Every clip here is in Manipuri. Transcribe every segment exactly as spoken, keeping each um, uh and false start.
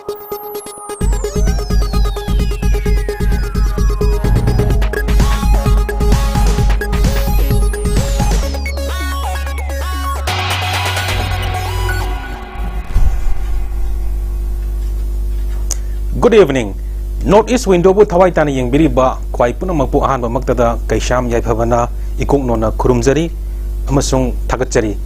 Good evening. North East Window-ꯕꯨ ꯊꯋꯥꯏ ꯇꯥꯅ ꯌꯦꯡꯕꯤꯔꯤꯕ ꯈ꯭ꯋꯥꯏ ꯄꯨꯝꯅꯃꯛꯄꯨ ꯑꯍꯥꯟꯕꯃꯛꯇꯗ ꯀꯩꯁꯥꯝ ꯌꯥꯏꯐꯕꯅ ꯏꯀꯣꯛ ꯅꯣꯟꯅ ꯈꯨꯔꯨꯝꯖꯔꯤ ꯑꯃꯁꯨꯡ ꯊꯥꯒꯠꯆꯔꯤ꯫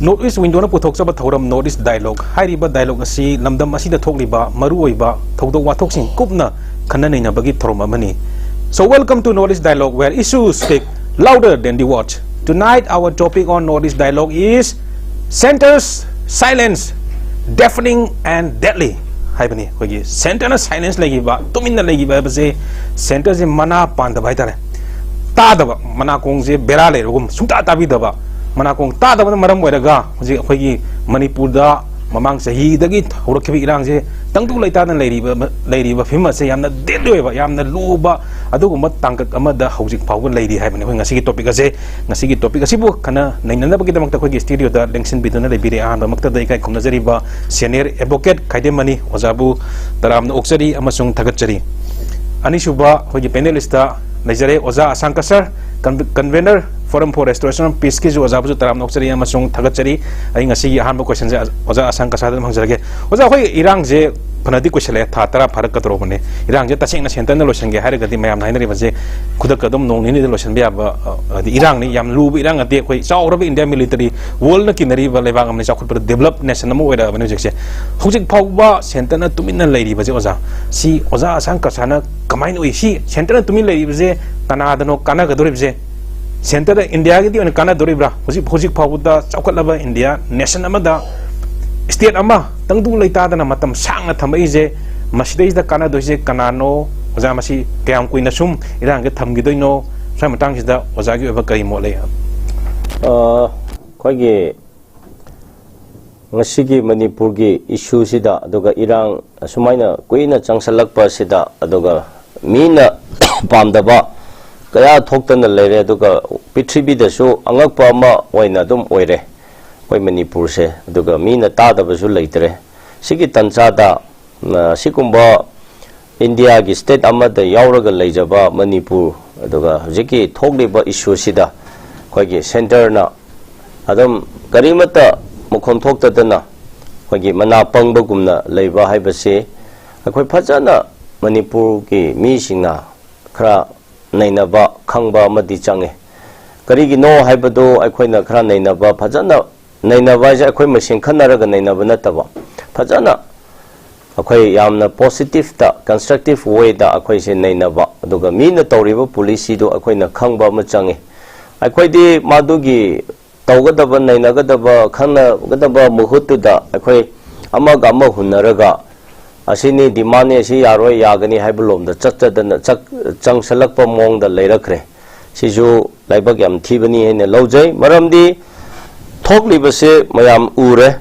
North East Window-ꯅ ꯄꯨꯊꯣꯛꯆꯕ ꯊꯧꯔꯝ North East Dialogue ꯍꯥꯏꯔꯤꯕ dialogue ꯑꯁꯤ ꯂꯝꯗꯝ ꯑꯁꯤꯗ ꯊꯣꯛꯂꯤꯕ ꯃꯔꯨꯑꯣꯏꯕ ꯊꯧꯗꯣꯛ ꯋꯥꯊꯣꯛꯁꯤꯡ ꯀꯨꯞꯅ ꯈꯟꯅ ꯅꯩꯅꯕꯒꯤ ꯊꯧꯔꯝ ꯑꯃꯅꯤ꯫ So welcome to North East Dialogue, where issues speak louder than the words. Tonight our topic on North East Dialogue is Center's silence, deafening and deadly ꯍꯥꯏꯕꯅꯤ꯫ ꯑꯩꯈꯣꯏꯒꯤ centerꯅ silence ꯂꯩꯈꯤꯕ, ꯇꯨꯃꯤꯟꯅ ꯂꯩꯈꯤꯕ ꯍꯥꯏꯕꯁꯦ, centerꯁꯦ ꯃꯅꯥ ꯄꯥꯟꯗꯕ ꯍꯥꯏꯇꯥꯔꯦ꯫ ꯇꯥꯗꯕ, ꯃꯅꯥꯀꯣꯡꯁꯦ ꯕꯦꯔꯥ ꯂꯩꯔꯒꯨꯝ ꯁꯨꯡꯇꯥ ꯇꯥꯕꯤꯗꯕ, ꯃꯅꯥꯀꯣꯡ ꯇꯥꯗꯕꯅ ꯃꯔꯝ ꯑꯣꯏꯔꯒ ꯍꯧꯖꯤꯛ ꯑꯩꯈꯣꯏꯒꯤ ꯃꯅꯤꯄꯨꯔꯗ ꯃꯃꯥꯡ ꯆꯍꯤꯗꯒꯤ ꯍꯧꯔꯛꯈꯤꯕ ꯏꯔꯥꯡꯁꯦ ꯇꯪꯗꯨ ꯂꯩꯇꯥꯗꯅ ꯂꯩꯔꯤꯕ, ꯂꯩꯔꯤꯕ ꯐꯤꯕꯝ ꯑꯁꯦ ꯌꯥꯝꯅ deadly ꯑꯣꯏꯕ, ꯌꯥꯝꯅ ꯂꯨꯕ ꯑꯗꯨꯒꯨꯝꯕ ꯇꯥꯡꯀꯛ ꯑꯃꯗ ꯍꯧꯖꯤꯛ ꯐꯥꯎꯕ ꯂꯩꯔꯤ ꯍꯥꯏꯕꯅꯤ꯫ ꯑꯩꯈꯣꯏ ꯉꯁꯤꯒꯤ topic ꯑꯁꯦ, ꯉꯁꯤꯒꯤ topic ꯑꯁꯤꯕꯨ ꯈꯟꯅ ꯅꯩꯅꯅꯕꯒꯤꯗꯃꯛꯇ ꯑꯩꯈꯣꯏꯒꯤ studioꯗ ꯂꯦꯡꯁꯤꯟꯕꯤꯗꯨꯅ ꯂꯩꯕꯤꯔꯦ꯫ ꯑꯍꯥꯟꯕꯃꯛꯇꯗ ꯏꯀꯥꯏ ꯈꯨꯝꯅꯖꯔꯤꯕ senior advocate ꯈꯥꯏꯗꯦꯝꯃꯅꯤ ꯑꯣꯖꯥꯕꯨ ꯇꯔꯥꯝꯅ ꯑꯣꯛꯆꯔꯤ ꯑꯃꯁꯨꯡ ꯊꯥꯒꯠꯆꯔꯤ꯫ ꯑꯅꯤꯁꯨꯕ ꯑꯩꯈꯣꯏꯒꯤ panelistꯇ ꯂꯩꯖꯔꯦ ꯑꯣꯖꯥ ꯑꯁꯥꯡꯀ sir, con-, convener Forum for Restoration of Peaceꯀꯤꯁꯨ ꯑꯣꯖꯥꯕꯨꯁꯨ ꯇꯔꯥꯝꯅ ꯑꯣꯛꯆꯔꯤ ꯑꯃꯁꯨꯡ ꯊꯥꯒꯠꯆꯔꯤ꯫ ꯑꯩ ꯉꯁꯤꯒꯤ ꯑꯍꯥꯟꯕ questionꯁꯦ ꯑꯣꯖꯥ ꯑꯁꯥꯡꯀ sirꯗ ꯑꯗꯨꯝ ꯍꯪꯖꯔꯒꯦ꯫ ꯑꯣꯖꯥ, ꯑꯩꯈꯣꯏ ꯏꯔꯥꯡꯁꯦ ꯐꯅꯗꯤ ꯀꯨꯏꯁꯜꯂꯛꯑꯦ, ꯊꯥ ꯇꯔꯥ ꯐꯥꯔꯛꯀꯗꯧꯔꯕꯅꯦ꯫ ꯏꯔꯥꯡꯁꯦ ꯇꯁꯦꯡꯅ centreꯅ ꯂꯣꯏꯁꯤꯟꯒꯦ ꯍꯥꯏꯔꯒꯗꯤ ꯃꯌꯥꯝꯅ ꯍꯥꯏꯅꯔꯤꯕꯁꯦ ꯈꯨꯗꯛꯇ ꯑꯗꯨꯝ ꯅꯣꯡ ꯅꯤꯅꯤꯗ ꯂꯣꯏꯁꯤꯟꯕ ꯌꯥꯕ, ꯑ, ꯍꯥꯏꯗꯤ ꯏꯔꯥꯡꯅꯤ, ꯌꯥꯝ ꯂꯨꯕ ꯏꯔꯥꯡ ꯅꯠꯇꯦ꯫ ꯑꯩꯈꯣꯏ ꯆꯥꯎꯔꯕ India military, worldꯅ ꯀꯤꯅꯔꯤꯕ ꯂꯩꯕꯥꯛ ꯑꯃꯅꯤ, ꯆꯥꯎꯈꯠꯄꯗ developed nation ꯑꯃ ꯑꯣꯏꯔꯛꯑꯕꯅꯤ ꯍꯧꯖꯤꯛꯁꯦ꯫ ꯍꯧꯖꯤꯛ ꯐꯥꯎꯕ centreꯅ ꯇꯨꯃꯤꯟꯅ ꯂꯩꯔꯤꯕꯁꯦ ꯑꯣꯖꯥ, ꯁꯤ ꯑꯣꯖꯥ ꯑꯁꯥꯡꯀ sirꯅ ꯀꯃꯥꯏꯅ ꯎꯏ? ꯁꯤ centreꯅ ꯇꯨꯃꯤꯟ ꯂꯩꯔꯤꯕꯁꯦ ꯀꯅꯥꯗꯅꯣ ꯀꯥꯟꯅꯒꯗꯧꯔꯤꯕꯁꯦ? Centreꯗ Indiaꯒꯤꯗꯤ ꯑꯣꯏꯅ ꯀꯥꯟꯅꯗꯧꯔꯤꯕ꯭ꯔꯥ? ꯍꯧꯖꯤꯛ, ꯍꯧꯖꯤꯛ ꯐꯥꯎꯕꯗ ꯆꯥꯎꯈꯠꯂꯕ India nation ꯑꯃꯗ state ꯑꯃ ꯇꯪꯗꯨ ꯂꯩꯇꯥꯗꯅ ꯃꯇꯝ ꯁꯥꯡꯅ ꯊꯝꯃꯛꯏꯁꯦ, ꯃꯁꯤꯗꯩꯁꯤꯗ ꯀꯥꯟꯅꯗꯣꯏꯁꯦ ꯀꯅꯥꯅꯣ? ꯑꯣꯖꯥ, ꯃꯁꯤ ꯀꯌꯥꯝ ꯀꯨꯏꯅ ꯁꯨꯝ ꯏꯔꯥꯡꯁꯦ ꯊꯝꯈꯤꯗꯣꯏꯅꯣ? ꯁ꯭ꯋꯥꯏ ꯃꯇꯥꯡꯁꯤꯗ ꯑꯣꯖꯥꯒꯤ ꯑꯣꯏꯕ ꯀꯔꯤ ꯃꯣꯠ ꯂꯩ? ꯑ, ꯑꯩꯈꯣꯏꯒꯤ ꯉꯁꯤꯒꯤ ꯃꯅꯤꯄꯨꯔꯒꯤ issueꯁꯤꯗ, ꯑꯗꯨꯒ ꯏꯔꯥꯡ ꯑꯁꯨꯃꯥꯏꯅ ꯀꯨꯏꯅ ꯆꯪꯁꯜꯂꯛꯄ ꯑꯁꯤꯗ, ꯑꯗꯨꯒ ꯃꯤꯅ ꯄꯥꯝꯗꯕ ꯀꯌꯥ ꯊꯣꯛꯇꯅ ꯂꯩꯔꯦ, ꯑꯗꯨꯒ ꯄ꯭ꯔꯤꯊꯤꯕꯤꯗꯁꯨ ꯑꯉꯛꯄ ꯑꯃ ꯑꯣꯏꯅ ꯑꯗꯨꯝ ꯑꯣꯏꯔꯦ ꯑꯩꯈꯣꯏ ꯃꯅꯤꯄꯨꯔꯁꯦ, ꯑꯗꯨꯒ ꯃꯤꯅ ꯇꯥꯗꯕꯁꯨ ꯂꯩꯇ꯭ꯔꯦ꯫ ꯁꯤꯒꯤ ꯇꯟꯖꯥꯗ ꯑ, ꯑꯁꯤꯒꯨꯝꯕ ꯏꯟꯗꯤꯌꯥꯒꯤ state ꯑꯃꯗ ꯌꯥꯎꯔꯒ ꯂꯩꯖꯕ ꯃꯅꯤꯄꯨꯔ, ꯑꯗꯨꯒ ꯍꯧꯖꯤꯛꯀꯤ ꯊꯣꯛꯂꯤꯕ issue ꯁꯤꯗ ꯑꯩꯈꯣꯏꯒꯤ centre ꯅ ꯑꯗꯨꯝ ꯀꯔꯤꯃꯠꯇ ꯃꯈꯣꯟ ꯊꯣꯛꯇꯗꯅ ꯑꯩꯈꯣꯏꯒꯤ ꯃꯅꯥ ꯄꯪꯕꯒꯨꯝꯅ ꯂꯩꯕ ꯍꯥꯏꯕꯁꯤ ꯑꯩꯈꯣꯏ ꯐꯖꯅ ꯃꯅꯤꯄꯨꯔꯒꯤ ꯃꯤꯁꯤꯡꯅ ꯈꯔ ꯅꯩꯅꯕ ꯈꯪꯕ ꯑꯃꯗꯤ ꯆꯪꯉꯦ꯫ ꯀꯔꯤꯒꯤꯅꯣ ꯍꯥꯏꯕꯗꯨ ꯑꯩꯈꯣꯏꯅ ꯈꯔ ꯅꯩꯅꯕ, ꯐꯖꯅ ꯅꯩꯅꯕ ꯍꯥꯏꯁꯦ ꯑꯩꯈꯣꯏ ꯃꯁꯦꯟ ꯈꯟꯅꯔꯒ ꯅꯩꯅꯕ ꯅꯠꯇꯕ, ꯐꯖꯅ ꯑꯩꯈꯣꯏ ꯌꯥꯝꯅ positive ꯇ, constructive way ꯗ ꯑꯩꯈꯣꯏꯁꯦ ꯅꯩꯅꯕ, ꯑꯗꯨꯒ ꯃꯤꯅ ꯇꯧꯔꯤꯕ policy ꯗꯨ ꯑꯩꯈꯣꯏꯅ ꯈꯪꯕ ꯑꯃ ꯆꯪꯉꯤ꯫ ꯑꯩꯈꯣꯏꯗꯤ ꯃꯗꯨꯒꯤ ꯇꯧꯒꯗꯕ, ꯅꯩꯅꯒꯗꯕ, ꯈꯟꯅꯒꯗꯕ ꯃꯍꯨꯠꯇꯨꯗ ꯑꯩꯈꯣꯏ ꯑꯃꯒ ꯑꯃ ꯍꯨꯟꯅꯔꯒ ꯑꯁꯤꯅꯤ demand ꯅꯤ, ꯑꯁꯤ ꯌꯥꯔꯣꯏ, ꯌꯥꯒꯅꯤ ꯍꯥꯏꯕ ꯂꯣꯝꯗ ꯆꯠꯆꯗꯅ, ꯆꯠ-, ꯆꯪꯁꯜꯂꯛꯄ ꯃꯑꯣꯡꯗ ꯂꯩꯔꯛꯈ꯭ꯔꯦ꯫ ꯁꯤꯁꯨ ꯂꯥꯏꯕꯛ ꯌꯥꯝ ꯊꯤꯕꯅꯤ ꯍꯥꯏꯅ ꯂꯧꯖꯩ꯫ ꯃꯔꯝꯗꯤ ꯊꯣꯛꯂꯤꯕꯁꯦ ꯃꯌꯥꯝ ꯎꯔꯦ꯫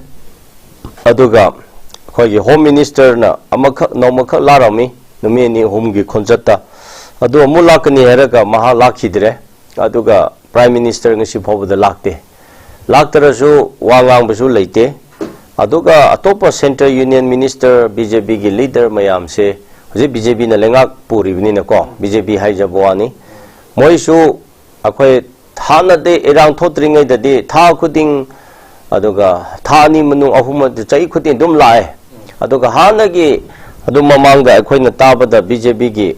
ꯑꯗꯨꯒ ꯑꯩꯈꯣꯏꯒꯤ Home Minister ꯅ ꯑꯃꯈꯛ, ꯅꯣꯡꯃꯈꯛ ꯂꯥꯛꯂꯝꯃꯤ, ꯅꯨꯃꯤꯠ ꯑꯅꯤ ꯑꯍꯨꯝꯒꯤ ꯈꯣꯟꯆꯠꯇ꯫ ꯑꯗꯨ ꯑꯃꯨꯛ ꯂꯥꯛꯀꯅꯤ ꯍꯥꯏꯔꯒ ꯃꯍꯥꯛ ꯂꯥꯛꯈꯤꯗ꯭ꯔꯦ꯫ ꯑꯗꯨꯒ Prime Minister ꯉꯁꯤ ꯐꯥꯎꯕꯗ ꯂꯥꯛꯇꯦ꯫ ꯂꯥꯛꯇ꯭ꯔꯁꯨ ꯋꯥ ꯉꯥꯡꯕꯁꯨ ꯂꯩꯇꯦ꯫ ꯑꯗꯨꯒ ꯑꯇꯣꯞꯄ Central Union Minister, B J P ꯒꯤ leader ꯃꯌꯥꯝꯁꯦ, ꯍꯧꯖꯤꯛ B J P ꯅ ꯂꯩꯉꯥꯛ ꯄꯨꯔꯤꯕꯅꯤꯅꯀꯣ, B J P ꯍꯥꯏꯖꯕ ꯋꯥꯅꯤ, ꯃꯣꯏꯁꯨ ꯑꯩꯈꯣꯏ ꯍꯥꯟꯅꯗꯤ ꯏꯔꯥꯡ ꯊꯣꯛꯇ꯭ꯔꯤꯉꯩꯗꯗꯤ ꯊꯥ ꯈꯨꯗꯤꯡ, ꯑꯗꯨꯒ ꯊꯥ ꯑꯅꯤ ꯃꯅꯨꯡ, ꯑꯍꯨꯝ, ꯆꯍꯤ ꯈꯨꯗꯤꯡ ꯑꯗꯨꯝ ꯂꯥꯛꯑꯦ꯫ ꯑꯗꯨꯒ ꯍꯥꯟꯅꯒꯤ ꯑꯗꯨ ꯃꯃꯥꯡꯗ ꯑꯩꯈꯣꯏꯅ ꯇꯥꯕꯗ B J P ꯒꯤ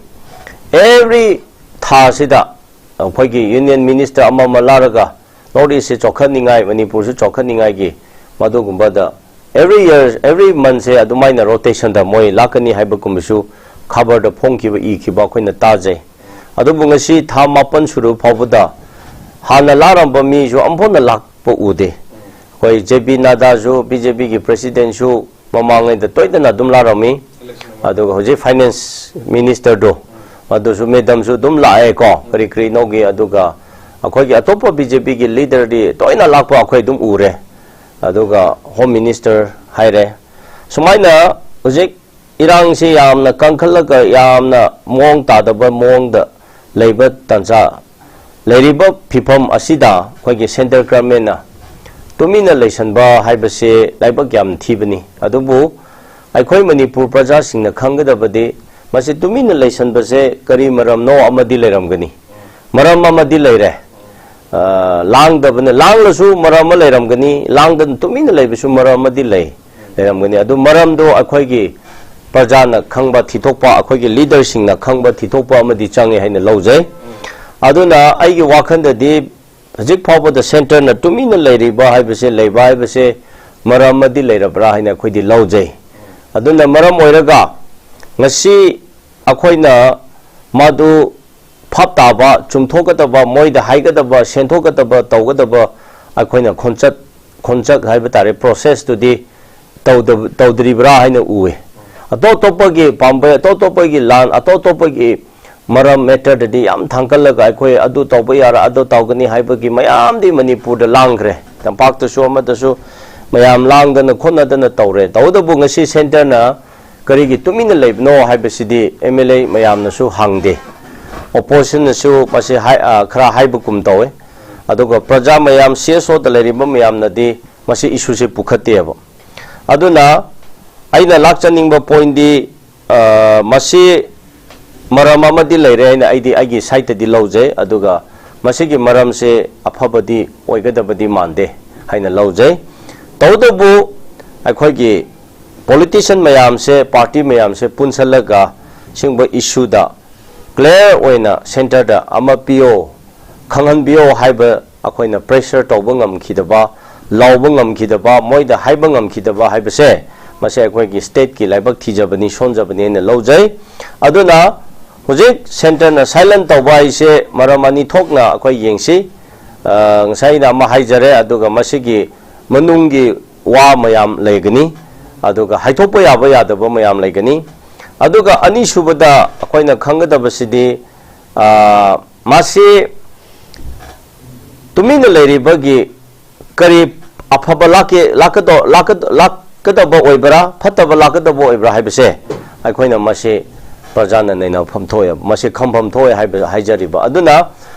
every ꯊꯥꯁꯤꯗ ꯑꯩꯈꯣꯏꯒꯤ Union Minister ꯑꯃ ꯑꯃ ꯂꯥꯛꯂꯒ North East ꯁꯤ ꯆꯥꯎꯈꯠꯅꯤꯡꯉꯥꯏ, ꯃꯅꯤꯄꯨꯔꯁꯨ ꯆꯥꯎꯈꯠꯅꯤꯡꯉꯥꯏꯒꯤ ꯃꯗꯨꯒꯨꯝꯕꯗ every year, every month ꯁꯦ ꯑꯗꯨꯃꯥꯏꯅ rotation ꯗ ꯃꯣꯏ ꯂꯥꯛꯀꯅꯤ ꯍꯥꯏꯕꯒꯨꯝꯕꯁꯨ ꯈꯕꯔꯗ ꯐꯣꯡꯈꯤꯕ, ꯏꯈꯤꯕ ꯑꯩꯈꯣꯏꯅ ꯇꯥꯖꯩ꯫ ꯑꯗꯨꯕꯨ ꯉꯁꯤ ꯊꯥ ꯃꯥꯄꯟ ꯁꯨꯔꯕ ꯐꯥꯎꯕꯗ ꯍꯥꯟꯅ ꯂꯥꯛꯂꯝꯕ ꯃꯤꯁꯨ ꯑꯃꯐꯥꯎꯅ ꯂꯥꯛꯄ ꯎꯗꯦ꯫ ꯑꯩꯈꯣꯏ J P Nadda ꯁꯨ, B J P ꯒꯤ President ꯁꯨ ꯃꯃꯥꯡꯉꯩꯗ ꯇꯣꯏꯅ ꯑꯗꯨꯝ ꯂꯥꯛꯂꯝꯃꯤ꯫ ꯑꯗꯨꯒ ꯍꯧꯖꯤꯛ Finance Minister ꯗꯣ, ꯑꯗꯨꯁꯨ madam ꯁꯨ ꯑꯗꯨꯝ ꯂꯥꯛꯑꯦꯀꯣ, ꯀꯔꯤ ꯀꯔꯤꯅꯣꯒꯤ꯫ ꯑꯗꯨꯒ ꯑꯩꯈꯣꯏꯒꯤ ꯑꯇꯣꯞꯄ B J P ꯒꯤ leader ꯗꯤ ꯇꯣꯏꯅ ꯂꯥꯛꯄ ꯑꯩꯈꯣꯏ ꯑꯗꯨꯝ ꯎꯔꯦ꯫ ꯑꯗꯨꯒ Home Minister ꯍꯥꯏꯔꯦ꯫ ꯁꯨꯃꯥꯏꯅ ꯍꯧꯖꯤꯛ ꯏꯔꯥꯡꯁꯤ ꯌꯥꯝꯅ ꯀꯟꯈꯠꯂꯒ ꯌꯥꯝꯅ ꯃꯑꯣꯡ ꯇꯥꯗꯕ ꯃꯑꯣꯡꯗ ꯂꯩꯕ ꯇꯥꯟꯖꯥ, ꯂꯩꯔꯤꯕ ꯐꯤꯕꯝ ꯑꯁꯤꯗ ꯑꯩꯈꯣꯏꯒꯤ Central Government ꯅ ꯇꯨꯃꯤꯟꯅ ꯂꯩꯁꯟꯕ ꯍꯥꯏꯕꯁꯦ ꯂꯥꯏꯕꯛ ꯌꯥꯝ ꯊꯤꯕꯅꯤ꯫ ꯑꯗꯨꯕꯨ ꯑꯩꯈꯣꯏ ꯃꯅꯤꯄꯨꯔ ꯄ꯭ꯔꯖꯥꯁꯤꯡꯅ ꯈꯪꯒꯗꯕꯗꯤ, ꯃꯁꯤ ꯇꯨꯃꯤꯟꯅ ꯂꯩꯁꯟꯕꯁꯦ ꯀꯔꯤ ꯃꯔꯝꯅꯣ ꯑꯃꯗꯤ ꯂꯩꯔꯝꯒꯅꯤ꯫ ꯃꯔꯝ ꯑꯃꯗꯤ ꯂꯩꯔꯦ꯫ ꯑ, ꯂꯥꯡꯗꯕꯅ, ꯂꯥꯡꯂꯁꯨ ꯃꯔꯝ ꯑꯃ ꯂꯩꯔꯝꯒꯅꯤ, ꯂꯥꯡꯗꯅ ꯇꯨꯃꯤꯟꯅ ꯂꯩꯕꯁꯨ ꯃꯔꯝ ꯑꯃꯗꯤ ꯂꯩ, ꯂꯩꯔꯝꯒꯅꯤ꯫ ꯑꯗꯨ ꯃꯔꯝꯗꯣ ꯑꯩꯈꯣꯏꯒꯤ ꯄ꯭ꯔꯖꯥꯅ ꯈꯪꯕ ꯊꯤꯊꯣꯛꯄ, ꯑꯩꯈꯣꯏꯒꯤ ꯂꯤꯗꯔꯁꯤꯡꯅ ꯈꯪꯕ ꯊꯤꯊꯣꯛꯄ ꯑꯃꯗꯤ ꯆꯪꯉꯦ ꯍꯥꯏꯅ ꯂꯧꯖꯩ꯫ ꯑꯗꯨꯅ ꯑꯩꯒꯤ ꯋꯥꯈꯜꯗꯗꯤ ꯍꯧꯖꯤꯛ ꯐꯥꯎꯕꯗ ꯁꯦꯟꯇꯔꯅ ꯇꯨꯃꯤꯟꯅ ꯂꯩꯔꯤꯕ ꯍꯥꯏꯕꯁꯦ, ꯂꯩꯕ ꯍꯥꯏꯕꯁꯦ ꯃꯔꯝ ꯑꯃꯗꯤ ꯂꯩꯔꯕ꯭ꯔꯥ ꯍꯥꯏꯅ ꯑꯩꯈꯣꯏꯗꯤ ꯂꯧꯖꯩ꯫ ꯑꯗꯨꯅ ꯃꯔꯝ ꯑꯣꯏꯔꯒ ꯉꯁꯤ ꯑꯩꯈꯣꯏꯅ ꯃꯗꯨ ꯚꯥꯞ ꯇꯥꯕ, ꯆꯨꯝꯊꯣꯛꯀꯗꯕ, ꯃꯣꯏꯗ ꯍꯥꯏꯒꯗꯕ, ꯁꯦꯟꯊꯣꯛꯀꯗꯕ, ꯇꯧꯒꯗꯕ ꯑꯩꯈꯣꯏꯅ ꯈꯣꯟꯆꯠ, ꯈꯣꯟꯆꯠ ꯍꯥꯏꯕ ꯇꯥꯔꯦ, ꯄ꯭ꯔꯣꯁꯦꯁꯇꯨꯗꯤ ꯇꯧꯗꯕ-, ꯇꯧꯗ꯭ꯔꯤꯕ꯭ꯔꯥ ꯍꯥꯏꯅ ꯎꯏ꯫ ꯑꯇꯣꯞ ꯑꯇꯣꯞꯄꯒꯤ ꯄꯥꯝꯕꯩ, ꯑꯇꯣꯞ ꯑꯇꯣꯞꯄꯒꯤ ꯂꯥꯟ, ꯑꯇꯣꯞ ꯑꯇꯣꯞꯄꯒꯤ ꯃꯔꯝ ꯃꯦꯇꯔꯗꯗꯤ ꯌꯥꯝ ꯊꯥꯡꯒꯠꯂꯒ ꯑꯩꯈꯣꯏ ꯑꯗꯨ ꯇꯧꯕ ꯌꯥꯔ, ꯑꯗꯨ ꯇꯧꯒꯅꯤ ꯍꯥꯏꯕꯒꯤ ꯃꯌꯥꯝꯗꯤ ꯃꯅꯤꯄꯨꯔꯗ ꯂꯥꯡꯈ꯭ꯔꯦ꯫ ꯇꯝꯄꯥꯛꯇꯁꯨ ꯑꯃꯗꯁꯨ ꯃꯌꯥꯝ ꯂꯥꯡꯗꯅ ꯈꯣꯠꯅꯗꯅ ꯇꯧꯔꯦ꯫ ꯇꯧꯕꯇꯕꯨ ꯉꯁꯤ ꯁꯦꯟꯇꯔꯅ ꯀꯔꯤꯒꯤ ꯇꯨꯃꯤꯟꯅ ꯂꯩꯕꯅꯣ ꯍꯥꯏꯕꯁꯤꯗꯤ ꯑꯦꯝ ꯑꯦꯜ ꯑꯦ ꯃꯌꯥꯝꯅꯁꯨ ꯍꯪꯗꯦ꯫ ꯑꯣꯄꯣꯖꯤꯁꯟꯅꯁꯨ ꯃꯁꯤ ꯍꯥꯏ-, ꯑ, ꯈꯔ ꯍꯥꯏꯕꯒꯨꯝ ꯇꯧꯋꯦ꯫ ꯑꯗꯨꯒ ꯄ꯭ꯔꯖꯥ ꯃꯌꯥꯝ, ꯁꯤ ꯑꯦꯁ ꯑꯣꯗ ꯂꯩꯔꯤꯕ ꯃꯌꯥꯝꯅꯗꯤ ꯃꯁꯤ ꯏꯁꯨꯁꯦ ꯄꯨꯈꯠꯇꯦꯕ꯫ ꯑꯗꯨꯅ ꯑꯩꯅ ꯂꯥꯛꯆꯅꯤꯡꯕ ꯄꯣꯏꯟꯗꯤ, ꯑ, ꯃꯁꯤ ꯃꯔꯝ ꯑꯃꯗꯤ ꯂꯩꯔꯦ ꯍꯥꯏꯅ ꯑꯩꯗꯤ ꯑꯩꯒꯤ ꯁꯥꯏꯠꯇꯗꯤ ꯂꯧꯖꯩ꯫ ꯑꯗꯨꯒ ꯃꯁꯤꯒꯤ ꯃꯔꯝꯁꯦ ꯑꯐꯕꯗꯤ ꯑꯣꯏꯒꯗꯕꯗꯤ ꯃꯥꯟꯗꯦ ꯍꯥꯏꯅ ꯂꯧꯖꯩ꯫ ꯇꯧꯕꯇꯕꯨ ꯑꯩꯈꯣꯏꯒꯤ ꯄꯣꯂꯤꯇꯤꯁꯤꯌꯟ ꯃꯌꯥꯝꯁꯦ, ꯄꯥꯔꯇꯤ ꯃꯌꯥꯝꯁꯦ ꯄꯨꯟꯁꯜꯂꯒ ꯁꯤꯒꯨꯝꯕ ꯏꯁꯨꯗ ꯀ꯭ꯂꯤꯌꯥꯔ ꯑꯣꯏꯅ ꯁꯦꯟꯇꯔꯗ ꯑꯃ ꯄꯤꯌꯣ, ꯈꯪꯍꯟꯕꯤꯌꯣ ꯍꯥꯏꯕ ꯑꯩꯈꯣꯏꯅ ꯄ꯭ꯔꯦꯁꯔ ꯇꯧꯕ ꯉꯝꯈꯤꯗꯕ, ꯂꯥꯎꯕ ꯉꯝꯈꯤꯗꯕ, ꯃꯣꯏꯗ ꯍꯥꯏꯕ ꯉꯝꯈꯤꯗꯕ ꯍꯥꯏꯕꯁꯦ, ꯃꯁꯦ ꯑꯩꯈꯣꯏꯒꯤ ꯁ꯭ꯇꯦꯠꯀꯤ ꯂꯥꯏꯕꯛ ꯊꯤꯖꯕꯅꯤ, ꯁꯣꯟꯖꯕꯅꯤ ꯍꯥꯏꯅ ꯂꯧꯖꯩ꯫ ꯑꯗꯨꯅ ꯍꯧꯖꯤꯛ ꯁꯦꯟꯇꯔꯅ ꯁꯥꯏꯂꯦꯟ ꯇꯧꯕ ꯍꯥꯏꯁꯦ ꯃꯔꯝ ꯑꯅꯤ ꯊꯣꯛꯅ ꯑꯩꯈꯣꯏ ꯌꯦꯡꯁꯤ꯫ ꯑ, ꯉꯁꯥꯏ ꯑꯩꯅ ꯑꯃ ꯍꯥꯏꯖꯔꯦ, ꯑꯗꯨꯒ ꯃꯁꯤꯒꯤ ꯃꯅꯨꯡꯒꯤ ꯋꯥ ꯃꯌꯥꯝ ꯂꯩꯒꯅꯤ, ꯑꯗꯨꯒ ꯍꯥꯏꯗꯣꯛꯄ ꯌꯥꯕ ꯌꯥꯗꯕ ꯃꯌꯥꯝ ꯂꯩꯒꯅꯤ꯫ ꯑꯗꯨꯒ ꯑꯅꯤꯁꯨꯕꯗ ꯑꯩꯈꯣꯏꯅ ꯈꯪꯒꯗꯕꯁꯤꯗꯤ, ꯑ, ꯃꯁꯤ ꯇꯨꯃꯤꯟꯅ ꯂꯩꯔꯤꯕꯒꯤ ꯀꯔꯤ ꯑꯐꯕ ꯂꯥꯛꯀꯦ-, ꯂꯥꯛꯀꯗ-, ꯂꯥꯛꯀꯗ-, ꯂꯥꯛꯀꯗꯕ ꯑꯣꯏꯕ꯭ꯔꯥ, ꯐꯠꯇꯕ ꯂꯥꯛꯀꯗꯕ ꯑꯣꯏꯕ꯭ꯔꯥ ꯍꯥꯏꯕꯁꯦ ꯑꯩꯈꯣꯏꯅ ꯃꯁꯤ ꯄ꯭ꯔꯖꯥꯅ ꯅꯩꯅꯐꯝ ꯊꯣꯛꯑꯦ, ꯃꯁꯤ ꯈꯪꯐꯝ ꯊꯣꯛꯑꯦ ꯍꯥꯏꯕ ꯍꯥꯏꯖꯔꯤꯕ꯫ ꯑꯗꯨꯅ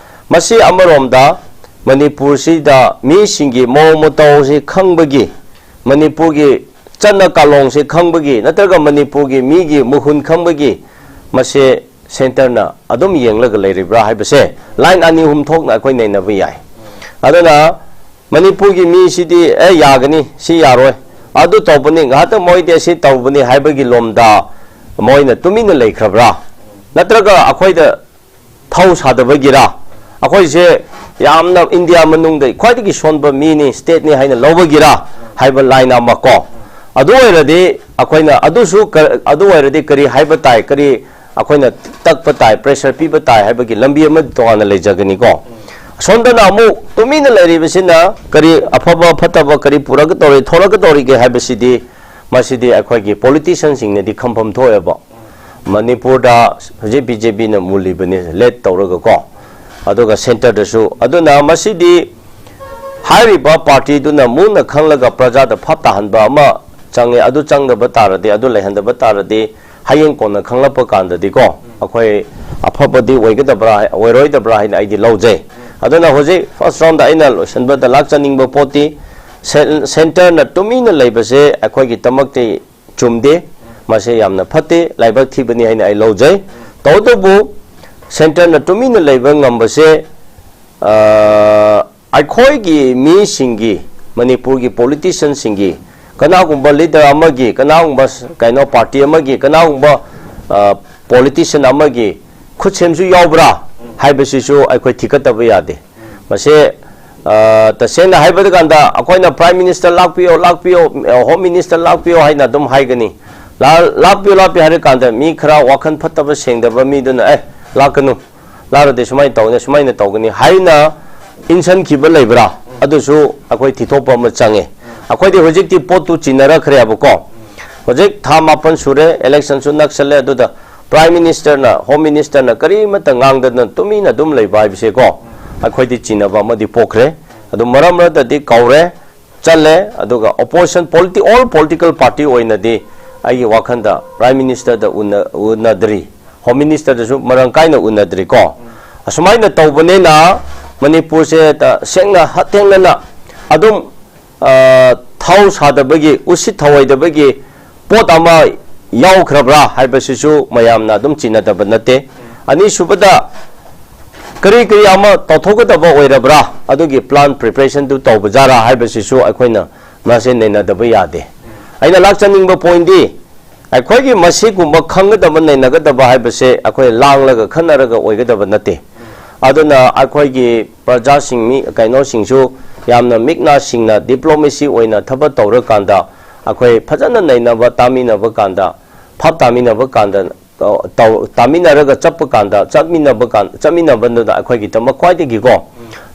ꯃꯁꯤ ꯑꯃꯔꯣꯝꯗ ꯃꯅꯤꯄꯨꯔꯁꯤꯗ ꯃꯤꯁꯤꯡꯒꯤ ꯃꯑꯣꯡ ꯃꯇꯧꯁꯤ ꯈꯪꯕꯒꯤ, ꯃꯅꯤꯄꯨꯔꯒꯤ ꯆꯠꯅ ꯀꯥꯂꯣꯡꯁꯦ ꯈꯪꯕꯒꯤ ꯅꯠꯇ꯭ꯔꯒ ꯃꯅꯤꯄꯨꯔꯒꯤ ꯃꯤꯒꯤ ꯃꯒꯨꯟ ꯈꯪꯕꯒꯤ ꯃꯁꯦ centreꯅ ꯑꯗꯨꯝ ꯌꯦꯡꯂꯒ ꯂꯩꯔꯤꯕ꯭ꯔꯥ ꯍꯥꯏꯕꯁꯦ line ꯑꯅꯤ ꯑꯍꯨꯝ ꯊꯣꯛꯅ ꯑꯩꯈꯣꯏ ꯅꯩꯅꯕ ꯌꯥꯏ꯫ ꯑꯗꯨꯅ ꯃꯅꯤꯄꯨꯔꯒꯤ ꯃꯤꯁꯤꯗꯤ ꯑꯦ ꯌꯥꯒꯅꯤ, ꯁꯤ ꯌꯥꯔꯣꯏ, ꯑꯗꯨ ꯇꯧꯕꯅꯤ, ꯉꯥꯏꯍꯥꯛꯇꯪ ꯃꯣꯏꯗꯤ ꯑꯁꯤ ꯇꯧꯕꯅꯤ ꯍꯥꯏꯕꯒꯤ ꯂꯣꯝꯗ ꯃꯣꯏꯅ ꯇꯨꯃꯤꯟꯅ ꯂꯩꯈ꯭ꯔꯕ꯭ꯔꯥ? ꯅꯠꯇ꯭ꯔꯒ ꯑꯩꯈꯣꯏꯗ ꯊꯧ ꯁꯥꯗꯕꯒꯤꯔꯥ? ꯑꯩꯈꯣꯏꯁꯦ ꯌꯥꯝꯅ ꯏꯟꯗꯤꯌꯥ ꯃꯅꯨꯡꯗ ꯈ꯭ꯋꯥꯏꯗꯒꯤ ꯁꯣꯟꯕ ꯃꯤꯅꯤ, stateꯅꯤ ꯍꯥꯏꯅ ꯂꯧꯕꯒꯤꯔꯥ ꯍꯥꯏꯕ line ꯑꯃ ꯀꯣ꯫ ꯑꯗꯨ ꯑꯣꯏꯔꯗꯤ ꯑꯩꯈꯣꯏꯅ ꯑꯗꯨꯁꯨ ꯀ-, ꯑꯗꯨ ꯑꯣꯏꯔꯗꯤ ꯀꯔꯤ ꯍꯥꯏꯕ ꯇꯥꯏ, ꯀꯔꯤ ꯑꯩꯈꯣꯏꯅ ꯇꯛꯄ ꯇꯥꯏ, pressure ꯄꯤꯕ ꯇꯥꯏ ꯍꯥꯏꯕꯒꯤ ꯂꯝꯕꯤ ꯑꯃ ꯇꯣꯉꯥꯟꯅ ꯂꯩꯖꯒꯅꯤꯀꯣ꯫ ꯁꯣꯝꯗꯅ ꯑꯃꯨꯛ ꯇꯨꯃꯤꯟꯅ ꯂꯩꯔꯤꯕꯁꯤꯅ ꯀꯔꯤ ꯑꯐꯕ ꯐꯠꯇꯕ ꯀꯔꯤ ꯄꯨꯔꯛꯀꯗꯧꯔꯤ, ꯊꯣꯛꯂꯛꯀꯗꯧꯔꯤꯒꯦ ꯍꯥꯏꯕꯁꯤꯗꯤ ꯃꯁꯤꯗꯤ ꯑꯩꯈꯣꯏꯒꯤ politicianꯁꯤꯡꯅꯗꯤ ꯈꯪꯐꯝ ꯊꯣꯛꯑꯦꯕ꯫ ꯃꯅꯤꯄꯨꯔꯗ ꯍꯧꯖꯤꯛ BJPꯅ ꯃꯨꯜꯂꯤꯕꯅꯤ, lead ꯇꯧꯔꯒꯀꯣ, ꯑꯗꯨꯒ centreꯗꯁꯨ꯫ ꯑꯗꯨꯅ ꯃꯁꯤꯗꯤ ꯍꯥꯏꯔꯤꯕ partyꯗꯨꯅ ꯃꯨꯟꯅ ꯈꯪꯂꯒ ꯄ꯭ꯔꯖꯥꯗ ꯚꯥꯞ ꯇꯥꯍꯟꯕ ꯑꯃ ꯆꯪꯉꯦ꯫ ꯑꯗꯨ ꯆꯪꯗꯕ ꯇꯥꯔꯗꯤ, ꯑꯗꯨ ꯂꯩꯍꯟꯗꯕ ꯇꯥꯔꯗꯤ, ꯍꯌꯦꯡ ꯀꯣꯟꯅ ꯈꯪꯂꯛꯄ ꯀꯥꯟꯗꯗꯤꯀꯣ, ꯑꯩꯈꯣꯏ ꯑꯐꯕꯗꯤ ꯑꯣꯏꯒꯗꯕ꯭ꯔꯥ, ꯑꯣꯏꯔꯣꯏꯗꯕ꯭ꯔꯥ ꯍꯥꯏꯅ ꯑꯩꯗꯤ ꯂꯧꯖꯩ꯫ ꯑꯗꯨꯅ ꯍꯧꯖꯤꯛ first roundꯗ ꯑꯩꯅ ꯂꯣꯏꯁꯤꯟꯕꯗ ꯂꯥꯛꯆꯅꯤꯡꯕ ꯄꯣꯠꯇꯤ, cen-, centreꯅ ꯇꯨꯃꯤꯟꯅ ꯂꯩꯕꯁꯦ ꯑꯩꯈꯣꯏꯒꯤꯗꯃꯛꯇꯤ ꯆꯨꯝꯗꯦ, ꯃꯁꯤ ꯌꯥꯝꯅ ꯐꯠꯇꯦ, ꯂꯥꯏꯕꯛ ꯊꯤꯕꯅꯤ ꯍꯥꯏꯅ ꯑꯩ ꯂꯧꯖꯩ꯫ ꯇꯧꯕꯇꯕꯨ centreꯅ ꯇꯨꯃꯤꯟꯅ ꯂꯩꯕ ꯉꯝꯕꯁꯦ, ꯑ, ꯑꯩꯈꯣꯏꯒꯤ ꯃꯤꯁꯤꯡꯒꯤ, ꯃꯅꯤꯄꯨꯔꯒꯤ politicianꯁꯤꯡꯒꯤ, ꯀꯅꯥꯒꯨꯝꯕ leader ꯑꯃꯒꯤ, ꯀꯅꯥꯒꯨꯝꯕ ꯀꯩꯅꯣ party ꯑꯃꯒꯤ, ꯀꯅꯥꯒꯨꯝꯕ, ꯑ, politician ꯑꯃꯒꯤ ꯈꯨꯠꯁꯦꯝꯁꯨ ꯌꯥꯎꯕ꯭ꯔꯥ ꯍꯥꯏꯕꯁꯤꯁꯨ ꯑꯩꯈꯣꯏ ꯊꯤꯒꯠꯇꯕ ꯌꯥꯗꯦ꯫ ꯃꯁꯤ, ꯑ, ꯇꯁꯦꯡꯅ ꯍꯥꯏꯕꯗ ꯀꯥꯟꯗ ꯑꯩꯈꯣꯏꯅ Prime Minister ꯂꯥꯛꯄꯤꯌꯣ, ꯂꯥꯛꯄꯤꯌꯣ, ꯑ, Home Minister ꯂꯥꯛꯄꯤꯌꯣ ꯍꯥꯏꯅ ꯑꯗꯨꯝ ꯍꯥꯏꯒꯅꯤ꯫ ꯂꯥ-, ꯂꯥꯛꯄꯤꯌꯣ, ꯂꯥꯛꯄꯤꯌꯣ ꯍꯥꯏꯔ ꯀꯥꯟꯗ ꯃꯤ ꯈꯔ ꯋꯥꯈꯜ ꯐꯠꯇꯕ ꯁꯦꯡꯗꯕ ꯃꯤꯗꯨꯅ, "ꯑꯦ, ꯂꯥꯛꯀꯅꯨ, ꯂꯥꯛꯂꯗꯤ ꯁꯨꯃꯥꯏꯅ ꯇꯧꯒꯅꯤ, ꯁꯨꯃꯥꯏꯅ ꯇꯧꯒꯅꯤ" ꯍꯥꯏꯅ ꯏꯟꯁꯤꯟꯈꯤꯕ ꯂꯩꯕ꯭ꯔꯥ? ꯑꯗꯨꯁꯨ ꯑꯩꯈꯣꯏ ꯊꯤꯊꯣꯛꯄ ꯑꯃ ꯆꯪꯉꯦ꯫ ꯑꯩꯈꯣꯏꯗꯤ ꯍꯧꯖꯤꯛꯇꯤ ꯄꯣꯠꯇꯨ ꯆꯤꯟꯅꯔꯛꯈ꯭ꯔꯦꯕꯀꯣ꯫ ꯍꯧꯖꯤꯛ ꯊꯥ ꯃꯥꯄꯟ ꯁꯨꯔꯦ, electionꯁꯨ ꯅꯛꯁꯜꯂꯦ, ꯑꯗꯨꯗ Prime Ministerꯅ, Home Ministerꯅ ꯀꯔꯤꯃꯠꯇ ꯉꯥꯡꯗꯅ ꯇꯨꯃꯤꯟꯅ ꯑꯗꯨꯝ ꯂꯩꯕ ꯍꯥꯏꯕꯁꯦꯀꯣ, ꯑꯩꯈꯣꯏꯗꯤ ꯆꯤꯟꯅꯕ ꯑꯃꯗꯤ ꯄꯣꯛꯈ꯭ꯔꯦ꯫ ꯑꯗꯨ ꯃꯔꯛ ꯃꯔꯛꯇꯗꯤ ꯀꯧꯔꯦ, ꯆꯠꯂꯦ, ꯑꯗꯨꯒ opposition politi-, all political party ꯑꯣꯏꯅꯗꯤ ꯑꯩꯒꯤ ꯋꯥꯈꯜꯗ Prime Ministerꯗ ꯎꯅ-, ꯎꯅꯗ꯭ꯔꯤ, Home Ministerꯗꯁꯨ ꯃꯔꯥꯡ ꯀꯥꯏꯅ ꯎꯅꯗ꯭ꯔꯤꯀꯣ꯫ ꯑꯁꯨꯃꯥꯏꯅ ꯇꯧꯕꯅꯤꯅ ꯃꯅꯤꯄꯨꯔꯁꯦ ꯇ-, ꯁꯦꯡꯅ ꯍꯛꯊꯦꯡꯅꯅ ꯑꯗꯨꯝ, ꯑ, ꯊꯧ ꯁꯥꯗꯕꯒꯤ, ꯎꯁꯤꯠ ꯊꯧꯑꯣꯏꯗꯕꯒꯤ ꯄꯣꯠ ꯑꯃ ꯌꯥꯎꯈ꯭ꯔꯕ꯭ꯔꯥ ꯍꯥꯏꯕꯁꯤꯁꯨ ꯃꯌꯥꯝꯅ ꯑꯗꯨꯝ ꯆꯤꯟꯅꯗꯕ ꯅꯠꯇꯦ꯫ ꯑꯅꯤꯁꯨꯕꯗ, ꯀꯔꯤ ꯀꯔꯤ ꯑꯃ ꯇꯧꯊꯣꯛꯀꯗꯕ ꯑꯣꯏꯔꯕ꯭ꯔꯥ, ꯑꯗꯨꯒꯤ plan preparationꯗꯨ ꯇꯧꯕꯖꯥꯔꯥ ꯍꯥꯏꯕꯁꯤꯁꯨ ꯑꯩꯈꯣꯏꯅ ꯃꯁꯦ ꯅꯩꯅꯗꯕ ꯌꯥꯗꯦ꯫ ꯑꯩꯅ ꯂꯥꯛꯆꯅꯤꯡꯕ pointꯗꯤ, ꯑꯩꯈꯣꯏꯒꯤ ꯃꯁꯤꯒꯨꯝꯕ ꯈꯪꯒꯗꯕ, ꯅꯩꯅꯒꯗꯕ ꯍꯥꯏꯕꯁꯦ ꯑꯩꯈꯣꯏ ꯂꯥꯡꯂꯒ ꯈꯟꯅꯔꯒ ꯑꯣꯏꯒꯗꯕ ꯅꯠꯇꯦ꯫ ꯑꯗꯨꯅ ꯑꯩꯈꯣꯏꯒꯤ ꯄ꯭ꯔꯖꯥꯁꯤꯡ, ꯃꯤ ꯀꯩꯅꯣꯁꯤꯡꯁꯨ ꯌꯥꯝꯅ ꯃꯤꯛꯅ ꯁꯤꯡꯅ diplomacy ꯑꯣꯏꯅ ꯊꯕꯛ ꯇꯧꯔꯀꯥꯟꯗ, ꯑꯩꯈꯣꯏ ꯐꯖꯅ ꯅꯩꯅꯕ, ꯇꯥꯃꯤꯟꯅꯕ ꯀꯥꯟꯗ, ꯚꯥꯞ ꯇꯥꯃꯤꯟꯅꯕ ꯀꯥꯟꯗ, ꯇꯧ-, ꯇꯥꯃꯤꯟꯅꯔꯒ ꯆꯠꯄ ꯀꯥꯟꯗ, ꯆꯠꯃꯤꯟꯅꯕ ꯀꯥꯟ-, ꯆꯠꯃꯤꯟꯅꯕꯗꯨꯅ ꯑꯩꯈꯣꯏꯒꯤꯗꯃꯛ ꯈ꯭ꯋꯥꯏꯗꯒꯤꯀꯣ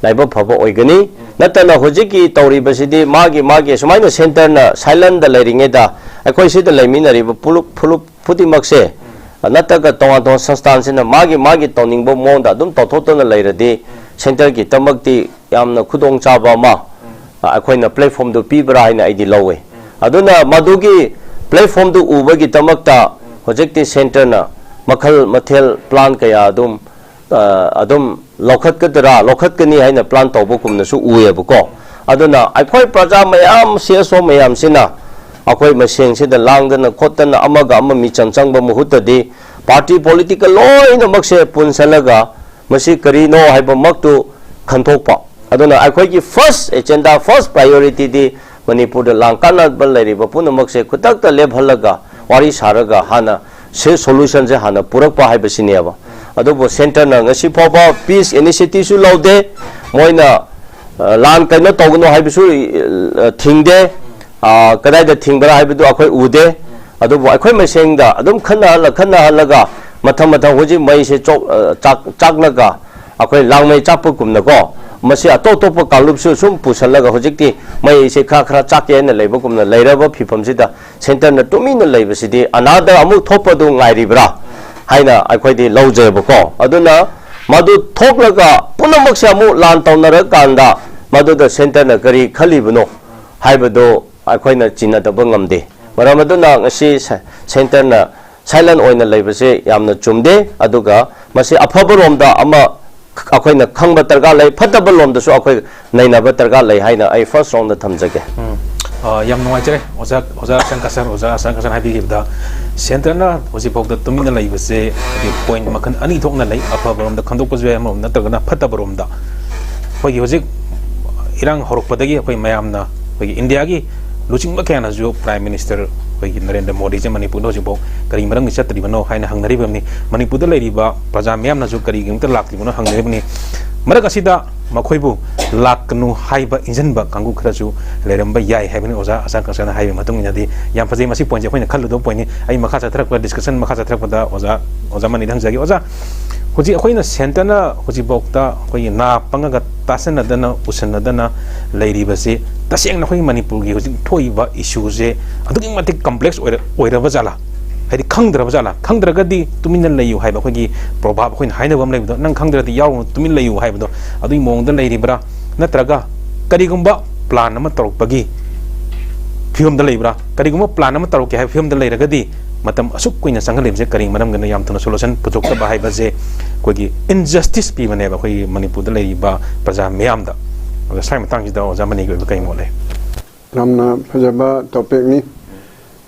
ꯂꯥꯏꯕꯛ ꯐꯕ ꯑꯣꯏꯒꯅꯤ꯫ ꯅꯠꯇꯅ ꯍꯧꯖꯤꯛꯀꯤ ꯇꯧꯔꯤꯕꯁꯤꯗꯤ ꯃꯥꯒꯤ, ꯃꯥꯒꯤ ꯁꯨꯃꯥꯏꯅ centreꯅ silentꯗ ꯂꯩꯔꯤꯉꯩꯗ, ꯑꯩꯈꯣꯏ ꯁꯤꯗ ꯂꯩꯃꯤꯟꯅꯔꯤꯕ ꯐꯨꯂꯨꯞ, ꯐꯨꯂꯨꯞ ꯈꯨꯗꯤꯡꯃꯛꯁꯦ, ꯅꯠꯇ꯭ꯔꯒ ꯇꯣꯉꯥꯟ ꯇꯣꯉꯥꯟ ꯁꯪꯁꯊꯥꯟꯁꯤꯅ ꯃꯥꯒꯤ, ꯃꯥꯒꯤ ꯇꯧꯅꯤꯡꯕ ꯃꯑꯣꯡꯗ ꯑꯗꯨꯝ ꯇꯧꯊꯣꯛꯇꯅ ꯂꯩꯔꯗꯤ, centreꯒꯤꯗꯃꯛꯇꯤ ꯌꯥꯝꯅ ꯈꯨꯗꯣꯡꯆꯥꯕ ꯑꯃ, ꯑ, ꯑꯩꯈꯣꯏꯅ platformꯗꯨ ꯄꯤꯕ꯭ꯔꯥ ꯍꯥꯏꯅ ꯑꯩꯗꯤ ꯂꯧꯋꯦ꯫ ꯑꯗꯨꯅ ꯃꯗꯨꯒꯤ platformꯗꯨ ꯎꯕꯒꯤꯗꯃꯛꯇ ꯍꯧꯖꯤꯛꯇꯤ centreꯅ ꯃꯈꯜ ꯃꯊꯦꯜ plan ꯀꯌꯥ ꯑꯗꯨꯝ, ꯑ, ꯑꯗꯨꯝ ꯂꯧꯈꯠꯀꯗ꯭ꯔꯥ, ꯂꯧꯈꯠꯀꯅꯤ ꯍꯥꯏꯅ plan ꯇꯧꯕꯒꯨꯝꯅꯁꯨ ꯎꯏꯌꯦꯕꯀꯣ꯫ ꯑꯗꯨꯅ ꯑꯩꯈꯣꯏ ꯄ꯭ꯔꯖꯥ ꯃꯌꯥꯝ, CSO ꯃꯌꯥꯝꯁꯤꯅ ꯑꯩꯈꯣꯏ ꯃꯁꯦꯟꯁꯤꯗ ꯂꯥꯡꯗꯅ ꯈꯣꯠꯇꯅ ꯑꯃꯒ ꯑꯃ ꯃꯤꯆꯪ ꯆꯪꯕ ꯃꯍꯨꯠꯇꯗꯤ party political ꯂꯣꯏꯅꯃꯛꯁꯦ ꯄꯨꯟꯁꯤꯜꯂꯒ ꯃꯁꯤ ꯀꯔꯤꯅꯣ ꯍꯥꯏꯕꯃꯛꯇꯨ ꯈꯟꯊꯣꯛꯄ꯫ ꯑꯗꯨꯅ ꯑꯩꯈꯣꯏꯒꯤ first agenda, first priorityꯗꯤ ꯃꯅꯤꯄꯨꯔꯗ ꯂꯥꯡ ꯀꯥꯟꯅꯕ ꯂꯩꯔꯤꯕ ꯄꯨꯝꯅꯃꯛꯁꯦ ꯈꯨꯗꯛꯇ ꯂꯦꯞꯍꯜꯂꯒ ꯋꯥꯔꯤ ꯁꯥꯔꯒ ꯍꯥꯟꯅ ꯁꯦ-, solutionꯁꯦ ꯍꯥꯟꯅ ꯄꯨꯔꯛꯄ ꯍꯥꯏꯕꯁꯤꯅꯦꯕ꯫ ꯑꯗꯨꯕꯨ centreꯅ ꯉꯁꯤ ꯐꯥꯎꯕ peace initiativeꯁꯨ ꯂꯧꯗꯦ꯫ ꯃꯣꯏꯅ, ꯑ, ꯂꯥꯟ ꯀꯩꯅꯣ ꯇꯧꯒꯅꯨ ꯍꯥꯏꯕꯁꯨ, ꯑ, ꯊꯤꯡꯗꯦ꯫ ꯑ, ꯀꯗꯥꯏꯗ ꯊꯤꯡꯕ꯭ꯔꯥ ꯍꯥꯏꯕꯗꯨ ꯑꯩꯈꯣꯏ ꯎꯗꯦ꯫ ꯑꯗꯨꯕꯨ ꯑꯩꯈꯣꯏ ꯃꯁꯦꯟꯗ ꯑꯗꯨꯝ ꯈꯟꯅꯍꯜꯂ-, ꯈꯟꯅꯍꯜꯂꯒ ꯃꯊꯪ ꯃꯊꯪ ꯍꯧꯖꯤꯛ ꯃꯩꯁꯦ ꯆꯣꯛ-, ꯑ, ꯆꯥꯛ-, ꯆꯥꯛꯂꯒ ꯑꯩꯈꯣꯏ ꯂꯥꯡꯃꯩ ꯆꯥꯛꯄꯒꯨꯝꯅꯀꯣ, ꯃꯁꯤ ꯑꯇꯣꯞ ꯑꯇꯣꯞꯄ ꯀꯥꯡꯂꯨꯞꯁꯨ ꯁꯨꯝ ꯄꯨꯁꯜꯂꯒ ꯍꯧꯖꯤꯛꯇꯤ ꯃꯩꯁꯦ ꯈꯔ ꯈꯔ ꯆꯥꯛꯀꯦ ꯍꯥꯏꯅ ꯂꯩꯕꯒꯨꯝꯅ ꯂꯩꯔꯕ ꯐꯤꯕꯝꯁꯤꯗ centreꯅ ꯇꯨꯃꯤꯟꯅ ꯂꯩꯕꯁꯤꯗꯤ ꯑꯅꯥꯗ ꯑꯃꯨꯛ ꯊꯣꯛꯄꯗꯨ ꯉꯥꯏꯔꯤꯕ꯭ꯔꯥ ꯍꯥꯏꯅ ꯑꯩꯈꯣꯏꯗꯤ ꯂꯧꯖꯩꯕꯀꯣ꯫ ꯑꯗꯨꯅ ꯃꯗꯨ ꯊꯣꯛꯂꯒ ꯄꯨꯝꯅꯃꯛꯁꯦ ꯑꯃꯨꯛ ꯂꯥꯟ ꯇꯧꯅꯔꯀꯥꯟꯗ ꯃꯗꯨꯗ centreꯅ ꯀꯔꯤ ꯈꯜꯂꯤꯕꯅꯣ ꯍꯥꯏꯕꯗꯨ ꯑꯩꯈꯣꯏꯅ ꯆꯤꯡꯅꯗꯕ ꯉꯝꯗꯦ꯫ ꯃꯔꯝ ꯑꯗꯨꯅ ꯉꯁꯤ ꯁ-, centreꯅ silent ꯑꯣꯏꯅ ꯂꯩꯕꯁꯦ ꯌꯥꯝꯅ ꯆꯨꯝꯗꯦ꯫ ꯑꯗꯨꯒ ꯃꯁꯤ ꯑꯐꯕꯔꯣꯝꯗ ꯑꯃ ꯑꯩꯈꯣꯏꯅ ꯈꯪꯕ ꯗꯔꯀꯥꯔ ꯂꯩ, ꯐꯠꯇꯕ ꯂꯣꯝꯗꯁꯨ ꯑꯩꯈꯣꯏ ꯅꯩꯅꯕ ꯗꯔꯀꯥꯔ ꯂꯩ ꯍꯥꯏꯅ ꯑꯩ first roundꯗ ꯊꯝꯖꯒꯦ꯫ ꯎꯝ꯫ ꯑ, ꯌꯥꯝ ꯅꯨꯡꯉꯥꯏꯖꯔꯦ, ꯑꯣꯖꯥ, ꯑꯣꯖꯥ ꯁꯪꯀꯔꯁꯟ, ꯑꯣꯖꯥ ꯁꯪꯀꯔꯁꯟ ꯍꯥꯏꯕꯤꯈꯤꯕꯗ, centreꯅ ꯍꯧꯖꯤꯛꯐꯥꯎꯗ ꯇꯨꯃꯤꯟꯅ ꯂꯩꯕꯁꯦ, ꯍꯥꯏꯗꯤ, point ꯃꯈꯜ ꯑꯅꯤ ꯊꯣꯛꯅ ꯂꯩ, ꯑꯐꯕ ꯔꯣꯝꯗ ꯈꯟꯗꯣꯛꯄꯁꯨ ꯌꯥꯏ, ꯑꯃꯔꯣꯝ ꯅꯠꯇ꯭ꯔꯒꯅ ꯐꯠꯇꯕ ꯔꯣꯝꯗ꯫ ꯑꯩꯈꯣꯏꯒꯤ ꯍꯧꯖꯤꯛ ꯏꯔꯥꯡ ꯍꯧꯔꯛꯄꯗꯒꯤ ꯑꯩꯈꯣꯏ ꯃꯌꯥꯝꯅ, ꯑꯩꯈꯣꯏꯒꯤ ꯏꯟꯗꯤꯌꯥꯒꯤ ꯂꯨꯆꯤꯡꯕ ꯀꯌꯥꯅꯁꯨ Prime Minister ꯑꯩꯈꯣꯏꯒꯤ ꯅꯔꯦꯟꯗ꯭ꯔ ꯃꯣꯗꯤꯁꯦ ꯃꯅꯤꯄꯨꯔꯗ ꯍꯧꯖꯤꯛꯐꯥꯎ ꯀꯔꯤ ꯃꯔꯝꯒꯤ ꯆꯠꯇ꯭ꯔꯤꯕꯅꯣ ꯍꯥꯏꯅ ꯍꯪꯅꯔꯤꯕꯅꯤ꯫ ꯃꯅꯤꯄꯨꯔꯗ ꯂꯩꯔꯤꯕ ꯄ꯭ꯔꯖꯥ ꯃꯤꯌꯥꯝꯅꯁꯨ ꯀꯔꯤꯒꯤꯗꯃꯛꯇ ꯂꯥꯛꯇ꯭ꯔꯤꯕꯅꯣ ꯍꯪꯅꯔꯤꯕꯅꯤ꯫ ꯃꯔꯛ ꯑꯁꯤꯗ ꯃꯈꯣꯏꯕꯨ ꯂꯥꯛꯀꯅꯨ ꯍꯥꯏꯕ ꯏꯟꯖꯟꯕ ꯀꯥꯡꯕꯨ ꯈꯔꯁꯨ ꯂꯩꯔꯝꯕ ꯌꯥꯏ ꯍꯥꯏꯕꯅꯤ꯫ ꯑꯣꯖꯥ ꯑꯁꯪꯀꯔꯁꯟꯅ ꯍꯥꯏꯕꯒꯤ ꯃꯇꯨꯡ ꯏꯟꯅꯗꯤ ꯌꯥꯝ ꯐꯖꯩ꯫ ꯃꯁꯤ pointꯁꯦ ꯑꯩꯈꯣꯏꯅ ꯈꯜꯂꯨꯗꯕ pointꯅꯤ꯫ ꯑꯩ ꯃꯈꯥ ꯆꯠꯊꯔꯛꯄ, discussion ꯃꯈꯥ ꯆꯠꯊꯔꯛꯄꯗ ꯑꯣꯖꯥ, ꯑꯣꯖꯥ ꯃꯅꯤꯗ ꯍꯪꯖꯒꯦ꯫ ꯑꯣꯖꯥ, ꯍꯧꯖꯤꯛ ꯑꯩꯈꯣꯏꯅ centreꯅ ꯍꯧꯖꯤꯛꯐꯥꯎꯗ ꯑꯩꯈꯣꯏꯒꯤ ꯅꯥ ꯄꯪꯉꯒ ꯇꯥꯁꯟꯅꯗꯅ, ꯎꯁꯟꯅꯗꯅ ꯂꯩꯔꯤꯕꯁꯤ ꯇꯁꯦꯡꯅ ꯑꯩꯈꯣꯏꯒꯤ ꯃꯅꯤꯄꯨꯔꯒꯤ ꯍꯧꯖꯤꯛ ꯊꯣꯛꯏꯕ issueꯁꯦ ꯑꯗꯨꯛꯀꯤ ꯃꯇꯤꯛ complex ꯑꯣꯏꯔ-, ꯑꯣꯏꯔꯕ ꯖꯥꯠꯂꯥ? ꯍꯥꯏꯗꯤ ꯈꯪꯗ꯭ꯔꯕ ꯖꯥꯠꯂꯥ? ꯈꯪꯗ꯭ꯔꯒꯗꯤ ꯇꯨꯃꯤꯟꯅ ꯂꯩꯌꯨ ꯍꯥꯏꯕ ꯑꯩꯈꯣꯏꯒꯤ proverb ꯑꯩꯈꯣꯏꯅ ꯍꯥꯏꯅꯕ ꯑꯃ ꯂꯩꯕꯗꯣ, "ꯅꯪ ꯈꯪꯗ꯭ꯔꯗꯤ ꯌꯥꯎꯔꯨꯅꯨ, ꯇꯨꯃꯤꯟ ꯂꯩꯌꯨ" ꯍꯥꯏꯕꯗꯣ, ꯑꯗꯨꯒꯤ ꯃꯑꯣꯡꯗ ꯂꯩꯔꯤꯕ꯭ꯔꯥ? ꯅꯠꯇ꯭ꯔꯒ ꯀꯔꯤꯒꯨꯝꯕ plan ꯑꯃ ꯇꯧꯔꯛꯄꯒꯤ ꯐꯤꯕꯝꯗ ꯂꯩꯕ꯭ꯔꯥ? ꯀꯔꯤꯒꯨꯝꯕ plan ꯑꯃ ꯇꯧꯔꯛꯀꯦ ꯍꯥꯏꯕ ꯐꯤꯕꯝꯗ ꯂꯩꯔꯒꯗꯤ ꯃꯇꯝ ꯑꯁꯨꯛ ꯀꯨꯏꯅ ꯆꯪꯍꯜꯂꯤꯕꯁꯦ ꯀꯔꯤ ꯃꯔꯝꯒꯤꯅꯣ? ꯌꯥꯝ ꯊꯨꯅ solution ꯄꯨꯊꯣꯛꯇꯕ ꯍꯥꯏꯕꯁꯦ ꯑꯩꯈꯣꯏꯒꯤ injustice ꯄꯤꯕꯅꯦꯕ ꯑꯩꯈꯣꯏꯒꯤ ꯃꯅꯤꯄꯨꯔꯗ ꯂꯩꯔꯤꯕ ꯄ꯭ꯔꯖꯥ ꯃꯤꯌꯥꯝꯗ꯫ ꯑꯗꯣ ꯁ꯭ꯋꯥꯏ ꯃꯇꯥꯡꯁꯤꯗ ꯑꯣꯖꯥ ꯃꯅꯤꯒꯤ ꯑꯣꯏꯕ ꯀꯔꯤ ꯃꯣꯠ ꯂꯩ? ꯌꯥꯝꯅ ꯐꯖꯕ topicꯅꯤ꯫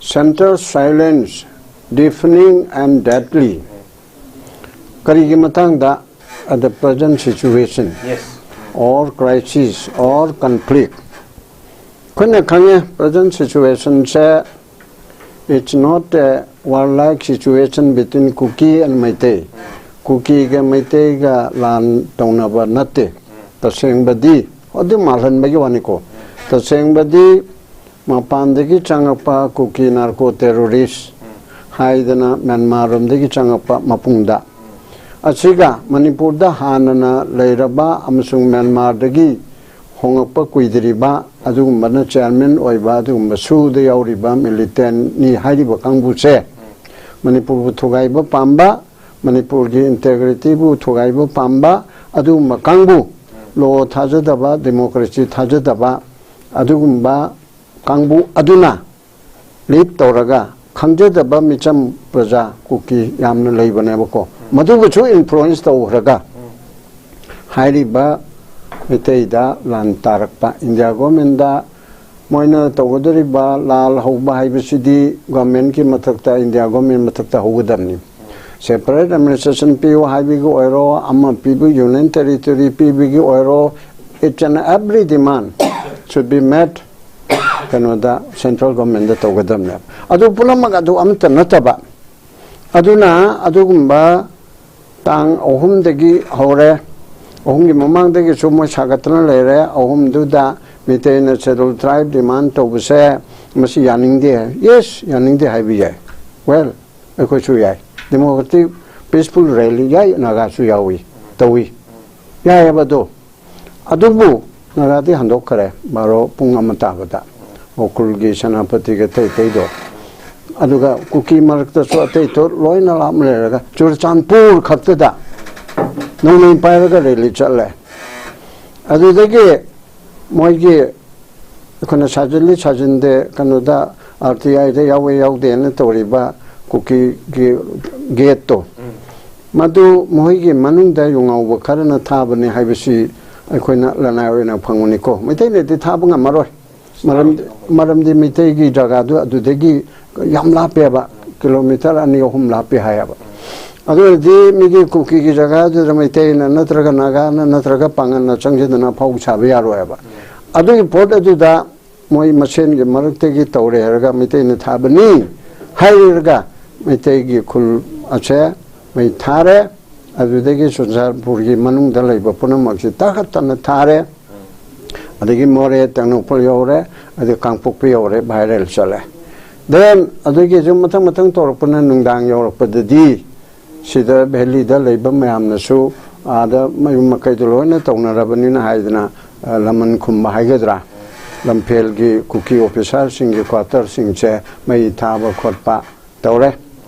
Centre silence, deafening and deadly꯫ ꯀꯔꯤꯒꯤ ꯃꯇꯥꯡꯗ? At the present situation, yes, or crisis or conflict꯫ ꯑꯩꯈꯣꯏꯅ ꯈꯪꯉꯦ, present situationꯁꯦ, it's not a warlike situation between Kuki and Meitei꯫ ꯀꯨꯀꯤꯒ ꯃꯩꯇꯩꯒ ꯂꯥꯟ ꯇꯧꯅꯕ ꯅꯠꯇꯦ꯫ ꯇꯁꯦꯡꯕꯗꯤ, ꯑꯗꯨ ꯃꯥꯜꯍꯟꯕꯒꯤ ꯋꯥꯅꯤꯀꯣ꯫ ꯇꯁꯦꯡꯕꯗꯤ ꯃꯄꯥꯟꯗꯒꯤ ꯆꯪꯉꯛꯄ ꯀꯨꯀꯤ narco terrorist ꯍꯥꯏꯗꯅ ꯃ꯭ꯌꯥꯟꯃꯥꯔ ꯔꯣꯝꯗꯒꯤ ꯆꯪꯉꯛꯄ ꯃꯄꯨꯡꯗ, ꯑꯁꯤꯒ ꯃꯅꯤꯄꯨꯔꯗ ꯍꯥꯟꯅꯅ ꯂꯩꯔꯕ ꯑꯃꯁꯨꯡ ꯃ꯭ꯌꯥꯟꯃꯥꯔꯗꯒꯤ ꯍꯣꯡꯂꯛꯄ ꯀꯨꯏꯗ꯭ꯔꯤꯕ, ꯑꯗꯨꯒꯨꯝꯕꯅ chairman ꯑꯣꯏꯕ, ꯑꯗꯨꯒꯨꯝꯕ ꯁꯨꯗ ꯌꯥꯎꯔꯤꯕ militantꯅꯤ ꯍꯥꯏꯔꯤꯕ ꯀꯥꯡꯕꯨꯁꯦ, ꯃꯅꯤꯄꯨꯔꯕꯨ ꯊꯨꯒꯥꯏꯕ ꯄꯥꯝꯕ, ꯃꯅꯤꯄꯨꯔꯒꯤ integrityꯕꯨ ꯊꯨꯒꯥꯏꯕ ꯄꯥꯝꯕ ꯑꯗꯨꯒꯨꯝꯕ ꯀꯥꯡꯕꯨ, law ꯊꯥꯖꯗꯕ, democracy ꯊꯥꯖꯗꯕ, ꯑꯗꯨꯒꯨꯝꯕ ꯀꯥꯡꯕꯨ ꯑꯗꯨꯅ lead ꯇꯧꯔꯒ ꯈꯪꯖꯗꯕ ꯃꯤꯆꯝ ꯄ꯭ꯔꯖꯥ ꯀꯨꯀꯤ ꯌꯥꯝꯅ ꯂꯩꯕꯅꯦꯕꯀꯣ, ꯃꯗꯨꯕꯨꯁꯨ influence ꯇꯧꯈ꯭ꯔꯒ ꯍꯥꯏꯔꯤꯕ ꯃꯩꯇꯩꯗ ꯂꯥꯟ ꯇꯥꯔꯛꯄ, ꯏꯟꯗꯤꯌꯥ governmentꯗ ꯃꯣꯏꯅ ꯇꯧꯒꯗꯧꯔꯤꯕ ꯂꯥꯜ ꯍꯧꯕ ꯍꯥꯏꯕꯁꯤꯗꯤ ꯒꯣꯔꯃꯦꯟꯒꯤ ꯃꯊꯛꯇ, ꯏꯟꯗꯤꯌꯥ ꯒꯣꯔꯃꯦꯟ ꯃꯊꯛꯇ ꯍꯧꯒꯗꯕꯅꯤ꯫ ꯁꯦꯄꯔꯦꯠ ꯑꯦꯗꯃꯤꯅꯤꯁꯇ꯭ꯔꯦꯁꯟ ꯄꯤꯌꯨ ꯍꯥꯏꯕꯒꯤ ꯑꯣꯏꯔꯣ, ꯑꯃ ꯄꯤꯕ, ꯌꯨꯅꯤꯌꯟ ꯇꯦꯔꯤꯇꯣꯔꯤ ꯄꯤꯕꯒꯤ ꯑꯣꯏꯔꯣ, each and every demand should be met ꯀꯩꯅꯣꯗ, ꯁꯦꯟꯇ꯭ꯔꯦꯜ ꯒꯣꯔꯃꯦꯟꯗ ꯇꯧꯒꯗꯕꯅꯦꯕ꯫ ꯑꯗꯨ ꯄꯨꯝꯅꯃꯛ ꯑꯗꯨ ꯑꯃꯠꯇ ꯅꯠꯇꯕ, ꯑꯗꯨꯅ ꯑꯗꯨꯒꯨꯝꯕ ꯇꯥꯡ ꯑꯍꯨꯝꯗꯒꯤ ꯍꯧꯔꯦ꯫ ꯑꯍꯨꯝꯒꯤ ꯃꯃꯥꯡꯗꯒꯤꯁꯨ ꯃꯣꯏ ꯁꯥꯒꯠꯇꯅ ꯂꯩꯔꯦ꯫ ꯑꯍꯨꯝꯗꯨꯗ ꯃꯤꯇꯩꯅ ꯁꯦꯗꯨꯜ ꯇ꯭ꯔꯥꯏꯕ ꯗꯤꯃꯥꯟ ꯇꯧꯕꯁꯦ ꯃꯁꯤ ꯌꯥꯅꯤꯡꯗꯦ꯫ ꯌꯦꯁ, ꯌꯥꯅꯤꯡꯗꯦ ꯍꯥꯏꯕ ꯌꯥꯏ꯫ ꯋꯦꯜ, ꯑꯩꯈꯣꯏꯁꯨ ꯌꯥꯏ꯫ ꯗꯦꯃꯣꯀ꯭ꯔꯦꯇꯤꯛ ꯄꯤꯁꯐꯨꯜ ꯔꯦꯂꯤ ꯌꯥꯏ, ꯅꯥꯒꯥꯁꯨ ꯌꯥꯎꯏ, ꯇꯧꯏ꯫ ꯌꯥꯏꯑꯕ ꯑꯗꯣ꯫ ꯑꯗꯨꯕꯨ ꯅꯥꯒꯥꯗꯤ ꯍꯟꯗꯣꯛꯈ꯭ꯔꯦ ꯕꯥꯔꯣ, ꯄꯨꯡ ꯑꯃ ꯇꯥꯕꯗ꯫ ꯎꯈ꯭ꯔꯨꯜꯒꯤ ꯁꯦꯅꯥꯄꯇꯤꯒ ꯑꯇꯩ ꯑꯇꯩꯗꯣ꯫ ꯑꯗꯨꯒ ꯀꯨꯀꯤ ꯃꯔꯛꯇꯁꯨ ꯑꯇꯩꯗꯣ ꯂꯣꯏꯅ ꯂꯥꯞꯅ ꯂꯩꯔꯒ ꯆꯨꯔꯆꯥꯟꯄꯨꯔ ꯈꯛꯇꯗ ꯅꯣꯡꯃꯩ ꯄꯥꯏꯔꯒ ꯔꯦꯂꯤ ꯆꯠꯂꯦ꯫ ꯑꯗꯨꯗꯒꯤ ꯃꯣꯏꯒꯤ ꯑꯩꯈꯣꯏꯅ ꯁꯥꯖꯤꯜꯂꯤ ꯁꯥꯖꯤꯟꯗꯦ, ꯀꯩꯅꯣꯗ, ꯑꯥꯔ ꯇꯤ ꯑꯥꯏꯗ ꯌꯥꯎꯋꯦ ꯌꯥꯎꯗꯦꯅ ꯇꯧꯔꯤꯕ ꯀꯨꯀꯤꯒꯤ ꯒꯦꯠꯇꯣ, ꯃꯗꯨ ꯃꯈꯣꯏꯒꯤ ꯃꯅꯨꯡꯗ ꯌꯨꯉꯥꯎꯕ ꯈꯔꯅ ꯊꯥꯕꯅꯤ ꯍꯥꯏꯕꯁꯤ ꯑꯩꯈꯣꯏꯅ ꯂꯅꯥꯏ ꯑꯣꯏꯅ ꯐꯪꯕꯅꯤꯀꯣ꯫ ꯃꯩꯇꯩꯅꯗꯤ ꯊꯥꯕ ꯉꯝꯃꯔꯣꯏ꯫ ꯃꯔꯝ-, ꯃꯔꯝꯗꯤ ꯃꯩꯇꯩꯒꯤ ꯖꯒꯥꯗꯨ ꯑꯗꯨꯗꯒꯤ ꯌꯥꯝ ꯂꯥꯞꯄꯦꯕ, ꯀꯤꯂꯣꯃꯤꯇꯔ ꯑꯅꯤ ꯑꯍꯨꯝ ꯂꯥꯞꯄꯦ ꯍꯥꯏꯌꯦꯕ꯫ ꯑꯗꯨ ꯑꯣꯏꯔꯗꯤ ꯃꯤꯒꯤ ꯀꯨꯀꯤꯒꯤ ꯖꯒꯥꯗꯨꯗ ꯃꯩꯇꯩꯅ ꯅꯠꯇ꯭ꯔꯒ ꯅꯥꯒꯥꯅ ꯅꯠꯇ꯭ꯔꯒ ꯄꯥꯡꯒꯜꯅ ꯆꯪꯁꯤꯟꯗꯅ ꯐꯧ ꯁꯥꯕ ꯌꯥꯔꯣꯏꯕ꯫ ꯑꯗꯨꯒꯤ ꯄꯣꯠ ꯑꯗꯨꯗ ꯃꯣꯏ ꯃꯁꯦꯟꯒꯤ ꯃꯔꯛꯇꯒꯤ ꯇꯧꯔꯦ ꯍꯥꯏꯔꯒ ꯃꯩꯇꯩꯅ ꯊꯥꯕꯅꯤ ꯍꯥꯏꯔꯒ ꯃꯩꯇꯩꯒꯤ ꯈꯨꯜ ꯑꯁꯦ ꯃꯩ ꯊꯥꯔꯦ꯫ ꯑꯗꯨꯗꯒꯤ ꯆꯨꯔꯆꯥꯟꯄꯨꯔꯒꯤ ꯃꯅꯨꯡꯗ ꯂꯩꯕ ꯄꯨꯝꯅꯃꯛꯁꯤ ꯇꯥꯈꯠꯇꯅ ꯊꯥꯔꯦ꯫ ꯑꯗꯒꯤ ꯃꯣꯔꯦ, ꯇꯦꯡꯅꯧꯄꯜ ꯌꯧꯔꯦ, ꯑꯗꯩ ꯀꯥꯡꯄꯣꯛꯄꯤ ꯌꯧꯔꯦ, ꯚꯥꯏꯔꯦꯜ ꯆꯠꯂꯦ꯫ ꯗꯦꯟ ꯑꯗꯨꯒꯤꯁꯨ ꯃꯊꯪ ꯃꯊꯪ ꯇꯧꯔꯛꯄꯅ ꯅꯨꯡꯗꯥꯡ ꯌꯧꯔꯛꯄꯗꯗꯤ ꯁꯤꯗ ꯚꯦꯂꯤꯗ ꯂꯩꯕ ꯃꯌꯥꯝꯅꯁꯨ ꯑꯥꯗ ꯃꯌꯨꯝ ꯃꯀꯩꯗꯣ ꯂꯣꯏꯅ ꯇꯧꯅꯔꯕꯅꯤꯅ ꯍꯥꯏꯗꯅ, ꯑ, ꯂꯃꯟ ꯈꯨꯝꯕ ꯍꯥꯏꯒꯗ꯭ꯔꯥ, ꯂꯝꯐꯦꯜꯒꯤ ꯀꯨꯀꯤ ꯑꯣꯐꯤꯁꯥꯔꯁꯤꯡꯒꯤ ꯀ꯭ꯋꯥꯇꯔꯁꯤꯡꯁꯦ ꯃꯩ ꯊꯥꯕ ꯈꯣꯠꯄ ꯇꯧꯔꯦ꯫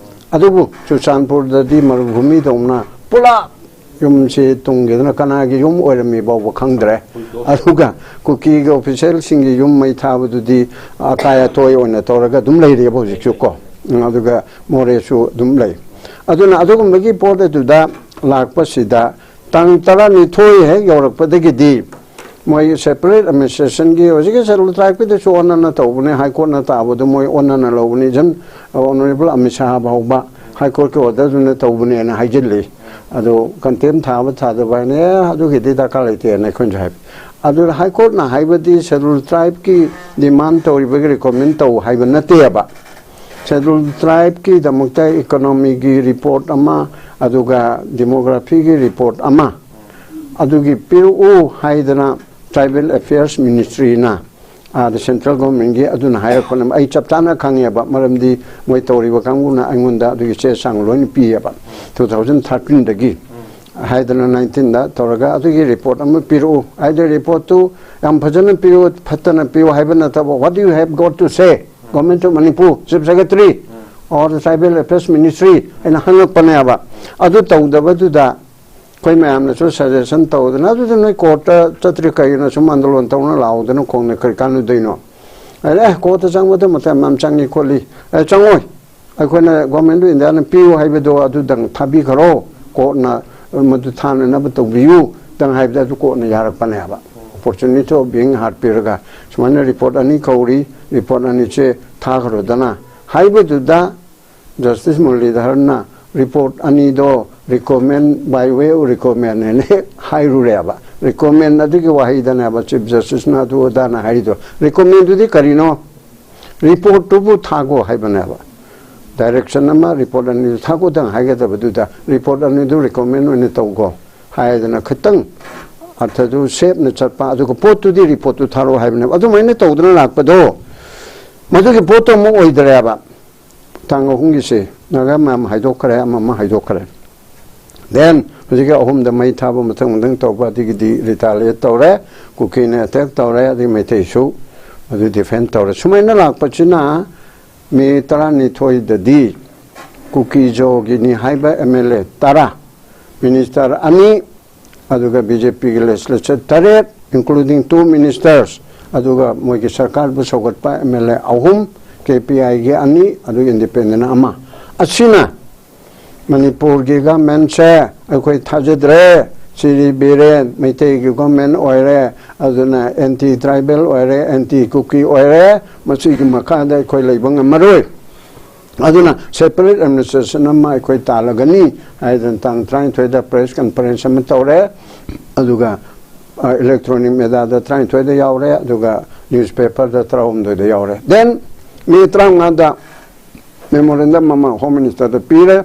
ꯑꯗꯨꯕꯨ ꯆꯨꯔꯆꯥꯟꯄꯨꯔꯗꯗꯤ ꯃꯔꯨꯚꯨꯃꯤꯗꯧꯅ ꯄꯨꯂꯞ ꯌꯨꯝꯁꯤ ꯇꯨꯡꯒꯤꯗꯅ ꯀꯅꯥꯒꯤ ꯌꯨꯝ ꯑꯣꯏꯔꯝꯃꯤ ꯐꯥꯎꯕ ꯈꯪꯗ꯭ꯔꯦ꯫ ꯑꯗꯨꯒ ꯀꯨꯀꯤꯒꯤ ꯑꯣꯐꯤꯁꯦꯜꯁꯤꯡꯒꯤ ꯌꯨꯝ ꯃꯩ ꯊꯥꯕꯗꯨꯗꯤ ꯑꯀꯥꯏ ꯑꯇꯣꯏ ꯑꯣꯏꯅ ꯇꯧꯔꯒ ꯑꯗꯨꯝ ꯂꯩꯔꯤꯑꯕ ꯍꯧꯖꯤꯛꯁꯨ ꯀꯣ꯫ ꯑꯗꯨꯒ ꯃꯣꯔꯦꯁꯨ ꯑꯗꯨꯝ ꯂꯩ꯫ ꯑꯗꯨꯅ ꯑꯗꯨꯒꯨꯝꯕꯒꯤ ꯄꯣꯠ ꯑꯗꯨꯗ ꯂꯥꯛꯄꯁꯤꯗ ꯇꯥꯡ ꯇꯔꯥꯅꯤꯊꯣꯏ ꯍꯦꯛ ꯌꯧꯔꯛꯄꯗꯒꯤꯗꯤ ꯃꯣꯏ separate administrationꯒꯤ ꯍꯧꯖꯤꯛꯀꯤ Scheduled Tribeꯀꯤꯗꯨꯁꯨ ꯑꯣꯟꯅꯅ ꯇꯧꯕꯅꯦ, High Courtꯅ ꯇꯥꯕꯗꯣ ꯃꯣꯏ ꯑꯣꯟꯅꯅ ꯂꯧꯕꯅꯤ꯫ Even Honorable ꯑꯃꯤꯠ ꯁꯥꯍ ꯐꯥꯎꯕ High Courtꯀꯤ orderꯗꯨꯅ ꯇꯧꯕꯅꯦꯅ ꯍꯥꯏꯖꯤꯜꯂꯤ꯫ ꯑꯗꯣ contempt ꯊꯥꯕ ꯊꯥꯗꯕ ꯍꯥꯏꯅ, "ꯑꯦ, ꯑꯗꯨꯒꯤꯗꯤ ꯗꯔꯀꯥꯔ ꯂꯩꯇꯦꯅ" ꯑꯩꯈꯣꯏꯅꯁꯨ ꯍꯥꯏꯕ꯫ ꯑꯗꯨ High Courtꯅ ꯍꯥꯏꯕꯗꯤ Scheduled Tribeꯀꯤ demand ꯇꯧꯔꯤꯕꯒꯤ recommend ꯇꯧ ꯍꯥꯏꯕ ꯅꯠꯇꯦꯕ꯫ Scheduled Tribeꯀꯤꯗꯃꯛꯇ economyꯒꯤ report ꯑꯃ, ꯑꯗꯨꯒ demographyꯒꯤ report ꯑꯃ, ꯑꯗꯨꯒꯤ ꯄꯤꯔꯛꯎ ꯍꯥꯏꯗꯅ Tribal Affairs Ministryꯅ, ꯑꯥꯗ central governmentꯀꯤ ꯑꯗꯨꯅ ꯍꯥꯏꯔꯛꯄꯅꯦ꯫ ꯑꯩ ꯆꯞ ꯆꯥꯅ ꯈꯪꯉꯦꯕ, ꯃꯔꯝꯗꯤ ꯃꯣꯏ ꯇꯧꯔꯤꯕ ꯀꯥꯡꯕꯨꯅ ꯑꯩꯉꯣꯟꯗ ꯑꯗꯨꯒꯤ ꯆꯦ ꯆꯥꯡ ꯂꯣꯏꯅ ꯄꯤꯌꯦꯕ꯫ Two thousand thirteenꯗꯒꯤ ꯍꯥꯏꯗꯅ nineteenꯗ ꯇꯧꯔꯒ ꯑꯗꯨꯒꯤ report ꯑꯃ ꯄꯤꯔꯛꯎ ꯍꯥꯏꯗꯅ, reportꯇꯨ ꯌꯥꯝ ꯐꯖꯅ ꯄꯤꯔꯛꯎ, ꯐꯠꯇꯅ ꯄꯤꯔꯛꯎ ꯍꯥꯏꯕ ꯅꯠꯇꯕ, "What do you have got to say? Government of Manipur, Chief Secretary, or the Tribal Affairs Ministry?" ꯍꯥꯏꯅ ꯍꯪꯉꯛꯄꯅꯦꯕ꯫ ꯑꯗꯨ ꯇꯧꯗꯕꯗꯨꯗ ꯑꯩꯈꯣꯏ ꯃꯌꯥꯝꯅꯁꯨ suggestion ꯇꯧꯗꯅ, "ꯑꯗꯨꯗꯤ ꯅꯣꯏ courtꯇ ꯆꯠꯇ꯭ꯔꯤ ꯀꯩꯒꯤꯅꯣ? ꯁꯨꯝ ꯑꯟꯗꯣꯂꯟ ꯇꯧꯅ ꯂꯥꯛꯍꯧꯗꯅ ꯈꯣꯡꯅ ꯀꯔꯤ ꯀꯥꯟꯅꯗꯣꯏꯅꯣ?" ꯑꯗ, "ꯑꯦ, courtꯇ ꯆꯪꯕꯗ ꯃꯇꯝ ꯌꯥꯝ ꯆꯪꯉꯤ ꯈꯣꯠꯂꯤ"꯫ "ꯑꯦ, ꯆꯪꯉꯣꯏ, ꯑꯩꯈꯣꯏꯅ Government of Indiaꯅ ꯄꯤꯌꯨ ꯍꯥꯏꯕꯗꯣ ꯑꯗꯨꯗꯪ ꯊꯥꯕꯤꯈ꯭ꯔꯣ, courtꯅ ꯃꯗꯨ ꯊꯥꯅꯅꯕ ꯇꯧꯕꯤꯌꯨ" ꯗꯪ ꯍꯥꯏꯕꯗ ꯑꯗꯨ courtꯅ ꯌꯥꯔꯛꯄꯅꯦꯕ꯫ Opportunity of being heard ꯄꯤꯔꯒ ꯁꯨꯃꯥꯏꯅ report ꯑꯅꯤ ꯀꯧꯔꯤ, report ꯑꯅꯤꯁꯦ ꯊꯥꯈ꯭ꯔꯣꯗꯅ ꯍꯥꯏꯕꯗꯨꯗ, Justice Muralidharꯅ report ꯑꯅꯤꯗꯣ recommend, by way of recommend ꯍꯥꯏꯅ ꯍꯦꯛ ꯍꯥꯏꯔꯨꯔꯦꯕ꯫ Recommend ꯑꯗꯨꯒꯤ ꯋꯥꯍꯩꯗꯅꯦꯕ Chief Justiceꯅ ꯑꯗꯨ ꯑꯗꯥꯅ ꯍꯥꯏꯔꯤꯗꯣ꯫ Recommendꯗꯨꯗꯤ ꯀꯔꯤꯅꯣ? Reportꯇꯨꯕꯨ ꯊꯥꯒꯣ ꯍꯥꯏꯕꯅꯦꯕ꯫ Direction ꯑꯃ, report ꯑꯅꯤꯗꯨ ꯊꯥꯒꯣꯗꯪ ꯍꯥꯏꯒꯗꯕꯗꯨꯗ, report ꯑꯅꯤꯗꯨ recommend ꯑꯣꯏꯅ ꯇꯧꯒꯣ ꯍꯥꯏꯗꯅ ꯈꯤꯇꯪ ꯑꯔꯊꯗꯨ ꯁꯦꯞꯅ ꯆꯠꯄ, ꯑꯗꯨꯒ ꯄꯣꯠꯇꯨꯗꯤ reportꯇꯨ ꯊꯥꯔꯛꯑꯣ ꯍꯥꯏꯕꯅꯦꯕ꯫ ꯑꯗꯨꯃꯥꯏꯅ ꯇꯧꯗꯅ ꯂꯥꯛꯄꯗꯣ, ꯃꯗꯨꯒꯤ ꯄꯣꯠꯇꯣ ꯑꯃꯨꯛ ꯑꯣꯏꯗ꯭ꯔꯦꯕ꯫ ꯇꯥꯡ ꯑꯍꯨꯝꯒꯤꯁꯦ ꯅꯥꯒꯥ ꯃꯌꯥꯝ ꯍꯥꯏꯗꯣꯛꯈ꯭ꯔꯦ, ꯑꯃ ꯑꯃ ꯍꯥꯏꯗꯣꯛꯈ꯭ꯔꯦ꯫ Then ꯍꯧꯖꯤꯛꯀꯤ ꯑꯍꯨꯝꯗ ꯃꯩ ꯊꯥꯕ ꯃꯊꯪ ꯃꯊꯪ ꯇꯧꯕ, ꯑꯗꯒꯤꯗꯤ retaliate ꯇꯧꯔꯦ, ꯀꯨꯀꯤꯅ attack ꯇꯧꯔꯦ, ꯑꯗꯒꯤ ꯃꯩꯇꯩꯁꯨ ꯑꯗꯨ defend ꯇꯧꯔꯦ꯫ ꯁꯨꯃꯥꯏꯅ ꯂꯥꯛꯄꯁꯤꯅ May ꯇꯔꯥꯅꯤꯊꯣꯏꯗꯗꯤ ꯀꯨꯀꯤ ꯖꯣꯒꯤꯅꯤ ꯍꯥꯏꯕ MLA ꯇꯔꯥ, minister ꯑꯅꯤ, ꯑꯗꯨꯒ BJPꯒꯤ legislature ꯇꯔꯦꯠ, including two ministers, ꯑꯗꯨꯒ ꯃꯣꯏꯒꯤ ꯁꯔꯀꯥꯔꯕꯨ ꯁꯧꯒꯠꯄ MLA ꯑꯍꯨꯝ, KPIꯒꯤ ꯑꯅꯤ, ꯑꯗꯨꯒ independent ꯑꯃ꯫ ꯑꯁꯤꯅ ꯃꯅꯤꯄꯨꯔꯒꯤ governmentꯁꯦ ꯑꯩꯈꯣꯏ ꯊꯥꯖꯗ꯭ꯔꯦ, ꯁꯤꯔꯤ ꯕꯤꯔꯦꯟ, ꯃꯩꯇꯩꯒꯤ ꯒꯣꯔꯃꯦꯟ ꯑꯣꯏꯔꯦ, ꯑꯗꯨꯅ ꯑꯦꯟꯇꯤ ꯇ꯭ꯔꯥꯏꯕꯦꯜ ꯑꯣꯏꯔꯦ, ꯑꯦꯟꯇꯤ ꯀꯨꯀꯤ ꯑꯣꯏꯔꯦ, ꯃꯁꯤꯒꯤ ꯃꯈꯥꯗ ꯑꯩꯈꯣꯏ ꯂꯩꯕ ꯉꯝꯃꯔꯣꯏ꯫ ꯑꯗꯨꯅ ꯁꯦꯄꯔꯦꯠ ꯑꯦꯗꯃꯤꯅꯤꯁꯇ꯭ꯔꯦꯁꯟ ꯑꯃ ꯑꯩꯈꯣꯏ ꯇꯥꯜꯂꯒꯅꯤ ꯍꯥꯏꯗꯅ ꯇꯥꯡ ꯇꯔꯥꯅꯤꯊꯣꯏꯗ ꯄ꯭ꯔꯦꯁ ꯀꯟꯐꯔꯦꯟꯁ ꯑꯃ ꯇꯧꯔꯦ꯫ ꯑꯗꯨꯒ ꯏꯂꯦꯛꯇ꯭ꯔꯣꯅꯤꯛ ꯃꯦꯗꯤꯌꯥꯗ ꯇꯔꯥꯅꯤꯊꯣꯏꯗ ꯌꯥꯎꯔꯦ, ꯑꯗꯨꯒ ꯅ꯭ꯌꯨꯁꯄꯦꯄꯔꯗ ꯇꯔꯥꯍꯨꯝꯗꯣꯏꯗ ꯌꯥꯎꯔꯦ꯫ ꯗꯦꯟ ꯃꯦ ꯇꯔꯥꯃꯉꯥꯗ ꯃꯦꯃꯣꯔꯦꯟꯗꯝ ꯑꯃ ꯍꯣꯝ ꯃꯤꯅꯤꯁꯇꯔꯗ ꯄꯤꯔꯦ꯫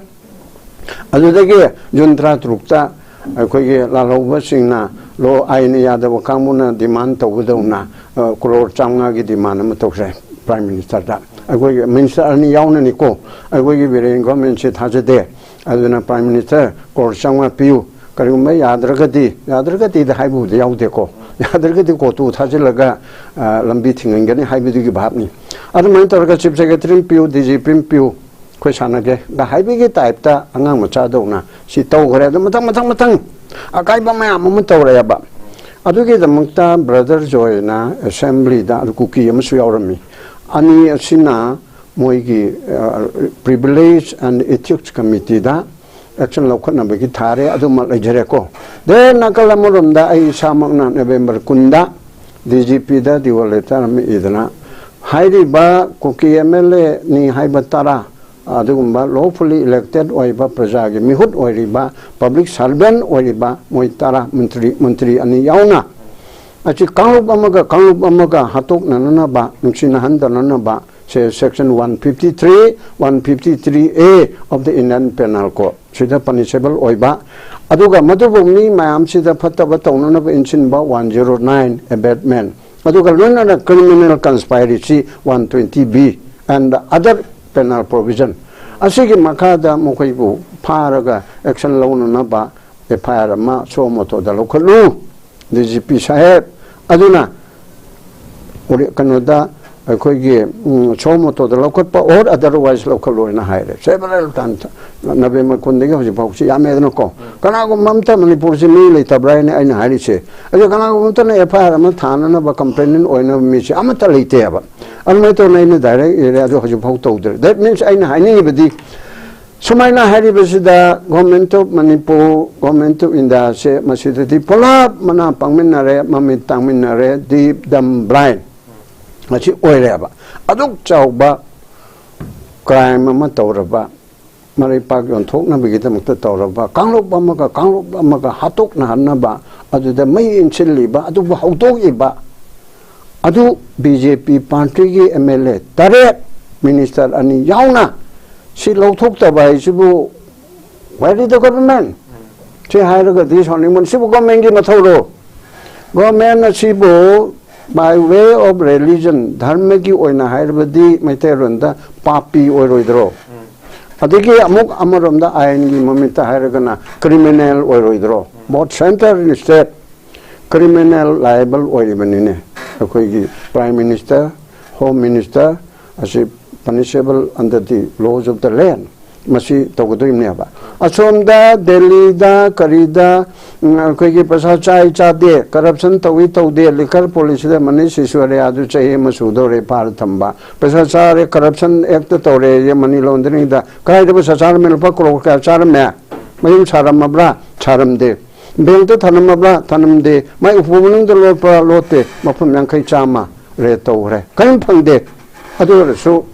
ꯑꯗꯨꯗꯒꯤ ꯖꯨꯟ ꯇꯔꯥꯇꯔꯨꯛꯇ ꯑꯩꯈꯣꯏꯒꯤ ꯂꯥꯜꯍꯧꯕꯁꯤꯡꯅ ꯂꯣ ꯑꯥꯏꯟ ꯌꯥꯗꯕ ꯀꯥꯡꯕꯨꯅ ꯗꯤꯃꯥꯟ ꯇꯧꯕꯗꯧꯅ, ꯑ, ꯀ꯭ꯔꯣꯔ ꯆꯥꯝꯃꯉꯥꯒꯤ ꯗꯤꯃꯥꯟ ꯑꯃ ꯇꯧꯈ꯭ꯔꯦ ꯄ꯭ꯔꯥꯏꯝ ꯃꯤꯅꯤꯁꯇꯔꯗ꯫ ꯑꯩꯈꯣꯏꯒꯤ ꯃꯤꯅꯤꯁꯇꯔ ꯑꯅꯤ ꯌꯥꯎꯅꯅꯤꯀꯣ, ꯑꯩꯈꯣꯏꯒꯤ ꯕꯤꯔꯦꯟ ꯒꯣꯔꯃꯦꯟꯁꯤ ꯊꯥꯖꯗꯦ, ꯑꯗꯨꯅ ꯄ꯭ꯔꯥꯏꯝ ꯃꯤꯅꯤꯁꯇꯔ ꯀ꯭ꯔꯣꯔ ꯆꯥꯝꯃꯉꯥ ꯄꯤꯌꯨ, ꯀꯔꯤꯒꯨꯝꯕ ꯌꯥꯗ꯭ꯔꯒꯗꯤ, ꯌꯥꯗ꯭ꯔꯒꯗꯤꯗ ꯍꯥꯏꯕꯕꯨꯗꯤ ꯌꯥꯎꯗꯦꯀꯣ, ꯌꯥꯗ꯭ꯔꯒꯗꯤ ꯀꯣꯔꯠꯇꯨ ꯊꯥꯖꯤꯜꯂꯒ, ꯑ, ꯂꯝꯕꯤ ꯊꯤꯡꯍꯟꯒꯅꯤ ꯍꯥꯏꯕꯗꯨꯒꯤ ꯚꯥꯞꯅꯤ꯫ ꯑꯗꯨꯃꯥꯏꯅ ꯇꯧꯔꯒ ꯆꯤꯐ ꯁꯦꯀ꯭ꯔꯦꯇꯔꯤ ꯑꯃ ꯄꯤꯌꯨ, ꯗꯤ ꯖꯤ ꯄꯤ ꯑꯃ ꯄꯤꯌꯨ, ꯑꯩꯈꯣꯏ ꯁꯥꯟꯅꯒꯦ ꯒ ꯍꯥꯏꯕꯒꯤ ꯇꯥꯏꯞꯇ ꯑꯉꯥꯡ ꯃꯆꯥꯗꯧꯅ ꯁꯤ ꯇꯧꯈ꯭ꯔꯦ꯫ ꯑꯗꯨ ꯃꯊꯪ ꯃꯊꯪ ꯃꯊꯪ ꯑꯀꯥꯏꯕ ꯃꯌꯥꯝ ꯑꯃ ꯇꯧꯔꯛꯑꯦꯕ꯫ ꯑꯗꯨꯒꯤꯗꯃꯛꯇ ꯕ꯭ꯔꯗꯔ ꯖꯣꯏꯅ ꯑꯦꯁꯦꯝꯕ꯭ꯂꯤꯗ, ꯑꯗꯨ ꯀꯨꯀꯤ ꯑꯃꯁꯨ ꯌꯥꯎꯔꯝꯃꯤ, ꯑꯅꯤ ꯑꯁꯤꯅ ꯃꯣꯏꯒꯤ ꯄ꯭ꯔꯤꯚꯤꯂꯦꯖ ꯑꯦꯟ ꯏꯊꯤꯛꯁ ꯀꯃꯤꯇꯤꯗ ꯑꯦꯛꯁꯟ ꯂꯧꯈꯠꯅꯕꯒꯤ ꯊꯥꯔꯦ꯫ ꯑꯗꯨꯃꯛ ꯂꯩꯖꯔꯦꯀꯣ꯫ ꯗꯦꯟ ꯅꯥꯀꯜ ꯑꯃꯔꯣꯝꯗ ꯑꯩ ꯏꯁꯥꯃꯛꯅ ꯅꯕꯦꯝꯕꯔ ꯀꯨꯟꯗ ꯗꯤ ꯖꯤ ꯄꯤꯗ ꯗꯤꯑꯣ ꯂꯦꯇꯔ ꯑꯃ ꯏꯗꯅ, ꯍꯥꯏꯔꯤꯕ ꯀꯨꯀꯤ ꯑꯦꯝ ꯑꯦꯜ ꯑꯦꯅꯤ ꯍꯥꯏꯕ ꯇꯔꯥ, ꯑꯗꯨꯒꯨꯝꯕ ꯂꯣꯐꯨꯜꯂꯤ ꯏꯂꯦꯛꯇꯦꯠ ꯑꯣꯏꯕ ꯄ꯭ꯔꯖꯥꯒꯤ ꯃꯤꯍꯨꯠ ꯑꯣꯏꯔꯤꯕ, ꯄꯕ꯭ꯂꯤꯛ ꯁꯔꯚꯦꯟ ꯑꯣꯏꯔꯤꯕ ꯃꯣꯏ ꯇꯔꯥ, ꯃꯟꯇ꯭ꯔꯤ, ꯃꯟꯇ꯭ꯔꯤ ꯑꯅꯤ ꯌꯥꯎꯅ, ꯑꯁꯤ ꯀꯥꯡꯂꯨꯞ ꯑꯃꯒ ꯀꯥꯡꯂꯨꯞ ꯑꯃꯒ ꯍꯥꯠꯇꯣꯛꯅꯅꯅꯕ, ꯅꯨꯡꯁꯤꯅꯍꯟꯗꯅꯅꯕ, ꯁꯦ section one fifty three, one fifty three A of the Indian Penal Code ꯁꯤꯗ ꯄꯅꯤꯁꯦꯕꯜ ꯑꯣꯏꯕ, ꯑꯗꯨꯒ ꯃꯗꯨꯕꯨ ꯃꯤ ꯃꯌꯥꯝꯁꯤꯗ ꯐꯠꯇꯕ ꯇꯧꯅꯅꯕ ꯏꯟꯁꯤꯟꯕ ꯋꯥꯟ ꯖꯤꯔꯣ ꯅꯥꯏꯟ ꯑꯦꯕꯦꯠꯃꯦꯟ, ꯑꯗꯨꯒ ꯂꯣꯏꯅꯅ criminal conspiracy one twenty B and other penal provision ꯑꯁꯤꯒꯤ ꯃꯈꯥꯗ ꯃꯈꯣꯏꯕꯨ ꯐꯥꯔꯒ ꯑꯦꯛꯁꯟ ꯂꯧꯅꯅꯕ ꯑꯦꯐ ꯑꯥꯏ ꯑꯥꯔ ꯑꯃ ꯁꯣ ꯃꯣꯇꯣꯗ ꯂꯧꯈꯠꯂꯨ, ꯗꯤ ꯖꯤ ꯄꯤ ꯁꯥꯍꯦꯕ꯫ ꯑꯗꯨꯅ ꯀꯩꯅꯣꯗ ꯑꯩꯈꯣꯏꯒꯤ, ꯎꯝ, ꯁꯣ ꯃꯣꯇꯣꯗ ꯂꯧꯈꯠꯄ or otherwise ꯂꯧꯈꯠꯂꯣꯏꯅ ꯍꯥꯏꯔꯦ꯫ ꯁꯦꯕꯔꯦꯜ ꯇꯥꯟ ꯅꯕꯦꯝꯕꯔ ꯀꯨꯟꯗꯒꯤ ꯍꯧꯖꯤꯛ ꯐꯥꯎꯁꯤ ꯌꯥꯝꯃꯦꯗꯅꯀꯣ꯫ ꯀꯅꯥꯒꯨꯝꯕ ꯑꯝꯇ ꯃꯅꯤꯄꯨꯔꯁꯤ ꯃꯤ ꯂꯩꯇꯕ꯭ꯔꯥ ꯍꯥꯏꯅ ꯑꯩꯅ ꯍꯥꯏꯔꯤꯁꯦ꯫ ꯑꯗꯣ ꯀꯅꯥꯒꯨꯝꯕ ꯑꯝꯇꯅ ꯑꯦꯐ ꯑꯥꯏ ꯑꯥꯔ ꯑꯃ ꯊꯥꯅꯅꯕ, ꯀꯝꯄ꯭ꯂꯦꯅꯦꯟ ꯑꯣꯏꯅꯕ ꯃꯤꯁꯦ ꯑꯃꯠꯇ ꯂꯩꯇꯦꯕ꯫ ꯑꯗꯨꯃꯥꯏꯅ ꯇꯧꯅ ꯑꯩꯅ ꯗꯥꯏꯔꯦꯛ ꯏꯔꯦ, ꯑꯗꯣ ꯍꯧꯖꯤꯛ ꯐꯥꯎ ꯇꯧꯗ꯭ꯔꯦ꯫ That means ꯑꯩꯅ ꯍꯥꯏꯅꯤꯡꯉꯤꯕꯗꯤ ꯁꯨꯃꯥꯏꯅ ꯍꯥꯏꯔꯤꯕꯁꯤꯗ Government of Manipur, Government of India ꯁꯦ ꯃꯁꯤꯗꯗꯤ ꯄꯨꯂꯞ ꯃꯅꯥ ꯄꯪꯃꯤꯟꯅꯔꯦ, ꯃꯃꯤꯠ ꯇꯥꯡꯃꯤꯟꯅꯔꯦ, deaf dumb blind꯫ ꯃꯁꯤ ꯑꯣꯏꯔꯦꯕ꯫ ꯑꯗꯨꯛ ꯆꯥꯎꯕ crime ꯑꯃ ꯇꯧꯔꯕ, ꯃꯔꯩꯄꯥꯛ ꯌꯣꯟꯊꯣꯛꯅꯕꯒꯤꯗꯃꯛꯇ ꯇꯧꯔꯕ, ꯀꯥꯡꯂꯨꯞ ꯑꯃꯒ ꯀꯥꯡꯂꯨꯞ ꯑꯃꯒ ꯍꯥꯠꯇꯣꯛꯅꯍꯟꯅꯕ, ꯑꯗꯨꯗ ꯃꯩ ꯏꯟꯁꯤꯜꯂꯤꯕ, ꯑꯗꯨꯕꯨ ꯍꯧꯗꯣꯛꯏꯕ, ꯑꯗꯨ B J P party ꯒꯤ M L A ꯇꯔꯦꯠ, minister ꯑꯅꯤ ꯌꯥꯎꯅ ꯁꯤ ꯂꯧꯊꯣꯛꯇꯕ ꯍꯥꯏꯁꯤꯕꯨ, where is the government? ꯁꯤ ꯍꯥꯏꯔꯒꯗꯤ ꯁꯥꯎꯅꯤꯡꯕꯅꯤ꯫ ꯁꯤꯕꯨ government ꯀꯤ ꯃꯊꯧꯔꯣ? Government ꯑꯁꯤꯕꯨ by way of religion, ꯙꯔꯃꯒꯤ ꯑꯣꯏꯅ ꯍꯥꯏꯔꯕꯗꯤ ꯃꯩꯇꯩꯂꯣꯟꯗ ꯄꯥꯄꯤ ꯑꯣꯏꯔꯣꯏꯗ꯭ꯔꯣ? ꯑꯗꯒꯤ ꯑꯃꯨꯛ ꯑꯃꯔꯣꯝꯗ ꯑꯥꯏꯟꯒꯤ ꯃꯃꯤꯠꯇ ꯍꯥꯏꯔꯒꯅ criminal ꯑꯣꯏꯔꯣꯏꯗ꯭ꯔꯣ? Both centre and state criminal liable ꯑꯣꯏꯔꯤꯕꯅꯤꯅꯦ꯫ ꯑꯩꯈꯣꯏꯒꯤ Prime Minister, Home Minister ꯑꯁꯤ punishable under the laws of the land꯫ ꯃꯁꯤ ꯇꯧꯒꯗꯣꯔꯤꯕꯅꯦꯕ꯫ ꯑꯁꯣꯝꯗ ꯗꯦꯜꯂꯤꯗ ꯀꯔꯤꯗ, ꯎꯝ, ꯑꯩꯈꯣꯏꯒꯤ ꯄꯩꯁꯥ ꯆꯥꯏ ꯆꯥꯗꯦ, corruption ꯇꯧꯏ ꯇꯧꯗꯦ, liquor policy ꯗ Manish Sisodia ꯗꯨ ꯆꯍꯤ ꯑꯃ ꯁꯨꯗꯧꯔꯦ ꯐꯥꯔ ꯊꯝꯕ, ꯄꯩꯁꯥ ꯆꯥꯔꯦ, Corruption Act ꯇꯧꯔꯦ, money laundering ꯗ꯫ ꯀꯗꯥꯏꯗ ꯄꯩꯁꯥ ꯆꯥꯔꯝꯃꯦ? ꯂꯨꯄꯥ ꯀ꯭ꯔꯣꯔ ꯀꯌꯥ ꯆꯥꯔꯝꯃꯦ? ꯃꯌꯨꯝ ꯁꯥꯔꯝꯃꯕ꯭ꯔꯥ? ꯁꯥꯔꯝꯗꯦ꯫ Bank ꯇ ꯊꯅꯝꯃꯕ꯭ꯔꯥ? ꯊꯅꯝꯗꯦ꯫ ꯃꯥꯏ ꯎꯄꯨ ꯃꯅꯨꯡꯗ ꯂꯣꯠꯄ꯭ꯔꯥ? ꯂꯣꯠꯇꯦ꯫ ꯃꯐꯝ ꯌꯥꯡꯈꯩ ꯆꯥꯝꯃ raid ꯇꯧꯈ꯭ꯔꯦ, ꯀꯔꯤꯝ ꯐꯪꯗꯦ꯫ ꯑꯗꯨ ꯑꯣꯏꯔꯁꯨ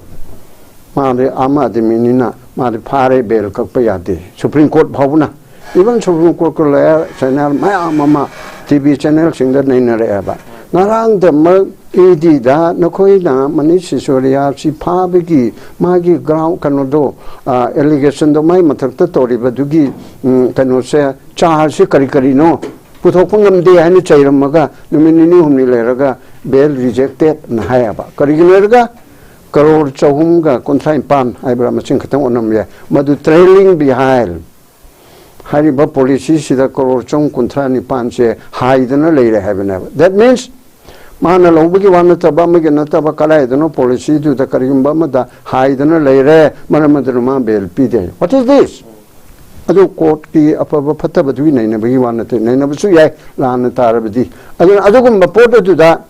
ꯃꯥꯗꯤ ꯑꯥꯝ ꯑꯥꯗꯃꯤꯅꯤꯅ ꯃꯥꯗꯤ ꯐꯥꯔꯦ, bail ꯀꯛꯄ ꯌꯥꯗꯦ꯫ Supreme Court ꯐꯥꯎꯕꯅ, even Supreme Court ꯀ lawyer channel ꯃꯌꯥꯝ ꯑꯃ T V channel ꯁꯤꯡꯗ ꯅꯩꯅꯔꯛꯑꯦꯕ꯫ ꯉꯔꯥꯡꯗꯃꯛ E D ꯗ ꯅꯈꯣꯏꯅ Manish Sisodia ꯁꯤ ꯐꯥꯕꯒꯤ ꯃꯥꯒꯤ ground, ꯀꯩꯅꯣꯗꯣ, ꯑ, allegation ꯗꯣ, ꯃꯥꯏ ꯃꯊꯛꯇ ꯇꯧꯔꯤꯕꯗꯨꯒꯤ, ꯎꯝ, ꯀꯩꯅꯣꯁꯦ, charge ꯁꯦ ꯀꯔꯤ ꯀꯔꯤꯅꯣ ꯄꯨꯊꯣꯛꯄ ꯉꯝꯗꯦ ꯍꯥꯏꯅ ꯆꯩꯔꯝꯃꯒ, ꯅꯨꯃꯤꯠ ꯅꯤꯅꯤ ꯍꯨꯝꯅꯤ ꯂꯩꯔꯒ bail rejected ꯅ ꯍꯥꯏꯌꯦꯕ꯫ ꯀꯔꯤꯒꯤꯅꯣ ꯍꯥꯏꯔꯒ, ꯀꯔꯣꯔ ꯆꯍꯨꯝꯒ ꯀꯨꯟꯊ꯭ꯔꯥ ꯅꯤꯄꯥꯟ ꯍꯥꯏꯕ꯭ꯔꯥ, ꯃꯁꯤꯡ ꯈꯤꯇꯪ ꯑꯣꯟꯅꯔꯝꯕ ꯌꯥꯏ, ꯃꯗꯨ trailing behind ꯍꯥꯏꯔꯤꯕ policy ꯁꯤꯗ ꯀꯔꯣꯔ ꯆꯍꯨꯝ ꯀꯨꯟꯊ꯭ꯔꯥ ꯅꯤꯄꯥꯟꯁꯦ ꯍꯥꯏꯗꯅ ꯂꯩꯔꯦ ꯍꯥꯏꯕꯅꯦꯕ꯫ That means, ꯃꯥꯅ ꯂꯧꯕꯒꯤ ꯋꯥ ꯅꯠꯇꯕ, ꯑꯃꯒꯤ ꯅꯠꯇꯕ, ꯀꯗꯥꯏꯗꯅꯣ policy ꯗꯨꯗ ꯀꯔꯤꯒꯨꯝꯕ ꯑꯃꯗ ꯍꯥꯏꯗꯅ ꯂꯩꯔꯦ, ꯃꯔꯝ ꯑꯗꯨꯅ ꯃꯥ bail ꯄꯤꯗꯦ꯫ What is this? ꯑꯗꯨ court ꯀꯤ ꯑꯐꯕ ꯐꯠꯇꯕꯗꯨꯒꯤ ꯅꯩꯅꯕꯒꯤ ꯋꯥ ꯅꯠꯇꯦ, ꯅꯩꯅꯕꯁꯨ ꯌꯥꯏ ꯂꯥꯟꯅ ꯇꯥꯔꯕꯗꯤ꯫ ꯑꯗꯨꯅ ꯑꯗꯨꯒꯨꯝꯕ ꯄꯣꯠ ꯑꯗꯨꯗ,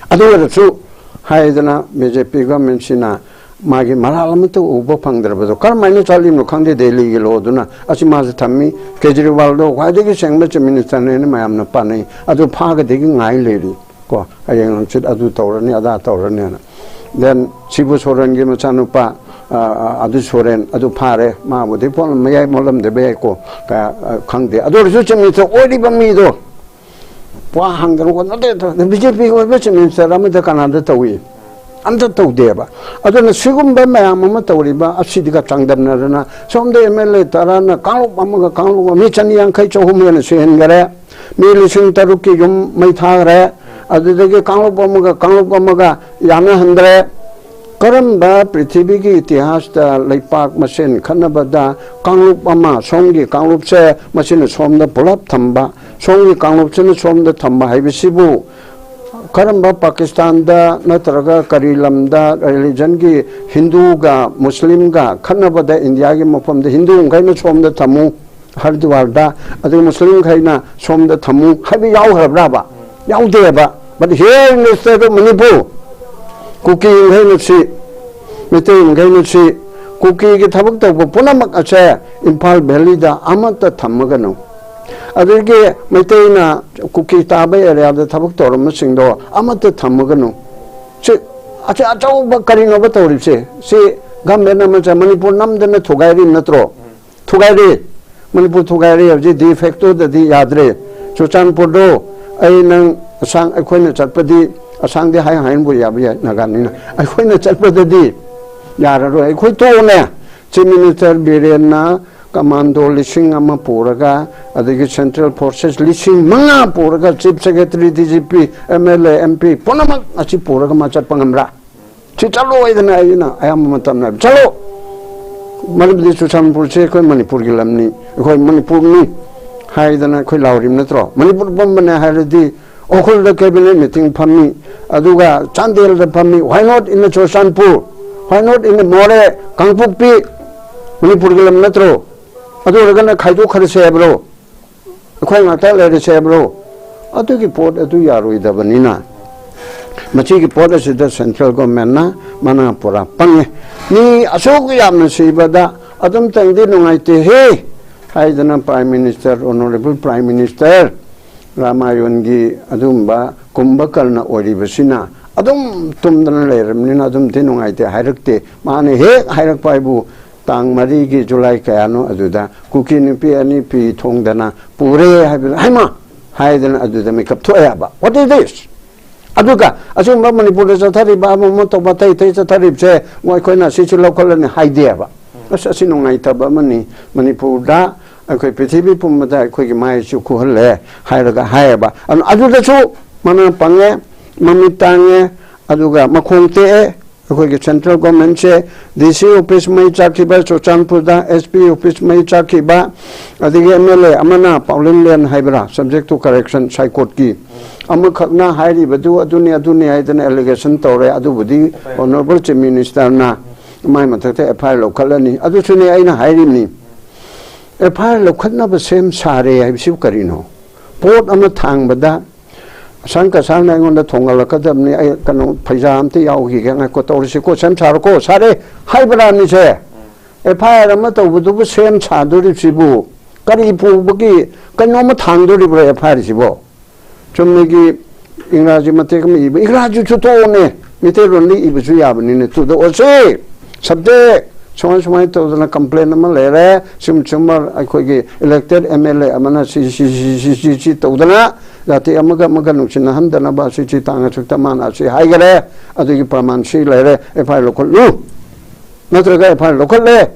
ꯑꯗꯨ ꯑꯣꯏꯔꯁꯨ ꯍꯥꯏꯗꯅ B J P government ꯁꯤꯅ ꯃꯥꯒꯤ ꯃꯔꯥꯜ ꯑꯃꯠꯇ ꯎꯕ ꯐꯪꯗ꯭ꯔꯕꯗꯣ ꯀꯔꯝꯍꯥꯏꯅ ꯆꯠꯂꯤꯕꯅꯣ ꯈꯪꯗꯦ꯫ ꯗꯦꯜꯂꯤꯒꯤ ꯂꯣꯗꯨꯅ ꯑꯁꯤ ꯃꯥꯁꯨ ꯊꯝꯃꯤ꯫ ꯀꯦꯖꯔꯤꯋꯥꯜꯗꯣ ꯈ꯭ꯋꯥꯏꯗꯒꯤ ꯁꯦꯡꯕ ꯆꯤꯐ ꯃꯤꯅꯤꯁꯇꯔꯅꯦꯅ ꯃꯌꯥꯝꯅ ꯄꯥꯅꯩ꯫ ꯑꯗꯨ ꯐꯥꯒꯗꯒꯤ ꯉꯥꯏ ꯂꯩꯔꯤ꯫ ꯀꯣ, ꯍꯌꯦꯡ ꯍꯪꯆꯤꯠ ꯑꯗꯨ ꯇꯧꯔꯅꯤ, ꯑꯗꯥ ꯇꯧꯔꯅꯤꯅ꯫ Then ꯁꯤꯕꯨ ꯁꯣꯔꯦꯟꯒꯤ ꯃꯆꯥꯅꯨꯄꯥ, ꯑ, ꯑ, ꯑꯗꯨ ꯁꯣꯔꯦꯟ ꯑꯗꯨ ꯐꯥꯔꯦ꯫ ꯃꯥꯕꯨꯗꯤ ꯄꯣꯠ ꯃꯌꯥꯏ ꯃꯣꯜꯂꯝꯗꯕ ꯌꯥꯏꯀꯣ꯫ ꯀ-, ꯑ, ꯈꯪꯗꯦ꯫ ꯑꯗꯨ ꯑꯣꯏꯔꯁꯨ ꯆꯤꯐ ꯃꯤꯅꯤꯁꯇꯔ ꯑꯣꯏꯔꯤꯕ ꯃꯤꯗꯣ ꯋꯥ ꯍꯪꯗꯅ ꯈꯣꯠꯅꯗꯦ꯫ ꯕꯤ ꯖꯦ ꯄꯤ ꯑꯣꯏꯕ ꯆꯤꯐ ꯃꯤꯅꯤꯁꯇꯔ ꯑꯃꯗ ꯀꯅꯥꯗ ꯇꯧꯏ? ꯑꯝꯇ ꯇꯧꯗꯦꯕ꯫ ꯑꯗꯨꯅ ꯁꯤꯒꯨꯝꯕ ꯃꯌꯥꯝ ꯑꯃ ꯇꯧꯔꯤꯕ ꯑꯁꯤꯗꯒ ꯆꯥꯡꯗꯝꯅꯗꯅ ꯁꯣꯝꯗ ꯑꯦꯝ ꯑꯦꯜ ꯑꯦ ꯇꯔꯥꯅ ꯀꯥꯡꯂꯨꯞ ꯑꯃꯒ ꯀꯥꯡꯂꯨꯞ ꯑꯃ ꯃꯤ ꯆꯅꯤ ꯌꯥꯡꯈꯩ ꯆꯍꯨꯝ ꯍꯦꯟꯅ ꯁꯤꯍꯟꯈꯔꯦ꯫ ꯃꯤ ꯂꯤꯁꯤꯡ ꯇꯔꯨꯛꯀꯤ ꯌꯨꯝ ꯃꯩ ꯊꯥꯈ꯭ꯔꯦ꯫ ꯑꯗꯨꯗꯒꯤ ꯀꯥꯡꯂꯨꯞ ꯑꯃꯒ ꯀꯥꯡꯂꯨꯞ ꯑꯃꯒ ꯌꯥꯅꯍꯟꯗ꯭ꯔꯦ꯫ ꯀꯔꯝꯕ ꯄ꯭ꯔꯤꯊꯤꯕꯤꯒꯤ ꯏꯇꯤꯍꯥꯁꯇ ꯂꯩꯄꯥꯛ ꯃꯁꯦꯟ ꯈꯠꯅꯕꯗ ꯀꯥꯡꯂꯨꯞ ꯑꯃ, ꯁꯣꯝꯒꯤ ꯀꯥꯡꯂꯨꯞꯁꯦ ꯃꯁꯤꯅ ꯁꯣꯝꯗ ꯄꯨꯂꯞ ꯊꯝꯕ, ꯁꯣꯝꯒꯤ ꯀꯥꯡꯂꯨꯞꯁꯤꯅ ꯁꯣꯝꯗ ꯊꯝꯕ ꯍꯥꯏꯕꯁꯤꯕꯨ ꯀꯔꯝꯕ ꯄꯥꯀꯤꯁꯇꯥꯟꯗ ꯅꯠꯇ꯭ꯔꯒ ꯀꯔꯤ ꯂꯝꯗ ꯔꯤꯂꯤꯖꯟꯒꯤ ꯍꯤꯟꯗꯨꯒ ꯃꯨꯁꯂꯤꯝꯒ ꯈꯠꯅꯕꯗ ꯏꯟꯗꯤꯌꯥꯒꯤ ꯃꯐꯝꯗ ꯍꯤꯟꯗꯨ ꯃꯈꯩꯅ ꯁꯣꯝꯗ ꯊꯝꯃꯨ, ꯍꯔꯗ꯭ꯋꯥꯔꯗ, ꯑꯗꯨꯒ ꯃꯨꯁꯂꯤꯝ ꯃꯈꯩꯅ ꯁꯣꯝꯗ ꯊꯝꯃꯨ ꯍꯥꯏꯕ ꯌꯥꯎꯈ꯭ꯔꯕ꯭ꯔꯥꯕ? ꯌꯥꯎꯗꯦꯕ꯫ But here in the state of Manipur, ꯀꯨꯀꯤ ꯃꯈꯩꯅ ꯁꯤ, ꯃꯩꯇꯩ ꯃꯈꯩꯅ ꯁꯤ, ꯀꯨꯀꯤꯒꯤ ꯊꯕꯛ ꯇꯧꯕ ꯄꯨꯝꯅꯃꯛ ꯑꯁꯦ ꯏꯝꯐꯥꯜ ꯚꯦꯂꯤꯗ ꯑꯃꯠꯇ ꯊꯝꯃꯒꯅꯨ꯫ ꯑꯗꯒꯤ ꯃꯩꯇꯩꯅ ꯀꯨꯀꯤ ꯇꯥꯕ ꯑꯦꯔꯤꯌꯥꯗ ꯊꯕꯛ ꯇꯧꯔꯝꯕꯁꯤꯡꯗꯣ ꯑꯃꯠꯇ ꯊꯝꯃꯒꯅꯨ꯫ ꯁꯤ, ꯑꯁꯤ ꯑꯆꯧꯕ ꯀꯔꯤꯅꯣꯕ ꯇꯧꯔꯤꯕꯁꯦ? ꯁꯤ ꯒꯃꯦꯟ ꯑꯃ ꯆ-, ꯃꯅꯤꯄꯨꯔ ꯅꯝꯗꯅ ꯊꯨꯒꯥꯏꯔꯤ ꯅꯠꯇ꯭ꯔꯣ? ꯊꯨꯒꯥꯏꯔꯦ꯫ ꯃꯅꯤꯄꯨꯔ ꯊꯨꯒꯥꯏꯔꯦ꯫ ꯍꯧꯖꯤꯛ ꯗꯤ ꯐꯦꯛꯇꯣꯗꯗꯤ ꯌꯥꯗ꯭ꯔꯦ꯫ ꯆꯨꯔꯆꯥꯟꯄꯨꯔꯗꯣ ꯑꯩ ꯅꯪ ꯑꯁꯥꯡ, ꯑꯩꯈꯣꯏꯅ ꯆꯠꯄꯗꯤ ꯑꯁꯥꯡꯗꯤ ꯍꯥꯏ ꯍꯥꯏꯅꯕꯨ ꯌꯥꯕ ꯌꯥꯏ ꯅꯥꯒꯥꯅꯤꯅ꯫ ꯑꯩꯈꯣꯏꯅ ꯆꯠꯄꯗꯗꯤ ꯌꯥꯔꯔꯣꯏ꯫ ꯑꯩꯈꯣꯏ ꯇꯣꯛꯑꯣꯅꯦ꯫ ꯆꯤꯐ ꯃꯤꯅꯤꯁꯇꯔ ꯕꯤꯔꯦꯟꯅ ꯀꯃꯥꯟꯗꯣ ꯂꯤꯁꯤꯡ ꯑꯃ ꯄꯨꯔꯒ, ꯑꯗꯒꯤ ꯁꯦꯟꯇ꯭ꯔꯦꯜ ꯐꯣꯔꯁꯦꯁ ꯂꯤꯁꯤꯡ ꯃꯉꯥ ꯄꯨꯔꯒ, chief secretary, D G P, M L A, M P ꯄꯨꯝꯅꯃꯛ ꯑꯁꯤ ꯄꯨꯔꯒ ꯃꯥ ꯆꯠꯄ ꯉꯝꯕ꯭ꯔꯥ? ꯁꯤ ꯆꯠꯂꯣꯏꯗꯅ ꯑꯩꯅ ꯑꯌꯥꯝꯕ ꯃꯇꯝꯗ ꯍꯥꯏꯕ, "ꯆꯠꯂꯣ!" ꯃꯔꯝꯗꯤ ꯆꯨꯔꯆꯥꯟꯄꯨꯔꯁꯦ ꯑꯩꯈꯣꯏ ꯃꯅꯤꯄꯨꯔꯒꯤ ꯂꯝꯅꯤ, ꯑꯩꯈꯣꯏ ꯃꯅꯤꯄꯨꯔꯅꯤ ꯍꯥꯏꯗꯅ ꯑꯩꯈꯣꯏ ꯂꯥꯎꯔꯤꯕ ꯅꯠꯇ꯭ꯔꯣ? ꯃꯅꯤꯄꯨꯔ ꯄꯨꯝꯕꯅꯦ ꯍꯥꯏꯔꯗꯤ ꯎꯈ꯭ꯔꯨꯜꯗ ꯀꯦꯕꯤꯅꯦꯠ ꯃꯤꯇꯤꯡ ꯐꯝꯃꯤ, ꯑꯗꯨꯒ ꯆꯥꯟꯗꯦꯜꯗ ꯐꯝꯃꯤ, why not in Churachandpur? Why not in ꯃꯣꯔꯦ, ꯀꯥꯡꯄꯣꯛꯄꯤ? ꯃꯅꯤꯄꯨꯔꯒꯤ ꯂꯝ ꯅꯠꯇ꯭ꯔꯣ? ꯑꯗꯨ ꯑꯣꯏꯔꯒꯅ ꯈꯥꯏꯗꯣꯛꯈ꯭ꯔꯁꯦ ꯍꯥꯏꯕ꯭ꯔꯣ? ꯑꯩꯈꯣꯏ ꯉꯥꯛꯇ ꯂꯩꯔꯁꯦ ꯍꯥꯏꯕ꯭ꯔꯣ? ꯑꯗꯨꯒꯤ ꯄꯣꯠ ꯑꯗꯨ ꯌꯥꯔꯣꯏꯗꯕꯅꯤꯅ, ꯃꯁꯤꯒꯤ ꯄꯣꯠ ꯑꯁꯤꯗ central governmentꯅ ꯃꯅꯥ ꯄꯨꯔꯥ ꯄꯪꯉꯦ꯫ ꯃꯤ ꯑꯁꯨꯛ ꯌꯥꯝꯅ ꯁꯤꯕꯗ ꯑꯗꯨꯝꯇꯪꯗꯤ ꯅꯨꯡꯉꯥꯏꯇꯦꯍꯦ ꯍꯥꯏꯗꯅ Prime Minister, Honourable Prime Minister ꯔꯥꯃꯥꯌꯟꯒꯤ ꯑꯗꯨꯒꯨꯝꯕ ꯀꯨꯝꯚꯀꯔꯅ ꯑꯣꯏꯔꯤꯕꯁꯤꯅ ꯑꯗꯨꯝ ꯇꯨꯝꯗꯅ ꯂꯩꯔꯕꯅꯤꯅ ꯑꯗꯨꯝꯗꯤ ꯅꯨꯡꯉꯥꯏꯇꯦ ꯍꯥꯏꯔꯛꯇꯦ꯫ ꯃꯥꯅ ꯍꯦꯛ ꯍꯥꯏꯔꯛꯄ ꯍꯥꯏꯕꯨ, ꯇꯥꯡ ꯃꯔꯤꯒꯤ ꯖꯨꯂꯥꯏ ꯀꯌꯥꯅꯣ ꯑꯗꯨꯗ ꯀꯨꯀꯤ ꯅꯨꯄꯤ ꯑꯅꯤ ꯐꯤ ꯊꯣꯡꯗꯅ ꯄꯨꯔꯦ ꯍꯥꯏꯕꯗ, "ꯍꯩꯃꯥ!" ꯍꯥꯏꯗꯅ ꯑꯗꯨꯗ ꯃꯤꯀꯞ ꯊꯣꯛꯑꯦ ꯍꯥꯏꯕ꯫ What is this? ꯑꯗꯨꯒ ꯑꯁꯤꯒꯨꯝꯕ ꯃꯅꯤꯄꯨꯔꯗ ꯆꯠꯊꯔꯤꯕ ꯑꯃ ꯑꯃ ꯇꯧꯕ ꯑꯇꯩ ꯑꯇꯩ ꯆꯠꯊꯔꯤꯕꯁꯦ ꯑꯩꯈꯣꯏꯅ ꯁꯤꯁꯨ ꯂꯧꯈꯠꯂꯅꯤ ꯍꯥꯏꯗꯦꯕ꯫ ꯑꯁ, ꯑꯁꯤ ꯅꯨꯡꯉꯥꯏꯇꯕ ꯑꯃꯅꯤ꯫ ꯃꯅꯤꯄꯨꯔꯗ ꯑꯩꯈꯣꯏ ꯄ꯭ꯔꯤꯊꯤꯕꯤ ꯄꯨꯝꯕꯗ ꯑꯩꯈꯣꯏꯒꯤ ꯃꯥꯏꯁꯨ ꯈꯨꯍꯜꯂꯦ ꯍꯥꯏꯔꯒ ꯍꯥꯏꯌꯦꯕ꯫ ꯑꯗꯨ, ꯑꯗꯨꯗꯁꯨ ꯃꯅꯥ ꯄꯪꯉꯦ, ꯃꯃꯤꯠ ꯇꯥꯡꯉꯦ, ꯑꯗꯨꯒ ꯃꯈꯣꯡ ꯇꯦꯛꯑꯦ꯫ ꯑꯩꯈꯣꯏꯒꯤ central governmentꯁꯦ, D C office ꯃꯩ ꯆꯥꯛꯈꯤꯕ ꯆꯨꯔꯆꯥꯟꯄꯨꯔꯗ, S P office ꯃꯩ ꯆꯥꯛꯈꯤꯕ, ꯑꯗꯒꯤ M L A ꯑꯃꯅ, ꯄꯥꯎꯂꯤꯟꯂꯦꯟ ꯍꯥꯏꯕ꯭ꯔꯥ, subject to correction, ꯁꯥꯏꯀꯣꯠꯀꯤ ꯑꯃꯈꯛꯅ ꯍꯥꯏꯔꯤꯕꯗꯨ ꯑꯗꯨꯅꯤ ꯑꯗꯨꯅꯤ ꯍꯥꯏꯗꯅ allegation ꯇꯧꯔꯦ꯫ ꯑꯗꯨꯕꯨꯗꯤ Honourable Chief Ministerꯅ ꯃꯥꯏ ꯃꯊꯛꯇ F I R ꯂꯧꯈꯠꯂꯅꯤ꯫ ꯑꯗꯨꯁꯨꯅꯦ ꯑꯩꯅ ꯍꯥꯏꯔꯤꯕꯅꯤ, F I R ꯂꯧꯈꯠꯅꯕ ꯁꯦꯝ ꯁꯥꯔꯦ ꯍꯥꯏꯕꯁꯤꯕꯨ ꯀꯔꯤꯅꯣ? ꯄꯣꯠ ꯑꯃ ꯊꯥꯡꯕꯗ ꯑꯁꯪ ꯀꯁꯥꯡꯅ ꯑꯩꯉꯣꯟꯗ ꯊꯣꯡꯍꯜꯂꯛꯀꯗꯕꯅꯤ, ꯑꯩ ꯀꯩꯅꯣ ꯐꯩꯖꯥ ꯑꯝꯇ ꯌꯥꯎꯈꯤꯒꯦ, ꯉꯥꯏꯈꯣ, ꯇꯧꯔꯁꯤꯀꯣ, ꯁꯦꯝ ꯁꯥꯔꯣꯀꯣ, ꯁꯥꯔꯦ ꯍꯥꯏꯕ꯭ꯔꯥ ꯃꯤꯁꯦ? F I R ꯑꯃ ꯇꯧꯕꯗꯨꯕꯨ ꯁꯦꯝ ꯁꯥꯗꯣꯔꯤꯕꯁꯤꯕꯨ ꯀꯔꯤ ꯄꯨꯕꯒꯤ, ꯀꯩꯅꯣꯝꯃ ꯊꯥꯡꯗꯣꯔꯤꯕ꯭ꯔꯣ F I R ꯁꯤꯕꯣ? ꯆꯨꯝꯅꯒꯤ ꯏꯪꯒ꯭ꯔꯥꯖꯤ ꯃꯇꯦꯛ ꯑꯃ ꯏꯕ, ꯏꯪꯒ꯭ꯔꯥꯖꯤꯁꯨ ꯇꯣꯛꯑꯣꯅꯦ, ꯃꯩꯇꯩꯂꯣꯟꯗ ꯏꯕꯁꯨ ꯌꯥꯕꯅꯤꯅꯦ, ꯇꯨꯗ ꯑꯣꯁꯦ subject ꯁꯨꯃꯥꯏ ꯁꯨꯃꯥꯏꯅ ꯇꯧꯗꯅ complain ꯑꯃ ꯂꯩꯔꯦ, ꯁꯨꯝ ꯁꯨꯝ ꯑꯩꯈꯣꯏꯒꯤ elected M L A ꯑꯃꯅ ꯁꯤ ꯁꯤ ꯁꯤ ꯁꯤ ꯁꯤ ꯇꯧꯗꯅ ꯖꯥꯇꯤ ꯑꯃꯒ ꯑꯃꯒ ꯅꯨꯡꯁꯤꯅꯍꯟꯗꯅꯕ ꯁꯤ ꯁꯤ ꯇꯥꯡ ꯑꯁꯨꯛꯇ ꯃꯥꯅ ꯑꯁꯤ ꯍꯥꯏꯈꯔꯦ, ꯑꯗꯨꯒꯤ ꯄ꯭ꯔꯃꯥꯟ ꯁꯤ ꯂꯩꯔꯦ, F I R ꯂꯧꯈꯠꯂꯨ꯫ ꯅꯠꯇ꯭ꯔꯒ F I R ꯂꯧꯈꯠꯂꯦ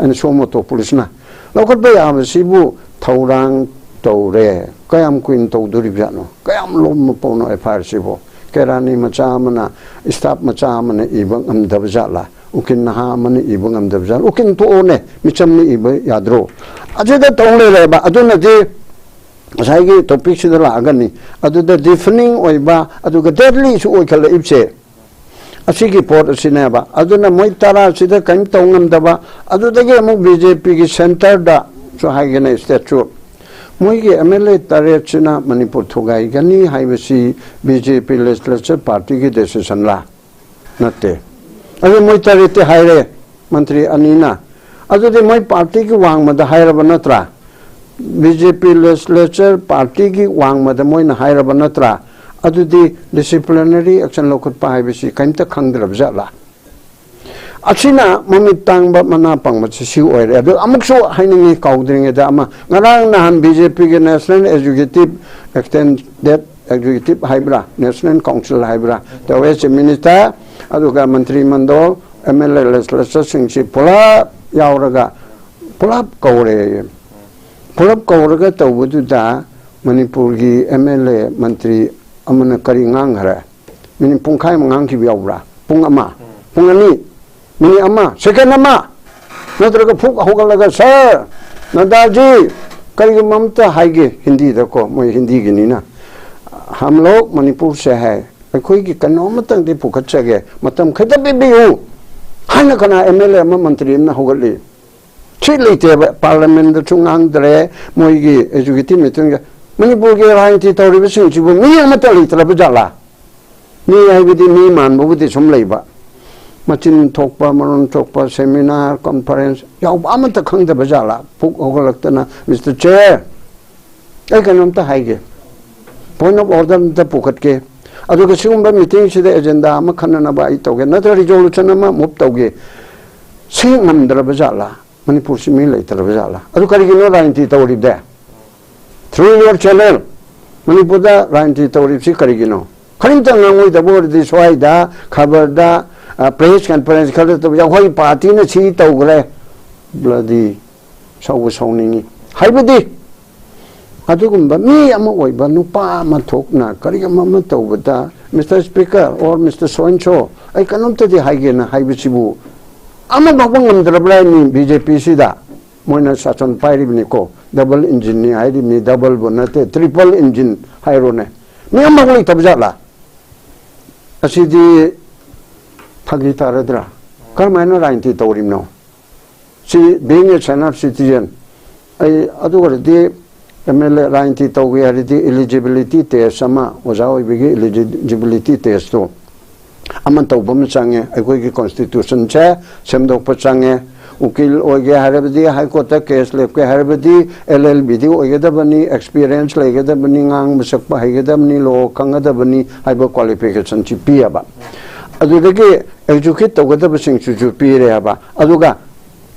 ꯑꯩꯅ suo motu ꯄꯨꯂꯤꯁꯅ ꯂꯧꯈꯠꯄ ꯌꯥꯕꯁꯤꯕꯨ ꯊꯧꯔꯥꯡ ꯇꯧꯔꯦ꯫ ꯀꯌꯥꯝ ꯀꯨꯏꯅ ꯇꯧꯗꯣꯔꯤꯕꯖꯥꯠꯅꯣ? ꯀꯌꯥꯝ ꯂꯨꯝꯕ ꯄꯣꯠꯅꯣ F I R ꯁꯤꯕꯨ? ꯀꯦꯔꯥꯅꯤ ꯃꯆꯥ ꯑꯃꯅ, staff ꯃꯆꯥ ꯑꯃꯅ ꯏꯕ ꯉꯝꯗꯕ ꯖꯥꯠꯂꯥ? ꯎꯀꯤꯜ ꯅꯍꯥ ꯑꯃꯅ ꯏꯕ ꯉꯝꯗꯕ ꯖꯥꯠꯂꯥ? ꯎꯀꯤꯜ ꯇꯣꯛꯑꯣꯅꯦ, ꯃꯤꯆꯝꯅ ꯏꯕ ꯌꯥꯗ꯭ꯔꯣ? ꯑꯁꯤꯗ ꯇꯧ ꯂꯩꯔꯦꯕ꯫ ꯑꯗꯨꯅꯗꯤ ꯉꯁꯥꯏꯒꯤ topicꯁꯤꯗ ꯂꯥꯛꯑꯒꯅꯤ꯫ ꯑꯗꯨꯗ deafening ꯑꯣꯏꯕ, ꯑꯗꯨꯒ deadlyꯁꯨ ꯑꯣꯏꯈꯠꯂꯛꯏꯕꯁꯦ ꯑꯁꯤꯒꯤ ꯄꯣꯠ ꯑꯁꯤꯅꯦꯕ꯫ ꯑꯗꯨꯅ ꯃꯣꯏ ꯇꯔꯥꯁꯤꯗ ꯀꯔꯤꯝ ꯇꯧ ꯉꯝꯗꯕ, ꯑꯗꯨꯗꯒꯤ ꯑꯃꯨꯛ B J Pꯒꯤ centreꯗꯁꯨ ꯍꯥꯏꯒꯦꯅꯦ, stateꯁꯨ ꯃꯣꯏꯒꯤ ꯑꯦꯝ ꯑꯦꯜ ꯑꯦ ꯇꯔꯦꯠꯁꯤꯅ ꯃꯅꯤꯄꯨꯔ ꯊꯨꯒꯥꯏꯒꯅꯤ ꯍꯥꯏꯕꯁꯤ ꯕꯤ ꯖꯦ ꯄꯤ ꯂꯦꯖꯤꯁꯂꯦꯆꯔ ꯄꯥꯔꯇꯤꯒꯤ ꯗꯤꯁꯤꯖꯟꯂꯥ? ꯅꯠꯇꯦ꯫ ꯑꯗꯨ ꯃꯣꯏ ꯇꯔꯦꯠꯇꯤ ꯍꯥꯏꯔꯦ, ꯃꯟꯇ꯭ꯔꯤ ꯑꯅꯤꯅ꯫ ꯑꯗꯨꯗꯤ ꯃꯣꯏ ꯄꯥꯔꯇꯤꯒꯤ ꯋꯥꯡꯃꯗ ꯍꯥꯏꯔꯕ ꯅꯠꯇ꯭ꯔꯥ? ꯕꯤ ꯖꯦ ꯄꯤ ꯂꯦꯖꯤꯁꯂꯦꯆꯔ ꯄꯥꯔꯇꯤꯒꯤ ꯋꯥꯡꯃꯗ ꯃꯣꯏꯅ ꯍꯥꯏꯔꯕ ꯅꯠꯇ꯭ꯔꯥ? ꯑꯗꯨꯗꯤ ꯗꯤꯁꯤꯄ꯭ꯂꯤꯅꯔꯤ ꯑꯦꯛꯁꯟ ꯂꯧꯈꯠꯄ ꯍꯥꯏꯕꯁꯤ ꯀꯔꯤꯝꯇ ꯈꯪꯗ꯭ꯔꯕ ꯖꯥꯠꯂꯥ? ꯑꯁꯤꯅ ꯃꯃꯤꯠ ꯇꯥꯡꯕ, ꯃꯅꯥ ꯄꯪꯕꯁꯤ ꯁꯤ ꯑꯣꯏꯔꯦ꯫ ꯑꯗꯨ ꯑꯃꯨꯛꯁꯨ ꯍꯥꯏꯅꯤꯡꯉꯤ, ꯀꯥꯎꯗ꯭ꯔꯤꯉꯩꯗ ꯑꯃ, ꯉꯔꯥꯡ ꯅꯍꯥꯟ ꯕꯤ ꯖꯦ ꯄꯤꯒꯤ ꯅꯦꯁꯅꯦꯜ ꯑꯦꯛꯖꯤꯀ꯭ꯌꯨꯇꯤꯚ, ꯑꯦꯛꯁꯇꯦꯟꯗꯦꯗ ꯑꯦꯛꯖꯤꯀ꯭ꯌꯨꯇꯤꯚ ꯍꯥꯏꯕ꯭ꯔꯥ, ꯅꯦꯁꯅꯦꯜ ꯀꯥꯎꯟꯁꯤꯜ ꯍꯥꯏꯕ꯭ꯔꯥ, ꯇꯧꯋꯦ, ꯆꯤꯐ ꯃꯤꯅꯤꯁꯇꯔ, ꯑꯗꯨꯒ ꯃꯟꯇ꯭ꯔꯤ ꯃꯟꯗꯣꯜ, ꯑꯦꯝ ꯑꯦꯜ ꯑꯦ ꯂꯦꯖꯤꯁꯂꯦꯆꯔꯁꯤꯡꯁꯤ ꯄꯨꯂꯞ ꯌꯥꯎꯔꯒ ꯄꯨꯂꯞ ꯀꯧꯔꯦ꯫ ꯄꯨꯂꯞ ꯀꯧꯔꯒ ꯇꯧꯕꯗꯨꯗ ꯃꯅꯤꯄꯨꯔꯒꯤ ꯑꯦꯝ ꯑꯦꯜ ꯑꯦ ꯃꯟꯇ꯭ꯔꯤ ꯑꯃꯅ ꯀꯔꯤ ꯉꯥꯡꯈ꯭ꯔꯦ? ꯃꯤꯅꯤꯠ ꯄꯨꯡꯈꯥꯏ ꯑꯃ ꯉꯥꯡꯈꯤꯕ ꯌꯥꯎꯕ꯭ꯔꯥ? ꯄꯨꯡ ꯑꯃ? ꯄꯨꯡ ꯑꯅꯤ? ꯃꯤꯅꯤꯠ ꯑꯃ? ꯁꯦꯀꯦꯟ ꯑꯃ? ꯅꯠꯇ꯭ꯔꯒ ꯐꯨꯛ ꯍꯧꯒꯠꯂꯒ, "ꯁꯥꯔ, ꯅꯗꯥꯖꯤ, ꯀꯔꯤꯒꯨꯝꯕ ꯑꯝꯇ ꯍꯥꯏꯒꯦ", ꯍꯤꯟꯗꯤꯗꯀꯣ, ꯃꯣꯏ ꯍꯤꯟꯗꯤꯒꯤꯅꯤꯅ, "ꯍꯝ ꯂꯣꯒ ꯃꯅꯤꯄꯨꯔ ꯁꯦ ꯍꯥꯏ, ꯑꯩꯈꯣꯏꯒꯤ ꯀꯩꯅꯣꯝꯃꯇꯪꯗꯤ ꯄꯨꯈꯠꯆꯒꯦ, ꯃꯇꯝ ꯈꯤꯇ ꯄꯤꯕꯤꯌꯨ" ꯍꯥꯏꯅ ꯀꯅꯥ ꯑꯦꯝ ꯑꯦꯜ ꯑꯦ ꯑꯃ, ꯃꯟꯇ꯭ꯔꯤ ꯑꯃꯅ ꯍꯧꯒꯠꯂꯤ? ꯁꯤ ꯂꯩꯇꯦꯕ, ꯄꯥꯔꯂꯤꯌꯥꯃꯦꯟꯗꯁꯨ ꯉꯥꯡꯗ꯭ꯔꯦ, ꯃꯣꯏꯒꯤ ꯑꯦꯛꯖꯤꯀ꯭ꯌꯨꯇꯤꯚ ꯃꯤꯇꯤꯡꯗ꯫ ꯃꯅꯤꯄꯨꯔꯒꯤ ꯔꯥꯖꯅꯤꯇꯤ ꯇꯧꯔꯤꯕꯁꯤꯡꯁꯤꯕꯨ ꯃꯤ ꯑꯃꯠꯇ ꯂꯩꯇ꯭ꯔꯕ ꯖꯥꯠꯂꯥ? ꯃꯤ ꯍꯥꯏꯕꯗꯤ ꯃꯤ ꯃꯥꯟꯕꯕꯨꯗꯤ ꯁꯨꯝ ꯂꯩꯕ, ꯃꯆꯤꯟ ꯊꯣꯛꯄ, ꯃꯔꯣꯟ ꯊꯣꯛꯄ, ꯁꯦꯃꯤꯅꯥꯔ, ꯀꯟꯐꯔꯦꯟꯁ ꯌꯥꯎꯕ ꯑꯃꯠꯇ ꯈꯪꯗꯕ ꯖꯥꯠꯂꯥ? ꯐꯨꯛ ꯍꯧꯒꯠꯂꯛꯇꯅ, "ꯃꯤꯁꯇꯔ ꯆꯦꯌꯔ, ꯑꯩ ꯀꯩꯅꯣꯝꯇ ꯍꯥꯏꯒꯦ, ꯄꯣꯏꯟꯠ ꯑꯣꯐ ꯑꯣꯔꯗꯔ ꯑꯝꯇ ꯄꯨꯈꯠꯀꯦ, ꯑꯗꯨꯒ ꯁꯤꯒꯨꯝꯕ ꯃꯤꯇꯤꯡꯁꯤꯗ ꯑꯦꯖꯦꯟꯗꯥ ꯑꯃ ꯈꯟꯅꯅꯕ ꯑꯩ ꯇꯧꯒꯦ, ꯅꯠꯇ꯭ꯔꯒ ꯔꯤꯖꯣꯂꯨꯁꯟ ꯑꯃ ꯃꯨꯚ ꯇꯧꯒꯦ", ꯁꯤ ꯉꯝꯗ꯭ꯔꯕ ꯖꯥꯠꯂꯥ? ꯃꯅꯤꯄꯨꯔꯁꯤ ꯃꯤ ꯂꯩꯇ꯭ꯔꯕ ꯖꯥꯠꯂꯥ? ꯑꯗꯨ ꯀꯔꯤꯒꯤꯅꯣ ꯔꯥꯖꯅꯤꯇꯤ ꯇꯧꯔꯤꯕꯗꯤ? Through your channel, ꯃꯅꯤꯄꯨꯔꯗ ꯔꯥꯖꯅꯤꯇꯤ ꯇꯧꯔꯤꯕꯁꯤ ꯀꯔꯤꯒꯤꯅꯣ? ꯀꯔꯤꯝꯇ ꯉꯥꯡꯉꯣꯏꯗꯕ ꯑꯣꯏꯔꯗꯤ ꯁ꯭ꯋꯥꯏꯗ ꯈꯕꯔꯗ, ꯑ, ꯄ꯭ꯔꯦꯁ ꯀꯟꯐꯔꯦꯟꯁ ꯈꯔ ꯇꯧꯕ, "ꯑꯩꯈꯣꯏ ꯄꯥꯔꯇꯤꯅ ꯁꯤ ꯇꯧꯈ꯭ꯔꯦ", ꯕ꯭ꯂꯗꯤ ꯁꯧꯕ ꯁꯧꯅꯤꯡꯉꯤ꯫ ꯍꯥꯏꯕꯗꯤ ꯑꯗꯨꯒꯨꯝꯕ ꯃꯤ ꯑꯃ ꯑꯣꯏꯕ ꯅꯨꯄꯥ ꯑꯃ ꯊꯣꯛꯅ ꯀꯔꯤꯒꯨꯝꯕ ꯑꯃ ꯇꯧꯕꯗ, "Mister Speaker or Mister So and So, ꯑꯩ ꯀꯩꯅꯣꯝꯇꯗꯤ ꯍꯥꯏꯒꯦꯅ" ꯍꯥꯏꯕꯁꯤꯕꯨ ꯑꯃ ꯐꯥꯎꯕ ꯉꯝꯗ꯭ꯔꯕ꯭ꯔꯥ ꯍꯥꯏꯅꯤ ꯕꯤ ꯖꯦ ꯄꯤꯁꯤꯗ? ꯃꯣꯏꯅ ꯁꯥꯁꯟ ꯄꯥꯏꯔꯤꯕꯅꯤꯀꯣ, ꯗꯕꯜ ꯏꯟꯖꯤꯟꯅꯤ ꯍꯥꯏꯔꯤꯕꯅꯤ, ꯗꯕꯜꯕꯨ ꯅꯠꯇꯦ, ꯇ꯭ꯔꯤꯄꯜ ꯏꯟꯖꯤꯟ ꯍꯥꯏꯔꯣꯅꯦ꯫ ꯃꯤ ꯑꯃꯐꯥꯎ ꯂꯩꯇꯕ ꯖꯥꯠꯂꯥ? ꯑꯁꯤꯗꯤ ꯐꯥꯒꯤ ꯇꯥꯔꯗ꯭ꯔꯥ? ꯀꯔꯝꯍꯥꯏꯅ ꯔꯥꯖꯅꯤꯇꯤ ꯇꯧꯔꯤꯕꯅꯣ? ꯁꯤ, being a senior citizen, ꯑꯩ ꯑꯗꯨ ꯑꯣꯏꯔꯗꯤ ꯑꯦꯝ ꯑꯦꯜ ꯑꯦ ꯔꯥꯖꯅꯤꯇꯤ ꯇꯧꯒꯦ ꯍꯥꯏꯔꯗꯤ eligibility test ꯑꯃ, ꯑꯣꯖꯥ ꯑꯣꯏꯕꯒꯤ eligibility test ꯇꯣ ꯑꯃ ꯇꯧꯕ ꯑꯃ ꯆꯪꯉꯦ꯫ ꯑꯩꯈꯣꯏꯒꯤ constitution ꯁꯦ ꯁꯦꯝꯗꯣꯛꯄ ꯆꯪꯉꯦ꯫ ꯎꯀꯤꯜ ꯑꯣꯏꯒꯦ ꯍꯥꯏꯔꯕꯗꯤ, ꯍꯥꯏ ꯀꯣꯔꯠꯇ ꯀꯦꯁ ꯂꯦꯞꯀꯦ ꯍꯥꯏꯔꯕꯗꯤ, ꯑꯦꯜ ꯑꯦꯜ ꯕꯤ ꯗꯤ ꯑꯣꯏꯒꯗꯕꯅꯤ, experience ꯂꯩꯒꯗꯕꯅꯤ, ꯉꯥꯡꯕ ꯁꯛꯄ ꯍꯩꯒꯗꯕꯅꯤ, law ꯈꯪꯒꯗꯕꯅꯤ ꯍꯥꯏꯕ qualification ꯁꯤ ꯄꯤꯌꯦꯕ꯫ ꯑꯗꯨꯗꯒꯤ execute ꯇꯧꯒꯗꯕꯁꯤꯡꯁꯤꯁꯨ ꯄꯤꯔꯦ ꯍꯥꯏꯕ꯫ ꯑꯗꯨꯒ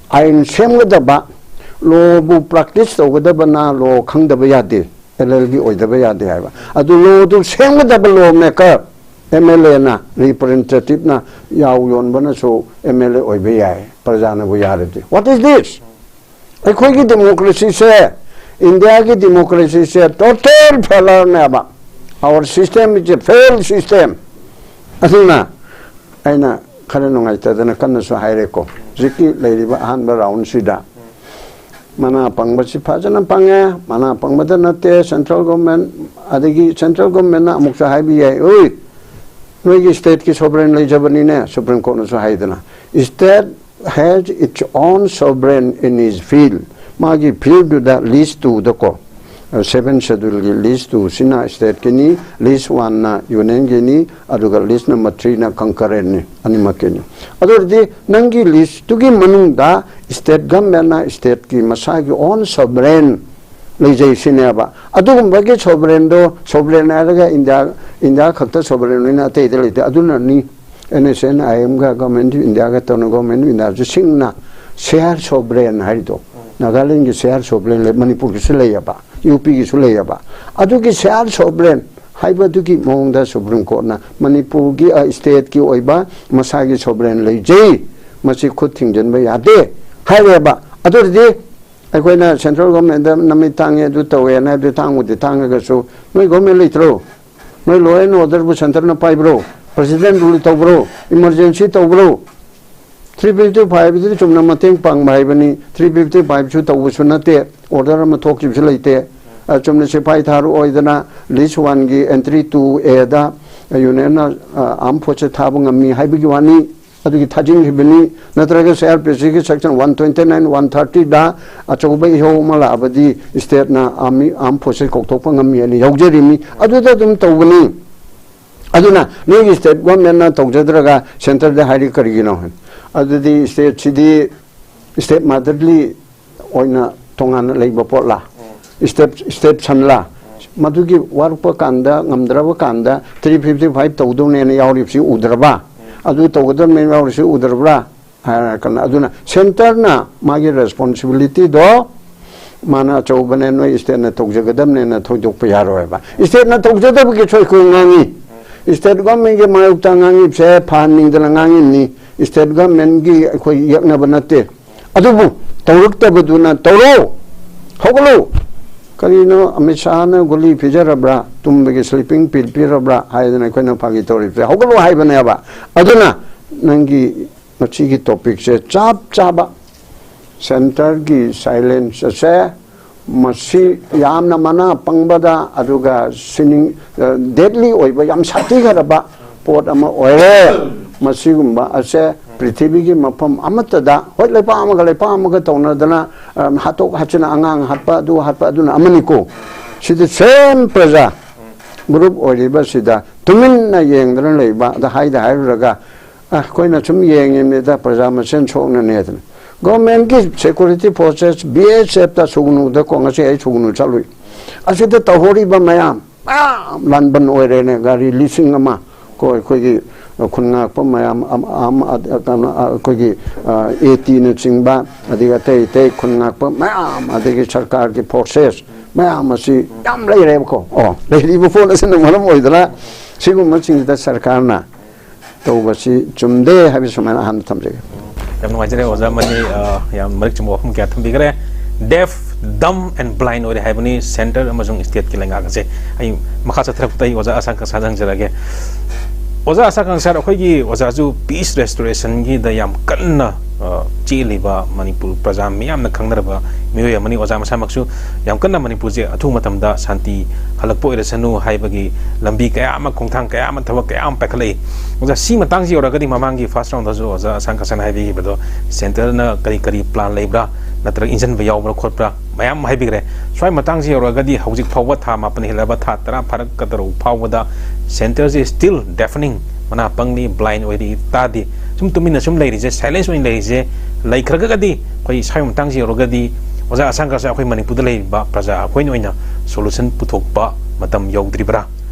ꯑꯥꯏꯟ ꯁꯦꯝꯒꯗꯕ, law ꯕꯨ practice ꯇꯧꯒꯗꯕꯅ law ꯈꯪꯗꯕ ꯌꯥꯗꯦ, ꯑꯦꯜ ꯑꯦꯜ ꯕꯤ ꯑꯣꯏꯗꯕ ꯌꯥꯗꯦ ꯍꯥꯏꯕ꯫ ꯑꯗꯨ law ꯗꯨ ꯁꯦꯝꯒꯗꯕ law maker, ꯑꯦꯝ ꯑꯦꯜ ꯑꯦꯅ, representative ꯅ, ꯌꯥꯎ ꯌꯣꯟꯕꯅꯁꯨ ꯑꯦꯝ ꯑꯦꯜ ꯑꯦ ꯑꯣꯏꯕ ꯌꯥꯏ, ꯄ꯭ꯔꯖꯥꯅꯕꯨ ꯌꯥꯔꯗꯤ꯫ What is this? ꯑꯩꯈꯣꯏꯒꯤ democracy ꯁꯦ, ꯏꯟꯗꯤꯌꯥꯒꯤ democracy ꯁꯦ total failure ꯅꯦꯕ꯫ Our system is a failed system꯫ ꯑꯗꯨꯅ ꯑꯩꯅ ꯈꯔ ꯅꯨꯡꯉꯥꯏꯇꯗꯅ ꯀꯟꯅꯁꯨ ꯍꯥꯏꯔꯦꯀꯣ, ꯍꯧꯖꯤꯛꯀꯤ ꯂꯩꯔꯤꯕ ꯑꯍꯥꯟꯕ round ꯁꯤꯗ꯫ ꯃꯅꯥ ꯄꯪꯕꯁꯤ ꯐꯖꯅ ꯄꯪꯉꯦ꯫ ꯃꯅꯥ ꯄꯪꯕꯗ ꯅꯠꯇꯦ, central government, ꯑꯗꯒꯤ central government ꯅ ꯑꯃꯨꯛꯁꯨ ꯍꯥꯏꯕ ꯌꯥꯏ, "ꯑꯣꯏ, ꯅꯣꯏꯒꯤ state ꯀꯤ sovereign ꯂꯩꯖꯕꯅꯤꯅꯦ", Supreme Court ꯅꯁꯨ ꯍꯥꯏꯗꯅ꯫ State has its own sovereign in his field꯫ ꯃꯥꯒꯤ field ꯗꯨꯗ, list two ꯗꯀꯣ, seven schedule ꯒꯤ list two ꯁꯤꯅ state ꯀꯤꯅꯤ, list one ꯅ union ꯒꯤꯅꯤ, ꯑꯗꯨꯒ list number three ꯅ concurrent ꯅꯤ, ꯑꯅꯤꯃꯛꯀꯤꯅꯤ꯫ ꯑꯗꯨ ꯑꯣꯏꯔꯗꯤ ꯅꯪꯒꯤ list ꯇꯨꯒꯤ ꯃꯅꯨꯡꯗ state government ꯅ state ꯀꯤ ꯃꯁꯥꯒꯤ own sovereign ꯂꯩꯖꯩ ꯁꯤꯅꯦꯕ꯫ ꯑꯗꯨꯒꯨꯝꯕꯒꯤ sovereign ꯗꯣ, sovereign ꯍꯥꯏꯔꯒ ꯏꯟꯗꯤꯌꯥ, ꯏꯟꯗꯤꯌꯥ ꯈꯛꯇ sovereign ꯑꯣꯏꯅ ꯑꯇꯩꯗ ꯂꯩꯇꯦ꯫ ꯑꯗꯨꯅꯅꯤ N S N I M ꯒ Government of India ꯒ ꯇꯧꯅ, Government of India ꯁꯨ ꯁꯤꯡꯅ share sovereign ꯍꯥꯏꯔꯤꯗꯣ꯫ ꯅꯥꯒꯥꯂꯦꯟꯒꯤ share sovereign ꯂꯩ, ꯃꯅꯤꯄꯨꯔꯒꯤꯁꯨ ꯂꯩꯌꯦꯕ, ꯌꯨ ꯄꯤꯒꯤꯁꯨ ꯂꯩꯌꯦꯕ꯫ ꯑꯗꯨꯒꯤ share sovereign ꯍꯥꯏꯕꯗꯨꯒꯤ ꯃꯑꯣꯡꯗ Supreme Court ꯅ ꯃꯅꯤꯄꯨꯔꯒꯤ, ꯑ, state ꯀꯤ ꯑꯣꯏꯕ ꯃꯁꯥꯒꯤ sovereign ꯂꯩꯖꯩ, ꯃꯁꯤ ꯈꯨꯠ ꯊꯤꯡꯖꯤꯟꯕ ꯌꯥꯗꯦ ꯍꯥꯏꯔꯦꯕ꯫ ꯑꯗꯨ ꯑꯣꯏꯔꯗꯤ ꯑꯩꯈꯣꯏꯅ central government ꯗ ꯅꯃꯤꯠ ꯇꯥꯡꯉꯦ, ꯑꯗꯨ ꯇꯧꯋꯦꯅ ꯍꯥꯏꯕꯗꯨ ꯇꯥꯡꯕꯨꯗꯤ ꯇꯥꯡꯉꯒꯁꯨ, ꯅꯣꯏ government ꯂꯩꯇ꯭ꯔꯣ? ꯅꯣꯏ law and order ꯕꯨ centre ꯅ ꯄꯥꯏꯕ꯭ꯔꯣ? President rule ꯇꯧꯕ꯭ꯔꯣ? Emergency ꯇꯧꯕ꯭ꯔꯣ? Three fifty five ꯗꯨꯗꯤ ꯆꯨꯝꯅ ꯃꯇꯦꯡ ꯄꯥꯡꯕ ꯍꯥꯏꯕꯅꯤ꯫ Three fifty five ꯁꯨ ꯇꯧꯕꯁꯨ ꯅꯠꯇꯦ, order ꯑꯃ ꯊꯣꯛꯈꯤꯕꯁꯨ ꯂꯩꯇꯦ꯫ ꯑ, ꯆꯨꯝꯅ ꯁꯤꯐꯥꯏ ꯊꯥꯔꯛꯑꯣꯏꯗꯅ list one ꯒꯤ entry two A the union ꯅ, ꯑ, armed force ꯊꯥꯕ ꯉꯝꯃꯤ ꯍꯥꯏꯕꯒꯤ ꯋꯥꯅꯤ꯫ ꯑꯗꯨꯒꯤ ꯊꯥꯖꯤꯟꯈꯤꯕꯅꯤ꯫ ꯅꯠꯇ꯭ꯔꯒ ꯁꯤ ꯑꯥꯔ ꯄꯤ ꯁꯤꯒꯤ section one twenty nine, one ꯊꯥꯔꯇꯤꯗ ꯑꯆꯧꯕ ꯏꯍꯧ ꯑꯃ ꯂꯥꯛꯑꯕꯗꯤ ꯁ꯭ꯇꯦꯠꯅ ꯑꯥꯔꯃꯤ, ꯑꯥꯔꯝ ꯐꯣꯔꯁꯦꯁ ꯀꯧꯊꯣꯛꯄ ꯉꯝꯃꯤ ꯍꯥꯏꯅ ꯌꯥꯎꯖꯔꯤꯃꯤ꯫ ꯑꯗꯨꯗ ꯑꯗꯨꯝ ꯇꯧꯕꯅꯤ꯫ ꯑꯗꯨꯅ ꯅꯣꯏꯒꯤ ꯁ꯭ꯇꯦꯠ ꯒꯣꯔꯃꯦꯟꯅ ꯇꯧꯖꯗ꯭ꯔꯒ ꯁꯦꯟꯇꯔꯗ ꯍꯥꯏꯔꯤ ꯀꯔꯤꯒꯤꯅꯣ? ꯑꯗꯨꯗꯤ ꯁ꯭ꯇꯦꯠꯁꯤꯗꯤ ꯁ꯭ꯇꯦꯠ ꯃꯥꯗꯔꯂꯤ ꯑꯣꯏꯅ ꯇꯣꯉꯥꯟꯅ ꯂꯩꯕ ꯄꯣꯠꯂꯥ? State, state ꯁꯟꯂꯥ? ꯃꯗꯨꯒꯤ ꯋꯥꯔꯛꯄ ꯀꯥꯟꯗ, ꯉꯝꯗ꯭ꯔꯕ ꯀꯥꯟꯗ ꯊ꯭ꯔꯤ ꯐꯤꯐꯇꯤ ꯐꯥꯏꯚ ꯇꯧꯗꯧꯅꯦꯅ ꯌꯥꯎꯔꯤꯕꯁꯤ ꯎꯗ꯭ꯔꯕ? ꯑꯗꯨ ꯇꯧꯒꯗꯕꯅꯦꯅ ꯌꯥꯎꯔꯤꯕꯁꯤ ꯎꯗ꯭ꯔꯕ꯭ꯔꯥ? ꯍꯥꯏꯔ ꯀꯥꯟꯗ, ꯑꯗꯨꯅ ꯁꯦꯟꯇꯔꯅ ꯃꯥꯒꯤ ꯔꯦꯁꯄꯣꯟꯁꯤꯕꯤꯂꯤꯇꯤꯗꯣ ꯃꯥꯅ ꯑꯆꯧꯕꯅꯦ, ꯅꯣꯏ ꯁ꯭ꯇꯦꯠꯅ ꯇꯧꯖꯒꯗꯕꯅꯦꯅ ꯊꯣꯏꯗꯣꯛꯄ ꯌꯥꯔꯣꯏꯕ꯫ ꯁ꯭ꯇꯦꯠꯅ ꯇꯧꯖꯗꯕꯒꯤꯁꯨ ꯑꯩꯈꯣꯏ ꯉꯥꯡꯉꯤ꯫ ꯁ꯭ꯇꯦꯠ ꯒꯣꯔꯃꯦꯟꯒꯤ ꯃꯥꯌꯣꯛꯇ ꯉꯥꯡꯉꯤꯕꯁꯦ ꯐꯍꯟꯅꯤꯡꯗꯅ ꯉꯥꯡꯉꯤꯕꯅꯤ꯫ ꯁ꯭ꯇꯦꯠ ꯒꯣꯔꯃꯦꯟꯒꯤ ꯑꯩꯈꯣꯏ ꯌꯦꯛꯅꯕ ꯅꯠꯇꯦ꯫ ꯑꯗꯨꯕꯨ ꯇꯧꯔꯛꯇꯕꯗꯨꯅ ꯇꯧꯔꯣ, ꯍꯧꯒꯠꯂꯨ꯫ ꯀꯔꯤꯅꯣ, ꯑꯃꯤꯠ ꯁꯥꯍꯅ ꯒꯨꯂꯤ ꯄꯤꯖꯔꯕ꯭ꯔꯥ, ꯇꯨꯝꯕꯒꯤ ꯁ꯭ꯂꯤꯄꯤꯡ ꯄꯤꯜ ꯄꯤꯔꯕ꯭ꯔꯥ ꯍꯥꯏꯗꯅ ꯑꯩꯈꯣꯏꯅ ꯐꯥꯒꯤ ꯇꯧꯔꯤꯕꯁꯦ? ꯍꯧꯒꯠꯂꯨ ꯍꯥꯏꯕꯅꯦꯕ꯫ ꯑꯗꯨꯅ ꯅꯪꯒꯤ ꯃꯁꯤꯒꯤ ꯇꯣꯄꯤꯛꯁꯦ ꯆꯞ ꯆꯥꯕ꯫ ꯁꯦꯟꯇꯔꯒꯤ ꯁꯥꯏꯂꯦꯟꯁ ꯑꯁꯦ ꯃꯁꯤ ꯌꯥꯝꯅ ꯃꯅꯥ ꯄꯪꯕꯗ, ꯑꯗꯨꯒ ꯁꯤꯅꯤꯡ, ꯑ, ꯗꯦꯠꯂꯤ ꯑꯣꯏꯕ, ꯌꯥꯝ ꯁꯥꯊꯤꯈ꯭ꯔꯕ ꯄꯣꯠ ꯑꯃ ꯑꯣꯏꯔꯦ꯫ ꯃꯁꯤꯒꯨꯝꯕ ꯑꯁꯦ ꯄ꯭ꯔꯤꯊꯤꯕꯤꯒꯤ ꯃꯐꯝ ꯑꯃꯠꯇꯗ, ꯍꯣꯏ, ꯂꯩꯄꯥꯛ ꯑꯃꯒ ꯂꯩꯄꯥꯛ ꯑꯃꯒ ꯇꯧꯅꯗꯅ, ꯑ, ꯍꯥꯠꯇꯣꯛ ꯍꯥꯠꯆꯤꯟ, ꯑꯉꯥꯡ ꯍꯥꯠꯄ, ꯑꯗꯨ ꯍꯥꯠꯄ, ꯑꯗꯨꯅ ꯑꯃꯅꯤꯀꯣ꯫ ꯁꯤꯗ ꯁꯦꯝ ꯄ꯭ꯔꯖꯥ ꯒ꯭ꯔꯨꯞ ꯑꯣꯏꯔꯤꯕꯁꯤꯗ ꯇꯨꯃꯤꯟꯅ ꯌꯦꯡꯗꯅ ꯂꯩꯕ, ꯑꯗ ꯍꯥꯏꯗ ꯍꯥꯏꯔꯨꯔꯒ, "ꯑ, ꯑꯩꯈꯣꯏꯅ ꯁꯨꯝ ꯌꯦꯡꯉꯤꯕꯅꯤꯗ, ꯄ꯭ꯔꯖꯥ ꯃꯁꯦꯟ ꯁꯣꯛꯅꯅꯦ" ꯍꯥꯏꯗꯅ꯫ ꯒꯣꯔꯃꯦꯟꯒꯤ ꯁꯦꯀ꯭ꯌꯨꯔꯤꯇꯤ ꯐꯣꯔꯁꯦꯁ, ꯕꯤ ꯑꯦꯁ ꯑꯦꯐꯇ ꯁꯨꯒꯅꯨꯗ ꯀꯣ, ꯉꯁꯤ ꯑꯩ ꯁꯨꯒꯅꯨ ꯆꯠꯂꯨꯏ꯫ ꯑꯁꯤꯗ ꯇꯧꯍꯧꯔꯤꯕ ꯃꯌꯥꯝ, ꯃꯌꯥꯝ ꯂꯥꯟꯕꯟ ꯑꯣꯏꯔꯦꯅꯦ, ꯒꯥꯔꯤ ꯂꯤꯁꯤꯡ ꯑꯃ ꯀꯣ, ꯑꯩꯈꯣꯏꯒꯤ ꯈꯨꯟ ꯉꯥꯛꯄ ꯃꯌꯥꯝ, ꯑꯃ, ꯑꯃ, ꯑ, ꯀꯩꯅꯣ, ꯑ, ꯑꯩꯈꯣꯏꯒꯤ, ꯑ, ꯑꯦ ꯇꯤꯅꯆꯤꯡꯕ, ꯑꯗꯒꯤ ꯑꯇꯩ ꯑꯇꯩ ꯈꯨꯟ ꯉꯥꯛꯄ ꯃꯌꯥꯝ, ꯑꯗꯒꯤ ꯁꯔꯀꯥꯔꯒꯤ ꯐꯣꯔꯁꯦꯁ ꯃꯌꯥꯝ ꯑꯁꯤ ꯌꯥꯝ ꯂꯩꯔꯦꯕꯀꯣ꯫ ꯑꯣ, ꯂꯩꯔꯤꯕ ꯄꯣꯠ ꯑꯁꯤꯅ ꯃꯔꯝ ꯑꯣꯏꯗꯅ ꯁꯤꯒꯨꯝꯕꯁꯤꯡꯁꯤꯗ ꯁꯔꯀꯥꯔꯅ ꯇꯧꯕꯁꯤ ꯆꯨꯝꯗꯦ ꯍꯥꯏꯕꯁꯤ ꯁꯨꯃꯥꯏꯅ ꯑꯍꯥꯟꯕ ꯊꯝꯖꯒꯦ꯫ ꯌꯥꯝ ꯅꯨꯡꯉꯥꯏꯖꯔꯦ ꯑꯣꯖꯥ ꯃꯅꯤ, ꯑ, ꯌꯥꯝ ꯃꯔꯤꯛ ꯆꯨꯝꯕ ꯋꯥꯐꯝ ꯀꯌꯥ ꯊꯝꯕꯤꯈ꯭ꯔꯦ꯫ Deaf, dumb and blind ꯑꯣꯏꯔꯦ ꯍꯥꯏꯕꯅꯤ ꯁꯦꯟꯇꯔ ꯑꯃꯁꯨꯡ ꯁ꯭ꯇꯦꯠꯀꯤ ꯂꯩꯉꯥꯛ ꯑꯁꯦ꯫ ꯑꯩ ꯃꯈꯥ ꯆꯠꯊꯔꯛꯄꯗ ꯑꯩ ꯑꯣꯖꯥ ꯑꯁꯥ ꯀꯪꯁꯥꯗ ꯍꯪꯖꯔꯛꯑꯒꯦ꯫ ꯑꯣꯖꯥ ꯑꯁꯥ ꯀꯪꯁꯥꯗ, ꯑꯩꯈꯣꯏꯒꯤ ꯑꯣꯖꯥꯁꯨ ꯄꯤꯁ ꯔꯦꯁꯇꯣꯔꯦꯁꯟꯒꯤꯗ ꯌꯥꯝ ꯀꯟꯅ ꯑ, ꯆꯦꯜꯂꯤꯕ ꯃꯅꯤꯄꯨꯔ ꯄ꯭ꯔꯖꯥ ꯃꯤꯌꯥꯝꯅ ꯈꯪꯅꯔꯕ ꯃꯤꯑꯣꯏ ꯑꯃꯅꯤ꯫ ꯑꯣꯖꯥ ꯃꯁꯥꯃꯛꯁꯨ ꯌꯥꯝ ꯀꯟꯅ ꯃꯅꯤꯄꯨꯔꯁꯦ ꯑꯊꯨꯕ ꯃꯇꯝꯗ ꯁꯥꯟꯇꯤ ꯍꯜꯂꯛꯄ ꯑꯣꯏꯔꯁꯅꯨ ꯍꯥꯏꯕꯒꯤ ꯂꯝꯕꯤ ꯀꯌꯥ ꯑꯃ, ꯈꯣꯡꯊꯥꯡ ꯀꯌꯥ ꯑꯃ, ꯊꯕꯛ ꯀꯌꯥ ꯑꯃ ꯄꯥꯏꯈꯠꯂꯛꯏ꯫ ꯑꯣꯖꯥ, ꯁꯤ ꯃꯇꯥꯡꯁꯤ ꯌꯧꯔꯒꯗꯤ ꯃꯃꯥꯡꯒꯤ ꯐꯥꯔꯁ ꯔꯥꯎꯟꯗꯁꯨ ꯑꯣꯖꯥ ꯑꯁꯥꯡ ꯀꯁꯟ ꯍꯥꯏꯕꯤꯈꯤꯕꯗꯣ, ꯁꯦꯟꯇꯔꯅ ꯀꯔꯤ ꯀꯔꯤ ꯄ꯭ꯂꯥꯟ ꯂꯩꯕ꯭ꯔꯥ, ꯅꯠꯇ꯭ꯔꯒ ꯏꯟꯖꯟꯕ ꯌꯥꯎꯕ꯭ꯔꯥ ꯈꯣꯠꯄ꯭ꯔꯥ, ꯃꯌꯥꯝ ꯍꯥꯏꯕꯤꯈ꯭ꯔꯦ꯫ ꯁ꯭ꯋꯥꯏ ꯃꯇꯥꯡꯁꯤ ꯌꯧꯔꯒꯗꯤ ꯍꯧꯖꯤꯛ ꯐꯥꯎꯕ ꯊꯥ ꯃꯥꯄꯟ ꯍꯦꯜꯂꯕ, ꯊꯥ ꯇꯔꯥ ꯐꯥꯔꯛꯀꯗꯧꯔꯕ ꯐꯥꯎꯕꯗ ꯁꯦꯟꯇꯔꯁꯤ still deafening, ꯃꯅꯥ ꯄꯪꯂꯤ, blind ꯑꯣꯏꯔꯤ, ꯇꯥꯗꯦ꯫ ꯁꯨꯝ ꯇꯨꯃꯤꯟꯅ ꯁꯨꯝ ꯂꯩꯔꯤꯁꯦ, silence ꯑꯣꯏꯅ ꯂꯩꯔꯤꯁꯦ ꯂꯩꯈ꯭ꯔꯒꯗꯤ, ꯑꯩꯈꯣꯏ ꯁ꯭ꯋꯥꯏ ꯃꯇꯥꯡꯁꯤ ꯌꯧꯔꯒꯗꯤ ꯑꯣꯖꯥ ꯑꯁꯥꯡ ꯀꯁꯟ, ꯑꯩꯈꯣꯏ ꯃꯅꯤꯄꯨꯔꯗ ꯂꯩꯔꯤꯕ ꯄ꯭ꯔꯖꯥ ꯑꯩꯈꯣꯏꯅ ꯑꯣꯏꯅ solution ꯄꯨꯊꯣꯛꯄ ꯃꯇꯝ ꯌꯧꯗ꯭ꯔꯤꯕ꯭ꯔꯥ?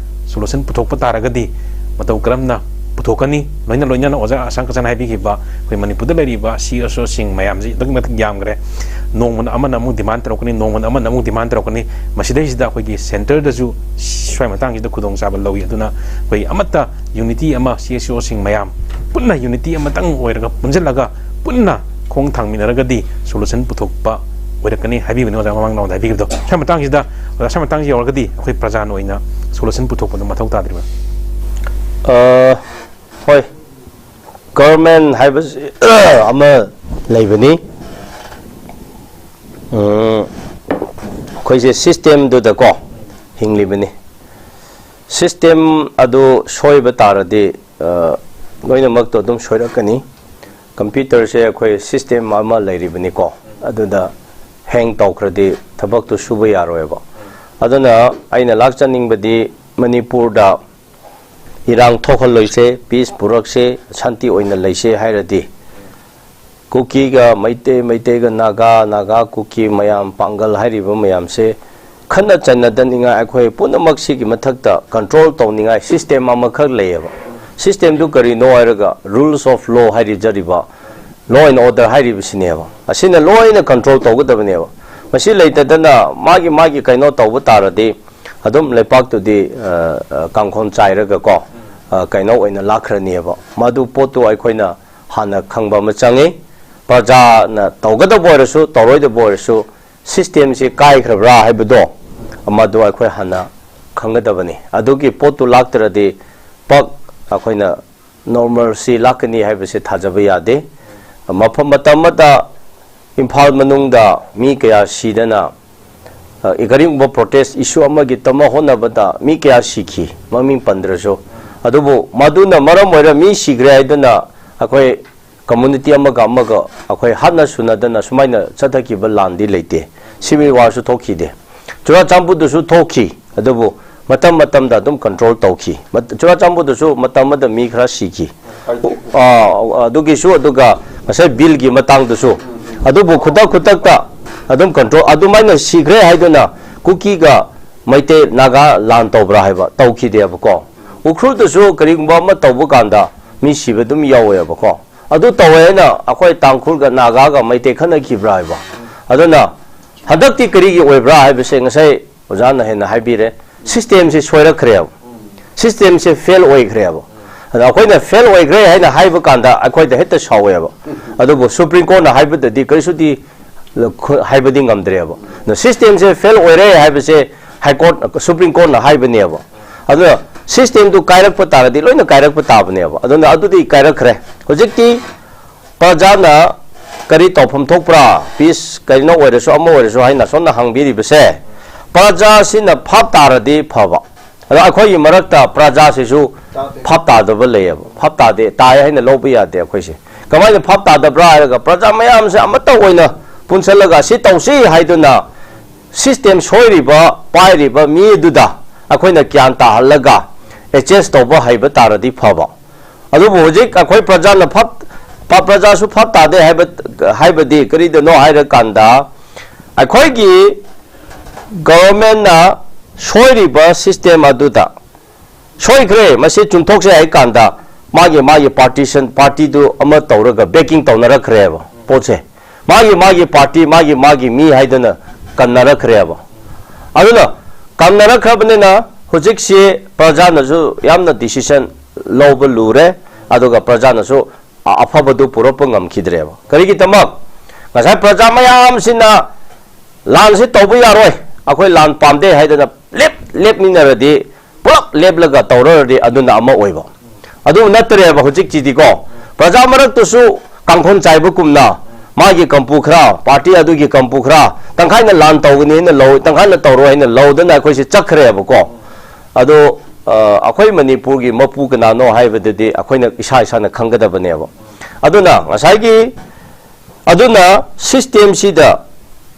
Solution ꯄꯨꯊꯣꯛꯄ ꯇꯥꯔꯒꯗꯤ ꯃꯇꯧ ꯀꯔꯝꯅ ꯄꯨꯊꯣꯛꯀꯅꯤ? ꯂꯣꯏꯅ ꯂꯣꯏꯅꯅ ꯑꯣꯖꯥ ꯑꯁꯥꯡ ꯀꯁꯟ ꯍꯥꯏꯕꯤꯈꯤꯕ ꯑꯩꯈꯣꯏ ꯃꯅꯤꯄꯨꯔꯗ ꯂꯩꯔꯤꯕ ꯁꯤ ꯑꯦꯁ ꯑꯣꯁꯤꯡ ꯃꯌꯥꯝꯁꯤ ꯑꯗꯨꯛꯀꯤ ꯃꯇꯤꯛ ꯌꯥꯝꯈ꯭ꯔꯦ꯫ ꯅꯣꯡꯃꯅ ꯑꯃꯅ ꯑꯃꯨꯛ demand ꯇꯧꯔꯛꯀꯅꯤ, ꯅꯣꯡꯃꯅ ꯑꯃꯅ ꯑꯃꯨꯛ demand ꯇꯧꯔꯛꯀꯅꯤ꯫ ꯃꯁꯤꯗꯩꯁꯤꯗ ꯑꯩꯈꯣꯏꯒꯤ ꯁꯦꯟꯇꯔꯗꯁꯨ ꯁ꯭ꯋꯥꯏ ꯃꯇꯥꯡꯁꯤꯗ ꯈꯨꯗꯣꯡꯆꯥꯕ ꯂꯧꯏ꯫ ꯑꯗꯨꯅ ꯑꯩꯈꯣꯏ ꯑꯃꯠꯇ unity ꯑꯃ, ꯁꯤ ꯑꯦꯁ ꯑꯣꯁꯤꯡ ꯃꯌꯥꯝ ꯄꯨꯟꯅ unity ꯑꯃꯇꯪ ꯑꯣꯏꯔꯒ, ꯄꯨꯟꯁꯤꯜꯂꯒ, ꯄꯨꯟꯅ ꯈꯣꯡ ꯊꯥꯡꯃꯤꯟꯅꯔꯒꯗꯤ solution ꯄꯨꯊꯣꯛꯄ ꯑꯣꯏꯔꯛꯀꯅꯤ ꯍꯥꯏꯕꯤꯕꯅꯤ ꯑꯣꯖꯥ, ꯃꯃꯥꯡ ꯔꯥꯎꯟꯗ ꯍꯥꯏꯕꯤꯈꯤꯕꯗꯣ꯫ ꯁ꯭ꯋꯥꯏ ꯃꯇꯥꯡꯁꯤꯗ, ꯑꯣꯖꯥ, ꯁ꯭ꯋꯥꯏ ꯃꯇꯥꯡꯁꯤ ꯌꯧꯔꯒꯗꯤ ꯑꯩꯈꯣꯏ ꯄ꯭ꯔꯖꯥꯅ ꯑꯣꯏꯅ solution ꯄꯨꯊꯣꯛꯄꯗꯣ ꯃꯊꯧ ꯇꯥꯗ꯭ꯔꯤꯕ꯭ꯔꯥ? ꯑ, ꯍꯣꯏ, ꯒꯚꯔꯟꯃꯦꯟ ꯍꯥꯏꯕꯁꯤ ꯑꯃ ꯂꯩꯕꯅꯤ꯫ ꯎꯝ, ꯑꯩꯈꯣꯏꯁꯦ systemꯗꯨꯗꯀꯣ ꯍꯤꯡꯂꯤꯕꯅꯤ꯫ System ꯑꯗꯨ ꯁꯣꯏꯕ ꯇꯥꯔꯗꯤ, ꯑ, ꯂꯣꯏꯅꯃꯛꯇꯣ ꯑꯗꯨꯝ ꯁꯣꯏꯔꯛꯀꯅꯤ꯫ Computerꯁꯦ ꯑꯩꯈꯣꯏ system ꯑꯃ ꯂꯩꯔꯤꯕꯅꯤꯀꯣ, ꯑꯗꯨꯗ hang ꯇꯧꯈ꯭ꯔꯗꯤ ꯊꯕꯛꯇꯨ ꯁꯨꯕ ꯌꯥꯔꯣꯏꯕ꯫ ꯑꯗꯨꯅ ꯑꯩꯅ ꯂꯥꯛꯆꯅꯤꯡꯕꯗꯤ ꯃꯅꯤꯄꯨꯔꯗ ꯏꯔꯥꯡ ꯊꯣꯛꯍꯜꯂꯣꯏꯁꯦ, peace ꯄꯨꯔꯛꯁꯦ, ꯁꯥꯟꯇꯤ ꯑꯣꯏꯅ ꯂꯩꯁꯦ ꯍꯥꯏꯔꯗꯤ, ꯀꯨꯀꯤꯒ ꯃꯩꯇꯩ, ꯃꯩꯇꯩꯒ ꯅꯥꯒꯥ, ꯅꯥꯒꯥ ꯀꯨꯀꯤ ꯃꯌꯥꯝ, ꯄꯥꯡꯒꯜ ꯍꯥꯏꯔꯤꯕ ꯃꯌꯥꯝꯁꯦ ꯈꯠꯅ ꯆꯩꯅꯗꯅꯤꯡꯉꯥꯏ, ꯑꯩꯈꯣꯏ ꯄꯨꯝꯅꯃꯛ ꯁꯤꯒꯤ ꯃꯊꯛꯇ control ꯇꯧꯅꯤꯡꯉꯥꯏ system ꯑꯃꯈꯛ ꯂꯩꯌꯦꯕ꯫ Systemꯗꯨ ꯀꯔꯤꯅꯣ ꯍꯥꯏꯔꯒ, rules of law ꯍꯥꯏꯔꯤꯖꯔꯤꯕ, law and order ꯍꯥꯏꯔꯤꯕꯁꯤꯅꯦꯕ꯫ ꯑꯁꯤꯅ ꯂꯣꯏꯅ control ꯇꯧꯒꯗꯕꯅꯦꯕ꯫ ꯃꯁꯤ ꯂꯩꯇꯗꯅ ꯃꯥꯒꯤ ꯃꯥꯒꯤ ꯀꯩꯅꯣ ꯇꯧꯕ ꯇꯥꯔꯗꯤ, ꯑꯗꯨꯝ ꯂꯩꯄꯥꯛꯇꯨꯗꯤ, ꯑ, ꯑ, ꯀꯥꯡꯈꯣꯟ ꯆꯥꯏꯔꯒꯀꯣ, ꯑ, ꯀꯩꯅꯣ ꯑꯣꯏꯅ ꯂꯥꯛꯈ꯭ꯔꯅꯦꯕ꯫ ꯃꯗꯨ ꯄꯣꯠꯇꯨ ꯑꯩꯈꯣꯏꯅ ꯍꯥꯟꯅ ꯈꯪꯕ ꯑꯃ ꯆꯪꯉꯤ꯫ ꯄ꯭ꯔꯖꯥꯅ ꯇꯧꯒꯗꯕ ꯑꯣꯏꯔꯁꯨ, ꯇꯧꯔꯣꯏꯗꯕ ꯑꯣꯏꯔꯁꯨ, systemꯁꯤ ꯀꯥꯏꯈ꯭ꯔꯕ꯭ꯔꯥ ꯍꯥꯏꯕꯗꯣ, ꯃꯗꯨ ꯑꯩꯈꯣꯏ ꯍꯥꯟꯅ ꯈꯪꯒꯗꯕꯅꯤ꯫ ꯑꯗꯨꯒꯤ ꯄꯣꯠꯇꯨ ꯂꯥꯛꯇ꯭ꯔꯗꯤ ꯄꯛ ꯑꯩꯈꯣꯏꯅ normalcy ꯂꯥꯛꯀꯅꯤ ꯍꯥꯏꯕꯁꯤ ꯊꯥꯖꯕ ꯌꯥꯗꯦ꯫ ꯃꯐꯝ ꯃꯇꯝ ꯑꯃꯗ ꯏꯝꯐꯥꯜ ꯃꯅꯨꯡꯗ ꯃꯤ ꯀꯌꯥ ꯁꯤꯗꯅ, ꯑ, ꯀꯔꯤꯒꯨꯝꯕ protest issue ꯑꯃꯒꯤꯗꯃꯛ ꯍꯣꯠꯅꯕꯗ ꯃꯤ ꯀꯌꯥ ꯁꯤꯈꯤ, ꯃꯃꯤꯡ ꯄꯟꯗ꯭ꯔꯁꯨ꯫ ꯑꯗꯨꯕꯨ ꯃꯗꯨꯅ ꯃꯔꯝ ꯑꯣꯏꯔ ꯃꯤ ꯁꯤꯈ꯭ꯔꯦ ꯍꯥꯏꯗꯨꯅ ꯑꯩꯈꯣꯏ community ꯑꯃꯒ ꯑꯃꯒ ꯑꯩꯈꯣꯏ ꯍꯥꯠꯅ ꯁꯨꯅꯗꯅ ꯁꯨꯃꯥꯏꯅ ꯆꯠꯊꯈꯤꯕ ꯂꯥꯟꯗꯤ ꯂꯩꯇꯦ꯫ Civil warꯁꯨ ꯊꯣꯛꯈꯤꯗꯦ꯫ ꯆꯨꯔꯥꯆꯥꯟꯄꯨꯔꯗꯁꯨ ꯊꯣꯛꯈꯤ, ꯑꯗꯨꯕꯨ ꯃꯇꯝ ꯃꯇꯝꯗ ꯑꯗꯨꯝ control ꯇꯧꯈꯤ꯫ ꯃꯠ-, ꯆꯨꯔꯥꯆꯥꯟꯄꯨꯔꯗꯁꯨ ꯃꯇꯝ ꯑꯃꯗ ꯃꯤ ꯈꯔ ꯁꯤꯈꯤ꯫ ꯑꯥ, ꯑꯗꯨꯒꯤꯁꯨ, ꯑꯗꯨꯒ ꯉꯁꯥꯏ billꯒꯤ ꯃꯇꯥꯡꯗꯁꯨ꯫ ꯑꯗꯨꯕꯨ ꯈꯨꯗꯛ ꯈꯨꯗꯛꯇ ꯑꯗꯨꯝ control, ꯑꯗꯨꯃꯥꯏꯅ ꯁꯤꯈ꯭ꯔꯦ ꯍꯥꯏꯗꯨꯅ ꯀꯨꯀꯤꯒ ꯃꯩꯇꯩ ꯅꯥꯒꯥ ꯂꯥꯟ ꯇꯧꯕ꯭ꯔꯥ ꯍꯥꯏꯕ, ꯇꯧꯈꯤꯗꯦꯕꯀꯣ꯫ ꯎꯈ꯭ꯔꯨꯜꯗꯁꯨ ꯀꯔꯤꯒꯨꯝꯕ ꯑꯃ ꯇꯧꯕ ꯀꯥꯟꯗ ꯃꯤ ꯁꯤꯕ ꯑꯗꯨꯝ ꯌꯥꯎꯋꯦꯕꯀꯣ꯫ ꯑꯗꯨ ꯇꯧꯋꯦ ꯍꯥꯏꯅ ꯑꯩꯈꯣꯏ ꯇꯥꯡꯈꯨꯜꯒ ꯅꯥꯒꯥꯒ ꯃꯩꯇꯩ ꯈꯠꯅꯈꯤꯕ꯭ꯔꯥ ꯍꯥꯏꯕ꯫ ꯑꯗꯨꯅ ꯍꯟꯗꯛꯇꯤ ꯀꯔꯤꯒꯤ ꯑꯣꯏꯕ꯭ꯔꯥ ꯍꯥꯏꯕꯁꯦ ꯉꯁꯥꯏ ꯑꯣꯖꯥꯅ ꯍꯦꯟꯅ ꯍꯥꯏꯕꯤꯔꯦ꯫ Systemꯁꯦ ꯁꯣꯏꯔꯛꯈ꯭ꯔꯦꯕ꯫ Systemꯁꯦ fail ꯑꯣꯏꯈ꯭ꯔꯦꯕ꯫ ꯑꯗ ꯑꯩꯈꯣꯏꯅ fail ꯑꯣꯏꯈ꯭ꯔꯦ ꯍꯥꯏꯅ ꯍꯥꯏꯕ ꯀꯥꯟꯗ ꯑꯩꯈꯣꯏꯗ ꯍꯦꯛꯇ ꯁꯥꯎꯋꯦꯕ꯫ ꯑꯗꯨꯕꯨ Supreme Courtꯅ ꯍꯥꯏꯕꯗꯗꯤ ꯀꯔꯤꯁꯨꯗꯤ ꯍꯥꯏꯕꯗꯤ ꯉꯝꯗ꯭ꯔꯦꯕ꯫ ꯑꯗ systemꯁꯦ fail ꯑꯣꯏꯔꯦ ꯍꯥꯏꯕꯁꯦ High Court, Supreme Courtꯅ ꯍꯥꯏꯕꯅꯦꯕ꯫ ꯑꯗꯨꯅ systemꯗꯨ ꯀꯥꯏꯔꯛꯄ ꯇꯥꯔꯗꯤ ꯂꯣꯏꯅ ꯀꯥꯏꯔꯛꯄ ꯇꯥꯕꯅꯦꯕ꯫ ꯑꯗꯨꯅ ꯑꯗꯨꯗꯤ ꯀꯥꯏꯔꯛꯈ꯭ꯔꯦ꯫ ꯍꯧꯖꯤꯛꯇꯤ ꯄ꯭ꯔꯖꯥꯅ ꯀꯔꯤ ꯇꯧꯐꯝ ꯊꯣꯛꯄ꯭ꯔꯥ, peace ꯀꯔꯤꯅꯣ ꯑꯣꯏꯔꯁꯨ ꯑꯃ ꯑꯣꯏꯔꯁꯨ ꯍꯥꯏꯅ ꯁꯣꯝꯅ ꯍꯪꯕꯤꯔꯤꯕꯁꯦ, ꯄ꯭ꯔꯖꯥꯁꯤꯅ ꯚꯥꯞ ꯇꯥꯔꯗꯤ ꯐꯕ꯫ ꯑꯗꯣ ꯑꯩꯈꯣꯏꯒꯤ ꯃꯔꯛꯇ ꯄ꯭ꯔꯖꯥꯁꯤꯁꯨ ꯇꯥꯗꯦ꯫ ꯚꯥꯞ ꯇꯥꯗꯕ ꯂꯩꯌꯦꯕ꯫ ꯚꯥꯞ ꯇꯥꯗꯦ, ꯇꯥꯏ ꯍꯥꯏꯅ ꯂꯧꯕ ꯌꯥꯗꯦ ꯑꯩꯈꯣꯏꯁꯦ꯫ ꯀꯃꯥꯏꯅ ꯚꯥꯞ ꯇꯥꯗꯕ꯭ꯔꯥ ꯍꯥꯏꯔꯒ, ꯄ꯭ꯔꯖꯥ ꯃꯌꯥꯝꯁꯦ ꯑꯃꯠꯇ ꯑꯣꯏꯅ ꯄꯨꯟꯁꯤꯜꯂꯒ ꯁꯤ ꯇꯧꯁꯤ ꯍꯥꯏꯗꯨꯅ system ꯁꯣꯏꯔꯤꯕ, ꯄꯥꯏꯔꯤꯕ ꯃꯤ ꯑꯗꯨꯗ ꯑꯩꯈꯣꯏꯅ ꯒ꯭ꯌꯥꯟ ꯇꯥꯍꯜꯂꯒ adjust ꯇꯧꯕ ꯍꯩꯕ ꯇꯥꯔꯗꯤ ꯐꯕ꯫ ꯑꯗꯨꯕꯨ ꯍꯧꯖꯤꯛ ꯑꯩꯈꯣꯏ ꯄ꯭ꯔꯖꯥꯅ ꯐꯠ-, ꯄ-, ꯄ꯭ꯔꯖꯥꯁꯨ ꯐꯠ ꯇꯥꯗꯦ ꯍꯥꯏꯕ, ꯍꯥꯏꯕꯗꯤ ꯀꯔꯤꯗꯅꯣ ꯍꯥꯏꯔꯀꯥꯟꯗ, ꯑꯩꯈꯣꯏꯒꯤ governmentꯅ ꯁꯣꯏꯔꯤꯕ system ꯑꯗꯨꯗ ꯁꯣꯏꯈ꯭ꯔꯦ, ꯃꯁꯤ ꯆꯨꯝꯊꯣꯛꯁꯦ ꯍꯥꯏ ꯀꯥꯟꯗ ꯃꯥꯒꯤ, ꯃꯥꯒꯤ partition, partyꯗꯨ ꯑꯃ ꯇꯧꯔꯒ backing ꯇꯧꯅꯔꯛꯈ꯭ꯔꯦꯕ ꯄꯣꯠꯁꯦ꯫ ꯃꯥꯒꯤ, ꯃꯥꯒꯤ party, ꯃꯥꯒꯤ, ꯃꯥꯒꯤ ꯃꯤ ꯍꯥꯏꯗꯅ ꯀꯟꯅꯔꯛꯈ꯭ꯔꯦꯕ꯫ ꯑꯗꯨꯅ ꯀꯟꯅꯔꯛꯈ꯭ꯔꯕꯅꯤꯅ ꯍꯧꯖꯤꯛꯁꯤ ꯄ꯭ꯔꯖꯥꯅꯁꯨ ꯌꯥꯝꯅ decision ꯂꯧꯕ ꯂꯨꯔꯦ, ꯑꯗꯨꯒ ꯄ꯭ꯔꯖꯥꯅꯁꯨ ꯑ-, ꯑꯐꯕꯗꯨ ꯄꯨꯔꯛꯄ ꯉꯝꯈꯤꯗ꯭ꯔꯦꯕ꯫ ꯀꯔꯤꯒꯤꯗꯃꯛ? ꯉꯁꯥꯏ ꯄ꯭ꯔꯖꯥ ꯃꯌꯥꯝꯁꯤꯅ ꯂꯥꯟꯁꯤ ꯇꯧꯕ ꯌꯥꯔꯣꯏ, ꯑꯩꯈꯣꯏ ꯂꯥꯟ ꯄꯥꯝꯗꯦ ꯍꯥꯏꯗꯅ ꯂꯦꯞ-, ꯂꯦꯞꯃꯤꯟꯅꯔꯗꯤ, ꯄꯨꯂꯞ ꯂꯦꯞꯂꯒ ꯇꯧꯔꯔꯗꯤ ꯑꯗꯨꯅ ꯑꯃ ꯑꯣꯏꯕ꯫ ꯑꯗꯨ ꯅꯠꯇ꯭ꯔꯦꯕ ꯍꯧꯖꯤꯛꯁꯤꯗꯤꯀꯣ꯫ ꯄ꯭ꯔꯖꯥ ꯃꯔꯛꯇꯁꯨ ꯇꯥꯡꯈꯣꯜ ꯆꯥꯏꯕꯒꯨꯝꯅ ꯃꯥꯒꯤ ꯀꯝꯄꯨ ꯈꯔ, ꯄꯥꯔꯇꯤ ꯑꯗꯨꯒꯤ ꯀꯝꯄꯨ ꯈꯔ, ꯇꯪꯈꯥꯏꯅ ꯂꯥꯟ ꯇꯧꯒꯅꯤ ꯍꯥꯏꯅ ꯂꯧ, ꯇꯪꯈꯥꯏꯅ ꯇꯧꯔꯣꯏ ꯍꯥꯏꯅ ꯂꯧꯗꯅ ꯑꯩꯈꯣꯏꯁꯦ ꯆꯠꯈ꯭ꯔꯦꯕꯀꯣ꯫ ꯑꯗꯣ, ꯑ, ꯑꯩꯈꯣꯏ ꯃꯅꯤꯄꯨꯔꯒꯤ ꯃꯄꯨ ꯀꯅꯥꯅꯣ ꯍꯥꯏꯕꯗꯨꯗꯤ ꯑꯩꯈꯣꯏꯅ ꯏꯁꯥ ꯏꯁꯥꯅ ꯈꯪꯒꯗꯕꯅꯦꯕ꯫ ꯑꯗꯨꯅ ꯉꯁꯥꯏꯒꯤ, ꯑꯗꯨꯅ system ꯁꯤꯗ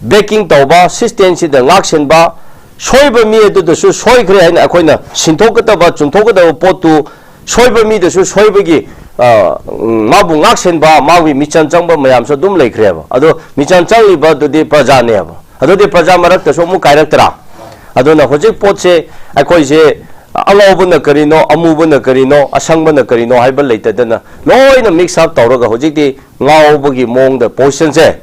backing ꯇꯧꯕ, system ꯁꯤꯗ ꯉꯥꯛꯁꯦꯟꯕ, ꯁꯣꯏꯕ ꯃꯤ ꯑꯗꯨꯗꯁꯨ ꯁꯣꯏꯈ꯭ꯔꯦ ꯍꯥꯏꯅ ꯑꯩꯈꯣꯏꯅ ꯁꯤꯟꯊꯣꯛꯀꯗꯕ, ꯆꯨꯝꯊꯣꯛꯀꯗꯕ ꯄꯣꯠꯇꯨ, ꯁꯣꯏꯕ ꯃꯤꯗꯁꯨ ꯁꯣꯏꯕꯒꯤ, ꯑ, ꯎꯝ, ꯃꯥꯕꯨ ꯉꯥꯛꯁꯦꯟꯕ, ꯃꯥꯒꯤ ꯃꯤꯆꯪ ꯆꯪꯕ ꯃꯌꯥꯝꯁꯨ ꯑꯗꯨꯝ ꯂꯩꯈ꯭ꯔꯦꯕ꯫ ꯑꯗꯣ ꯃꯤꯆꯪ ꯆꯪꯂꯤꯕ ꯑꯗꯨꯗꯤ ꯄ꯭ꯔꯖꯥꯅꯦꯕ꯫ ꯑꯗꯨꯗꯤ ꯄ꯭ꯔꯖꯥ ꯃꯔꯛꯇꯁꯨ ꯑꯃꯨꯛ ꯀꯥꯏꯔꯛꯇ꯭ꯔꯥ? ꯑꯗꯨꯅ ꯍꯧꯖꯤꯛ ꯄꯣꯠꯁꯦ ꯑꯩꯈꯣꯏꯁꯦ ꯑꯉꯧꯕꯅ ꯀꯔꯤꯅꯣ, ꯑꯃꯨꯕꯅ ꯀꯔꯤꯅꯣ, ꯑꯁꯪꯕꯅ ꯀꯔꯤꯅꯣ ꯍꯥꯏꯕ ꯂꯩꯇꯗꯅ ꯂꯣꯏꯅ mix up ꯇꯧꯔꯒ ꯍꯧꯖꯤꯛꯇꯤ ꯉꯥꯎꯕꯒꯤ ꯃꯑꯣꯡꯗ position ꯁꯦ,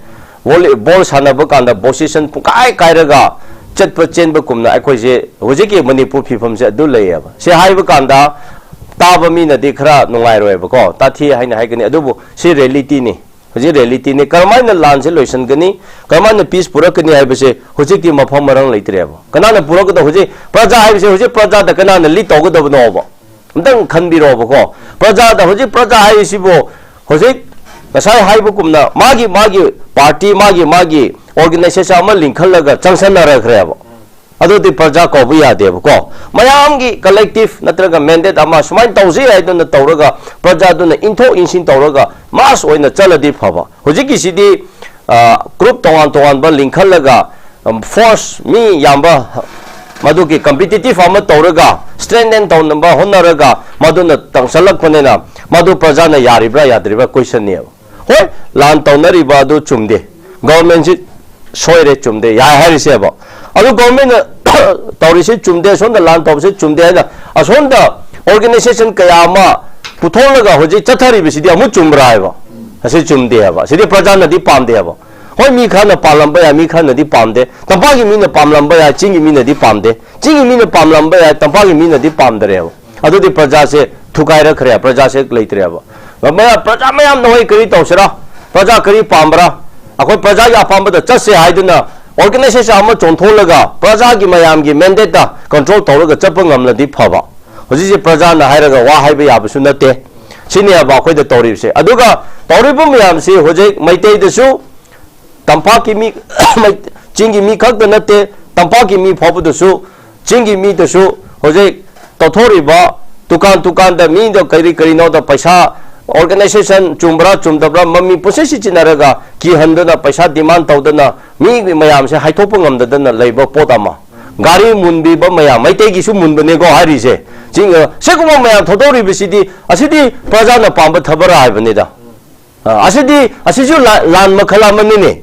volley-, ball ꯁꯥꯟꯅꯕ ꯀꯥꯟꯗ position ꯄꯨꯡꯀꯥꯏ ꯀꯥꯏꯔꯒ ꯆꯠꯄ ꯆꯦꯟꯕ ꯀꯨꯝꯅ ꯑꯩꯈꯣꯏꯁꯦ ꯍꯧꯖꯤꯛꯀꯤ ꯃꯅꯤꯄꯨꯔ ꯐꯤꯕꯝꯁꯦ ꯑꯗꯨ ꯂꯩꯌꯦꯕ꯫ ꯁꯤ ꯍꯥꯏꯕ ꯀꯥꯟꯗ ꯇꯥꯕ ꯃꯤꯅꯗꯤ ꯈꯔ ꯅꯨꯡꯉꯥꯏꯔꯣꯏꯕꯀꯣ, ꯇꯥꯊꯤ ꯍꯥꯏꯅ ꯍꯥꯏꯒꯅꯤ, ꯑꯗꯨꯕꯨ ꯁꯤ reality ꯅꯤ꯫ ꯍꯧꯖꯤꯛ reality ꯅꯤ꯫ ꯀꯔꯝꯍꯥꯏꯅ ꯂꯥꯟꯁꯦ ꯂꯣꯏꯁꯤꯟꯒꯅꯤ, ꯀꯔꯝꯍꯥꯏꯅ peace ꯄꯨꯔꯛꯀꯅꯤ ꯍꯥꯏꯕꯁꯦ ꯍꯧꯖꯤꯛꯇꯤ ꯃꯐꯝ ꯃꯔꯥꯡ ꯂꯩꯇ꯭ꯔꯦꯕ꯫ ꯀꯅꯥꯅ ꯄꯨꯔꯛꯀꯗꯧ? ꯍꯧꯖꯤꯛ ꯄ꯭ꯔꯖꯥ ꯍꯥꯏꯕꯁꯦ ꯍꯧꯖꯤꯛ ꯄ꯭ꯔꯖꯥꯗ ꯀꯅꯥꯅ lead ꯇꯧꯒꯗꯕꯅꯣꯕ? ꯑꯝꯇꯪ ꯈꯟꯕꯤꯔꯣꯕꯀꯣ꯫ ꯄ꯭ꯔꯖꯥꯗ, ꯍꯧꯖꯤꯛ ꯄ꯭ꯔꯖꯥ ꯍꯥꯏꯔꯤꯁꯤꯕꯨ ꯍꯧꯖꯤꯛ ꯉꯁꯥꯏ ꯍꯥꯏꯕꯒꯨꯝꯅ ꯃꯥꯒꯤ ꯃꯥꯒꯤ party, ꯃꯥꯒꯤ ꯃꯥꯒꯤ organization ꯑꯃ ꯂꯤꯡꯈꯠꯂꯒ ꯆꯪꯁꯟꯅꯔꯛꯈ꯭ꯔꯦꯕ꯫ ꯑꯗꯨꯗꯤ ꯄ꯭ꯔꯖꯥ ꯀꯧꯕ ꯌꯥꯗꯦꯕꯀꯣ꯫ ꯃꯌꯥꯝꯒꯤ collective ꯅꯠꯇ꯭ꯔꯒ mandate ꯑꯃ ꯁꯨꯃꯥꯏꯅ ꯇꯧꯁꯤ ꯍꯥꯏꯗꯨꯅ ꯇꯧꯔꯒ ꯄ꯭ꯔꯖꯥꯗꯨꯅ ꯏꯟꯊꯣꯛ ꯏꯟꯁꯤꯟ ꯇꯧꯔꯒ mass ꯑꯣꯏꯅ ꯆꯠꯂꯗꯤ ꯐꯕ꯫ ꯍꯧꯖꯤꯛꯀꯤꯁꯤꯗꯤ, ꯑ, group ꯇꯣꯉꯥꯟ ꯇꯣꯉꯥꯟꯕ ꯂꯤꯡꯈꯠꯂꯒ, ꯎꯝ, force ꯃꯤ ꯌꯥꯝꯕ ꯃꯗꯨꯒꯤ competitive ꯑꯃ ꯇꯧꯔꯒ strengthen ꯇꯧꯅꯕ ꯍꯣꯠꯅꯔꯒ ꯃꯗꯨꯅ ꯇꯧꯁꯜꯂꯛꯄꯅꯤꯅ ꯃꯗꯨ ꯄ꯭ꯔꯖꯥꯅ ꯌꯥꯔꯤꯕ꯭ꯔꯥ ꯌꯥꯗ꯭ꯔꯤꯕ꯭ꯔꯥ question ꯅꯦꯕ꯫ ꯍꯣꯏ, ꯂꯥꯟ ꯇꯧꯅꯔꯤꯕ ꯑꯗꯨ ꯆꯨꯝꯗꯦ, government ꯁꯤ ꯁꯣꯏꯔꯦ, ꯆꯨꯝꯗꯦ, ꯌꯥꯏ ꯍꯥꯏꯔꯤꯁꯦꯕ꯫ ꯑꯗꯨ government ꯅ ꯇꯧꯔꯤꯁꯦ ꯆꯨꯝꯗꯦ, ꯑꯁꯣꯝꯗ ꯂꯥꯟ ꯇꯧꯕꯁꯦ ꯆꯨꯝꯗꯦ ꯍꯥꯏꯅ ꯑꯁꯣꯝꯗ organization ꯀꯌꯥ ꯑꯃ ꯄꯨꯊꯣꯛꯂꯒ ꯍꯧꯖꯤꯛ ꯆꯠꯊꯔꯤꯕꯁꯤꯗꯤ ꯑꯃꯨꯛ ꯆꯨꯝꯕ꯭ꯔꯥ ꯍꯥꯏꯕ? ꯑꯁꯤ ꯆꯨꯝꯗꯦ ꯍꯥꯏꯕ꯫ ꯑꯁꯤꯗꯤ ꯄ꯭ꯔꯖꯥꯅꯗꯤ ꯄꯥꯝꯗꯦ ꯍꯥꯏꯕ꯫ ꯍꯣꯏ, ꯃꯤ ꯈꯔꯅ ꯄꯥꯝꯂꯝꯕ ꯌꯥꯏ, ꯃꯤ ꯈꯔꯅꯗꯤ ꯄꯥꯝꯗꯦ꯫ ꯇꯝꯄꯥꯛꯀꯤ ꯃꯤꯅ ꯄꯥꯝꯂꯝꯕ ꯌꯥꯏ, ꯆꯤꯡꯒꯤ ꯃꯤꯅꯗꯤ ꯄꯥꯝꯗꯦ꯫ ꯆꯤꯡꯒꯤ ꯃꯤꯅ ꯄꯥꯝꯂꯝꯕ ꯌꯥꯏ, ꯇꯝꯄꯥꯛꯀꯤ ꯃꯤꯅꯗꯤ ꯄꯥꯝꯗꯔꯦꯕ꯫ ꯑꯗꯨꯗꯤ ꯄ꯭ꯔꯖꯥꯁꯦ ꯊꯨꯒꯥꯏꯔꯛꯈ꯭ꯔꯦ, ꯄ꯭ꯔꯖꯥꯁꯦ ꯂꯩꯇ꯭ꯔꯦꯕ꯫ ꯃꯌꯥꯝ, ꯄ꯭ꯔꯖꯥ ꯃꯌꯥꯝꯅ ꯍꯣꯏ ꯀꯔꯤ ꯇꯧꯁꯤꯔꯥ, ꯄ꯭ꯔꯖꯥ ꯀꯔꯤ ꯄꯥꯝꯕ꯭ꯔꯥ, ꯑꯩꯈꯣꯏ ꯄ꯭ꯔꯖꯥꯒꯤ ꯑꯄꯥꯝꯕꯗ ꯆꯠꯁꯦ ꯍꯥꯏꯗꯨꯅ organization ꯑꯃ ꯆꯣꯡꯊꯣꯛꯂꯒ ꯄ꯭ꯔꯖꯥꯒꯤ ꯃꯌꯥꯝꯒꯤ mandate ꯇ control ꯇꯧꯔꯒ ꯆꯠꯄ ꯉꯝꯂꯗꯤ ꯐꯕ꯫ ꯍꯧꯖꯤꯛꯁꯦ ꯄ꯭ꯔꯖꯥꯅ ꯍꯥꯏꯔꯒ ꯋꯥ ꯍꯥꯏꯕ ꯌꯥꯕꯁꯨ ꯅꯠꯇꯦ꯫ ꯁꯤꯅꯦꯕ ꯑꯩꯈꯣꯏꯗ ꯇꯧꯔꯤꯕꯁꯦ꯫ ꯑꯗꯨꯒ ꯇꯧꯔꯤꯕ ꯃꯌꯥꯝꯁꯤ ꯍꯧꯖꯤꯛ ꯃꯩꯇꯩꯗꯁꯨ, ꯇꯝꯄꯥꯛꯀꯤ ꯃꯤ, ꯃꯩ-, ꯆꯤꯡꯒꯤ ꯃꯤ ꯈꯛꯇ ꯅꯠꯇꯦ, ꯇꯝꯄꯥꯛꯀꯤ ꯃꯤ ꯐꯥꯎꯕꯗꯁꯨ, ꯆꯤꯡꯒꯤ ꯃꯤꯗꯁꯨ ꯍꯧꯖꯤꯛ ꯇꯧꯊꯣꯛꯔꯤꯕ ꯗꯨꯀꯥꯟ ꯗꯨꯀꯥꯟꯗ ꯃꯤꯗ ꯀꯔꯤ ꯀꯔꯤꯅꯣꯗ ꯄꯩꯁꯥ, organization ꯆꯨꯝꯕ꯭ꯔꯥ ꯆꯨꯝꯗꯕ꯭ꯔꯥ ꯃꯃꯤꯡ ꯄꯨꯟꯁꯤ ꯁꯤꯖꯤꯟꯅꯔꯒ ꯀꯤꯍꯟꯗꯨꯅ ꯄꯩꯁꯥ demand ꯇꯧꯗꯅ ꯃꯤ ꯃꯌꯥꯝꯁꯦ ꯍꯥꯏꯊꯣꯛꯄ ꯉꯝꯗꯗꯅ ꯂꯩꯕ ꯄꯣꯠ ꯑꯃ꯫ ꯒꯥꯔꯤ ꯃꯨꯟꯕꯤꯕ ꯃꯌꯥꯝ, ꯃꯩꯇꯩꯒꯤꯁꯨ ꯃꯨꯟꯕꯅꯦꯀꯣ ꯍꯥꯏꯔꯤꯁꯦ꯫ ꯆꯤꯡ-, ꯁꯤꯒꯨꯝꯕ ꯃꯌꯥꯝ ꯊꯧꯗꯣꯛꯔꯤꯕꯁꯤꯗꯤ, ꯑꯁꯤꯗꯤ ꯄ꯭ꯔꯖꯥꯅ ꯄꯥꯝꯕ ꯊꯕꯛꯔ ꯍꯥꯏꯕꯅꯤꯗ꯫ ꯑ, ꯑꯁꯤꯗꯤ, ꯑꯁꯤꯁꯨ ꯂꯥ-, ꯂꯥꯟ ꯃꯈꯜ ꯑꯃꯅꯤꯅꯦ꯫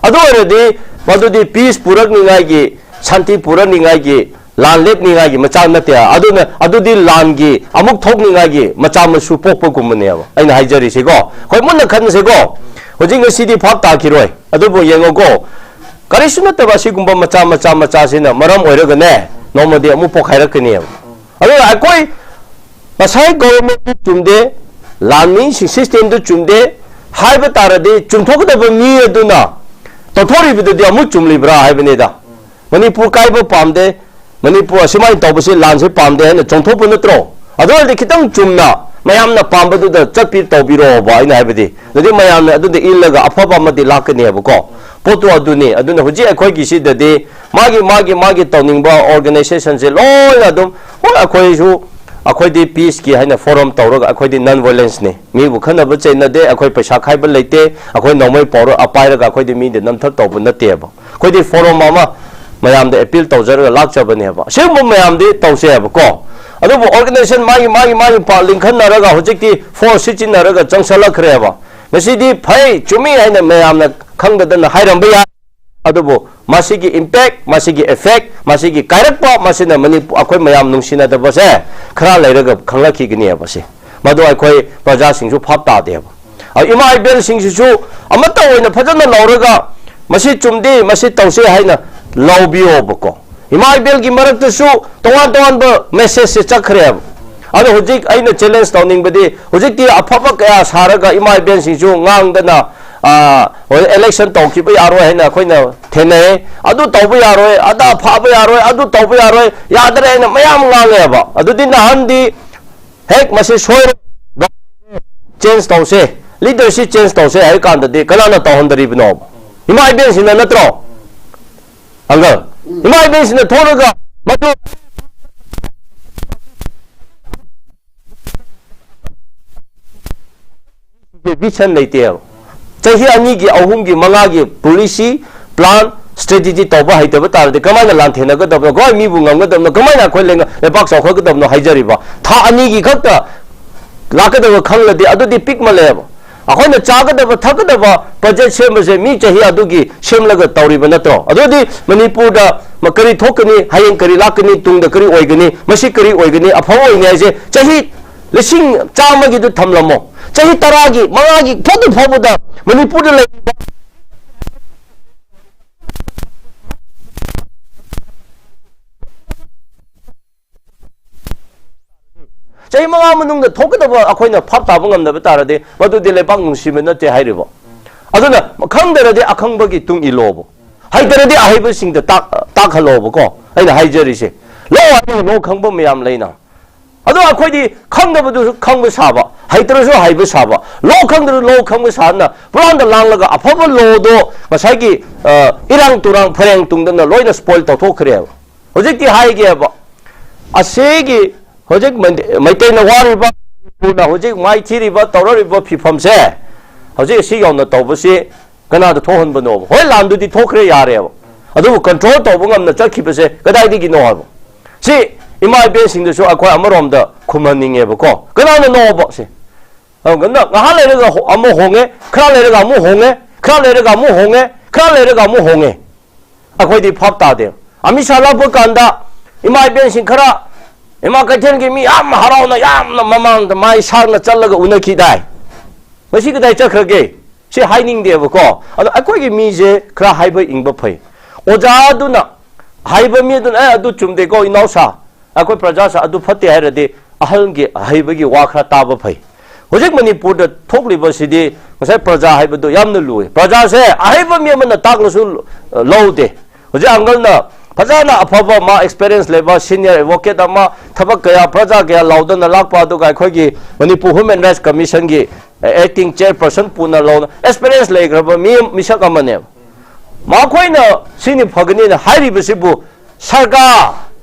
ꯑꯗꯨ ꯑꯣꯏꯔꯗꯤ ꯃꯗꯨꯗꯤ peace ꯄꯨꯔꯛꯅꯤꯉꯥꯏꯒꯤ, ꯁꯥꯟꯇꯤ ꯄꯨꯔꯛꯅꯤꯉꯥꯏꯒꯤ, ꯂꯥꯟ ꯂꯦꯞꯅꯤꯉꯥꯏꯒꯤ ꯃꯆꯥꯛ ꯅꯠꯇꯦ꯫ ꯑꯗꯨꯅ, ꯑꯗꯨꯗꯤ ꯂꯥꯟꯒꯤ ꯑꯃꯨꯛ ꯊꯣꯛꯅꯤꯉꯥꯏꯒꯤ ꯃꯆꯥ ꯃꯁꯨ ꯄꯣꯛꯄꯒꯨꯝꯕꯅꯦꯕ꯫ ꯑꯩꯅ ꯍꯥꯏꯖꯔꯤꯁꯤꯀꯣ, ꯑꯩꯈꯣꯏ ꯃꯨꯟꯅ ꯈꯟꯁꯦꯀꯣ꯫ ꯍꯧꯖꯤꯛ ꯉꯁꯤꯗꯤ ꯚꯥꯞ ꯇꯥꯈꯤꯔꯣꯏ, ꯑꯗꯨꯕꯨ ꯌꯦꯡꯉꯣꯀꯣ, ꯀꯔꯤꯁꯨ ꯅꯠꯇꯕ ꯑꯁꯤꯒꯨꯝꯕ ꯃꯆꯥ, ꯃꯆꯥ, ꯃꯆꯥꯁꯤꯅ ꯃꯔꯝ ꯑꯣꯏꯔꯒꯅꯦ, ꯅꯣꯡꯃꯗꯤ ꯑꯃꯨꯛ ꯄꯣꯛꯈꯥꯏꯔꯛꯀꯅꯦꯕ꯫ ꯑꯗꯨꯅ ꯑꯩꯈꯣꯏ ꯉꯁꯥꯏ government ꯇꯨ ꯆꯨꯝꯗꯦ, ꯂꯥꯟꯃꯤꯁꯤꯡ system ꯗꯨ ꯆꯨꯝꯗꯦ ꯍꯥꯏꯕ ꯇꯥꯔꯗꯤ, ꯆꯨꯝꯊꯣꯛꯀꯗꯕ ꯃꯤ ꯑꯗꯨꯅ ꯇꯧꯊꯣꯔꯤꯕꯗꯨꯗꯤ ꯑꯃꯨꯛ ꯆꯨꯝꯂꯤꯕ꯭ꯔꯥ ꯍꯥꯏꯕꯅꯤꯗ꯫ ꯃꯅꯤꯄꯨꯔ ꯀꯥꯏꯕ ꯄꯥꯝꯗꯦ, ꯃꯅꯤꯄꯨꯔ ꯑꯁꯨꯃꯥꯏꯅ ꯇꯧꯕꯁꯤ, ꯂꯥꯟꯁꯤ ꯄꯥꯝꯗꯦ ꯍꯥꯏꯅ ꯆꯣꯡꯊꯣꯛꯄ ꯅꯠꯇ꯭ꯔꯣ? ꯑꯗꯨ ꯑꯣꯏꯔꯗꯤ ꯈꯤꯇꯪ ꯆꯨꯝꯅ ꯃꯌꯥꯝꯅ ꯄꯥꯝꯕꯗꯨꯗ ꯆꯠꯄꯤ ꯇꯧꯕꯤꯔꯣꯕ, ꯑꯩꯅ ꯍꯥꯏꯕꯗꯤ꯫ ꯑꯗꯨꯗꯤ ꯃꯌꯥꯝꯅ ꯑꯗꯨꯗ ꯏꯜꯂꯒ ꯑꯐꯕ ꯑꯃꯗꯤ ꯂꯥꯛꯀꯅꯦꯕꯀꯣ꯫ ꯄꯣꯠꯇꯨ ꯑꯗꯨꯅꯤ꯫ ꯑꯗꯨꯅ ꯍꯧꯖꯤꯛ ꯑꯩꯈꯣꯏꯒꯤ ꯁꯤꯗꯗꯤ ꯃꯥꯒꯤ, ꯃꯥꯒꯤ, ꯃꯥꯒꯤ ꯇꯧꯅꯤꯡꯕ organization ꯁꯦ ꯂꯣꯏꯅ ꯑꯗꯨꯝ, ꯍꯣꯏ, ꯑꯩꯈꯣꯏꯁꯨ, ꯑꯩꯈꯣꯏꯗꯤ peace ꯀꯤ ꯍꯥꯏꯅ forum ꯇꯧꯔꯒ ꯑꯩꯈꯣꯏꯗꯤ non violence ꯅꯤ꯫ ꯃꯤꯕꯨ ꯈꯠꯅꯕ ꯆꯩꯅꯗꯦ, ꯑꯩꯈꯣꯏ ꯄꯩꯁꯥ ꯈꯥꯏꯕ ꯂꯩꯇꯦ, ꯑꯩꯈꯣꯏ ꯅꯣꯡꯃꯩ ꯄꯥꯎꯔ-, ꯑ, ꯄꯥꯏꯔꯒ ꯑꯩꯈꯣꯏꯗꯤ ꯃꯤꯗ ꯅꯝꯊꯛ ꯇꯧꯕ ꯅꯠꯇꯦꯕ꯫ ꯑꯩꯈꯣꯏꯗꯤ forum ꯑꯃ ꯃꯌꯥꯝꯗ appeal ꯇꯧꯖꯔꯒ ꯂꯥꯛꯆꯕꯅꯦꯕ꯫ ꯑꯁꯤꯒꯨꯝꯕ ꯃꯌꯥꯝꯗꯤ ꯇꯧꯁꯦꯕꯀꯣ꯫ ꯑꯗꯨꯕꯨ organization ꯃꯥꯒꯤ, ꯃꯥꯒꯤ, ꯃꯥꯒꯤ ꯄꯥ-, ꯂꯤꯡꯈꯠꯅꯔꯒ ꯍꯧꯖꯤꯛꯇꯤ force ꯁꯤꯖꯤꯟꯅꯔꯒ ꯆꯪꯁꯜꯂꯛꯈ꯭ꯔꯦꯕ꯫ ꯉꯁꯤꯗꯤ ꯐꯩ, ꯆꯨꯝꯃꯤ ꯍꯥꯏꯅ ꯃꯌꯥꯝꯅ ꯈꯪꯗꯗꯅ ꯍꯥꯏꯔꯝꯕ ꯌꯥꯏ꯫ ꯑꯗꯨꯕꯨ ꯃꯁꯤꯒꯤ impact, ꯃꯁꯤꯒꯤ effect, ꯃꯁꯤꯒꯤ ꯀꯥꯏꯔꯛꯄ, ꯃꯁꯤꯅ ꯃꯅꯤꯄꯨꯔ, ꯑꯩꯈꯣꯏ ꯃꯌꯥꯝ ꯅꯨꯡꯁꯤꯅꯗꯕꯁꯦ ꯈꯔ ꯂꯩꯔꯒ ꯈꯪꯂꯛꯈꯤꯒꯅꯤꯕ ꯁꯤ꯫ ꯃꯗꯨ ꯑꯩꯈꯣꯏ ꯄ꯭ꯔꯖꯥꯁꯤꯡꯁꯨ ꯚꯥꯞ ꯇꯥꯗꯦꯕ꯫ ꯑ, ꯏꯃꯥ ꯏꯕꯦꯜꯁꯤꯡꯁꯤꯁꯨ ꯑꯃꯠꯇ ꯑꯣꯏꯅ ꯐꯖꯅ ꯂꯧꯔꯒ ꯃꯁꯤ ꯆꯨꯝꯗꯦ, ꯃꯁꯤ ꯇꯧꯁꯦ ꯍꯥꯏꯅ ꯂꯧꯕꯤꯌꯣꯕꯀꯣ꯫ ꯏꯃꯥ ꯏꯕꯦꯜꯒꯤ ꯃꯔꯛꯇꯁꯨ ꯇꯣꯉꯥꯟ ꯇꯣꯉꯥꯟꯕ message ꯁꯦ ꯆꯠꯈ꯭ꯔꯦꯕ꯫ ꯑꯗꯣ ꯍꯧꯖꯤꯛ ꯑꯩꯅ challenge ꯇꯧꯅꯤꯡꯕꯗꯤ, ꯍꯧꯖꯤꯛꯇꯤ ꯑꯐꯕ ꯀꯌꯥ ꯁꯥꯔꯒ ꯏꯃꯥ ꯏꯕꯦꯜꯁꯤꯡꯁꯨ ꯉꯥꯡꯗꯅ, ꯑ, ꯍꯧꯖꯤꯛ election ꯇꯧꯈꯤꯕ ꯌꯥꯔꯣꯏ ꯍꯥꯏꯅ ꯑꯩꯈꯣꯏꯅ ꯊꯦꯡꯅꯩ꯫ ꯑꯗꯨ ꯇꯧꯕ ꯌꯥꯔꯣꯏ, ꯑꯗꯥ ꯐꯥꯕ ꯌꯥꯔꯣꯏ, ꯑꯗꯨ ꯇꯧꯕ ꯌꯥꯔꯣꯏ, ꯌꯥꯗ꯭ꯔꯦ ꯍꯥꯏꯅ ꯃꯌꯥꯝ ꯉꯥꯡꯉꯦꯕ꯫ ꯑꯗꯨꯗꯤ ꯅꯍꯥꯟꯗꯤ ꯍꯦꯛ ꯃꯁꯤ ꯁꯣꯏꯔꯦ, ꯆꯦꯟꯖ ꯇꯧꯁꯦ, ꯂꯤꯗꯔꯁꯤꯞ ꯆꯦꯟꯖ ꯇꯧꯁꯦ ꯍꯥꯏ ꯀꯥꯟꯗꯗꯤ ꯀꯅꯥꯅ ꯇꯧꯍꯟꯗꯔꯤꯕꯅꯣ? ꯏꯃꯥ ꯏꯕꯦꯟꯁꯤꯡꯅ ꯅꯠꯇ꯭ꯔꯣ? ꯑꯪꯀꯜ, ꯏꯃꯥ ꯏꯕꯦꯟꯁꯤꯡꯅ ꯊꯣꯛꯂꯒ ꯃꯗꯨ ꯚꯤꯖꯟ ꯂꯩꯇꯦꯕ꯫ ꯆꯍꯤ ꯑꯅꯤꯒꯤ, ꯑꯍꯨꯝꯒꯤ, ꯃꯉꯥꯒꯤ ꯄꯣꯂꯤꯁꯤ, ꯄ꯭ꯂꯥꯟ, ꯁ꯭ꯇ꯭ꯔꯦꯇꯦꯖꯤ ꯇꯧꯕ ꯍꯩꯇꯕ ꯇꯥꯔꯗꯤ ꯀꯃꯥꯏꯅ ꯂꯥꯟꯊꯦꯡꯅꯒꯗꯕꯅꯣ? ꯀꯃꯥꯏꯅ ꯃꯤꯕꯨ ꯉꯝꯒꯗꯕꯅꯣ? ꯀꯃꯥꯏꯅ ꯑꯩꯈꯣꯏ ꯂꯩꯉ-, ꯂꯩꯕꯥꯛ ꯆꯥꯎꯈꯠꯀꯗꯕꯅꯣ ꯍꯥꯏꯖꯔꯤꯕ? ꯊꯥ ꯑꯅꯤꯒꯤ ꯈꯛꯇ ꯂꯥꯛꯀꯗꯕ ꯈꯪꯂꯗꯤ ꯑꯗꯨꯗꯤ ꯄꯤꯛꯃꯜꯂꯦꯕ꯫ ꯑꯩꯈꯣꯏꯅ ꯆꯥꯒꯗꯕ ꯊꯛꯀꯗꯕ ꯕꯖꯦꯠ ꯁꯦꯝꯕꯁꯦ ꯃꯤ ꯆꯍꯤ ꯑꯗꯨꯒꯤ ꯁꯦꯝꯂꯒ ꯇꯧꯔꯤꯕ ꯅꯠꯇ꯭ꯔꯣ? ꯑꯗꯨꯗꯤ ꯃꯅꯤꯄꯨꯔꯗ ꯃ-, ꯀꯔꯤ ꯊꯣꯛꯀꯅꯤ, ꯍꯌꯦꯡ ꯀꯔꯤ ꯂꯥꯛꯀꯅꯤ, ꯇꯨꯡꯗ ꯀꯔꯤ ꯑꯣꯏꯒꯅꯤ, ꯃꯁꯤ ꯀꯔꯤ ꯑꯣꯏꯒꯅꯤ, ꯑꯐꯕ ꯑꯣꯏꯅꯤ ꯍꯥꯏꯁꯦ ꯆꯍꯤ ꯂꯤꯁꯤꯡ ꯆꯥꯝꯃꯒꯤꯗꯨ ꯊꯝꯂꯝꯃꯣ꯫ ꯆꯍꯤ ꯇꯔꯥꯒꯤ, ꯃꯉꯥꯒꯤ ꯐꯥꯎꯗ ꯐꯥꯎꯕꯗ ꯃꯅꯤꯄꯨꯔꯗ ꯂꯩꯔꯤꯕ ꯆꯍꯤ ꯃꯉꯥ ꯃꯅꯨꯡꯗ ꯊꯣꯛꯀꯗꯕ ꯑꯩꯈꯣꯏꯅ ꯚꯥꯞ ꯇꯥꯕ ꯉꯝꯗꯕ ꯇꯥꯔꯗꯤ, ꯃꯗꯨꯗꯤ ꯂꯩꯕꯥꯛ ꯅꯨꯡꯁꯤꯕ ꯅꯠꯇꯦ ꯍꯥꯏꯔꯤꯕ꯫ ꯑꯗꯨꯅ ꯈꯪꯗ꯭ꯔꯗꯤ ꯑꯈꯪꯕꯒꯤ ꯇꯨꯡ ꯏꯜꯂꯣꯕ, ꯍꯩꯇ꯭ꯔꯗꯤ ꯑꯍꯩꯕꯁꯤꯡꯗ ꯇꯥꯛ-, ꯇꯥꯛꯍꯜꯂꯣꯕꯀꯣ꯫ ꯑꯩꯅ ꯍꯥꯏꯖꯔꯤꯁꯦ, ꯂꯣ ꯍꯥꯏꯔꯒ ꯂꯣ ꯈꯪꯕ ꯃꯌꯥꯝ ꯂꯩꯅ꯫ ꯑꯗꯣ ꯑꯩꯈꯣꯏꯗꯤ ꯈꯪꯗꯕꯗꯨꯁꯨ ꯈꯪꯕ ꯁꯥꯕ, ꯍꯩꯇ꯭ꯔꯁꯨ ꯍꯩꯕ ꯁꯥꯕ, ꯂꯣ ꯈꯪꯗ꯭ꯔꯁꯨ ꯂꯣ ꯈꯪꯕ ꯁꯥꯅ ꯄꯨꯔꯥꯟꯗ ꯂꯥꯡꯂꯒ ꯑꯐꯕ ꯂꯣꯗꯣ ꯉꯁꯥꯏꯒꯤ, ꯑ, ꯏꯔꯥꯡ ꯇꯨꯔꯥꯡ ꯐꯔꯦꯡ ꯇꯨꯡꯗꯅ ꯂꯣꯏꯅ ꯁ꯭ꯄꯣꯏꯜ ꯇꯧꯊꯣꯛꯈ꯭ꯔꯦꯕ꯫ ꯍꯧꯖꯤꯛꯇꯤ ꯍꯥꯏꯒꯦꯕ, ꯑꯁꯤꯒꯤ ꯍꯧꯖꯤꯛ ꯃꯩꯇꯩ-, ꯃꯩꯇꯩꯅ ꯋꯥꯔꯤꯕ, ꯃꯅꯤꯄꯨꯔꯅ ꯍꯧꯖꯤꯛ ꯃꯥꯏꯊꯤꯔꯤꯕ, ꯇꯧꯔꯔꯤꯕ ꯐꯤꯕꯝꯁꯦ, ꯍꯧꯖꯤꯛ ꯑꯁꯤ ꯌꯧꯅ ꯇꯧꯕꯁꯤ ꯀꯅꯥꯗ ꯊꯣꯛꯍꯟꯕꯅꯣꯕ? ꯍꯣꯏ, ꯂꯥꯟꯗꯨꯗꯤ ꯊꯣꯛꯈ꯭ꯔꯦ, ꯌꯥꯔꯦꯕ꯫ ꯑꯗꯨꯕꯨ ꯀꯟꯇ꯭ꯔꯣꯜ ꯇꯧꯕ ꯉꯝꯅ ꯆꯠꯈꯤꯕꯁꯦ ꯀꯗꯥꯏꯗꯒꯤꯅꯣ ꯍꯥꯏꯕ? ꯁꯤ ꯏꯃꯥ ꯏꯕꯦꯟꯁꯤꯡꯗꯁꯨ ꯑꯩꯈꯣꯏ ꯑꯃꯔꯣꯝꯗ ꯈꯨꯝꯍꯟꯅꯤꯡꯉꯦꯕꯀꯣ꯫ ꯀꯅꯥꯅꯅꯣꯕ ꯁꯤ? ꯑꯗꯨꯒ ꯉꯥꯏꯍꯥꯛ ꯂꯩꯔꯒ ꯍꯣ-, ꯑꯃꯨꯛ ꯍꯣꯡꯉꯦ, ꯈꯔ ꯂꯩꯔꯒ ꯑꯃꯨꯛ ꯍꯣꯡꯉꯦ, ꯈꯔ ꯂꯩꯔꯒ ꯑꯃꯨꯛ ꯍꯣꯡꯉꯦ, ꯈꯔ ꯂꯩꯔꯒ ꯑꯃꯨꯛ ꯍꯣꯡꯉꯦ꯫ ꯑꯩꯈꯣꯏꯗꯤ ꯚꯥꯞ ꯇꯥꯗꯦ꯫ ꯑꯃꯤꯠ ꯁꯥ ꯂꯥꯛꯄ ꯀꯥꯟꯗ ꯏꯃꯥ ꯏꯕꯦꯟꯁꯤꯡ ꯈꯔ, ꯏꯃꯥ ꯀꯩꯊꯦꯜꯒꯤ ꯃꯤ ꯌꯥꯝ ꯍꯔꯥꯎꯅ, ꯌꯥꯝꯅ ꯃꯃꯥꯡꯗ ꯃꯥꯏ ꯁꯥꯡꯅ ꯆꯠꯂꯒ ꯎꯅꯈꯤꯗꯥꯏ? ꯉꯁꯤ ꯀꯗꯥꯏ ꯆꯠꯈ꯭ꯔꯒꯦ? ꯁꯤ ꯍꯥꯏꯅꯤꯡꯗꯦꯕꯀꯣ꯫ ꯑꯗꯣ ꯑꯩꯈꯣꯏꯒꯤ ꯃꯤꯁꯦ ꯈꯔ ꯍꯥꯏꯕ ꯏꯪꯕ ꯐꯩ꯫ ꯑꯣꯖꯥꯗꯨꯅ, ꯍꯥꯏꯕ ꯃꯤꯗꯨꯅ, "ꯑꯦ, ꯑꯗꯨ ꯆꯨꯝꯗꯦꯀꯣ, ꯏꯅꯥꯎꯁꯥ, ꯑꯩꯈꯣꯏ ꯄ꯭ꯔꯖꯥꯁꯥ ꯑꯗꯨ ꯐꯠꯇꯦ" ꯍꯥꯏꯔꯗꯤ, ꯑꯍꯜꯒꯤ ꯑꯍꯩꯕꯒꯤ ꯋꯥ ꯈꯔ ꯇꯥꯕ ꯐꯩ꯫ ꯍꯧꯖꯤꯛ ꯃꯅꯤꯄꯨꯔꯗ ꯊꯣꯛꯂꯤꯕꯁꯤꯗꯤ ꯉꯁꯥꯏ ꯄ꯭ꯔꯖꯥ ꯍꯥꯏꯕꯗꯨ ꯌꯥꯝꯅ ꯂꯨꯏ꯫ ꯄ꯭ꯔꯖꯥꯁꯦ ꯑꯍꯩꯕ ꯃꯤ ꯑꯃꯅ ꯇꯥꯛꯂꯁꯨ ꯂꯧꯗꯦ꯫ ꯍꯧꯖꯤꯛ ꯑꯪꯀꯜꯅ ꯐꯖꯅ ꯑꯐꯕ, ꯃꯥ experience ꯂꯩꯕ senior advocate ꯑꯃ, ꯊꯕꯛ ꯀꯌꯥ, ꯄ꯭ꯔꯖꯥ ꯀꯌꯥ ꯂꯥꯎꯗꯅ ꯂꯥꯛꯄ, ꯑꯗꯨꯒ ꯑꯩꯈꯣꯏꯒꯤ ꯃꯅꯤꯄꯨꯔ Human Rights Commission ꯒꯤ acting chairperson ꯄꯨꯅ ꯂꯧꯅ experience ꯂꯩꯈ꯭ꯔꯕ ꯃꯤ, ꯃꯤꯁꯛ ꯑꯃꯅꯦꯕ꯫ ꯃꯈꯣꯏꯅ ꯁꯤꯅꯤ ꯐꯒꯅꯤꯅ ꯍꯥꯏꯔꯤꯕꯁꯤꯕꯨ ꯁꯔꯀꯥꯔ,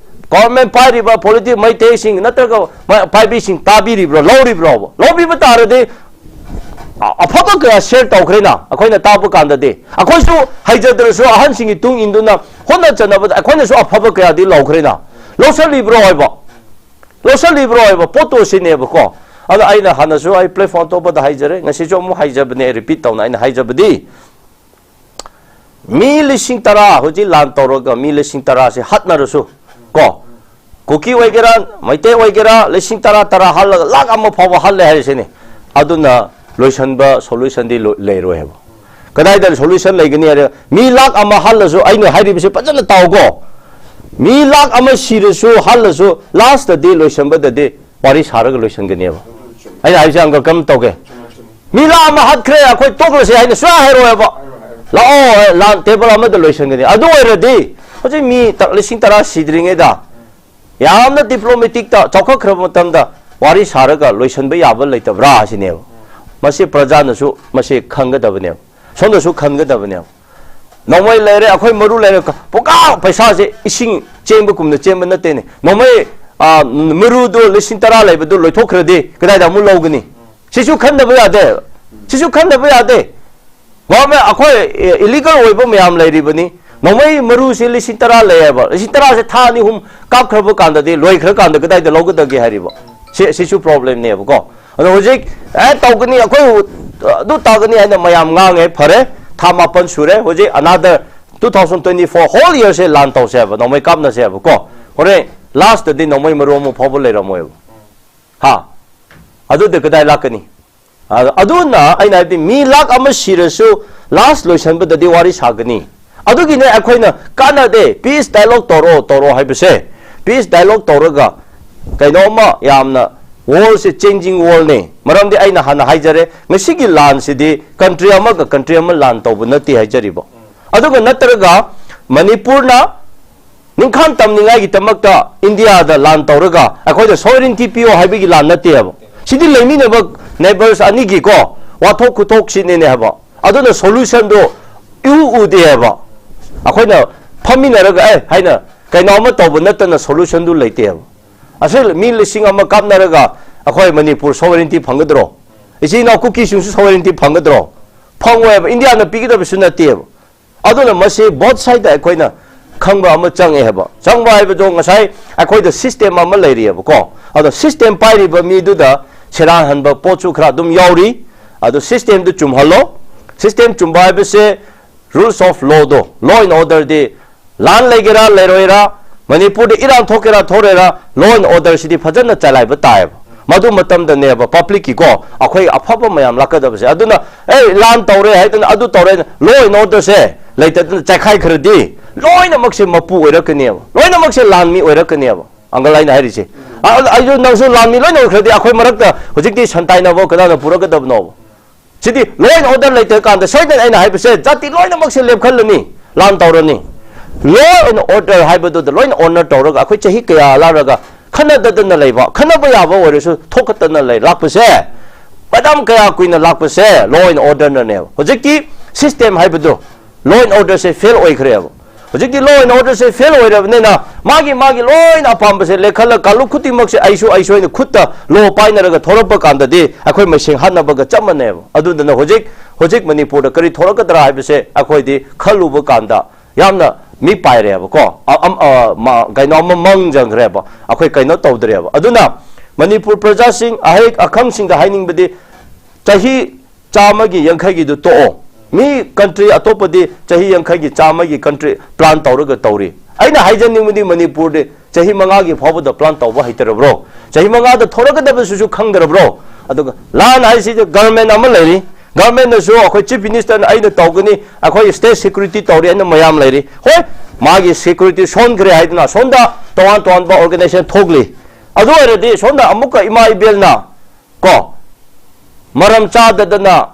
government ꯄꯥꯏꯔꯤꯕ political ꯃꯩꯇꯩꯁꯤꯡ ꯅꯠꯇ꯭ꯔꯒ ꯃ-, ꯄꯥꯏꯕꯤꯁꯤꯡ ꯇꯥꯕꯤꯔꯤꯕ꯭ꯔꯣ, ꯂꯧꯔꯤꯕ꯭ꯔꯣꯕ? ꯂꯧꯕꯤꯕ ꯇꯥꯔꯗꯤ ꯑ-, ꯑꯐꯕ ꯀꯌꯥ share ꯇꯧꯈ꯭ꯔꯦꯅ꯫ ꯑꯩꯈꯣꯏꯅ ꯇꯥꯕ ꯀꯥꯟꯗꯗꯤ, ꯑꯩꯈꯣꯏꯁꯨ ꯍꯩꯖꯗ꯭ꯔꯁꯨ ꯑꯍꯟꯁꯤꯡꯒꯤ ꯇꯨꯡ ꯏꯟꯗꯨꯅ ꯍꯣꯠꯅꯖꯅꯕꯗ ꯑꯩꯈꯣꯏꯅꯁꯨ ꯑꯐꯕ ꯀꯌꯥꯗꯤ ꯂꯧꯈ꯭ꯔꯦꯅ꯫ ꯂꯧꯁꯜꯂꯤꯕ꯭ꯔꯣ ꯍꯥꯏꯕ? ꯂꯧꯁꯜꯂꯤꯕ꯭ꯔꯣ ꯍꯥꯏꯕ ꯄꯣꯠꯇꯣ ꯁꯤꯅꯦꯕꯀꯣ꯫ ꯑꯗꯣ ꯑꯩꯅ ꯍꯥꯟꯅꯁꯨ ꯑꯩ platform ꯑꯇꯣꯞꯄꯗ ꯍꯥꯏꯖꯔꯦ, ꯉꯁꯤꯁꯨ ꯑꯃꯨꯛ ꯍꯥꯏꯖꯕꯅꯦ, repeat ꯇꯧꯅ ꯑꯩꯅ ꯍꯥꯏꯖꯕꯗꯤ, ꯃꯤ ꯂꯤꯁꯤꯡ ꯇꯔꯥ ꯍꯧꯖꯤꯛ ꯂꯥꯟ ꯇꯧꯔꯒ ꯃꯤ ꯂꯤꯁꯤꯡ ꯇꯔꯥꯁꯦ ꯍꯥꯠꯅꯔꯁꯨ ꯀꯣ, ꯀꯨꯀꯤ ꯑꯣꯏꯒꯦꯔꯥ, ꯃꯩꯇꯩ ꯑꯣꯏꯒꯦꯔꯥ, ꯂꯤꯁꯤꯡ ꯇꯔꯥ, ꯇꯔꯥ ꯍꯥꯠꯂꯒ ꯂꯥꯛ ꯑꯃ ꯐꯥꯎꯕ ꯍꯥꯠꯂꯦ ꯍꯥꯏꯔꯤꯁꯤꯅꯦ, ꯑꯗꯨꯅ ꯂꯣꯏꯁꯟꯕ solution ꯗꯤ ꯂꯣ-, ꯂꯩꯔꯣꯏ ꯍꯥꯏꯕ꯫ ꯀꯗꯥꯏꯗ solution ꯂꯩꯒꯅꯤ ꯍꯥꯏꯔ, ꯃꯤ ꯂꯥꯛ ꯑꯃ ꯍꯥꯠꯂꯁꯨ, ꯑꯩꯅ ꯍꯥꯏꯔꯤꯕꯁꯤ ꯐꯖꯅ ꯇꯥꯎꯀꯣ, ꯃꯤ ꯂꯥꯛ ꯑꯃ ꯁꯤꯔꯁꯨ, ꯍꯥꯠꯂꯁꯨ, last ꯇꯗꯤ, ꯂꯣꯏꯁꯟꯕꯗꯗꯤ ꯋꯥꯔꯤ ꯁꯥꯔꯒ ꯂꯣꯏꯁꯟꯒꯅꯦꯕ꯫ ꯑꯩꯅ ꯍꯥꯏꯁꯦ ꯑꯪꯀ ꯀꯔꯝ ꯇꯧꯒꯦ? ꯃꯤ ꯂꯥꯛ ꯑꯃ ꯍꯥꯠꯈ꯭ꯔꯦ, ꯑꯩꯈꯣꯏ ꯇꯣꯛꯂꯁꯦ ꯍꯥꯏꯅ ꯁꯨꯡꯍꯥꯏ ꯍꯥꯏꯔꯣꯏꯕ꯫ ꯂꯥꯛꯑꯣ, ꯂꯥꯟ table ꯑꯃꯗ ꯂꯣꯏꯁꯟꯒꯅꯤ꯫ ꯑꯗꯨ ꯑꯣꯏꯔꯗꯤ ꯍꯧꯖꯤꯛ ꯃꯤ ꯇ-, ꯂꯤꯁꯤꯡ ꯇꯔꯥ ꯁꯤꯗ꯭ꯔꯤꯉꯩꯗ ꯌꯥꯝꯅ diplomatic ꯇ ꯆꯥꯎꯈꯠꯈ꯭ꯔꯕ ꯃꯇꯝꯗ ꯋꯥꯔꯤ ꯁꯥꯔꯒ ꯂꯣꯏꯁꯟꯕ ꯌꯥꯕ ꯂꯩꯇꯕ꯭ꯔꯥ ꯁꯤꯅꯦꯕ꯫ ꯃꯁꯤ ꯄ꯭ꯔꯖꯥꯅꯁꯨ ꯃꯁꯤ ꯈꯪꯒꯗꯕꯅꯦꯕ, ꯁꯣꯝꯗꯁꯨ ꯈꯟꯒꯗꯕꯅꯦꯕ꯫ ꯅꯣꯡꯃꯩ ꯂꯩꯔꯦ, ꯑꯩꯈꯣꯏ ꯃꯔꯨ ꯂꯩꯔꯦ, ꯄꯨꯀꯥ ꯄꯩꯁꯥꯁꯦ ꯏꯁꯤꯡ ꯆꯦꯟꯕꯒꯨꯝꯅ ꯆꯦꯟꯕ ꯅꯠꯇꯦꯅꯦ꯫ ꯅꯣꯡꯃꯩ, ꯑ, ꯃꯔꯨꯗꯣ ꯂꯤꯁꯤꯡ ꯇꯔꯥ ꯂꯩꯕꯗꯣ ꯂꯣꯏꯊꯣꯛꯈ꯭ꯔꯗꯤ ꯀꯗꯥꯏꯗ ꯑꯃꯨꯛ ꯂꯧꯒꯅꯤ? ꯁꯤꯁꯨ ꯈꯟꯗꯕ ꯌꯥꯗꯦ꯫ ꯁꯤꯁꯨ ꯈꯟꯗꯕ ꯌꯥꯗꯦ꯫ Government, ꯑꯩꯈꯣꯏ, ꯑꯦ, illegal ꯑꯣꯏꯕ ꯃꯌꯥꯝ ꯂꯩꯔꯤꯕꯅꯤ꯫ ꯅꯣꯡꯃꯩ ꯃꯔꯨꯁꯤ ꯂꯤꯁꯤꯡ ꯇꯔꯥ ꯂꯩꯌꯦꯕ꯫ ꯂꯤꯁꯤꯡ ꯇꯔꯥꯁꯦ ꯊꯥ ꯑꯅꯤ ꯑꯍꯨꯝ ꯀꯥꯞꯈ꯭ꯔꯕ ꯀꯥꯟꯗꯗꯤ, ꯂꯣꯏꯈ꯭ꯔꯀꯥꯟꯗ ꯀꯗꯥꯏꯗ ꯂꯧꯒꯗꯒꯦ ꯍꯥꯏꯔꯤꯕ? ꯁꯤ, ꯁꯤꯁꯨ problem ꯅꯦꯕꯀꯣ꯫ ꯑꯗꯣ ꯍꯧꯖꯤꯛ, ꯑꯦ, ꯇꯧꯒꯅꯤ, ꯑꯩꯈꯣꯏ ꯑꯗꯨ ꯇꯧꯒꯅꯤ ꯍꯥꯏꯅ ꯃꯌꯥꯝ ꯉꯥꯡꯉꯦ, ꯐꯔꯦ, ꯊꯥ ꯃꯥꯄꯟ ꯁꯨꯔꯦ꯫ ꯍꯧꯖꯤꯛ another two thousand twenty-four whole year ꯁꯦ ꯂꯥꯟ ꯇꯧꯁꯦ ꯍꯥꯏꯕ, ꯅꯣꯡꯃꯩ ꯀꯥꯞꯅꯁꯦ ꯍꯥꯏꯕꯀꯣ꯫ ꯍꯣꯔꯦꯟ last ꯇꯗꯤ ꯅꯣꯡꯃꯩ ꯃꯔꯨ ꯑꯃ ꯐꯥꯎꯕ ꯂꯩꯔꯝꯃꯣꯏꯕ꯫ ꯍꯥ? ꯑꯗꯨꯗꯤ ꯀꯗꯥꯏ ꯂꯥꯛꯀꯅꯤ? ꯑ-, ꯑꯗꯨꯅ ꯑꯩꯅ ꯍꯥꯏꯕꯗꯤ ꯃꯤ ꯂꯥꯛ ꯑꯃ ꯁꯤꯔꯁꯨ last ꯂꯣꯏꯁꯟꯕꯗꯗꯤ ꯋꯥꯔꯤ ꯁꯥꯒꯅꯤ꯫ ꯑꯗꯨꯒꯤꯅꯦ ꯑꯩꯈꯣꯏꯅ ꯀꯥꯟꯅꯗꯦ, peace dialogue ꯇꯧꯔꯣ, ꯇꯧꯔꯣ ꯍꯥꯏꯕꯁꯦ꯫ Peace dialogue ꯇꯧꯔꯒ ꯀꯩꯅꯣꯝꯃ ꯌꯥꯝꯅ world ꯁꯦ changing world ꯅꯦ꯫ ꯃꯔꯝꯗꯤ ꯑꯩꯅ ꯍꯥꯟꯅ ꯍꯥꯏꯖꯔꯦ, ꯉꯁꯤꯒꯤ ꯂꯥꯟꯁꯤꯗꯤ country ꯑꯃꯒ country ꯑꯃ ꯂꯥꯟ ꯇꯧꯕ ꯅꯠꯇꯦ ꯍꯥꯏꯖꯔꯤꯕ꯫ ꯑꯗꯨꯒ ꯅꯠꯇ꯭ꯔꯒ ꯃꯅꯤꯄꯨꯔꯅ ꯅꯤꯡꯈꯥꯟ ꯇꯝꯅꯤꯡꯉꯥꯏꯒꯤꯗꯃꯛꯇ ꯏꯟꯗꯤꯌꯥꯗ ꯂꯥꯟ ꯇꯧꯔꯒ ꯑꯩꯈꯣꯏꯗ sovereignty ꯄꯤꯌꯣ ꯍꯥꯏꯕꯒꯤ ꯂꯥꯟ ꯅꯠꯇꯦꯕ꯫ ꯁꯤꯗꯤ ꯂꯩꯃꯤꯟꯅꯕ neighbors ꯑꯅꯤꯒꯤꯀꯣ ꯋꯥꯊꯣꯛ ꯈꯨꯊꯣꯛꯁꯤꯅꯦꯅꯦ ꯍꯥꯏꯕ꯫ ꯑꯗꯨꯅ solution ꯗꯣ ꯏꯎ ꯎꯗꯦ ꯍꯥꯏꯕ꯫ ꯑꯩꯈꯣꯏꯅ ꯐꯝꯃꯤꯟꯅꯔꯒ ꯑꯦ ꯍꯥꯏꯅ ꯀꯩꯅꯣ ꯑꯃ ꯇꯧꯕ ꯅꯠꯇꯅ solution ꯗꯨ ꯂꯩꯇꯦ ꯍꯥꯏꯕ꯫ ꯑꯁꯤ ꯃꯤ ꯂꯤꯁꯤꯡ ꯑꯃ ꯀꯥꯞꯅꯔꯒ ꯑꯩꯈꯣꯏ ꯃꯅꯤꯄꯨꯔ sovereignty ꯐꯪꯒꯗ꯭ꯔꯣ? ꯏꯆꯤꯟ ꯏꯅꯥꯎ ꯀꯨꯀꯤꯁꯤꯡꯁꯨ sovereignty ꯐꯪꯒꯗ꯭ꯔꯣ? ꯐꯪꯉꯣꯏ ꯍꯥꯏꯕ꯫ ꯏꯟꯗꯤꯌꯥꯅ ꯄꯤꯒꯗꯕꯁꯨ ꯅꯠꯇꯦꯕ꯫ ꯑꯗꯨꯅ ꯃꯁꯤ both side ꯗ ꯑꯩꯈꯣꯏꯅ ꯈꯪꯕ ꯑꯃ ꯆꯪꯉꯦ ꯍꯥꯏꯕ꯫ ꯆꯪꯕ ꯍꯥꯏꯕꯗꯣ ꯉꯁꯥꯏ ꯑꯩꯈꯣꯏꯗ system ꯑꯃ ꯂꯩꯔꯤꯑꯕꯀꯣ꯫ ꯑꯗꯣ system ꯄꯥꯏꯔꯤꯕ ꯃꯤꯗꯨꯗ ꯁꯦꯔꯥꯟ ꯍꯟꯕ ꯄꯣꯠꯁꯨ ꯈꯔ ꯑꯗꯨꯝ ꯌꯥꯎꯔꯤ꯫ ꯑꯗꯣ system ꯗꯨ ꯆꯨꯝꯍꯜꯂꯣ꯫ System ꯆꯨꯝꯕ ꯍꯥꯏꯕꯁꯦ rules of law ꯗꯣ, law and order ꯗꯤ ꯂꯥꯟ ꯂꯩꯒꯦꯔꯥ ꯂꯩꯔꯣꯏꯔꯥ, ꯃꯅꯤꯄꯨꯔꯗ ꯏꯔꯥꯡ ꯊꯣꯛꯀꯦꯔꯥ ꯊꯣꯛꯔꯣꯏꯔꯥ, law and order ꯁꯤꯗꯤ ꯐꯖꯅ ꯆꯂꯥꯏꯕ ꯇꯥꯏꯌꯦꯕ꯫ ꯃꯗꯨ ꯃꯇꯝꯗꯅꯦꯕ public ꯀꯤꯀꯣ ꯑꯩꯈꯣꯏ ꯑꯐꯕ ꯃꯌꯥꯝ ꯂꯥꯛꯀꯗꯕꯁꯦ꯫ ꯑꯗꯨꯅ ꯑꯦ ꯂꯥꯟ ꯇꯧꯔꯦ ꯍꯥꯏꯗꯅ ꯑꯗꯨ ꯇꯧꯔꯦ ꯍꯥꯏꯅ law and order ꯁꯦ ꯂꯩꯇꯗꯅ ꯆꯥꯏꯈꯥꯏꯈ꯭ꯔꯗꯤ ꯂꯣꯏꯅꯃꯛꯁꯦ ꯃꯄꯨ ꯑꯣꯏꯔꯛꯀꯅꯦꯕ, ꯂꯣꯏꯅꯃꯛꯁꯦ ꯂꯥꯟꯃꯤ ꯑꯣꯏꯔꯛꯀꯅꯦꯕ꯫ ꯑꯪꯒꯜ ꯑꯩꯅ ꯍꯥꯏꯔꯤꯁꯦ꯫ ꯑ-, ꯑꯩꯁꯨ ꯅꯪꯁꯨ ꯂꯥꯟꯃꯤ ꯂꯣꯏꯅ ꯑꯣꯏꯈ꯭ꯔꯗꯤ ꯑꯩꯈꯣꯏ ꯃꯔꯛꯇ ꯍꯧꯖꯤꯛꯇꯤ ꯁꯟꯇꯥꯏꯅꯕ ꯀꯅꯥꯅ ꯄꯨꯔꯛꯀꯗꯕꯅꯣꯕ? ꯁꯤꯗꯤ law and order ꯂꯩꯇ꯭ꯔꯀꯥꯟꯗ ꯁꯣꯏꯗꯅ ꯑꯩꯅ ꯍꯥꯏꯕꯁꯦ ꯖꯥꯇꯤ ꯂꯣꯏꯅꯃꯛꯁꯦ ꯂꯦꯞꯈꯠꯂꯅꯤ, ꯂꯥꯟ ꯇꯧꯔꯅꯤ꯫ Law and order ꯍꯥꯏꯕꯗꯨꯗ ꯂꯣꯏꯅ honor ꯇꯧꯔꯒ ꯑꯩꯈꯣꯏ ꯆꯍꯤ ꯀꯌꯥ ꯂꯥꯛꯂꯒ ꯈꯟꯅꯗꯗꯅ ꯂꯩꯕ, ꯈꯟꯅꯕ ꯌꯥꯕ ꯑꯣꯏꯔꯁꯨ ꯊꯣꯛꯈꯠꯇꯅ ꯂꯩ ꯂꯥꯛꯄꯁꯦ, ꯃꯇꯝ ꯀꯌꯥ ꯀꯨꯏꯅ ꯂꯥꯛꯄꯁꯦ law and order ꯅꯅꯦꯕ꯫ ꯍꯧꯖꯤꯛꯇꯤ system ꯍꯥꯏꯕꯗꯣ law and order say fail ꯑꯣꯏꯈ꯭ꯔꯦꯕ꯫ ꯍꯧꯖꯤꯛꯇꯤ law and order say fail ꯑꯣꯏꯔꯕꯅꯤꯅ ꯃꯥꯒꯤ ꯃꯥꯒꯤ ꯂꯣꯏꯅ ꯑꯄꯥꯝꯕꯁꯦ ꯂꯦꯈꯠꯂ ꯀꯥꯡꯂꯨꯞ ꯈꯨꯗꯤꯡꯃꯛꯁꯦ ꯑꯩꯁꯨ ꯑꯩꯁꯨ ꯑꯩꯅ ꯈꯨꯠꯇ law ꯄꯥꯏꯅꯔꯒ ꯊꯣꯔꯛꯄ ꯀꯥꯟꯗꯗꯤ ꯑꯩꯈꯣꯏ ꯃꯁꯦꯟ ꯍꯥꯠꯅꯕꯒ ꯆꯞ ꯃꯥꯟꯅꯩꯕ꯫ ꯑꯗꯨꯗꯨꯅ ꯍꯧꯖꯤꯛ ꯍꯧꯖꯤꯛ ꯃꯅꯤꯄꯨꯔꯗ ꯀꯔꯤ ꯊꯣꯔꯛꯀꯗ꯭ꯔꯥ ꯍꯥꯏꯕꯁꯦ ꯑꯩꯈꯣꯏꯗꯤ ꯈꯜꯂꯨꯕ ꯀꯥꯟꯗ ꯌꯥꯝꯅ ꯃꯤ ꯄꯥꯏꯔꯦꯕꯀꯣ꯫ ꯑ-, ꯑꯝ-, ꯑ, ꯃ-, ꯀꯩꯅꯣ ꯑꯃ ꯃꯥꯡꯖꯈ꯭ꯔꯦꯕ꯫ ꯑꯩꯈꯣꯏ ꯀꯩꯅꯣ ꯇꯧꯗ꯭ꯔꯦꯕ꯫ ꯑꯗꯨꯅ ꯃꯅꯤꯄꯨꯔ ꯄ꯭ꯔꯖꯥꯁꯤꯡ ꯑꯍꯩ ꯑꯈꯪꯁꯤꯡꯗ ꯍꯥꯏꯅꯤꯡꯕꯗꯤ ꯆꯍꯤ ꯆꯥꯝꯃꯒꯤ ꯌꯥꯡꯈꯩꯒꯤꯗꯨ ꯇꯣꯛꯑꯣ꯫ ꯃꯤ country ꯑꯇꯣꯞꯄꯗꯤ ꯆꯍꯤ ꯌꯥꯡꯈꯩꯒꯤ ꯆꯥꯝꯃꯒꯤ country plan ꯇꯧꯔꯒ ꯇꯧꯔꯤ꯫ ꯑꯩꯅ ꯍꯥꯏꯖꯅꯤꯡꯕꯗꯤ ꯃꯅꯤꯄꯨꯔꯗꯤ ꯆꯍꯤ ꯃꯉꯥꯒꯤ ꯐꯥꯎꯕꯗ plan ꯇꯧꯕ ꯍꯩꯇꯔꯕ꯭ꯔꯣ? ꯆꯍꯤ ꯃꯉꯥꯗ ꯊꯣꯔꯛꯀꯗꯕꯁꯤꯁꯨ ꯈꯪꯗ꯭ꯔꯕ꯭ꯔꯣ? ꯑꯗꯨꯒ ꯂꯥꯟ ꯍꯥꯏꯁꯤꯗꯤ government ꯑꯃ ꯂꯩꯔꯤ꯫ Government ꯅꯁꯨ ꯑꯩꯈꯣꯏ Chief Minister ꯅ ꯑꯩꯅ ꯇꯧꯒꯅꯤ, ꯑꯩꯈꯣꯏ state security ꯇꯧꯔꯤ ꯍꯥꯏꯅ ꯃꯌꯥꯝ ꯂꯩꯔꯤ꯫ ꯍꯣꯏ, ꯃꯥꯒꯤ security ꯁꯣꯟꯈ꯭ꯔꯦ ꯍꯥꯏꯗꯅ ꯁꯣꯝꯗ ꯇꯣꯉꯥꯟ ꯇꯣꯉꯥꯟꯕ organization ꯊꯣꯛꯂꯤ꯫ ꯑꯗꯨ ꯑꯣꯏꯔꯗꯤ ꯁꯣꯝꯗ ꯑꯃꯨꯛꯀ ꯏꯃꯥ ꯏꯕꯦꯜꯅ ꯀꯣ ꯃꯔꯝ ꯆꯥꯗꯗꯅ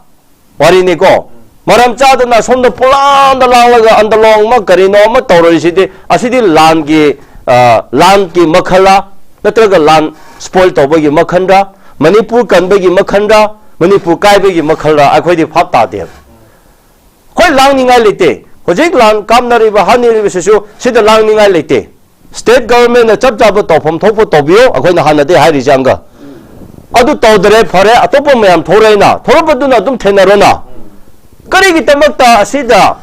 ꯋꯥꯔꯤꯅꯤꯀꯣ꯫ ꯃꯔꯝ ꯆꯥꯗꯅ ꯁꯣꯝꯗ ꯄꯨꯂꯥꯟꯗ ꯂꯥꯡꯂꯒ ꯑꯟꯗꯂꯣꯡ ꯑꯃ ꯀꯔꯤꯅꯣ ꯑꯃ ꯇꯧꯔꯤꯁꯤꯗꯤ, ꯑꯁꯤꯗꯤ ꯂꯥꯟꯒꯤ, ꯑ, ꯂꯥꯟꯒꯤ ꯃꯈꯜꯂ, ꯅꯠꯇ꯭ꯔꯒ ꯂꯥꯟ ꯁ꯭ꯄꯣꯏꯜ ꯇꯧꯕꯒꯤ ꯃꯈꯜꯔ, ꯃꯅꯤꯄꯨꯔ ꯀꯟꯕꯒꯤ ꯃꯈꯜꯔ, ꯃꯅꯤꯄꯨꯔ ꯀꯥꯏꯕꯒꯤ ꯃꯈꯜꯔ, ꯑꯩꯈꯣꯏꯗꯤ ꯚꯥꯞ ꯇꯥꯗꯦ꯫ ꯑꯩꯈꯣꯏ ꯂꯥꯡꯅꯤꯡꯉꯥꯏ ꯂꯩꯇꯦ꯫ ꯍꯧꯖꯤꯛ ꯂꯥꯟ ꯀꯥꯞꯅꯔꯤꯕ, ꯍꯥꯠꯅꯔꯤꯕꯁꯤꯁꯨ ꯁꯤꯗ ꯂꯥꯡꯅꯤꯡꯉꯥꯏ ꯂꯩꯇꯦ꯫ ꯁ꯭ꯇꯦꯠ ꯒꯚꯔꯟꯃꯦꯟꯠꯅ ꯆꯞ ꯆꯥꯕ ꯇꯧꯐꯝ ꯊꯣꯛꯄ ꯇꯧꯕꯤꯌꯨ, ꯑꯩꯈꯣꯏꯅ ꯍꯥꯟꯅꯗꯤ ꯍꯥꯏꯔꯤꯁꯦ ꯑꯪꯀ꯫ ꯑꯗꯨ ꯇꯧꯗꯔꯦ, ꯐꯔꯦ, ꯑꯇꯣꯞꯄ ꯃꯌꯥꯝ ꯊꯣꯔꯛꯏꯅ, ꯊꯣꯔꯛꯄꯗꯨꯅ ꯑꯗꯨꯝ ꯊꯦꯡꯅꯔꯣꯅ꯫ ꯀꯔꯤꯒꯤꯗꯃꯛꯇ ꯑꯁꯤꯗ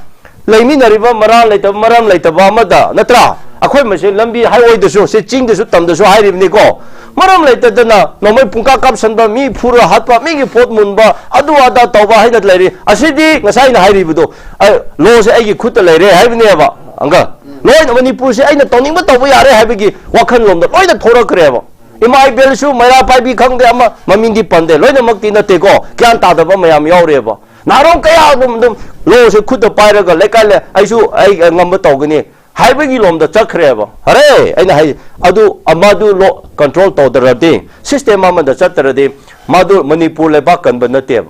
ꯂꯩꯃꯤꯟꯅꯔꯤꯕ ꯃꯔꯥ ꯂꯩꯇꯕ, ꯃꯔꯝ ꯂꯩꯇꯕ ꯑꯃꯗ, ꯅꯠꯇ꯭ꯔꯥ? ꯑꯩꯈꯣꯏ ꯃꯁꯦꯟ ꯂꯝꯕꯤ ꯍꯥꯏꯋꯦꯗꯁꯨ, ꯁꯤ ꯆꯤꯡꯗꯁꯨ ꯇꯝꯗꯁꯨ ꯍꯥꯏꯔꯤꯕꯅꯤꯀꯣ, ꯃꯔꯝ ꯂꯩꯇꯗꯅ ꯅꯣꯡꯃꯩ ꯄꯨꯡꯀꯥꯞ ꯀꯥꯞꯁꯟꯕ, ꯃꯤ ꯐꯨꯔ ꯍꯥꯠꯄ, ꯃꯤꯒꯤ ꯄꯣꯠ ꯃꯨꯟꯕ, ꯑꯗꯨ ꯑꯗꯥ ꯇꯧꯕ ꯍꯥꯏꯅ ꯂꯩꯔꯤ꯫ ꯑꯁꯤꯗꯤ ꯉꯁꯥꯏ ꯑꯩꯅ ꯍꯥꯏꯔꯤꯕꯗꯣ, ꯑ, ꯂꯣꯁꯦ ꯑꯩꯒꯤ ꯈꯨꯠꯇ ꯂꯩꯔꯦ ꯍꯥꯏꯕꯅꯦꯕ꯫ ꯑꯪꯀ, ꯂꯣꯏꯅ ꯃꯅꯤꯄꯨꯔꯁꯦ ꯑꯩꯅ ꯇꯧꯅꯤꯡꯕ ꯇꯧꯕ ꯌꯥꯔꯦ ꯍꯥꯏꯕꯒꯤ ꯋꯥꯈꯜꯂꯣꯝꯗ ꯂꯣꯏꯅ ꯊꯣꯔꯛꯈ꯭ꯔꯦꯕ꯫ ꯏꯃꯥ ꯏꯕꯦꯜꯁꯨ ꯃꯩꯔꯥ ꯄꯥꯏꯕꯤ ꯈꯪꯗꯦ, ꯑꯃ ꯃꯃꯤꯡꯗꯤ ꯄꯟꯗꯦ, ꯂꯣꯏꯅꯃꯛꯇꯤ ꯅꯠꯇꯦꯀꯣ, ꯒ꯭ꯌꯥꯟ ꯇꯥꯗꯕ ꯃꯌꯥꯝ ꯌꯥꯎꯔꯦꯕ꯫ ꯅꯍꯥꯔꯣꯜ ꯀꯌꯥ ꯑꯗꯨꯝ, ꯑꯗꯨꯝ ꯂꯣꯁꯦ ꯈꯨꯠꯇ ꯄꯥꯏꯔꯒ ꯂꯩꯀꯥꯏ ꯂꯩ-, ꯑꯩꯁꯨ ꯑꯩ ꯉꯝꯕ ꯇꯧꯒꯅꯤ ꯍꯥꯏꯕꯒꯤ ꯂꯣꯝꯗ ꯆꯠꯈ꯭ꯔꯦꯕ꯫ ꯐꯔꯦ, ꯑꯩꯅ ꯍꯥꯏ, ꯑꯗꯨ ꯑꯃꯗꯨ ꯂꯣ ꯀꯟꯇ꯭ꯔꯣꯜ ꯇꯧꯗ꯭ꯔꯗꯤ, ꯁꯤꯁꯇꯦꯝ ꯑꯃꯗ ꯆꯠꯇ꯭ꯔꯗꯤ, ꯃꯗꯨ ꯃꯅꯤꯄꯨꯔ ꯂꯩꯕꯥꯛ ꯀꯟꯕ ꯅꯠꯇꯦꯕ꯫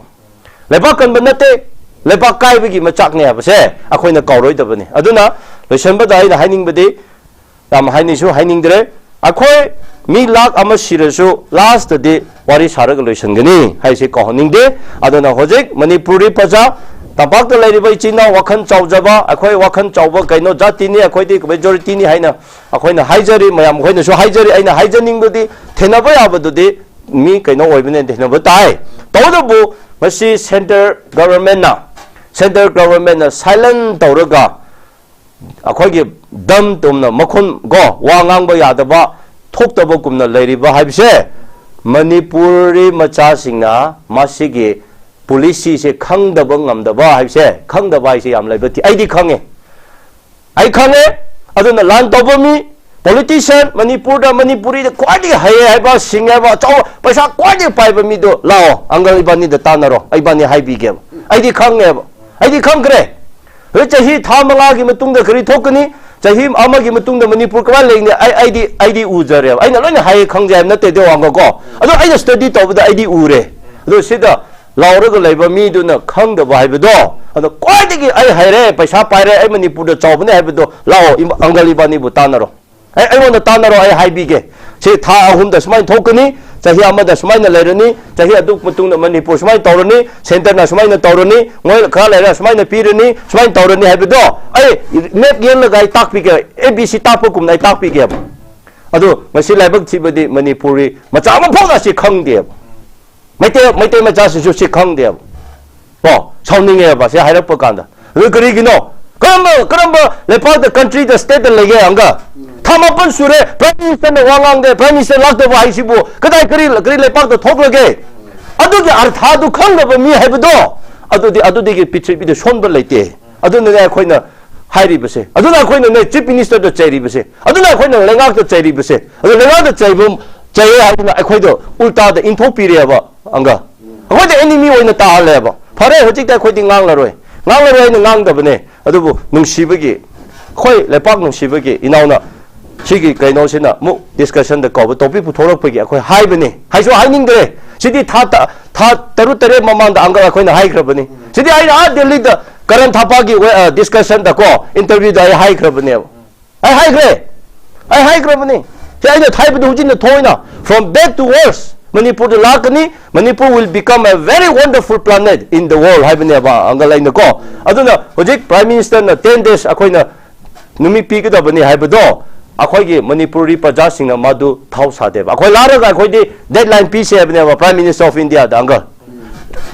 ꯂꯩꯕꯥꯛ ꯀꯟꯕ ꯅꯠꯇꯦ, ꯂꯩꯕꯥꯛ ꯀꯥꯏꯕꯒꯤ ꯃꯆꯥꯛꯅꯦ ꯍꯥꯏꯕꯁꯦ ꯑꯩꯈꯣꯏꯅ ꯀꯥꯎꯔꯣꯏꯗꯕꯅꯤ꯫ ꯑꯗꯨꯅ ꯂꯣꯏꯁꯤꯟꯕꯗ ꯑꯩꯅ ꯍꯥꯏꯅꯤꯡꯕꯗꯤ, ꯌꯥꯝ ꯍꯥꯏꯅꯤꯡꯁꯨ ꯍꯥꯏꯅꯤꯡꯗ꯭ꯔꯦ, ꯑꯩꯈꯣꯏ ꯃꯤ ꯂꯥꯈ ꯑꯃ ꯁꯤꯔꯁꯨ ꯂꯥꯁꯇꯗꯤ ꯋꯥꯔꯤ ꯁꯥꯔꯒ ꯂꯣꯏꯁꯤꯟꯒꯅꯤ ꯍꯥꯏꯁꯤ ꯀꯥꯎꯍꯟꯅꯤꯡꯗꯦ꯫ ꯑꯗꯨꯅ ꯍꯧꯖꯤꯛ ꯃꯅꯤꯄꯨꯔꯤ ꯄ꯭ꯔꯖꯥ, ꯇꯝꯄꯥꯛꯇ ꯂꯩꯔꯤꯕ ꯏꯆꯤꯟ ꯏꯅꯥꯎ, ꯋꯥꯈꯜ ꯆꯥꯎꯖꯕ, ꯑꯩꯈꯣꯏ ꯋꯥꯈꯜ ꯆꯥꯎꯕ ꯀꯩꯅꯣ ꯖꯥꯇꯤꯅꯤ, ꯑꯩꯈꯣꯏꯗꯤ ꯃꯦꯖꯣꯔꯤꯇꯤꯅꯤ ꯍꯥꯏꯅ ꯑꯩꯈꯣꯏꯅ ꯍꯥꯏꯖꯔꯤ, ꯃꯌꯥꯝ ꯑꯩꯈꯣꯏꯅꯁꯨ ꯍꯥꯏꯖꯔꯤ꯫ ꯑꯩꯅ ꯍꯥꯏꯖꯅꯤꯡꯕꯗꯤ, ꯊꯦꯡꯅꯕ ꯌꯥꯕꯗꯨꯗꯤ ꯃꯤ ꯀꯩꯅꯣ ꯑꯣꯏꯕꯅꯤꯅ ꯊꯦꯡꯅꯕ ꯇꯥꯏ꯫ ꯇꯧꯕꯇꯕꯨ ꯃꯁꯤ ꯁꯦꯟꯇꯔ ꯒꯚꯔꯟꯃꯦꯟꯠꯅ, ꯁꯦꯟꯇꯔ ꯒꯚꯔꯟꯃꯦꯟꯠꯅ ꯁꯥꯏꯂꯦꯟ ꯇꯧꯔꯒ, ꯑꯩꯈꯣꯏꯒꯤ ꯗꯝ ꯇꯨꯝꯅ ꯃꯈꯨꯟ ꯀꯣ ꯋꯥ ꯉꯥꯡꯕ ꯌꯥꯗꯕ, ꯊꯣꯛꯇꯕꯒꯨꯝꯅ ꯂꯩꯔꯤꯕ ꯍꯥꯏꯕꯁꯦ, ꯃꯅꯤꯄꯨꯔꯤ ꯃꯆꯥꯁꯤꯡꯅ ꯃꯁꯤꯒꯤ ꯄꯣꯂꯤꯁꯤꯁꯦ ꯈꯪꯗꯕ ꯉꯝꯗꯕ ꯍꯥꯏꯕꯁꯦ, ꯈꯪꯗꯕ ꯍꯥꯏꯁꯦ ꯌꯥꯝ ꯂꯩꯕ ꯊꯤ-, ꯑꯩꯗꯤ ꯈꯪꯉꯦ꯫ ꯑꯩ ꯈꯪꯉꯦ꯫ ꯑꯗꯨꯅ ꯂꯥꯟ ꯇꯧꯕ ꯃꯤ, ꯄꯣꯂꯤꯇꯤꯁꯤꯌꯥꯟ, ꯃꯅꯤꯄꯨꯔꯗ, ꯃꯅꯤꯄꯨꯔꯤꯗ ꯈ꯭ꯋꯥꯏꯗꯒꯤ ꯍꯩꯌꯦ ꯍꯥꯏꯕ, ꯁꯤꯡꯉꯦ ꯍꯥꯏꯕ, ꯑꯆꯧꯕ ꯄꯩꯁꯥ ꯈ꯭ꯋꯥꯏꯗꯒꯤ ꯄꯥꯏꯕ ꯃꯤꯗꯣ ꯂꯥꯛꯑꯣ, ꯑꯪꯀꯜ ꯏꯕꯥꯅꯤꯗ ꯇꯥꯟꯅꯔꯣ, ꯏꯕꯥꯅꯤ ꯍꯥꯏꯕꯤꯒꯦꯕ꯫ ꯑꯩꯗꯤ ꯈꯪꯉꯦꯕ꯫ ꯑꯩꯗꯤ ꯈꯪꯈ꯭ꯔꯦ꯫ ꯍꯧꯖꯤꯛ ꯆꯍꯤ ꯊꯥ ꯃꯉꯥꯒꯤ ꯃꯇꯨꯡꯗ ꯀꯔꯤ ꯊꯣꯛꯀꯅꯤ? ꯆꯍꯤ ꯑꯃꯒꯤ ꯃꯇꯨꯡꯗ ꯃꯅꯤꯄꯨꯔ ꯀꯃꯥꯏꯅ ꯂꯩꯒꯅꯤ? ꯑꯩ, ꯑꯩꯗꯤ, ꯑꯩꯗꯤ ꯎꯖꯔꯦꯕ꯫ ꯑꯩꯅ ꯂꯣꯏꯅ ꯍꯥꯏꯌꯦ ꯈꯪꯖꯩ ꯍꯥꯏꯕ ꯅꯠꯇꯦ, ꯗꯦꯋꯥꯡꯒ ꯀꯣ꯫ ꯑꯗꯣ ꯑꯩꯅ ꯁ꯭ꯇꯗꯤ ꯇꯧꯕꯗ ꯑꯩꯗꯤ ꯎꯔꯦ꯫ ꯑꯗꯣ ꯁꯤꯗ ꯂꯥꯎꯔꯒ ꯂꯩꯕ ꯃꯤꯗꯨꯅ ꯈꯪꯗꯕ ꯍꯥꯏꯕꯗꯣ, ꯑꯗꯣ ꯈ꯭ꯋꯥꯏꯗꯒꯤ ꯑꯩ ꯍꯩꯔꯦ, ꯄꯩꯁꯥ ꯄꯥꯏꯔꯦ, ꯑꯩ ꯃꯅꯤꯄꯨꯔꯗ ꯆꯥꯎꯕꯅꯦ ꯍꯥꯏꯕꯗꯣ ꯂꯥꯛꯑꯣ, ꯏꯃ-, uncle ꯏꯕꯥꯅꯤꯕꯨ ꯇꯥꯟꯅꯔꯣ꯫ ꯑꯩ, ꯑꯩꯉꯣꯟꯗ ꯇꯥꯟꯅꯔꯣ, ꯑꯩ ꯍꯥꯏꯕꯤꯒꯦ꯫ ꯁꯤ ꯊꯥ ꯑꯍꯨꯝꯗ ꯁꯨꯃꯥꯏꯅ ꯊꯣꯛꯀꯅꯤ, ꯆꯍꯤ ꯑꯃꯗ ꯁꯨꯃꯥꯏꯅ ꯂꯩꯔꯅꯤ, ꯆꯍꯤ ꯑꯗꯨ ꯃꯇꯨꯡꯗ ꯃꯅꯤꯄꯨꯔ ꯁꯨꯃꯥꯏꯅ ꯇꯧꯔꯅꯤ, centreꯅ ꯁꯨꯃꯥꯏꯅ ꯇꯧꯔꯅꯤ, ꯃꯣꯏ ꯈꯔ ꯂꯩꯔ ꯁꯨꯃꯥꯏꯅ ꯄꯤꯔꯅꯤ, ꯁꯨꯃꯥꯏꯅ ꯇꯧꯔꯅꯤ ꯍꯥꯏꯕꯗꯣ ꯑꯩ map ꯌꯦꯡꯂꯒ ꯑꯩ ꯇꯥꯛꯄꯤꯒꯦ꯫ A B C ꯇꯥꯛꯄꯒꯨꯝꯅ ꯑꯩ ꯇꯥꯛꯄꯤꯒꯦꯕ꯫ ꯑꯗꯨ ꯉꯁꯤ ꯂꯥꯏꯕꯛ ꯊꯤꯕꯗꯤ ꯃꯅꯤꯄꯨꯔꯤ ꯃꯆꯥ ꯑꯃ ꯐꯥꯎꯅ ꯁꯤ ꯈꯪꯗꯦꯕ꯫ ꯃꯩꯇꯩ, ꯃꯩꯇꯩ ꯃꯆꯥꯁꯤꯡꯁꯨ ꯁꯤ ꯈꯪꯗꯦꯕ꯫ ꯀꯣ, ꯁꯥꯎꯅꯤꯡꯉꯦꯕ ꯁꯤ ꯍꯥꯏꯔꯛꯄ ꯀꯥꯟꯗ꯫ ꯑꯗꯨ ꯀꯔꯤꯒꯤꯅꯣ? ꯀꯔꯝꯕ, ꯀꯔꯝꯕ ꯂꯩꯄꯥꯛꯇ, countryꯗ, stateꯇ ꯂꯩꯒꯦ? ꯑꯪꯒ ꯊꯥ ꯃꯥꯄꯟ ꯁꯨꯔꯦ, Prime Ministerꯅ ꯋꯥ ꯉꯥꯡꯗꯦ, Prime Minister ꯂꯥꯛꯇꯕ ꯍꯥꯏꯁꯤꯕꯨ ꯀꯗꯥꯏ, ꯀꯔꯤ, ꯀꯔꯤ ꯂꯩꯄꯥꯛꯇ ꯊꯣꯛꯂꯒꯦ? ꯑꯗꯨꯒꯤ ꯑꯔꯊꯥꯗꯨ ꯈꯪꯗꯕ ꯃꯤ ꯍꯥꯏꯕꯗꯣ, ꯑꯗꯨꯗꯤ, ꯑꯗꯨꯗꯒꯤ ꯄ꯭ꯔꯤꯊꯤꯕꯤꯗ ꯁꯣꯟꯕ ꯂꯩꯇꯦ꯫ ꯑꯗꯨꯅꯅꯦ ꯑꯩꯈꯣꯏꯅ ꯍꯥꯏꯔꯤꯕꯁꯦ, ꯑꯗꯨꯅ ꯑꯩꯈꯣꯏꯅ ꯅꯣꯏ Chief Ministerꯗ ꯆꯩꯔꯤꯕꯁꯦ, ꯑꯗꯨꯅ ꯑꯩꯈꯣꯏꯅ ꯂꯩꯉꯥꯛꯇ ꯆꯩꯔꯤꯕꯁꯦ꯫ ꯑꯗꯨ ꯂꯩꯉꯥꯛꯇ ꯆꯩꯕ, ꯆꯩꯌꯦ ꯍꯥꯏꯗꯅ ꯑꯩꯈꯣꯏꯗ ꯎꯜꯇꯥꯗ ꯏꯟꯊꯣꯛꯄꯤꯔꯦꯕ꯫ ꯑꯪꯒ ꯑꯩꯈꯣꯏꯗ enemy ꯑꯣꯏꯅ ꯇꯥꯍꯜꯂꯦꯕ꯫ ꯐꯔꯦ, ꯍꯧꯖꯤꯛꯇꯤ ꯑꯩꯈꯣꯏꯗꯤ ꯉꯥꯡꯂꯔꯣꯏ, ꯉꯥꯡꯂꯔꯣꯏ ꯍꯥꯏꯅ ꯉꯥꯡꯗꯕꯅꯦ꯫ ꯑꯗꯨꯕꯨ ꯅꯨꯡꯁꯤꯕꯒꯤ, ꯑꯩꯈꯣꯏ ꯂꯩꯄꯥꯛ ꯅꯨꯡꯁꯤꯕꯒꯤ ꯏꯅꯥꯎꯅ ꯁꯤꯒꯤ ꯀꯩꯅꯣꯁꯤꯅ ꯑꯃꯨꯛ discussionꯗ ꯀꯧꯕ, topic ꯄꯨꯊꯣꯔꯛꯄꯒꯤ ꯑꯩꯈꯣꯏ ꯍꯥꯏꯕꯅꯤ꯫ ꯍꯥꯏꯁꯨ ꯍꯥꯏꯅꯤꯡꯗ꯭ꯔꯦ꯫ ꯁꯤꯗꯤ ꯊꯥ ꯇ-, ꯊꯥ ꯇꯔꯨꯛ ꯇꯔꯦꯠ ꯃꯃꯥꯡꯗ ꯑꯪꯒꯜ ꯑꯩꯈꯣꯏꯅ ꯍꯥꯏꯈ꯭ꯔꯕꯅꯤ꯫ ꯁꯤꯗꯤ ꯑꯩꯅ ꯑꯥ ꯗꯦꯜꯂꯤꯗ ꯀꯔꯟ ꯊꯥꯄꯥꯒꯤ ꯋꯦ-, ꯑ, discussionꯗ ꯀꯣ, interviewꯗ ꯑꯩ ꯍꯥꯏꯈ꯭ꯔꯕꯅꯦꯕ꯫ ꯑꯩ ꯍꯥꯏꯈ꯭ꯔꯦ꯫ ꯑꯩ ꯍꯥꯏꯈ꯭ꯔꯕꯅꯤ꯫ ꯁꯤ ꯑꯩꯅ ꯍꯥꯏꯕꯗꯨ ꯍꯧꯖꯤꯛꯅ ꯊꯣꯏꯅ from bad to worse ꯃꯅꯤꯄꯨꯔꯗ ꯂꯥꯛꯀꯅꯤ꯫ Manipur will become a very wonderful planet in the world ꯍꯥꯏꯕꯅꯦꯕ ꯑꯪꯒꯜ ꯑꯩꯅ ꯀꯣ꯫ ꯑꯗꯨꯅ ꯍꯧꯖꯤꯛ Prime Ministerꯅ ten days ꯑꯩꯈꯣꯏꯅ ꯅꯨꯃꯤꯠ ꯄꯤꯒꯗꯕꯅꯤ ꯍꯥꯏꯕꯗꯣ ꯑꯩꯈꯣꯏꯒꯤ ꯃꯅꯤꯄꯨꯔꯤ ꯄ꯭ꯔꯖꯥꯁꯤꯡꯅ ꯃꯗꯨ ꯊꯧ ꯁꯥꯗꯦꯕ꯫ ꯑꯩꯈꯣꯏ ꯂꯥꯛꯂꯒ ꯑꯩꯈꯣꯏꯗꯤ deadline ꯄꯤꯁꯦ ꯍꯥꯏꯕꯅꯦꯕ Prime Minister of Indiaꯗ ꯑꯪꯒꯜ꯫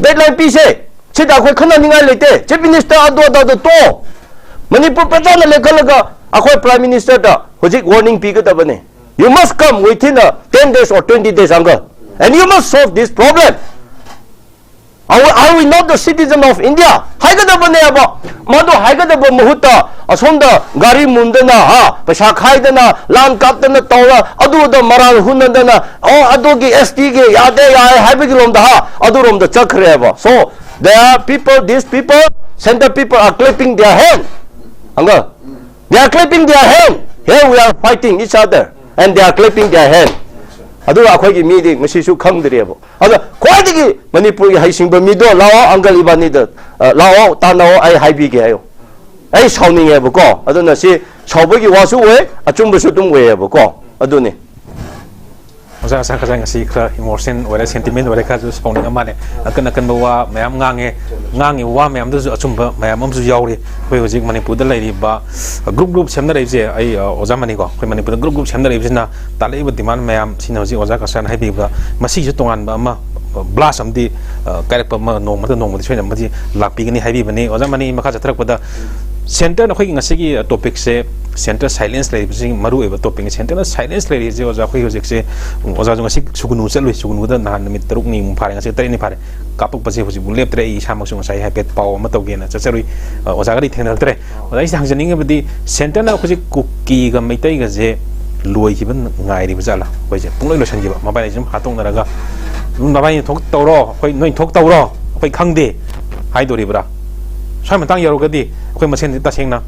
Deadline ꯄꯤꯁꯦ꯫ ꯁꯤꯗ ꯑꯩꯈꯣꯏ ꯈꯟꯅꯅꯤꯡꯉꯥꯏ ꯂꯩꯇꯦ꯫ Chief Minister ꯑꯗꯨ ꯑꯗꯥꯗ ꯇꯣꯛꯑꯣ꯫ ꯃꯅꯤꯄꯨꯔ ꯄ꯭ꯔꯖꯥꯅ ꯂꯦꯡꯈꯠꯂꯒ ꯑꯩꯈꯣꯏ Prime Ministerꯗ ꯍꯧꯖꯤꯛ warning ꯄꯤꯒꯗꯕꯅꯦ꯫ You must come within a ten days or twenty days, uncle, and you must solve this problem. Are we, are we not the citizen of India? ꯍꯥꯏꯒꯗꯕꯅꯦꯕ꯫ ꯃꯗꯨ ꯍꯥꯏꯒꯗꯕ ꯃꯍꯨꯠꯇ ꯑꯁꯣꯝꯗ ꯒꯥꯔꯤ ꯃꯨꯟꯗꯅ, ꯍꯥ, ꯄꯩꯁꯥ ꯈꯥꯏꯗꯅ, ꯂꯥꯟ ꯀꯥꯞꯇꯅ ꯇꯧꯔ, ꯑꯗꯨꯗ ꯃꯔꯥꯜ ꯍꯨꯟꯅꯗꯅ, ꯑꯣ, ꯑꯗꯨꯒꯤ S Tꯒꯤ ꯌꯥꯗꯦ, ꯌꯥꯏ ꯍꯥꯏꯕꯒꯤ ꯂꯣꯝꯗ, ꯍꯥ, ꯑꯗꯨꯔꯣꯝꯗ ꯆꯠꯈ꯭ꯔꯦꯕ꯫ So, there are people, these people, center people are clapping their hand. Uncle, they are clapping their hand. Here we are fighting each other, and they are clapping their hand. ꯑꯗꯨꯒ ꯑꯩꯈꯣꯏꯒꯤ ꯃꯤꯗꯤ ꯉꯁꯤꯁꯨ ꯈꯪꯗ꯭ꯔꯤꯑꯕ꯫ ꯑꯗꯣ ꯈ꯭ꯋꯥꯏꯗꯒꯤ ꯃꯅꯤꯄꯨꯔꯒꯤ ꯍꯩꯁꯤꯡꯕ ꯃꯤꯗꯣ ꯂꯥꯛꯑꯣ, ꯑꯪꯀꯜ ꯏꯕꯥꯅꯤꯗ, ꯑ, ꯂꯥꯛꯑꯣ, ꯇꯥꯟꯅꯑꯣ, ꯑꯩ ꯍꯥꯏꯕꯤꯒꯦ ꯍꯥꯏꯌꯣ꯫ ꯑꯩ ꯁꯥꯎꯅꯤꯡꯉꯦꯕꯀꯣ꯫ ꯑꯗꯨꯅ ꯁꯤ ꯁꯥꯎꯕꯒꯤ ꯋꯥꯁꯨ ꯑꯣꯏ, ꯑꯆꯨꯝꯕꯁꯨ ꯑꯗꯨꯝ ꯑꯣꯏꯌꯦꯕꯀꯣ꯫ ꯑꯗꯨꯅꯤ꯫ ꯑꯣꯖꯥ ꯁꯥꯈꯖꯥꯏ ꯉꯁꯤ ꯈꯔ ꯏꯃꯣꯁꯟ ꯑꯣꯏꯔꯦ, ꯁꯦꯟꯇꯤꯃꯦꯟ ꯑꯣꯏꯔꯦ, ꯈꯔꯁꯨ ꯁꯥꯎꯅꯤꯡꯉ ꯃꯥꯜꯂꯦ꯫ ꯑꯀꯟ ꯑꯀꯟꯕ ꯋꯥ ꯃꯌꯥꯝ ꯉꯥꯡꯉꯦ꯫ ꯉꯥꯡꯉꯤꯕ ꯋꯥ ꯃꯌꯥꯝꯗꯨꯁꯨ ꯑꯆꯨꯝꯕ ꯃꯌꯥꯝ ꯑꯃꯁꯨ ꯌꯥꯎꯔꯤ꯫ ꯑꯩꯈꯣꯏ ꯍꯧꯖꯤꯛ ꯃꯅꯤꯄꯨꯔꯗ ꯂꯩꯔꯤꯕ ꯒ꯭ꯔꯨꯞ ꯒ꯭ꯔꯨꯞ ꯁꯦꯝꯅꯔꯛꯏꯕꯁꯦ, ꯑꯩ, ꯑ, ꯑꯣꯖꯥ ꯃꯅꯤꯀꯣ, ꯑꯩꯈꯣꯏ ꯃꯅꯤꯄꯨꯔꯗ ꯒ꯭ꯔꯨꯞ ꯒ꯭ꯔꯨꯞ ꯁꯦꯝꯅꯔꯛꯏꯕꯁꯤꯅ ꯇꯥꯛꯂꯛꯏꯕ ꯗꯤꯃꯥꯟ ꯃꯌꯥꯝꯁꯤꯅ ꯍꯧꯖꯤꯛ ꯑꯣꯖꯥ ꯀꯁꯥꯅ ꯍꯥꯏꯕꯤꯕ, ꯃꯁꯤꯒꯤꯁꯨ ꯇꯣꯉꯥꯟꯕ ꯑꯃ, ꯕ꯭ꯂꯥꯁ ꯑꯃꯗꯤ, ꯑ, ꯀꯥꯏꯔꯛꯄ ꯑꯃ ꯅꯣꯡꯃꯗ ꯅꯣꯡꯃꯗꯤ ꯁꯣꯏꯗꯅ ꯑꯃꯗꯤ ꯂꯥꯛꯄꯤꯒꯅꯤ ꯍꯥꯏꯕꯤꯕꯅꯤ꯫ ꯑꯣꯖꯥ ꯃꯅꯤ, ꯃꯈꯥ ꯆꯠꯊꯔꯛꯄꯗ ꯁꯦꯟꯇꯔꯅ ꯑꯩꯈꯣꯏꯒꯤ ꯉꯁꯤꯒꯤ ꯇꯣꯄꯤꯛꯁꯦ, ꯁꯦꯟꯇꯔ ꯁꯥꯏꯂꯦꯟꯁ ꯂꯩꯔꯤꯕꯁꯤ ꯃꯔꯨ ꯑꯣꯏꯕ ꯇꯣꯄꯤꯛꯅꯤ꯫ ꯁꯦꯟꯇꯔꯅ ꯁꯥꯏꯂꯦꯟꯁ ꯂꯩꯔꯤꯁꯦ ꯑꯣꯖꯥ, ꯑꯩꯈꯣꯏ ꯍꯧꯖꯤꯛꯁꯦ, ꯑꯣꯖꯥꯁꯨ ꯉꯁꯤ ꯁꯨꯒꯨꯅꯨ ꯆꯠꯂꯨꯏ꯫ ꯁꯨꯒꯨꯅꯨꯗ ꯅꯍꯥꯟ ꯅꯨꯃꯤꯠ ꯇꯔꯨꯛꯅꯤꯃꯨꯛ ꯐꯥꯔꯦ, ꯉꯁꯤ ꯇꯔꯦꯠꯅꯤ ꯐꯥꯔꯦ꯫ ꯀꯥꯞꯄꯛꯄꯁꯦ ꯍꯧꯖꯤꯛꯐꯥꯎ ꯂꯦꯞꯇ꯭ꯔꯦ꯫ ꯑꯩ ꯏꯁꯥꯃꯛꯁꯨ ꯉꯁꯥꯏ ꯍꯥꯏꯐꯦꯠ ꯄꯥꯎ ꯑꯃ ꯇꯧꯒꯦꯅ ꯆꯠꯆꯔꯨꯏ꯫ ꯑ, ꯑꯣꯖꯥꯒꯗꯤ ꯊꯦꯡꯅꯔꯛꯇ꯭ꯔꯦ꯫ ꯑꯣꯖꯥ, ꯑꯩꯁꯤꯗ ꯍꯪꯖꯅꯤꯡꯉꯤꯕꯗꯤ, ꯁꯦꯟꯇꯔꯅ ꯍꯧꯖꯤꯛ ꯀꯨꯀꯤꯒ ꯃꯩꯇꯩꯒꯁꯦ ꯂꯣꯏꯈꯤꯕ ꯉꯥꯏꯔꯤꯕ ꯖꯥꯠꯂꯥ? ꯑꯩꯈꯣꯏꯁꯦ ꯄꯨꯡꯂꯣꯏ ꯂꯣꯏꯁꯤꯟꯈꯤꯕ, ꯃꯕꯥꯏꯅꯤꯁꯦ ꯑꯗꯨꯝ ꯍꯥꯠꯇꯣꯛꯅꯔꯒ, "ꯎꯝ, ꯅꯕꯥꯏꯅꯤ ꯊꯣꯛ ꯇꯧꯔꯣ, ꯑꯩꯈꯣꯏ, ꯅꯣꯏ ꯊꯣꯛ ꯇꯧꯔꯣ, ꯑꯩꯈꯣꯏ ꯈꯪꯗꯦ" ꯍꯥꯏꯗꯣꯔꯤꯕ꯭ꯔꯥ? ꯁ꯭ꯋꯥꯏ ꯃꯇꯥꯡ ꯌꯧꯔꯒꯗꯤ ꯑꯩꯈꯣꯏ ꯃꯁꯦꯟꯗꯤ ꯇꯁꯦꯡꯅ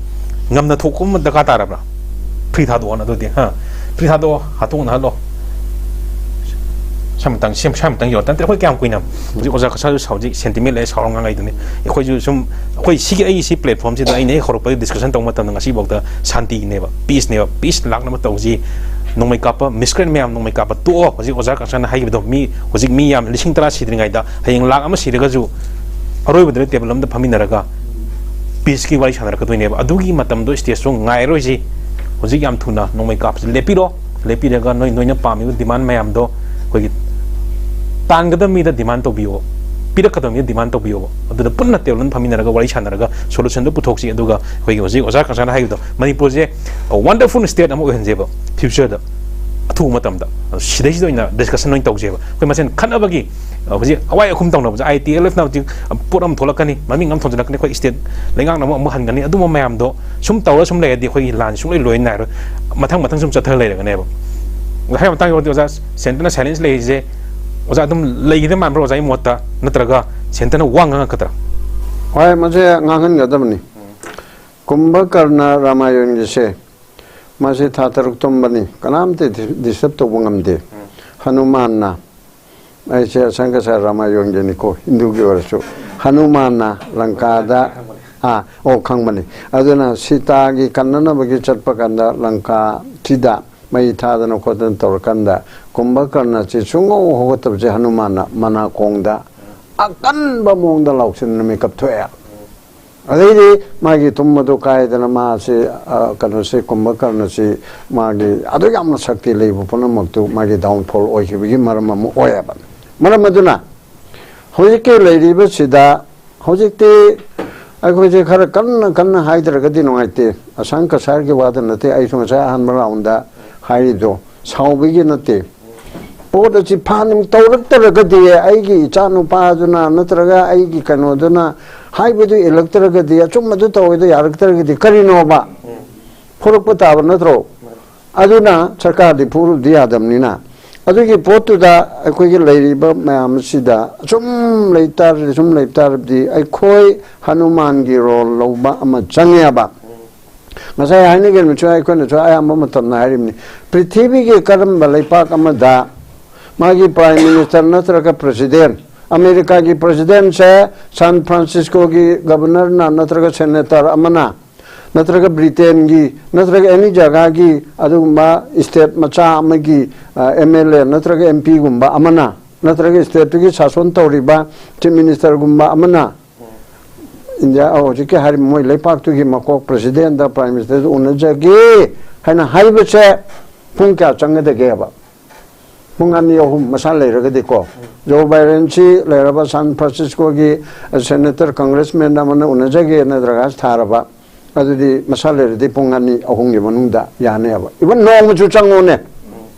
ꯉꯝꯅ ꯊꯣꯛꯄ ꯑꯃ ꯗꯔꯀꯥꯔ ꯇꯥꯔꯕ꯭ꯔꯥ? ꯐ꯭ꯔꯤ ꯊꯥꯗꯣꯛꯑꯣꯅ ꯑꯗꯨꯗꯤ, ꯍꯥ? ꯐ꯭ꯔꯤ ꯊꯥꯗꯣꯛꯑꯣ, ꯍꯥꯠꯇꯣꯛꯅꯍꯜꯂꯣ꯫ ꯁ꯭ꯋꯥꯏ ꯃꯇꯥꯡ, ꯁꯤ, ꯁ꯭ꯋꯥꯏ ꯃꯇꯥꯡ ꯌꯧꯔ ꯇꯟꯇꯦ꯫ ꯑꯩꯈꯣꯏ ꯀꯌꯥꯝ ꯀꯨꯏꯅ ꯍꯧꯖꯤꯛ ꯑꯣꯖꯥ ꯈꯁꯥꯁꯨ ꯍꯧꯖꯤꯛ ꯁꯦꯟꯇꯤꯃꯦꯟ ꯂꯩ, ꯁꯥꯎꯔ ꯉꯥꯡꯉꯛꯏꯗꯨꯅꯤ꯫ ꯑꯩꯈꯣꯏꯁꯨ ꯁꯨꯝ, ꯑꯩꯈꯣꯏ ꯁꯤꯒꯤ, ꯑꯩꯒꯤ ꯁꯤ ꯄ꯭ꯂꯦꯠꯐꯣꯝꯁꯤꯗ ꯑꯩꯅ ꯍꯦꯛ ꯍꯧꯔꯛꯄꯗꯒꯤ ꯗꯤꯁꯀꯁꯟ ꯇꯧꯕ ꯃꯇꯝꯗ ꯉꯁꯤꯐꯥꯎꯗ ꯁꯥꯟꯇꯤꯅꯦꯕ, ꯄꯤꯁꯅꯦꯕ꯫ ꯄꯤꯁ ꯂꯥꯛꯅꯕ ꯇꯧꯁꯤ, ꯅꯣꯡꯃꯩ ꯀꯥꯞꯄ, ꯃꯤꯁꯀ꯭ꯔꯦꯟ ꯃꯌꯥꯝ ꯅꯣꯡꯃꯩ ꯀꯥꯞꯄ ꯇꯣꯛꯑꯣ꯫ ꯍꯧꯖꯤꯛ ꯑꯣꯖꯥ ꯀꯥꯡꯁꯥꯅ ꯍꯥꯏꯈꯤꯕꯗꯣ, ꯃꯤ ꯍꯧꯖꯤꯛ ꯃꯤ ꯌꯥꯝ ꯂꯤꯁꯤꯡ ꯇꯔꯥ ꯁꯤꯗ꯭ꯔꯤꯉꯩꯗ ꯍꯌꯦꯡ ꯂꯥꯛ ꯑꯃ ꯁꯤꯔꯒꯁꯨ ꯑꯔꯣꯏꯕꯗꯨꯗ ꯇꯦꯕꯜ ꯑꯃꯗ ꯐꯝꯃꯤꯟꯅꯔꯒ ꯄꯤꯁꯀꯤ ꯋꯥꯔꯤ ꯁꯥꯟꯅꯔꯛꯀꯗꯣꯏꯅꯦꯕ꯫ ꯑꯗꯨꯒꯤ ꯃꯇꯝꯗꯣ ꯁ꯭ꯇꯦꯖꯇꯣ ꯉꯥꯏꯔꯣꯏꯁꯤ꯫ ꯍꯧꯖꯤꯛ ꯌꯥꯝ ꯊꯨꯅ ꯅꯣꯡꯃꯩ ꯀꯥꯞꯄꯁꯤ ꯂꯦꯞꯄꯤꯔꯣ꯫ ꯂꯦꯞꯄꯤꯔꯒ ꯅꯣꯏ, ꯅꯣꯏꯅ ꯄꯥꯝꯃꯤꯕ ꯗꯤꯃꯥꯟ ꯃꯌꯥꯝꯗꯣ ꯑꯩꯈꯣꯏꯒꯤ ꯇꯥꯟꯒꯗꯕ ꯃꯤꯗ ꯗꯤꯃꯥꯟ ꯇꯧꯕꯤꯌꯣ, ꯄꯤꯔꯛꯀꯗꯕ ꯃꯤꯗ ꯗꯤꯃꯥꯟ ꯇꯧꯕꯤꯌꯣꯕ꯫ ꯑꯗꯨꯗ ꯄꯨꯟꯅ ꯇꯦꯕꯜ ꯑꯃ ꯐꯝꯃꯤꯟꯅꯔꯒ ꯋꯥꯔꯤ ꯁꯥꯟꯅꯔꯒ ꯁꯣꯂꯨꯁꯟꯗꯣ ꯄꯨꯊꯣꯛꯁꯤ꯫ ꯑꯗꯨꯒ ꯑꯩꯈꯣꯏꯒꯤ ꯍꯧꯖꯤꯛ ꯑꯣꯖꯥ ꯀꯪꯁꯥꯅ ꯍꯥꯏꯈꯤꯕꯗꯣ, ꯃꯅꯤꯄꯨꯔꯁꯦ ꯋꯟꯗꯔꯐꯨꯜ ꯁ꯭ꯇꯦꯠ ꯑꯃ ꯑꯣꯏꯍꯟꯁꯦꯕ ꯐ꯭ꯌꯨꯆꯔꯗ, ꯑꯊꯨꯕ ꯃꯇꯝꯗ꯫ ꯑꯗꯣ ꯁꯤꯗꯩꯁꯤꯗ ꯑꯣꯏꯅ ꯗꯤꯁꯀꯁꯟ ꯑꯣꯏꯅ ꯇꯧꯁꯦꯕ꯫ ꯑꯩꯈꯣꯏ ꯃꯁꯦꯟ ꯈꯠꯅꯕꯒꯤ, ꯑ, ꯍꯧꯖꯤꯛ ꯑꯋꯥꯏ ꯑꯈꯨꯝ ꯇꯧꯅꯕꯁꯦ, ꯑꯥꯏ ꯇꯤ ꯑꯦꯜ ꯑꯦꯐꯅ ꯍꯧꯖꯤꯛ, ꯑ, ꯄꯣꯠ ꯑꯃ ꯊꯣꯛꯂꯛꯀꯅꯤ, ꯃꯃꯤꯡ ꯑꯃ ꯊꯣꯟꯖꯤꯜꯂꯛꯀꯅꯤ, ꯑꯩꯈꯣꯏ ꯁ꯭ꯇꯦꯠ ꯂꯩꯉꯥꯛꯅ ꯑꯃꯨꯛ, ꯑꯃꯨꯛ ꯍꯟꯒꯅꯤ꯫ ꯑꯗꯨꯝꯕ ꯃꯌꯥꯝꯗꯣ ꯁꯨꯝ ꯇꯧꯔ ꯁꯨꯝ ꯂꯩꯔꯗꯤ ꯑꯩꯈꯣꯏꯒꯤ ꯂꯥꯟ ꯁꯨꯡꯂꯣꯏ ꯂꯣꯏ ꯅꯥꯏꯔꯣꯏ꯫ ꯃꯊꯪ ꯃꯊꯪ ꯁꯨꯝ ꯆꯠꯊꯔ ꯂꯩꯔꯒꯅꯦꯕ꯫ ꯉꯁꯥꯏ ꯃꯇꯥꯡ ꯌꯧꯔꯗꯤ ꯑꯣꯖꯥ, ꯁꯦꯟꯇꯔꯅ ꯁꯥꯏꯂꯦꯟꯁ ꯂꯩꯔꯤꯁꯦ, ꯑꯣꯖꯥ, ꯑꯗꯨꯝ ꯂꯩꯒꯗꯕ ꯃꯥꯟꯕ꯭ꯔꯣ ꯑꯣꯖꯥꯒꯤ ꯃꯣꯠꯇ? ꯅꯠꯇ꯭ꯔꯒ ꯁꯦꯟꯇꯔꯅ ꯋꯥ ꯉꯥꯡꯉꯛꯀꯗ꯭ꯔꯥ? ꯍꯣꯏ, ꯃꯁꯦ ꯉꯥꯡꯍꯟꯒꯗꯕꯅꯤ꯫ ꯀꯨꯝꯚꯀꯔꯅ ꯔꯥꯃꯥꯌꯟꯒꯤꯁꯦ, ꯃꯁꯤ ꯊꯥ ꯇꯔꯨꯛ ꯇꯨꯝꯕꯅꯤ, ꯀꯅꯥꯝꯇ ꯗꯤꯁꯇꯔꯕ ꯇꯧꯕ ꯉꯝꯗꯦ꯫ ꯍꯅꯨꯃꯥꯟꯅ, ꯑꯩꯁꯦ ꯑꯁꯪ ꯀꯁꯥꯔ ꯔꯥꯃꯥꯌꯣꯟꯒꯤꯅꯤꯀꯣ, ꯍꯤꯟꯗꯨꯒꯤ ꯑꯣꯏꯔꯁꯨ, ꯍꯅꯨꯃꯥꯟꯅ ꯂꯪꯀꯥꯗ, ꯑꯥ, ꯑꯣ, ꯈꯪꯕꯅꯤ꯫ ꯑꯗꯨꯅ ꯁꯤꯇꯥꯒꯤ ꯀꯟꯅꯅꯕꯒꯤ ꯆꯠꯄ ꯀꯥꯟꯗ ꯂꯪꯀꯥꯁꯤꯗ ꯃꯩ ꯊꯥꯗꯅ ꯈꯣꯠꯇꯅ ꯇꯧꯔꯀꯥꯟꯗ ꯀꯨꯝꯚꯀꯔꯅꯁꯤ ꯁꯨꯡꯍꯧ ꯍꯧꯒꯠꯇꯕꯁꯦ ꯍꯅꯨꯃꯥꯟꯅ ꯃꯅꯥꯀꯣꯡꯗ ꯑꯀꯟꯕ ꯃꯑꯣꯡꯗ ꯂꯥꯎꯁꯤꯟꯗꯅ ꯃꯤꯀꯞ ꯊꯣꯛꯑꯦ꯫ ꯑꯗꯩꯗꯤ ꯃꯥꯒꯤ ꯇꯨꯝꯕꯗꯨ ꯀꯥꯏꯗꯅ ꯃꯥꯁꯤ, ꯑ, ꯀꯩꯅꯣꯁꯤ, ꯀꯨꯝꯚꯀꯔꯅꯁꯤ ꯃꯥꯒꯤ ꯑꯗꯨ ꯌꯥꯝꯅ ꯁꯛꯇꯤ ꯂꯩꯕ ꯄꯨꯝꯅꯃꯛꯇꯨ ꯃꯥꯒꯤ downfall ꯑꯣꯏꯈꯤꯕꯒꯤ ꯃꯔꯝ ꯑꯃ ꯑꯣꯏꯌꯦꯕ꯫ ꯃꯔꯝ ꯑꯗꯨꯅ ꯍꯧꯖꯤꯛꯀꯤ ꯂꯩꯔꯤꯕꯁꯤꯗ, ꯍꯧꯖꯤꯛꯇꯤ ꯑꯩꯈꯣꯏꯁꯦ ꯈꯔ ꯀꯟꯅ ꯀꯟꯅ ꯍꯥꯏꯗ꯭ꯔꯒꯗꯤ ꯅꯨꯡꯉꯥꯏꯇꯦ꯫ ꯑꯁꯪ ꯀꯁꯥꯔꯒꯤ ꯋꯥꯗ ꯅꯠꯇꯦ, ꯑꯩꯁꯨ ꯉꯁꯥꯏ ꯑꯍꯥꯟꯕ ꯔꯥꯎꯟꯗ ꯍꯥꯏꯔꯤꯗꯣ ꯁꯥꯎꯕꯒꯤ ꯅꯠꯇꯦ꯫ ꯄꯣꯠ ꯑꯁꯤ ꯐꯥꯅ ꯇꯧꯔꯛꯇ꯭ꯔꯒꯗꯤ, ꯑꯩꯒꯤ ꯏꯆꯥ ꯅꯨꯄꯥꯗꯨꯅ ꯅꯠꯇ꯭ꯔꯒ ꯑꯩꯒꯤ ꯀꯩꯅꯣꯗꯨꯅ ꯍꯥꯏꯕꯗꯨ ꯏꯜꯂꯛꯇ꯭ꯔꯒꯗꯤ, ꯑꯆꯨꯝꯕꯗꯨ ꯇꯧꯋꯦꯗ ꯌꯥꯔꯛꯇ꯭ꯔꯒꯗꯤ ꯀꯔꯤꯅꯣꯕ? ꯐꯨꯔꯛꯄ ꯇꯥꯕ ꯅꯠꯇ꯭ꯔꯣ? ꯑꯗꯨꯅ ꯁꯔꯀꯥꯔꯗꯤ ꯐꯨꯔꯨꯕꯗꯤ ꯌꯥꯗꯕꯅꯤꯅ, ꯑꯗꯨꯒꯤ ꯄꯣꯠꯇꯨꯗ ꯑꯩꯈꯣꯏꯒꯤ ꯂꯩꯔꯤꯕ ꯃꯌꯥꯝ ꯑꯁꯤꯗ ꯑꯁꯨꯝ ꯂꯩꯇꯥꯔꯗꯤ, ꯁꯨꯝ ꯂꯩꯇꯥꯔꯕꯗꯤ ꯑꯩꯈꯣꯏ ꯍꯅꯨꯃꯥꯟꯒꯤ ꯔꯣꯜ ꯂꯧꯕ ꯑꯃ ꯆꯪꯉꯦꯕ꯫ ꯉꯁꯥꯏ ꯍꯥꯏꯅꯈꯤꯕꯁꯨ, ꯑꯩꯈꯣꯏꯅꯁꯨ ꯑꯌꯥꯝꯕ ꯃꯇꯝꯗ ꯍꯥꯏꯔꯤꯕꯅꯤ, ꯄ꯭ꯔꯤꯊꯤꯕꯤꯒꯤ ꯀꯔꯝꯕ ꯂꯩꯄꯥꯛ ꯑꯃꯗ ꯃꯥꯒꯤ prime minister ꯅꯠꯇ꯭ꯔꯒ president, ꯑꯃꯦꯔꯤꯀꯥꯒꯤ presidentꯁꯦ ꯁꯥꯟ ꯐ꯭ꯔꯥꯟꯁꯤꯁꯀꯣꯒꯤ governorꯅ ꯅꯠꯇ꯭ꯔꯒ senator ꯑꯃꯅ ꯅꯠꯇ꯭ꯔꯒ ꯕ꯭ꯔꯤꯇꯦꯟꯒꯤ ꯅꯠꯇ꯭ꯔꯒ ꯑꯦꯅꯤ ꯖꯒꯥꯒꯤ ꯑꯗꯨꯒꯨꯝꯕ state ꯃꯆꯥ ꯑꯃꯒꯤ ꯑꯦꯝ ꯑꯦꯜ ꯑꯦ ꯅꯠꯇ꯭ꯔꯒ ꯑꯦꯝ ꯄꯤꯒꯨꯝꯕ ꯑꯃꯅ ꯅꯠꯇ꯭ꯔꯒ stateꯇꯨꯒꯤ ꯁꯥꯁꯣꯟ ꯇꯧꯔꯤꯕ chief ministerꯒꯨꯝꯕ ꯑꯃꯅ ꯏꯟꯗꯤꯌꯥ ꯍꯧꯖꯤꯛꯀꯤ ꯍꯥꯏꯔꯤꯕ ꯃꯣꯏ ꯂꯩꯄꯥꯛꯇꯨꯒꯤ ꯃꯀꯣꯛ presidentꯗ, prime ministerꯗ ꯎꯅꯖꯒꯦ ꯍꯥꯏꯅ ꯍꯥꯏꯕꯁꯦ ꯄꯨꯡ ꯀꯌꯥ ꯆꯪꯒꯗꯒꯦꯕ? ꯄꯨꯡ ꯑꯅꯤ ꯑꯍꯨꯝ ꯃꯁꯥ ꯂꯩꯔꯒꯗꯤꯀꯣ꯫ ꯖꯣ ꯕꯥꯏꯗꯦꯟꯁꯤ ꯂꯩꯔꯕ ꯁꯥꯟ ꯐ꯭ꯔꯥꯟꯁꯤꯁꯀꯣꯒꯤ senator congressman ꯑꯃꯅ ꯎꯅꯖꯒꯦꯅ ꯗꯔꯈꯥꯁ ꯊꯥꯔꯕ, ꯑꯗꯨꯗꯤ ꯃꯁꯥ ꯂꯩꯔꯗꯤ ꯄꯨꯡ ꯑꯅꯤ ꯑꯍꯨꯝꯒꯤ ꯃꯅꯨꯡꯗ ꯌꯥꯅꯦꯕ꯫ Even ꯅꯣꯡꯃꯁꯨ ꯆꯪꯉꯣꯅꯦ꯫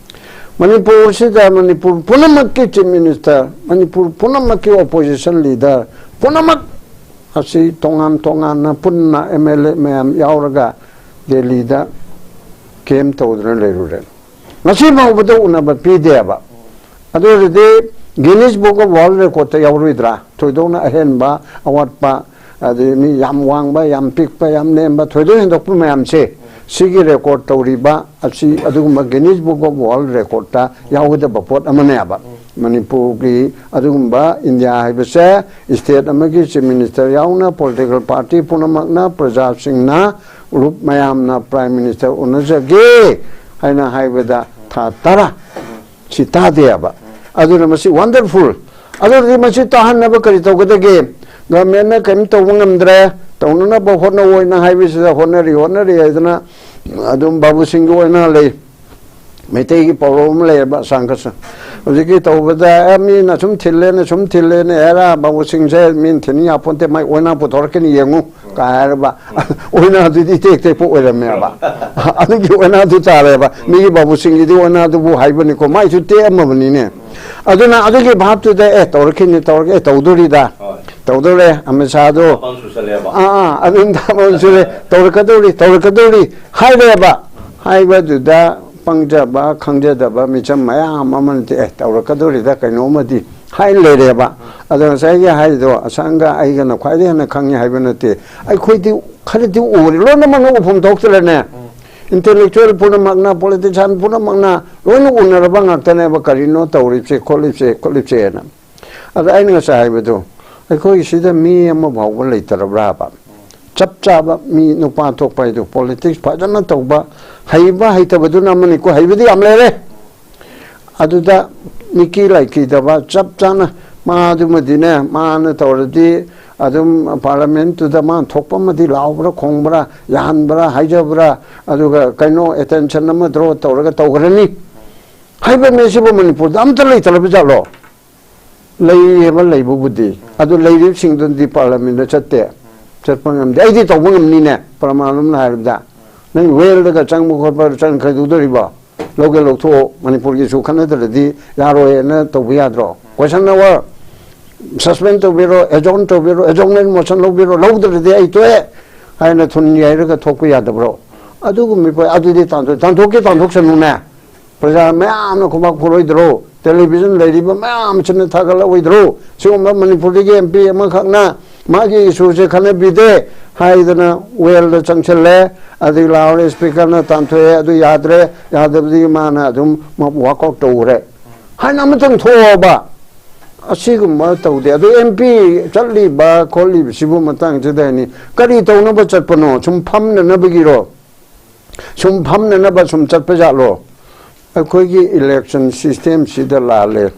ꯃꯅꯤꯄꯨꯔꯁꯤꯗ ꯃꯅꯤꯄꯨꯔ ꯄꯨꯝꯅꯃꯛꯀꯤ chief minister, ꯃꯅꯤꯄꯨꯔ ꯄꯨꯝꯅꯃꯛꯀꯤ opposition leader ꯄꯨꯝꯅꯃꯛ ꯑꯁꯤ ꯇꯣꯉꯥꯟ ꯇꯣꯉꯥꯟꯅ ꯄꯨꯟꯅ ꯑꯦꯝ ꯑꯦꯜ ꯑꯦ ꯃꯌꯥꯝ ꯌꯥꯎꯔꯒ ꯗꯦꯜꯂꯤꯗ camp ꯇꯧꯗꯨꯅ ꯂꯩꯔꯨꯔꯦ꯫ ꯉꯁꯤ ꯐꯥꯎꯕꯗ ꯎꯅꯕ ꯄꯤꯗꯦꯕ꯫ ꯑꯗꯨ ꯑꯣꯏꯔꯗꯤ Guinness Book of World Recordꯇ ꯌꯥꯎꯔꯣꯏꯗ꯭ꯔꯥ? ꯊꯣꯏꯗꯣꯛꯅ ꯑꯍꯦꯟꯕ, ꯑꯋꯥꯠꯄ, ꯑꯗꯩ ꯃꯤ ꯌꯥꯝ ꯋꯥꯡꯕ, ꯌꯥꯝ ꯄꯤꯛꯄ, ꯌꯥꯝ ꯅꯦꯝꯕ, ꯊꯣꯏꯗꯣꯛ ꯍꯦꯟꯗꯣꯛꯄ ꯃꯌꯥꯝꯁꯦ ꯁꯤꯒꯤ ꯔꯦꯀꯣꯔꯠ ꯇꯧꯔꯤꯕ ꯑꯁꯤ ꯑꯗꯨꯒꯨꯝꯕ ꯒꯤꯅꯤꯁ ꯕꯨꯛ ꯑꯣꯐ ꯋꯥꯔꯜ ꯔꯦꯀꯣꯔꯠꯇ ꯌꯥꯎꯒꯗꯕ ꯄꯣꯠ ꯑꯃꯅꯦꯕ꯫ ꯃꯅꯤꯄꯨꯔꯒꯤ ꯑꯗꯨꯒꯨꯝꯕ ꯏꯟꯗꯤꯌꯥ ꯍꯥꯏꯕꯁꯦ ꯁ꯭ꯇꯦꯠ ꯑꯃꯒꯤ ꯆꯤꯐ ꯃꯤꯅꯤꯁꯇꯔ ꯌꯥꯎꯅ ꯄꯣꯂꯤꯇꯤꯀꯦꯜ ꯄꯥꯔꯇꯤ ꯄꯨꯝꯅꯃꯛꯅ, ꯄ꯭ꯔꯖꯥꯁꯤꯡꯅ, ꯂꯨꯞ ꯃꯌꯥꯝꯅ ꯄ꯭ꯔꯥꯏꯝ ꯃꯤꯅꯤꯁꯇꯔ ꯎꯅꯖꯒꯦ ꯍꯥꯏꯅ ꯍꯥꯏꯕꯗ ꯊꯥ ꯇꯔꯥ ꯁꯤ ꯇꯥꯗꯦꯕ꯫ ꯑꯗꯨꯅ ꯃꯁꯤ ꯋꯥꯟꯗꯔꯐꯨꯜ꯫ ꯑꯗꯨꯗꯤ ꯃꯁꯤ ꯇꯥꯍꯟꯅꯕ ꯀꯔꯤ ꯇꯧꯒꯗꯒꯦ? ꯒꯚꯔꯟꯃꯦꯟꯠꯅ ꯀꯔꯤꯝ ꯇꯧꯕ ꯉꯝꯗ꯭ꯔꯦ, ꯇꯧꯅꯅꯕ ꯍꯣꯠꯅꯧ ꯍꯥꯏꯅ ꯍꯥꯏꯕꯁꯤꯗ ꯍꯣꯠꯅꯔꯤ, ꯍꯣꯠꯅꯔꯤ ꯍꯥꯏꯗꯅ ꯑꯗꯨꯝ ꯕꯥꯕꯨ ꯁꯤꯡꯒꯤ ꯑꯣꯏꯅ ꯂꯩ꯫ ꯃꯩꯇꯩꯒꯤ ꯄꯥꯎꯔꯧ ꯑꯃ ꯂꯩꯌꯦꯕ, ꯑꯁꯥꯡ ꯈꯔ ꯁꯥꯡ-, ꯍꯧꯖꯤꯛꯀꯤ ꯇꯧꯕꯗ, "ꯑꯦ, ꯃꯤꯅ ꯁꯨꯝ ꯊꯤꯜꯂꯦꯅꯦ, ꯁꯨꯝ ꯊꯤꯜꯂꯦꯅꯦ, ꯑꯦꯔꯥ, ꯕꯥꯕꯨ ꯁꯤꯡꯁꯦ ꯃꯤꯅ ꯊꯤꯟ ꯌꯥꯄꯣꯟꯇꯦ, ꯃꯥꯏ ꯑꯣꯏꯅꯥ ꯄꯨꯊꯣꯔꯛꯀꯅꯤ ꯌꯦꯡꯉꯨ", ꯀꯥꯏ ꯍꯥꯏꯔꯕ꯫ ꯑꯣꯏꯅꯥꯗꯨꯗꯤ ꯏꯇꯦꯛ ꯇꯦꯛꯄ ꯑꯣꯏꯔꯝꯃꯦꯕ꯫ ꯑꯗꯨꯒꯤ ꯑꯣꯏꯅꯥꯗꯨ ꯇꯥꯔꯦꯕ꯫ ꯃꯤꯒꯤ ꯕꯥꯕꯨ ꯁꯤꯡꯒꯤꯗꯤ ꯑꯣꯏꯅꯥꯗꯨꯕꯨ ꯍꯥꯏꯕꯅꯤꯀꯣ, ꯃꯥꯏꯁꯨ ꯇꯦꯛꯑꯝꯃꯕꯅꯤꯅꯦ꯫ ꯑꯗꯨꯅ ꯑꯗꯨꯒꯤ ꯚꯥꯞꯇꯨꯗ, "ꯑꯦ, ꯇꯧꯔꯛꯈꯤꯅꯤ, ꯇꯧꯔꯛꯈꯤ, ꯑꯦ, ꯇꯧꯗꯣꯔꯤꯗ, ꯍꯣꯏ꯫ ꯇꯧꯗꯣꯔꯦ, ꯑꯃꯤꯠ ꯁꯥꯍꯗꯣ꯫ ꯃꯄꯥꯡ ꯁꯨꯁꯜꯂꯦꯕ꯫ ꯑꯥ, ꯑꯥ, ꯑꯗꯨꯝ ꯊꯕꯛ ꯁꯨꯔꯦ, ꯇꯧꯔꯛꯀꯗꯧꯔꯤ, ꯇꯧꯔꯛꯀꯗꯧꯔꯤ" ꯍꯥꯏꯔꯦꯕ꯫ ꯍꯥꯏꯕꯗꯨꯗ ꯄꯪꯖꯕ, ꯈꯪꯖꯗꯕ ꯃꯤꯆꯝ ꯃꯌꯥꯝ ꯑꯃꯅꯗꯤ, "ꯑꯦ, ꯇꯧꯔꯛꯀꯗꯧꯔꯤꯗ ꯀꯩꯅꯣꯝꯃꯗꯤ" ꯍꯥꯏꯅ ꯂꯩꯔꯦꯕ꯫ ꯑꯗꯣ ꯉꯁꯥꯏꯒꯤ ꯍꯥꯏꯔꯤꯗꯣ, ꯑꯁꯥꯡꯒ ꯑꯩꯒꯅ ꯈ꯭ꯋꯥꯏꯗꯒꯤ ꯍꯦꯟꯅ ꯈꯪꯉꯤ ꯍꯥꯏꯕ ꯅꯠꯇꯦ꯫ ꯑꯩꯈꯣꯏꯗꯤ ꯈꯔꯗꯤ ꯎꯔꯦ, ꯂꯣꯏꯅꯃꯛꯅ ꯎꯐꯝ ꯊꯣꯛꯇ꯭ꯔꯅꯦ꯫ ꯏꯟꯇꯦꯂꯦꯛꯆꯨꯋꯦꯜ ꯄꯨꯝꯅꯃꯛꯅ, ꯄꯣꯂꯤꯇꯤꯁꯤꯌꯥꯟ ꯄꯨꯝꯅꯃꯛꯅ ꯂꯣꯏꯅ ꯎꯅꯔꯕ ꯉꯥꯛꯇꯅꯦꯕ, ꯀꯔꯤꯅꯣ ꯇꯧꯔꯤꯕꯁꯦ, ꯈꯣꯠꯂꯤꯕꯁꯦ, ꯈꯣꯠꯂꯤꯕꯁꯦꯅ꯫ ꯑꯗ ꯑꯩꯅ ꯉꯁꯥꯏ ꯍꯥꯏꯕꯗꯣ, ꯑꯩꯈꯣꯏ ꯁꯤꯗ ꯃꯤ ꯑꯃ ꯐꯥꯎꯕ ꯂꯩꯇ꯭ꯔꯕ꯭ꯔꯥꯕ? ꯆꯞ ꯆꯥꯕ ꯃꯤ ꯅꯨꯄꯥ ꯊꯣꯛꯄ ꯍꯥꯏꯗꯣ, ꯄꯣꯂꯤꯇꯤꯛꯁ ꯐꯖꯅ ꯇꯧꯕ, ꯍꯩꯕ ꯍꯩꯇꯕꯗꯨꯅ ꯑꯃꯅꯤꯀꯣ, ꯍꯩꯕꯗꯤ ꯌꯥꯝ ꯂꯩꯔꯦ꯫ ꯑꯗꯨꯗ ꯃꯤꯀꯤ ꯂꯥꯏꯀꯤꯗꯕ, ꯆꯞ ꯆꯥꯅ ꯃꯥꯗꯨꯃꯗꯤꯅꯦ, ꯃꯥꯅ ꯇꯧꯔꯗꯤ ꯑꯗꯨꯝ ꯄꯥꯔꯂꯤꯌꯥꯃꯦꯟꯠꯇꯨꯗ ꯃꯥꯅ ꯊꯣꯛꯄ ꯑꯃꯗꯤ ꯂꯥꯎꯕ꯭ꯔꯥ, ꯈꯣꯡꯕ꯭ꯔꯥ, ꯌꯥꯍꯟꯕ꯭ꯔꯥ, ꯍꯥꯏꯖꯕ꯭ꯔꯥ, ꯑꯗꯨꯒ ꯀꯩꯅꯣ, ꯑꯦꯇꯦꯟꯁꯟ ꯑꯃ ꯗ꯭ꯔꯣ ꯇꯧꯔꯒ ꯇꯧꯈ꯭ꯔꯅꯤ ꯍꯥꯏꯕ ꯃꯤꯁꯤꯕꯨ ꯃꯅꯤꯄꯨꯔꯗ ꯑꯝꯇ ꯂꯩꯇ꯭ꯔꯕ ꯖꯥꯠꯂꯣ? ꯂꯩꯌꯦꯕ, ꯂꯩꯕꯕꯨꯗꯤ꯫ ꯑꯗꯨ ꯂꯩꯔꯤꯕꯁꯤꯡꯗꯨꯗꯤ ꯄꯥꯔꯂꯤꯌꯥꯃꯦꯟꯠꯇ ꯆꯠꯇꯦ, ꯆꯠꯄ ꯉꯝꯗꯦ꯫ ꯑꯩꯗꯤ ꯇꯧꯕ ꯉꯝꯅꯤꯅꯦ, ꯄ꯭ꯔꯃꯥꯟ ꯑꯃ ꯍꯥꯏꯔꯕꯗ꯫ ꯅꯪ ꯋꯦꯜꯗꯒ ꯆꯪꯕ ꯈꯣꯠꯄ ꯆꯪ ꯀꯩꯗꯧꯗꯣꯔꯤꯕꯣ? ꯂꯧꯒꯦ ꯂꯧꯊꯣꯛꯑꯣ, ꯃꯅꯤꯄꯨꯔꯒꯤ ꯏꯁꯨ ꯈꯟꯅꯗ꯭ꯔꯗꯤ ꯌꯥꯔꯣꯏꯅ ꯇꯧꯕ ꯌꯥꯗ꯭ꯔꯣ? ꯀꯣꯏꯁꯟ ꯑꯋꯥꯔ, ꯁꯁꯄꯦꯟ ꯇꯧꯕꯤꯔꯣ, ꯑꯦꯖꯣꯔꯟ ꯇꯧꯕꯤꯔꯣ, ꯑꯦꯖꯣꯔꯟꯃꯦꯟꯠ ꯃꯣꯁꯟ ꯂꯧꯕꯤꯔꯣ, ꯂꯧꯗ꯭ꯔꯗꯤ ꯑꯩ ꯇꯣꯛꯑꯦ ꯍꯥꯏꯅ ꯊꯨꯟ ꯌꯩꯔꯒ ꯊꯣꯛꯄ ꯌꯥꯗꯕ꯭ꯔꯣ? ꯑꯗꯨꯒꯨꯝꯕ ꯄꯣꯠ-, ꯑꯗꯨꯗꯤ ꯇꯥꯟꯊꯣꯛ-, ꯇꯥꯟꯊꯣꯛꯀꯦ ꯇꯥꯟꯊꯣꯛꯁꯅꯨꯅꯦ꯫ ꯄ꯭ꯔꯖꯥ ꯃꯌꯥꯝꯅ ꯈꯨꯕꯥꯛ ꯈꯨꯔꯣꯏꯗ꯭ꯔꯣ? ꯇꯦꯂꯤꯚꯤꯖꯟ ꯂꯩꯔꯤꯕ ꯃꯌꯥꯝꯁꯤꯅ ꯊꯥꯒꯠꯂꯛꯑꯣꯏꯗ꯭ꯔꯣ? ꯁꯤꯒꯨꯝꯕ ꯃꯅꯤꯄꯨꯔꯗꯒꯤ ꯑꯦꯝ ꯄꯤ ꯑꯃꯈꯛꯅ ꯃꯥꯒꯤ ꯏꯁꯨꯁꯦ ꯈꯟꯅꯕꯤꯗꯦ ꯍꯥꯏꯗꯅ ꯋꯦꯜꯗ ꯆꯪꯁꯤꯜꯂꯦ꯫ ꯑꯗꯨꯒꯤ ꯂꯥꯎꯔꯦ, ꯁ꯭ꯄꯤꯀꯔꯅ ꯇꯥꯟꯊꯣꯛꯑꯦ, ꯑꯗꯨ ꯌꯥꯗ꯭ꯔꯦ, ꯌꯥꯗꯕꯗꯒꯤ ꯃꯥꯅ ꯑꯗꯨꯝ ꯋꯥꯛ ꯑꯥꯎꯠ ꯇꯧꯈ꯭ꯔꯦ ꯍꯥꯏꯅ ꯑꯃꯇꯪ ꯊꯣꯛꯑꯣꯕ꯫ ꯑꯁꯤꯒꯨꯝꯕ ꯇꯧꯗꯦ꯫ ꯑꯗꯨ ꯑꯦꯝ ꯄꯤ ꯆꯠꯂꯤꯕ ꯈꯣꯠꯂꯤꯕꯁꯤꯕꯨ ꯃꯇꯥꯡꯁꯤꯗ ꯍꯥꯏꯅꯤ, ꯀꯔꯤ ꯇꯧꯅꯕ ꯆꯠꯄꯅꯣ? ꯁꯨꯝ ꯐꯝꯅꯅꯕꯒꯤꯔꯣ? ꯁꯨꯝ ꯐꯝꯅꯅꯕ ꯁꯨꯝ ꯆꯠꯄ ꯖꯥꯠꯂꯣ? ꯑꯩꯈꯣꯏꯒꯤ ꯏꯂꯦꯛꯁꯟ ꯁꯤꯁꯇꯦꯝꯁꯤꯗ ꯂꯥꯜꯂꯦ꯫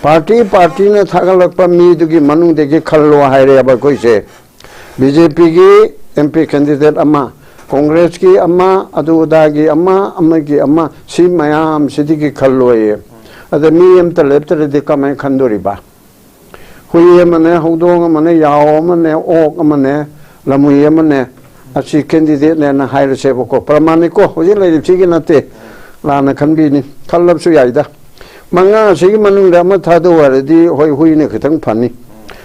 ꯄꯥꯔꯇꯤ ꯄꯥꯔꯇꯤꯅ ꯊꯥꯒꯠꯂꯛꯄ ꯃꯤꯗꯨꯒꯤ ꯃꯅꯨꯡꯗꯒꯤ ꯈꯜꯂꯣ ꯍꯥꯏꯔꯦꯕ ꯑꯩꯈꯣꯏꯁꯦ꯫ ꯕꯤ ꯖꯦ ꯄꯤꯒꯤ ꯑꯦꯝ ꯄꯤ ꯀꯦꯟꯗꯤꯗꯦꯠ ꯑꯃ, ꯀꯣꯡꯒ꯭ꯔꯦꯁꯀꯤ ꯑꯃ, ꯑꯗꯨ ꯑꯗꯥꯒꯤ ꯑꯃ, ꯑꯃꯒꯤ ꯑꯃ, ꯁꯤ ꯃꯌꯥꯝꯁꯤꯗꯒꯤ ꯈꯜꯂꯣꯌꯦ꯫ ꯑꯗ ꯃꯤ ꯑꯃꯇ ꯂꯦꯞꯇ꯭ꯔꯗꯤ ꯀꯃꯥꯏꯅ ꯈꯟꯗꯣꯔꯤꯕ? ꯍꯨꯏ ꯑꯃꯅꯦ, ꯍꯧꯗꯣꯡ ꯑꯃꯅꯦ, ꯌꯥꯎ ꯑꯃꯅꯦ, ꯑꯣꯛ ꯑꯃꯅꯦ, ꯂꯝꯍꯨꯏ ꯑꯃꯅꯦ, ꯑꯁꯤ ꯀꯦꯟꯗꯤꯗꯦꯠꯅꯦꯅ ꯍꯥꯏꯔꯁꯦꯕꯀꯣ, ꯄ꯭ꯔꯃꯥꯟꯅꯤꯀꯣ, ꯍꯧꯖꯤꯛ ꯂꯩꯔꯤꯕꯁꯤꯒꯤ ꯅꯠꯇꯦ, ꯂꯥꯟꯅ ꯈꯟꯕꯤꯅꯤ, ꯈꯜꯂꯕꯁꯨ ꯌꯥꯏꯗ꯫ ꯃꯉꯥꯁꯤꯒꯤ ꯃꯅꯨꯡꯗ ꯑꯃ ꯊꯥꯗꯣꯛꯎ ꯍꯥꯏꯔꯗꯤ, ꯍꯣꯏ, ꯍꯨꯏꯅ ꯈꯤꯇꯪ ꯐꯅꯤ꯫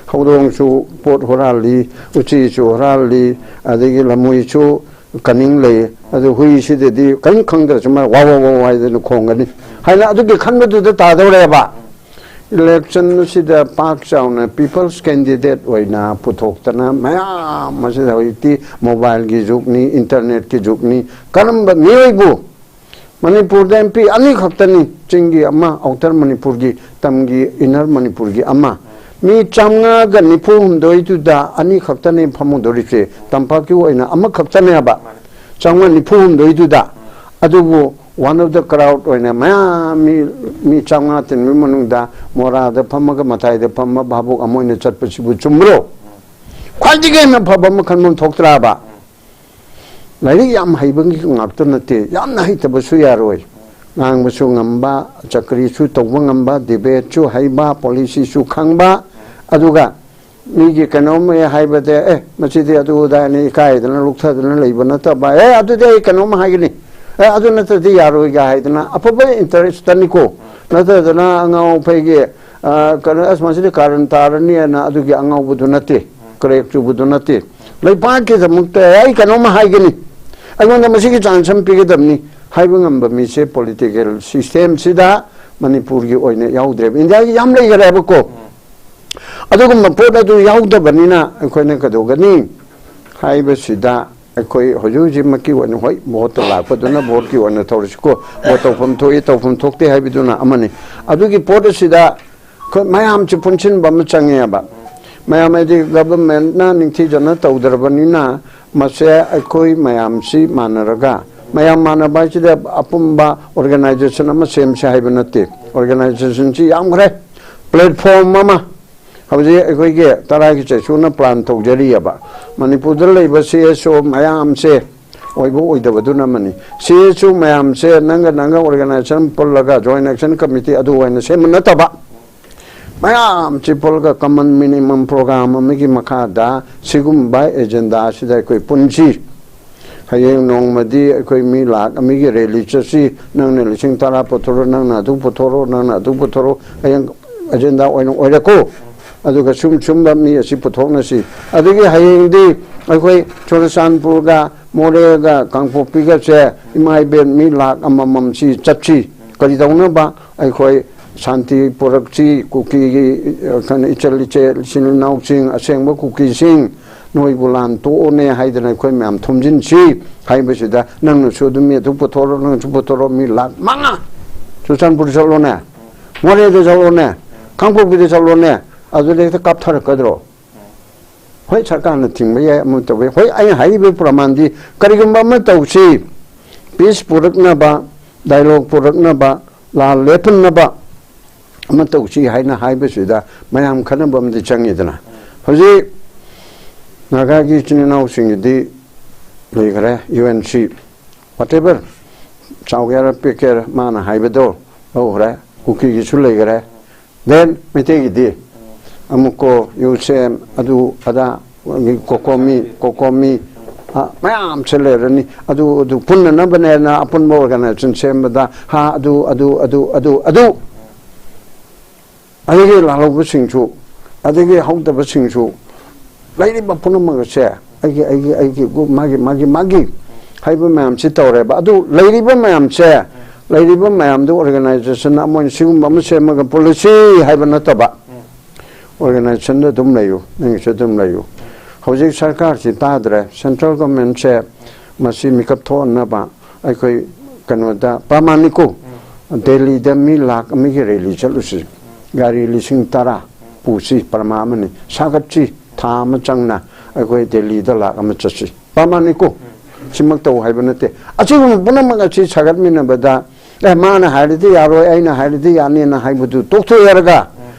ꯍꯧꯗꯣꯡꯁꯨ ꯄꯣꯠ ꯍꯨꯔꯥꯜꯂꯤ, ꯎꯆꯤꯁꯨ ꯍꯨꯔꯥꯜꯂꯤ, ꯑꯗꯒꯤ ꯂꯝꯍꯨꯏꯁꯨ ꯀꯅꯤꯡ ꯂꯩ, ꯑꯗꯨ ꯍꯨꯏꯁꯤꯗꯗꯤ ꯀꯔꯤꯝ ꯈꯪꯗ꯭ꯔꯁꯨ ꯃꯥ ꯋꯥ ꯋꯥ ꯋꯥ ꯋꯥ ꯍꯥꯏꯗꯅ ꯈꯣꯡꯒꯅꯤ ꯍꯥꯏꯅ ꯑꯗꯨꯒꯤ ꯈꯟꯕꯗꯨꯗ ꯇꯥꯗꯧꯔꯦꯕ꯫ ꯏꯂꯦꯛꯁꯟ ꯑꯁꯤꯗ ꯄꯥꯛ ꯆꯥꯎꯅ ꯄꯤꯄꯜꯁ ꯀꯦꯟꯗꯤꯗꯦꯠ ꯑꯣꯏꯅ ꯄꯨꯊꯣꯛꯇꯅ ꯃꯌꯥꯝ ꯑꯁꯤꯗ, ꯍꯧꯖꯤꯛꯇꯤ ꯃꯣꯕꯥꯏꯜꯒꯤ ꯖꯨꯒꯅꯤ, ꯏꯟꯇꯔꯅꯦꯠꯀꯤ ꯖꯨꯒꯅꯤ, ꯀꯔꯝꯕ ꯃꯤꯑꯣꯏꯕꯨ? ꯃꯅꯤꯄꯨꯔꯗ ꯑꯦꯝ ꯄꯤ ꯑꯅꯤ ꯈꯛꯇꯅꯤ, ꯆꯤꯡꯒꯤ ꯑꯃ, ꯑꯥꯎꯇꯔ ꯃꯅꯤꯄꯨꯔꯒꯤ, ꯇꯝꯒꯤ, ꯏꯟꯅꯔ ꯃꯅꯤꯄꯨꯔꯒꯤ ꯑꯃ꯫ ꯃꯤ ꯆꯥꯝꯃꯉꯥꯒ ꯅꯤꯐꯨ ꯍꯨꯝꯗꯣꯏꯗꯨꯗ ꯑꯅꯤ ꯈꯛꯇꯅꯤ ꯐꯝꯃꯨꯗꯧꯔꯤꯁꯦ, ꯇꯝꯄꯥꯛꯀꯤ ꯑꯣꯏꯅ ꯑꯃꯈꯛꯇꯅꯦꯕ꯫ ꯆꯥꯝꯃꯉꯥ ꯅꯤꯐꯨ ꯍꯨꯝꯗꯣꯏꯗꯨꯗ꯫ ꯑꯗꯨꯕꯨ one of the crowd ꯑꯣꯏꯅ ꯃꯌꯥꯝ ꯃꯤ, ꯃꯤ ꯆꯥꯝꯃꯉꯥ ꯇꯤꯟꯕꯒꯤ ꯃꯅꯨꯡꯗ ꯃꯣꯔꯥꯗ ꯐꯝꯃꯒ ꯃꯇꯥꯏꯗ ꯐꯝꯕ ꯚꯥꯕꯣꯛ ꯑꯃ ꯑꯣꯏꯅ ꯆꯠꯄꯁꯤꯕꯨ ꯆꯨꯝꯕ꯭ꯔꯣ? ꯈ꯭ꯋꯥꯏꯗꯒꯤ ꯍꯦꯟꯅ ꯐꯕ ꯑꯃ ꯈꯟꯐꯝ ꯊꯣꯛꯇ꯭ꯔꯕ? ꯂꯥꯏꯔꯤꯛ ꯌꯥꯝ ꯍꯩꯕꯒꯤ ꯉꯥꯛꯇ ꯅꯠꯇꯦ, ꯌꯥꯝꯅ ꯍꯩꯇꯕꯁꯨ ꯌꯥꯔꯣꯏ꯫ ꯉꯥꯡꯕꯁꯨ ꯉꯝꯕ, ꯆꯀ꯭ꯔꯤꯁꯨ ꯇꯧꯕ ꯉꯝꯕ, ꯗꯤꯕꯦꯠꯁꯨ ꯍꯩꯕ, ꯄꯣꯂꯤꯁꯤꯁꯨ ꯈꯪꯕ, ꯑꯗꯨꯒ ꯃꯤꯒꯤ ꯀꯩꯅꯣꯝ ꯍꯦꯛ ꯍꯥꯏꯕꯗ, "ꯑꯦ, ꯃꯁꯤꯗꯤ ꯑꯗꯨ ꯑꯗꯥꯅꯤ" ꯏꯀꯥꯏꯗꯅ ꯂꯨꯛꯊꯗꯅ ꯂꯩꯕ ꯅꯠꯇꯕ, "ꯑꯦ, ꯑꯗꯨꯗꯤ ꯑꯩ ꯀꯩꯅꯣꯝ ꯍꯥꯏꯒꯅꯤ, ꯑꯦ, ꯑꯗꯨ ꯅꯠꯇ꯭ꯔꯗꯤ ꯌꯥꯔꯣꯏꯒ" ꯍꯥꯏꯗꯅ ꯑꯐꯕ ꯏꯟꯇꯔꯦꯁꯇꯅꯤꯀꯣ, ꯅꯠꯇꯗꯅ ꯑꯉꯥꯎ ꯑꯐꯩꯒꯤ, ꯑ, ꯀꯩꯅꯣ, "ꯑꯁ, ꯃꯁꯤꯗꯤ ꯀꯥꯔꯟ ꯇꯥꯔꯅꯤꯅ" ꯑꯗꯨꯒꯤ ꯑꯉꯥꯎꯕꯗꯨ ꯅꯠꯇꯦ, ꯀ꯭ꯔꯦꯛ ꯆꯨꯕꯗꯨ ꯅꯠꯇꯦ꯫ ꯂꯩꯕꯥꯛꯀꯤꯗꯃꯛꯇ, "ꯑꯦ, ꯑꯩ ꯀꯩꯅꯣꯝꯃ ꯍꯥꯏꯒꯅꯤ, ꯑꯩꯉꯣꯟꯗ ꯃꯁꯤꯒꯤ ꯆꯥꯟꯁ ꯑꯃ ꯄꯤꯒꯗꯕꯅꯤ" ꯍꯥꯏꯕ ꯉꯝꯕ ꯃꯤꯁꯦ ꯄꯣꯂꯤꯇꯤꯀꯦꯜ ꯁꯤꯁꯇꯦꯝꯁꯤꯗ ꯃꯅꯤꯄꯨꯔꯒꯤ ꯑꯣꯏꯅ ꯌꯥꯎꯗ꯭ꯔꯦꯕ꯫ ꯏꯟꯗꯤꯌꯥꯒꯤ ꯌꯥꯝ ꯂꯩꯈꯔꯦꯕꯀꯣ꯫ ꯑꯗꯨꯒꯨꯝꯕ ꯄꯣꯠ ꯑꯗꯨ ꯌꯥꯎꯗꯕꯅꯤꯅ ꯑꯩꯈꯣꯏꯅ ꯀꯩꯗꯧꯒꯅꯤ ꯍꯥꯏꯕꯁꯤꯗ, ꯑꯩꯈꯣꯏ ꯍꯧꯖꯤꯛ ꯍꯧꯖꯤꯛꯃꯛꯀꯤ ꯑꯣꯏꯅ, ꯍꯣꯏ, ꯚꯣꯠꯇ ꯂꯥꯛꯄꯗꯨꯅ ꯚꯣꯠꯀꯤ ꯑꯣꯏꯅ ꯇꯧꯔꯁꯤꯀꯣ, ꯚꯣꯠ ꯇꯧꯐꯝ ꯊꯣꯛꯏ, ꯇꯧꯐꯝ ꯊꯣꯛꯇꯦ ꯍꯥꯏꯕꯗꯨꯅ ꯑꯃꯅꯤ꯫ ꯑꯗꯨꯒꯤ ꯄꯣꯠ ꯑꯁꯤꯗ ꯑꯩꯈꯣꯏ ꯃꯌꯥꯝꯁꯤ ꯄꯨꯟꯁꯤꯟꯕ ꯑꯃ ꯆꯪꯉꯦꯕ꯫ ꯃꯌꯥꯝ ꯍꯥꯏꯗꯤ ꯒꯚꯔꯟꯃꯦꯟꯠꯅ ꯅꯤꯡꯊꯤꯖꯅ ꯇꯧꯗ꯭ꯔꯕꯅꯤꯅ, ꯃꯁꯦ ꯑꯩꯈꯣꯏ ꯃꯌꯥꯝꯁꯤ ꯃꯥꯟꯅꯔꯒ, ꯃꯌꯥꯝ ꯃꯥꯟꯅꯕ ꯍꯥꯏꯁꯤꯗ ꯑꯄꯨꯟꯕ ꯑꯣꯔꯒꯅꯥꯏꯖꯦꯁꯟ ꯑꯃ ꯁꯦꯝꯁꯦ ꯍꯥꯏꯕ ꯅꯠꯇꯦ꯫ ꯑꯣꯔꯒꯅꯥꯏꯖꯦꯁꯟꯁꯤ ꯌꯥꯝꯈ꯭ꯔꯦ, ꯄ꯭ꯂꯦꯠꯐꯣꯝ ꯑꯃ꯫ ꯍꯧꯖꯤꯛ ꯑꯩꯈꯣꯏꯒꯤ ꯇꯔꯥꯒꯤ ꯆꯩꯁꯨꯅ ꯄ꯭ꯂꯥꯟ ꯇꯧꯖꯔꯤꯑꯕ꯫ ꯃꯅꯤꯄꯨꯔꯗ ꯂꯩꯕ ꯁꯤ ꯑꯦꯁ ꯑꯣ ꯃꯌꯥꯝꯁꯦ, ꯑꯣꯏꯕ ꯑꯣꯏꯗꯕꯗꯨꯅ ꯑꯃꯅꯤ꯫ ꯁꯤ ꯑꯦꯁ ꯑꯣ ꯃꯌꯥꯝꯁꯦ ꯅꯪꯒ ꯅꯪꯒ ꯑꯣꯔꯒꯅꯥꯏꯖꯦꯁꯟ ꯄꯨꯜꯂꯒ ꯖꯣꯏꯟ ꯑꯦꯛꯁꯟ ꯀꯃꯤꯇꯤ ꯑꯗꯨ ꯑꯣꯏꯅ ꯁꯦꯝꯕ ꯅꯠꯇꯕ, ꯃꯌꯥꯝꯁꯤ ꯄꯨꯜꯂꯒ ꯀꯃꯟ ꯃꯤꯅꯤꯃꯝ ꯄ꯭ꯔꯣꯒ꯭ꯔꯥꯝ ꯑꯃꯒꯤ ꯃꯈꯥꯗ ꯁꯤꯒꯨꯝꯕ ꯑꯦꯖꯦꯟꯗꯥ ꯑꯁꯤꯗ ꯑꯩꯈꯣꯏ ꯄꯨꯟꯁꯤ꯫ ꯍꯌꯦꯡ ꯅꯣꯡꯃꯗꯤ ꯑꯩꯈꯣꯏ ꯃꯤ ꯂꯥꯛ ꯑꯃꯒꯤ ꯔꯦꯂꯤ ꯆꯠꯁꯤ, ꯅꯪꯅ ꯂꯤꯁꯤꯡ ꯇꯔꯥ ꯄꯨꯊꯣꯔꯣ, ꯅꯪꯅ ꯑꯗꯨ ꯄꯨꯊꯣꯔꯣ, ꯅꯪꯅ ꯑꯗꯨ ꯄꯨꯊꯣꯔꯣ, ꯍꯌꯦꯡ ꯑꯦꯖꯦꯟꯗꯥ ꯑꯣꯏꯅ ꯑꯣꯏꯔꯦꯀꯣ꯫ ꯑꯗꯨꯒ ꯁꯨꯝ ꯁꯨꯝꯕ ꯃꯤ ꯑꯁꯤ ꯄꯨꯊꯣꯛꯅꯁꯤ꯫ ꯑꯗꯒꯤ ꯍꯌꯦꯡꯗꯤ ꯑꯩꯈꯣꯏ ꯆꯨꯔꯆꯥꯟꯄꯨꯔꯒ ꯃꯣꯔꯦꯒ ꯀꯥꯡꯄꯣꯛꯄꯤꯒꯁꯦ ꯏꯃꯥ ꯏꯕꯦꯟ ꯃꯤ ꯂꯥꯛ ꯑꯃꯃꯝ ꯁꯤ ꯆꯠꯁꯤ꯫ ꯀꯔꯤꯗꯧꯅꯕ? ꯑꯩꯈꯣꯏ ꯁꯥꯟꯇꯤ ꯄꯨꯔꯛꯁꯤ, ꯀꯨꯀꯤꯒꯤ, ꯑ, ꯀꯩꯅꯣ, ꯏꯆꯜ ꯏꯆꯦ, ꯏꯆꯤꯜ ꯏꯅꯥꯎꯁꯤꯡ, ꯑꯁꯦꯡꯕ ꯀꯨꯀꯤꯁꯤꯡ, ꯅꯣꯏꯕꯨ ꯂꯥꯟ ꯇꯣꯛꯑꯣꯅꯦ ꯍꯥꯏꯗꯅ ꯑꯩꯈꯣꯏ ꯃꯌꯥꯝ ꯊꯣꯝꯖꯤꯟꯁꯤ ꯍꯥꯏꯕꯁꯤꯗ, ꯅꯪꯅꯁꯨ ꯑꯗꯨꯝ ꯃꯤ ꯑꯗꯨ ꯄꯨꯊꯣꯔꯣ, ꯅꯪꯅꯁꯨ ꯄꯨꯊꯣꯔꯣ, ꯃꯤ ꯂꯥꯛ ꯃꯉꯥ ꯆꯨꯔꯆꯥꯟꯄꯨꯔ ꯆꯠꯂꯣꯅꯦ, ꯃꯣꯔꯦꯗ ꯆꯠꯂꯣꯅꯦ, ꯀꯥꯡꯄꯣꯛꯄꯤꯗ ꯆꯠꯂꯣꯅꯦ, ꯑꯗꯨꯗ ꯍꯦꯛꯇ ꯀꯥꯞꯊꯔꯛꯀꯗ꯭ꯔꯣ? ꯍꯣꯏ, ꯁꯔꯀꯥꯔꯅ ꯊꯤꯡꯕ ꯌꯥꯏ, ꯑꯃ ꯇꯧꯕ ꯌꯥꯏ꯫ ꯍꯣꯏ, ꯑꯩꯅ ꯍꯥꯏꯔꯤꯕ ꯄ꯭ꯔꯃꯥꯟꯗꯤ ꯀꯔꯤꯒꯨꯝꯕ ꯑꯃ ꯇꯧꯁꯤ, ꯄꯤꯁ ꯄꯨꯔꯛꯅꯕ, ꯗꯥꯏꯂꯣꯒ ꯄꯨꯔꯛꯅꯕ, ꯂꯥꯟ ꯂꯦꯞꯍꯟꯅꯕ ꯑꯃ ꯇꯧꯁꯤ ꯍꯥꯏꯅ ꯍꯥꯏꯕꯁꯤꯗ ꯃꯌꯥꯝ ꯈꯟꯅꯕ ꯑꯃꯗꯤ ꯆꯪꯉꯤꯗꯅ꯫ ꯍꯧꯖꯤꯛ ꯅꯥꯒꯥꯒꯤ ꯏꯆꯤꯟ ꯏꯅꯥꯎꯁꯤꯡꯒꯤꯗꯤ ꯂꯩꯈ꯭ꯔꯦ, ꯌꯨ ꯑꯦꯟ ꯁꯤ, ꯋꯥꯇꯦꯕꯔ, ꯆꯥꯎꯒꯦꯔ ꯄꯤꯛꯀꯦꯔ ꯃꯥꯅ ꯍꯥꯏꯕꯗꯣ ꯂꯧꯈ꯭ꯔꯦ, ꯀꯨꯀꯤꯒꯤꯁꯨ ꯂꯩꯈ꯭ꯔꯦ꯫ ꯗꯦꯟ ꯃꯩꯇꯩꯒꯤꯗꯤ ꯑꯃꯨꯛꯀꯣ, ꯌꯨ ꯁꯤ ꯑꯦꯝ, ꯑꯗꯨ ꯑꯗꯥ, ꯀꯣꯀꯣꯃꯤ, ꯀꯣꯀꯣꯃꯤ, ꯑ, ꯃꯌꯥꯝꯁꯦ ꯂꯩꯔꯅꯤ꯫ ꯑꯗꯨ, ꯑꯗꯨ ꯄꯨꯟꯅꯅꯕꯅꯦꯅ ꯑꯄꯨꯟꯕ ꯑꯣꯔꯒꯅꯥꯏꯖꯦꯁꯟ ꯁꯦꯝꯕꯗ, ꯍꯥ, ꯑꯗꯨ, ꯑꯗꯨ, ꯑꯗꯨ, ꯑꯗꯨ, ꯑꯗꯨ꯫ ꯑꯗꯒꯤ ꯂꯥꯜꯍꯧꯕꯁꯤꯡꯁꯨ, ꯑꯗꯒꯤ ꯍꯧꯗꯕꯁꯤꯡꯁꯨ, ꯂꯩꯔꯤꯕ ꯄꯨꯝꯅꯃꯛ ꯑꯁꯦ ꯑꯩꯒꯤ, ꯑꯩꯒꯤ, ꯑꯩꯒꯤ ꯒ꯭ꯔꯨꯞ, ꯃꯥꯒꯤ, ꯃꯥꯒꯤ, ꯃꯥꯒꯤ ꯍꯥꯏꯕ ꯃꯌꯥꯝꯁꯤ ꯇꯧꯔꯦꯕ꯫ ꯑꯗꯨ ꯂꯩꯔꯤꯕ ꯃꯌꯥꯝꯁꯦ, ꯂꯩꯔꯤꯕ ꯃꯌꯥꯝꯗꯨ ꯑꯣꯔꯒꯅꯥꯏꯖꯦꯁꯟ ꯑꯃ ꯑꯣꯏꯅ ꯁꯤꯒꯨꯝꯕ ꯑꯃ ꯁꯦꯝꯃꯒ ꯄꯨꯜꯂꯁꯤ ꯍꯥꯏꯕ ꯅꯠꯇꯕ, ꯑꯣꯔꯒꯅꯥꯏꯖꯦꯁꯟꯗ ꯑꯗꯨꯝ ꯂꯩꯌꯨ, ꯅꯪꯒꯤꯁꯨ ꯑꯗꯨꯝ ꯂꯩꯌꯨ꯫ ꯍꯧꯖꯤꯛ ꯁꯔꯀꯥꯔꯁꯤ ꯇꯥꯗ꯭ꯔꯦ, ꯁꯦꯟꯇ꯭ꯔꯦꯜ ꯒꯣꯔꯃꯦꯟꯁꯦ ꯃꯁꯤ ꯃꯤꯀꯞ ꯊꯣꯛꯍꯟꯅꯕ ꯑꯩꯈꯣꯏ ꯀꯩꯅꯣꯗ ꯄ꯭ꯔꯃꯥꯅꯤꯀꯣ, ꯗꯦꯜꯂꯤꯗ ꯃꯤ ꯂꯥꯛ ꯑꯃꯒꯤ ꯔꯦꯂꯤ ꯆꯠꯂꯨꯁꯤ, ꯒꯥꯔꯤ ꯂꯤꯁꯤꯡ ꯇꯔꯥ ꯄꯨꯁꯤ, ꯄ꯭ꯔꯃꯥ ꯑꯃꯅꯤ ꯁꯥꯒꯠꯁꯤ, ꯊꯥ ꯑꯃ ꯆꯪꯅ ꯑꯩꯈꯣꯏ ꯗꯦꯜꯂꯤꯗ ꯂꯥꯛ ꯑꯃ ꯆꯠꯁꯤ, ꯄ꯭ꯔꯃꯥꯅꯤꯀꯣ꯫ ꯁꯤꯃꯛ ꯇꯧ ꯍꯥꯏꯕ ꯅꯠꯇꯦ꯫ ꯑꯁꯤꯒꯨꯝꯕ ꯄꯨꯝꯅꯃꯛ ꯑꯁꯤ ꯁꯥꯒꯠꯃꯤꯟꯅꯕꯗ, "ꯑꯦ, ꯃꯥꯅ ꯍꯥꯏꯔꯗꯤ ꯌꯥꯔꯣꯏ, ꯑꯩꯅ ꯍꯥꯏꯔꯗꯤ ꯌꯥꯅꯤꯅ" ꯍꯥꯏꯕꯗꯨ ꯇꯣꯛꯊꯣꯛꯑꯦꯔꯒ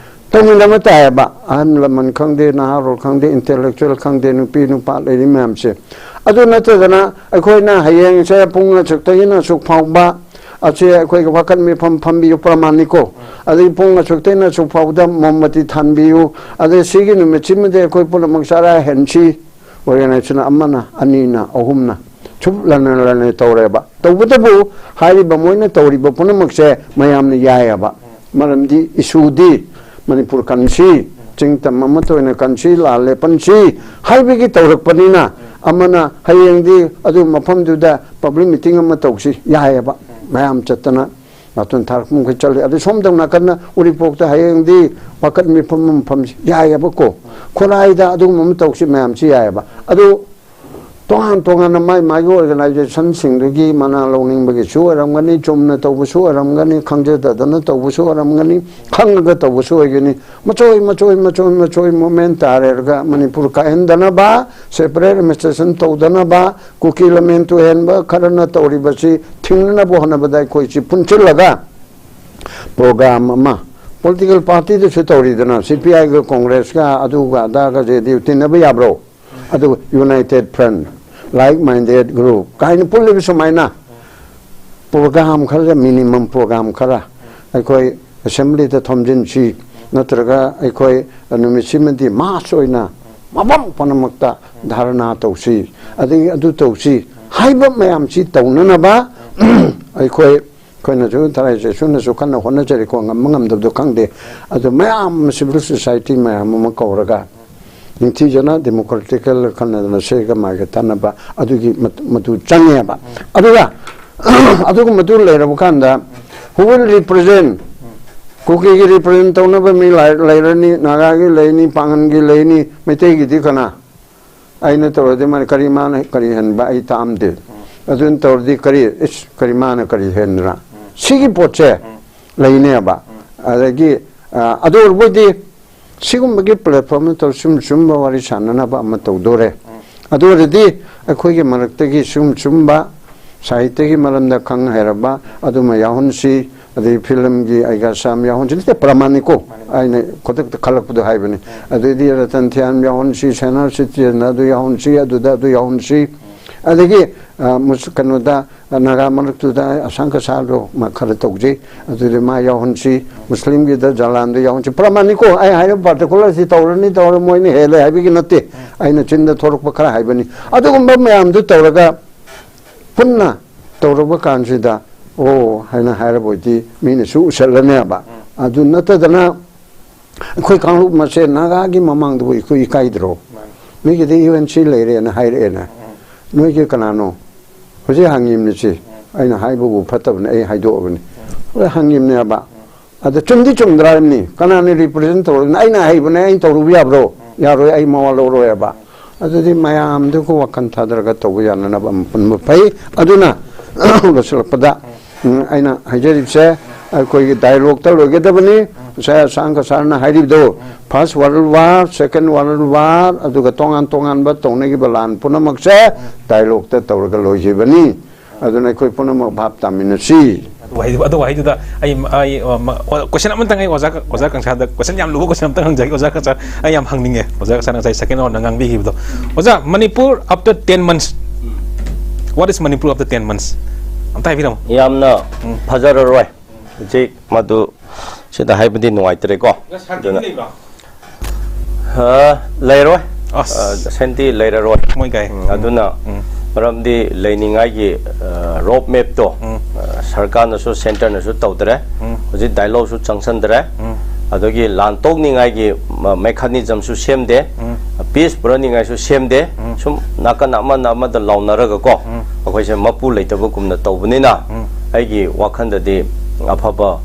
ꯇꯧꯃꯤꯟꯅꯕ ꯇꯥꯏꯌꯦꯕ꯫ ꯑꯍꯜ ꯂꯃꯟ ꯈꯪꯗꯦ, ꯅꯍꯥꯔꯣꯜ ꯈꯪꯗꯦ, ꯏꯟꯇꯦꯂꯦꯛꯆꯨꯋꯦꯜ ꯈꯪꯗꯦ, ꯅꯨꯄꯤ ꯅꯨꯄꯥ ꯂꯩꯔꯤ ꯃꯌꯥꯝꯁꯦ꯫ ꯑꯗꯨ ꯅꯠꯇꯗꯅ ꯑꯩꯈꯣꯏꯅ ꯍꯌꯦꯡꯁꯦ ꯄꯨꯡ ꯑꯁꯨꯛꯇꯒꯤꯅ ꯑꯁꯨꯛ ꯐꯥꯎꯕ ꯑꯁꯤ ꯑꯩꯈꯣꯏꯒꯤ ꯋꯥꯀꯠ ꯃꯤꯐꯝ ꯐꯝꯕꯤꯌꯨ ꯄ꯭ꯔꯃꯥꯅꯤꯀꯣ, ꯑꯗꯒꯤ ꯄꯨꯡ ꯑꯁꯨꯛꯇꯩꯅ ꯑꯁꯨꯛ ꯐꯥꯎꯕꯗ ꯃꯣꯝꯕꯇꯤ ꯊꯥꯟꯕꯤꯌꯨ, ꯑꯗꯩ ꯁꯤꯒꯤ ꯅꯨꯃꯤꯠꯁꯤꯃꯗꯤ ꯑꯩꯈꯣꯏ ꯄꯨꯝꯅꯃꯛ ꯆꯔꯥ ꯍꯦꯟꯁꯤ, ꯑꯣꯔꯒꯅꯥꯏꯖꯦꯁꯟ ꯑꯃꯅ, ꯑꯅꯤꯅ, ꯑꯍꯨꯝꯅ ꯁꯨꯝ ꯂꯟꯅ ꯂꯟꯅ ꯇꯧꯔꯦꯕ꯫ ꯇꯧꯕꯇꯕꯨ ꯍꯥꯏꯔꯤꯕ ꯃꯣꯏꯅ ꯇꯧꯔꯤꯕ ꯄꯨꯝꯅꯃꯛꯁꯦ ꯃꯌꯥꯝꯅ ꯌꯥꯏꯌꯦꯕ꯫ ꯃꯔꯝꯗꯤ ꯏꯁꯨꯗꯤ ꯃꯅꯤꯄꯨꯔ ꯀꯟꯁꯤ, ꯆꯤꯡ ꯇꯝ ꯑꯃꯠꯇ ꯑꯣꯏꯅ ꯀꯟꯁꯤ, ꯂꯥꯜ ꯂꯦꯞꯄꯟꯁꯤ ꯍꯥꯏꯕꯒꯤ ꯇꯧꯔꯛꯄꯅꯤꯅ, ꯑꯃꯅ ꯍꯌꯦꯡꯗꯤ ꯑꯗꯨ ꯃꯐꯝꯗꯨꯗ ꯄꯕ꯭ꯂꯤꯛ ꯃꯤꯇꯤꯡ ꯑꯃ ꯇꯧꯁꯤ ꯌꯥꯏꯌꯦꯕ꯫ ꯃꯌꯥꯝ ꯆꯠꯇꯅ ꯃꯇꯨꯡ ꯊꯥꯔꯛꯄ ꯃꯈꯩ ꯆꯠꯂꯤ꯫ ꯑꯗꯨ ꯁꯣꯝꯗꯧ ꯅꯥꯀꯟꯅ ꯎꯔꯤꯄꯣꯛꯇ ꯍꯌꯦꯡꯗꯤ ꯋꯥꯀꯠ ꯃꯤꯐꯝ ꯑꯃ ꯐꯝꯁꯤ ꯌꯥꯏꯌꯦꯕꯀꯣ꯫ ꯈꯨꯔꯥꯏꯗ ꯑꯗꯨꯒꯨꯝꯕ ꯑꯃ ꯇꯧꯁꯤ ꯃꯌꯥꯝꯁꯤ ꯌꯥꯏꯌꯦꯕ꯫ ꯑꯗꯨ ꯇꯣꯉꯥꯟ ꯇꯣꯉꯥꯟꯅ ꯃꯥꯏ ꯃꯥꯏꯒꯤ ꯑꯣꯔꯒꯅꯥꯏꯖꯦꯁꯟꯁꯤꯡꯗꯨꯒꯤ ꯃꯅꯥ ꯂꯧꯅꯤꯡꯕꯒꯤꯁꯨ ꯑꯣꯏꯔꯝꯒꯅꯤ, ꯆꯨꯝꯅ ꯇꯧꯕꯁꯨ ꯑꯣꯏꯔꯝꯒꯅꯤ, ꯈꯪꯖꯗꯗꯅ ꯇꯧꯕꯁꯨ ꯑꯣꯏꯔꯝꯒꯅꯤ, ꯈꯪꯉꯒ ꯇꯧꯕꯁꯨ ꯑꯣꯏꯒꯅꯤ꯫ ꯃꯆꯣꯏ ꯃꯆꯣꯏ ꯃꯆꯣꯏ ꯃꯆꯣꯏ ꯃꯣꯃꯦꯟ ꯇꯥꯔꯦꯔꯒ ꯃꯅꯤꯄꯨꯔ ꯀꯥꯏꯍꯟꯗꯅꯕ, ꯁꯦꯄꯔꯦꯠ ꯑꯦꯗꯃꯤꯅꯤꯁꯇ꯭ꯔꯦꯁꯟ ꯇꯧꯗꯅꯕ, ꯀꯨꯀꯤ ꯂꯃꯦꯟ ꯇꯨꯍꯦꯟꯕ ꯈꯔꯅ ꯇꯧꯔꯤꯕꯁꯤ ꯊꯤꯡꯅꯅꯕ ꯍꯣꯠꯅꯕꯗ ꯑꯩꯈꯣꯏꯁꯤ ꯄꯨꯟꯁꯤꯜꯂꯒ ꯄ꯭ꯔꯣꯒ꯭ꯔꯥꯝ ꯑꯃ, ꯄꯣꯂꯤꯇꯤꯀꯦꯜ ꯄꯥꯔꯇꯤꯗꯁꯨ ꯇꯧꯔꯤꯗꯅ, ꯁꯤ ꯄꯤ ꯑꯥꯏꯒ ꯀꯣꯡꯒ꯭ꯔꯦꯁꯀ ꯑꯗꯨꯒ ꯑꯗꯥꯒ ꯖꯦ ꯗꯤ ꯌꯨ ꯇꯤꯟꯅꯕ ꯌꯥꯕ꯭ꯔꯣ? ꯑꯗꯨꯒ united front, like minded group ꯀꯥꯏꯅ ꯄꯨꯜꯂꯤꯕ ꯁꯨꯃꯥꯏꯅ ꯄ꯭ꯔꯣꯒ꯭ꯔꯥꯝ ꯈꯔ, ꯃꯤꯅꯤꯃꯝ ꯄ꯭ꯔꯣꯒ꯭ꯔꯥꯝ ꯈꯔ ꯑꯩꯈꯣꯏ ꯑꯦꯁꯦꯝꯕ꯭ꯂꯤꯗ ꯊꯣꯝꯖꯤꯟꯁꯤ, ꯅꯠꯇ꯭ꯔꯒ ꯑꯩꯈꯣꯏ ꯅꯨꯃꯤꯠꯁꯤꯃꯗꯤ ꯃꯥꯁ ꯑꯣꯏꯅ ꯃꯐꯝ ꯄꯨꯝꯅꯃꯛꯇ ꯙꯔꯅꯥ ꯇꯧꯁꯤ, ꯑꯗꯒꯤ ꯑꯗꯨ ꯇꯧꯁꯤ ꯍꯥꯏꯕ ꯃꯌꯥꯝꯁꯤ ꯇꯧꯅꯅꯕ ꯑꯩꯈꯣꯏ ꯑꯩꯈꯣꯏꯅꯁꯨ ꯊꯔꯥꯏ ꯆꯦꯁꯨꯅꯁꯨ ꯀꯟꯅ ꯍꯣꯠꯅꯖꯔꯤꯀꯣ, ꯉꯝꯕ ꯉꯝꯗꯕꯗꯣ ꯈꯪꯗꯦ꯫ ꯑꯗꯨ ꯃꯌꯥꯝ ꯁꯤꯚꯤꯜ ꯁꯣꯁꯥꯏꯇꯤ ꯃꯌꯥꯝ ꯑꯃ ꯀꯧꯔꯒ ꯅꯤꯡꯊꯤꯖꯅ ꯗꯦꯃꯣꯀ꯭ꯔꯦꯇꯤꯀꯦꯜ ꯈꯟꯅꯗꯅ ꯁꯦꯒ ꯃꯥꯒ ꯇꯥꯟꯅꯕ ꯑꯗꯨꯒꯤ ꯃꯠ-, ꯃꯗꯨ ꯆꯪꯉꯦꯕ꯫ ꯑꯗꯨꯒ ꯑꯗꯨꯒꯨꯝꯕꯗꯨ ꯂꯩꯔꯕ ꯀꯥꯟꯗ, who will represent ꯀꯨꯀꯤꯒꯤ ꯔꯤꯄ꯭ꯔꯖꯦꯟ ꯇꯧꯅꯕ ꯃꯤ ꯂꯥꯏ-, ꯂꯩꯔꯅꯤ, ꯅꯥꯒꯥꯒꯤ ꯂꯩꯅꯤ, ꯄꯥꯡꯒꯟꯒꯤ ꯂꯩꯅꯤ, ꯃꯩꯇꯩꯒꯤꯗꯤ ꯀꯅꯥ? ꯑꯩꯅ ꯇꯧꯔꯗꯤ ꯃꯥꯅ ꯀꯔꯤ, ꯃꯥꯅ ꯀꯔꯤ ꯍꯦꯟꯕ ꯑꯩ ꯇꯥꯝꯗꯦ꯫ ꯑꯗꯨꯅ ꯇꯧꯔꯗꯤ ꯀꯔꯤ, ꯏꯁ, ꯀꯔꯤ ꯃꯥꯅ ꯀꯔꯤ ꯍꯦꯟꯗ꯭ꯔꯥ? ꯁꯤꯒꯤ ꯄꯣꯠꯁꯦ ꯂꯩꯅꯦꯕ꯫ ꯑꯗꯒꯤ, ꯑ, ꯑꯗꯨ ꯑꯣꯏꯔꯕꯣꯏꯗꯤ ꯁꯤꯒꯨꯝꯕꯒꯤ platform ꯇꯧꯔ ꯁꯨꯝ ꯆꯨꯝꯕ ꯋꯥꯔꯤ ꯁꯥꯟꯅꯅꯕ ꯑꯃ ꯇꯧꯗꯣꯔꯦ꯫ ꯑꯗꯨ ꯑꯣꯏꯔꯗꯤ ꯑꯩꯈꯣꯏꯒꯤ ꯃꯔꯛꯇꯒꯤ ꯁꯨꯝ ꯆꯨꯝꯕ ꯁꯥꯍꯤꯇ꯭ꯌꯒꯤ ꯃꯔꯝꯗ ꯈꯪ ꯍꯩꯔꯕ ꯑꯗꯨꯃ ꯌꯥꯎꯍꯟꯁꯤ, ꯑꯗꯩ ꯐꯤꯂꯝꯒꯤ ꯑꯩꯒꯥ ꯁꯥꯝ ꯌꯥꯎꯍꯟꯁꯤ, ꯅꯠꯇꯦ, ꯄ꯭ꯔꯃꯥꯟꯅꯤꯀꯣ, ꯑꯩꯅ ꯈꯨꯗꯛꯇ ꯈꯜꯂꯛꯄꯗꯣ ꯍꯥꯏꯕꯅꯤ꯫ ꯑꯗꯩꯗꯤ ꯔꯇꯟ ꯊꯤꯌꯥꯝ ꯌꯥꯎꯍꯟꯁꯤ, ꯁꯦꯅꯥ ꯁꯤꯇꯤꯖꯟ ꯑꯗꯨ ꯌꯥꯎꯍꯟꯁꯤ, ꯑꯗꯨꯗ ꯑꯗꯨ ꯌꯥꯎꯍꯟꯁꯤ꯫ ꯑꯗꯒꯤ, ꯑ, ꯃꯨꯁ-, ꯀꯩꯅꯣꯗ, ꯅꯥꯒꯥ ꯃꯔꯛꯇꯨꯗ ꯑꯁꯥꯡ ꯀꯁꯥꯔꯗꯣ ꯃꯥ ꯈꯔ ꯇꯧꯖꯩ, ꯑꯗꯨꯗꯤ ꯃꯥ ꯌꯥꯎꯍꯟꯁꯤ, ꯃꯨꯁꯂꯤꯝꯒꯤꯗ ꯖꯂꯥꯟꯗꯣ ꯌꯥꯎꯍꯟꯁꯤ꯫ ꯄ꯭ꯔꯃꯥꯟꯅꯤꯀꯣ, ꯑꯩ ꯍꯥꯏꯔꯤꯕ particular ꯁꯤ ꯇꯧꯔꯅꯤ, ꯇꯧꯔ ꯃꯣꯏꯅ ꯍꯦꯜꯂꯦ ꯍꯥꯏꯕꯒꯤ ꯅꯠꯇꯦ, ꯑꯩꯅ ꯆꯤꯟꯗ ꯊꯣꯔꯛꯄ ꯈꯔ ꯍꯥꯏꯕꯅꯤ꯫ ꯑꯗꯨꯒꯨꯝꯕ ꯃꯌꯥꯝꯗꯨ ꯇꯧꯔꯒ ꯄꯨꯟꯅ ꯇꯧꯔꯕ ꯀꯥꯟꯁꯤꯗ, ꯑꯣ ꯍꯥꯏꯅ ꯍꯥꯏꯔꯕ ꯑꯣꯏꯗꯤ ꯃꯤꯅꯁꯨ ꯎꯁꯜꯂꯅꯦꯕ꯫ ꯑꯗꯨ ꯅꯠꯇꯗꯅ ꯑꯩꯈꯣꯏ ꯀꯥꯡꯂꯨꯞ ꯃꯁꯦꯟ ꯅꯥꯒꯥꯒꯤ ꯃꯃꯥꯡꯗꯕꯨ ꯑꯩꯈꯣꯏ ꯏꯀꯥꯏꯗ꯭ꯔꯣ? ꯃꯤꯒꯤꯗꯤ ꯌꯨ ꯑꯦꯟ ꯁꯤ ꯂꯩꯔꯦꯅ ꯍꯥꯏꯔꯛꯑꯦꯅ꯫ ꯅꯣꯏꯒꯤ ꯀꯅꯥꯅꯣ? ꯍꯧꯖꯤꯛ ꯍꯪꯉꯤꯕꯅꯤ ꯁꯤ꯫ ꯑꯩꯅ ꯍꯥꯏꯕꯕꯨ ꯐꯠꯇꯕꯅꯤ, ꯑꯩ ꯍꯥꯏꯗꯣꯛꯑꯕꯅꯤ꯫ ꯍꯣꯏ, ꯍꯪꯉꯤꯕꯅꯦꯕ꯫ ꯑꯗ ꯆꯨꯝꯗꯤ ꯆꯨꯝꯗ꯭ꯔꯥ ꯍꯥꯏꯕꯅꯤ꯫ ꯀꯅꯥꯅ represent ꯇꯧꯔꯒꯅ? ꯑꯩꯅ ꯍꯩꯕꯅꯦ, ꯑꯩꯅ ꯇꯧꯔꯨꯕ ꯌꯥꯕ꯭ꯔꯣ? ꯌꯥꯔꯣꯏ, ꯑꯩ ꯃꯋꯥ ꯂꯧꯔꯣꯏꯕ꯫ ꯑꯗꯨꯗꯤ ꯃꯌꯥꯝꯗꯨꯒ ꯋꯥꯈꯜ ꯊꯥꯗꯔꯒ ꯇꯧꯕ ꯌꯥꯅꯅꯕ ꯑꯃ ꯄꯨꯟꯕ ꯐꯩ꯫ ꯑꯗꯨꯅ ꯂꯣꯏꯁꯤꯜꯂꯛꯄꯗ, ꯎꯝ, ꯑꯩꯅ ꯍꯥꯏꯖꯔꯤꯕꯁꯦ ꯑꯩꯈꯣꯏꯒꯤ dialogue ꯇ ꯂꯣꯏꯒꯗꯕꯅꯤ꯫ ꯉꯁꯥꯏ ꯑꯁꯥꯡ ꯀꯁꯥꯔꯅ ꯍꯥꯏꯔꯤꯕꯗꯣ, First World War, Second World War, ꯑꯗꯨꯒ ꯇꯣꯉꯥꯟ ꯇꯣꯉꯥꯟꯕ ꯇꯧꯅꯈꯤꯕ ꯂꯥꯟ ꯄꯨꯝꯅꯃꯛꯁꯦ dialogue ꯇ ꯇꯧꯔꯒ ꯂꯣꯏꯈꯤꯕꯅꯤ꯫ ꯑꯗꯨꯅ ꯑꯩꯈꯣꯏ ꯄꯨꯝꯅꯃꯛ ꯚꯥꯞ ꯇꯥꯃꯤꯟꯅꯁꯤ꯫ ꯑꯗꯨ ꯋꯥꯍꯩ-, ꯑꯗꯨ ꯋꯥꯍꯩꯗꯨꯗ ꯑꯩ, ꯑꯩ, ꯑ, ꯃ-, ꯑꯣ, question ꯑꯃꯇꯪ ꯑꯩ ꯑꯣꯖꯥ, ꯑꯣꯖꯥ ꯀꯪꯁꯥꯗ question ꯌꯥꯝ ꯂꯨꯕ question ꯑꯝꯇꯪ ꯍꯪꯖꯒꯦ꯫ ꯑꯣꯖꯥ ꯀꯪꯁꯥ, ꯑꯩ ꯌꯥꯝ ꯍꯪꯅꯤꯡꯉꯦ꯫ ꯑꯣꯖꯥ ꯀꯪꯁꯥꯅ ꯉꯁꯥꯏ second round ꯗ ꯉꯥꯡꯕꯤꯈꯤꯕꯗꯣ꯫ ꯑꯣꯖꯥ, Manipur after ten months, what is Manipur after ten months? ꯑꯝꯇ ꯍꯥꯏꯕꯤꯔꯝꯃꯣ꯫ ꯌꯥꯝꯅ ꯎꯝ꯫ ꯐꯖꯔꯔꯣꯏ꯫ ꯍꯧꯖꯤꯛ ꯃꯗꯨ ꯁꯤꯗ ꯍꯥꯏꯕꯗꯤ ꯅꯨꯡꯉꯥꯏꯇ꯭ꯔꯦꯀꯣ꯫ ꯑꯗꯨꯅ ꯂꯩꯕ꯭ꯔꯣ? ꯑ, ꯂꯩꯔꯣꯏ꯫ ꯑꯁ꯫ ꯑ, ꯁꯦꯟꯇꯤ ꯂꯩꯔꯔꯣꯏ꯫ ꯃꯣꯏ ꯀꯥꯏ? ꯎꯝ, ꯎꯝ꯫ ꯑꯗꯨꯅ ꯎꯝ꯫ ꯃꯔꯝꯗꯤ ꯂꯩꯅꯤꯡꯉꯥꯏꯒꯤ, ꯑ, road map ꯇꯣ, ꯎꯝ꯫ ꯑ, ꯁꯔꯀꯥꯔꯅꯁꯨ, centre ꯅꯁꯨ ꯇꯧꯗ꯭ꯔꯦ꯫ ꯎꯝ꯫ ꯍꯧꯖꯤꯛ dialogue ꯁꯨ ꯆꯪꯁꯟꯗ꯭ꯔꯦ꯫ ꯎꯝ꯫ ꯑꯗꯒꯤ ꯂꯥꯟ ꯇꯣꯛꯅꯤꯡꯉꯥꯏꯒꯤ ꯃ-, mechanism ꯁꯨ ꯁꯦꯝꯗꯦ꯫ ꯎꯝ꯫ Peace ꯄꯨꯔꯛꯅꯤꯡꯉꯥꯏꯁꯨ ꯁꯦꯝꯗꯦ꯫ ꯎꯝ꯫ ꯁꯨꯝ ꯅꯥꯀꯟ ꯑꯃꯅ ꯑꯃꯗ ꯂꯥꯎꯅꯔꯒꯀꯣ, ꯎꯝ꯫ ꯑꯩꯈꯣꯏꯁꯦ ꯃꯄꯨ ꯂꯩꯇꯕꯒꯨꯝꯅ ꯇꯧꯕꯅꯤꯅ, ꯎꯝ꯫ ꯑꯩꯒꯤ ꯋꯥꯈꯜꯗꯗꯤ ꯑꯐꯕ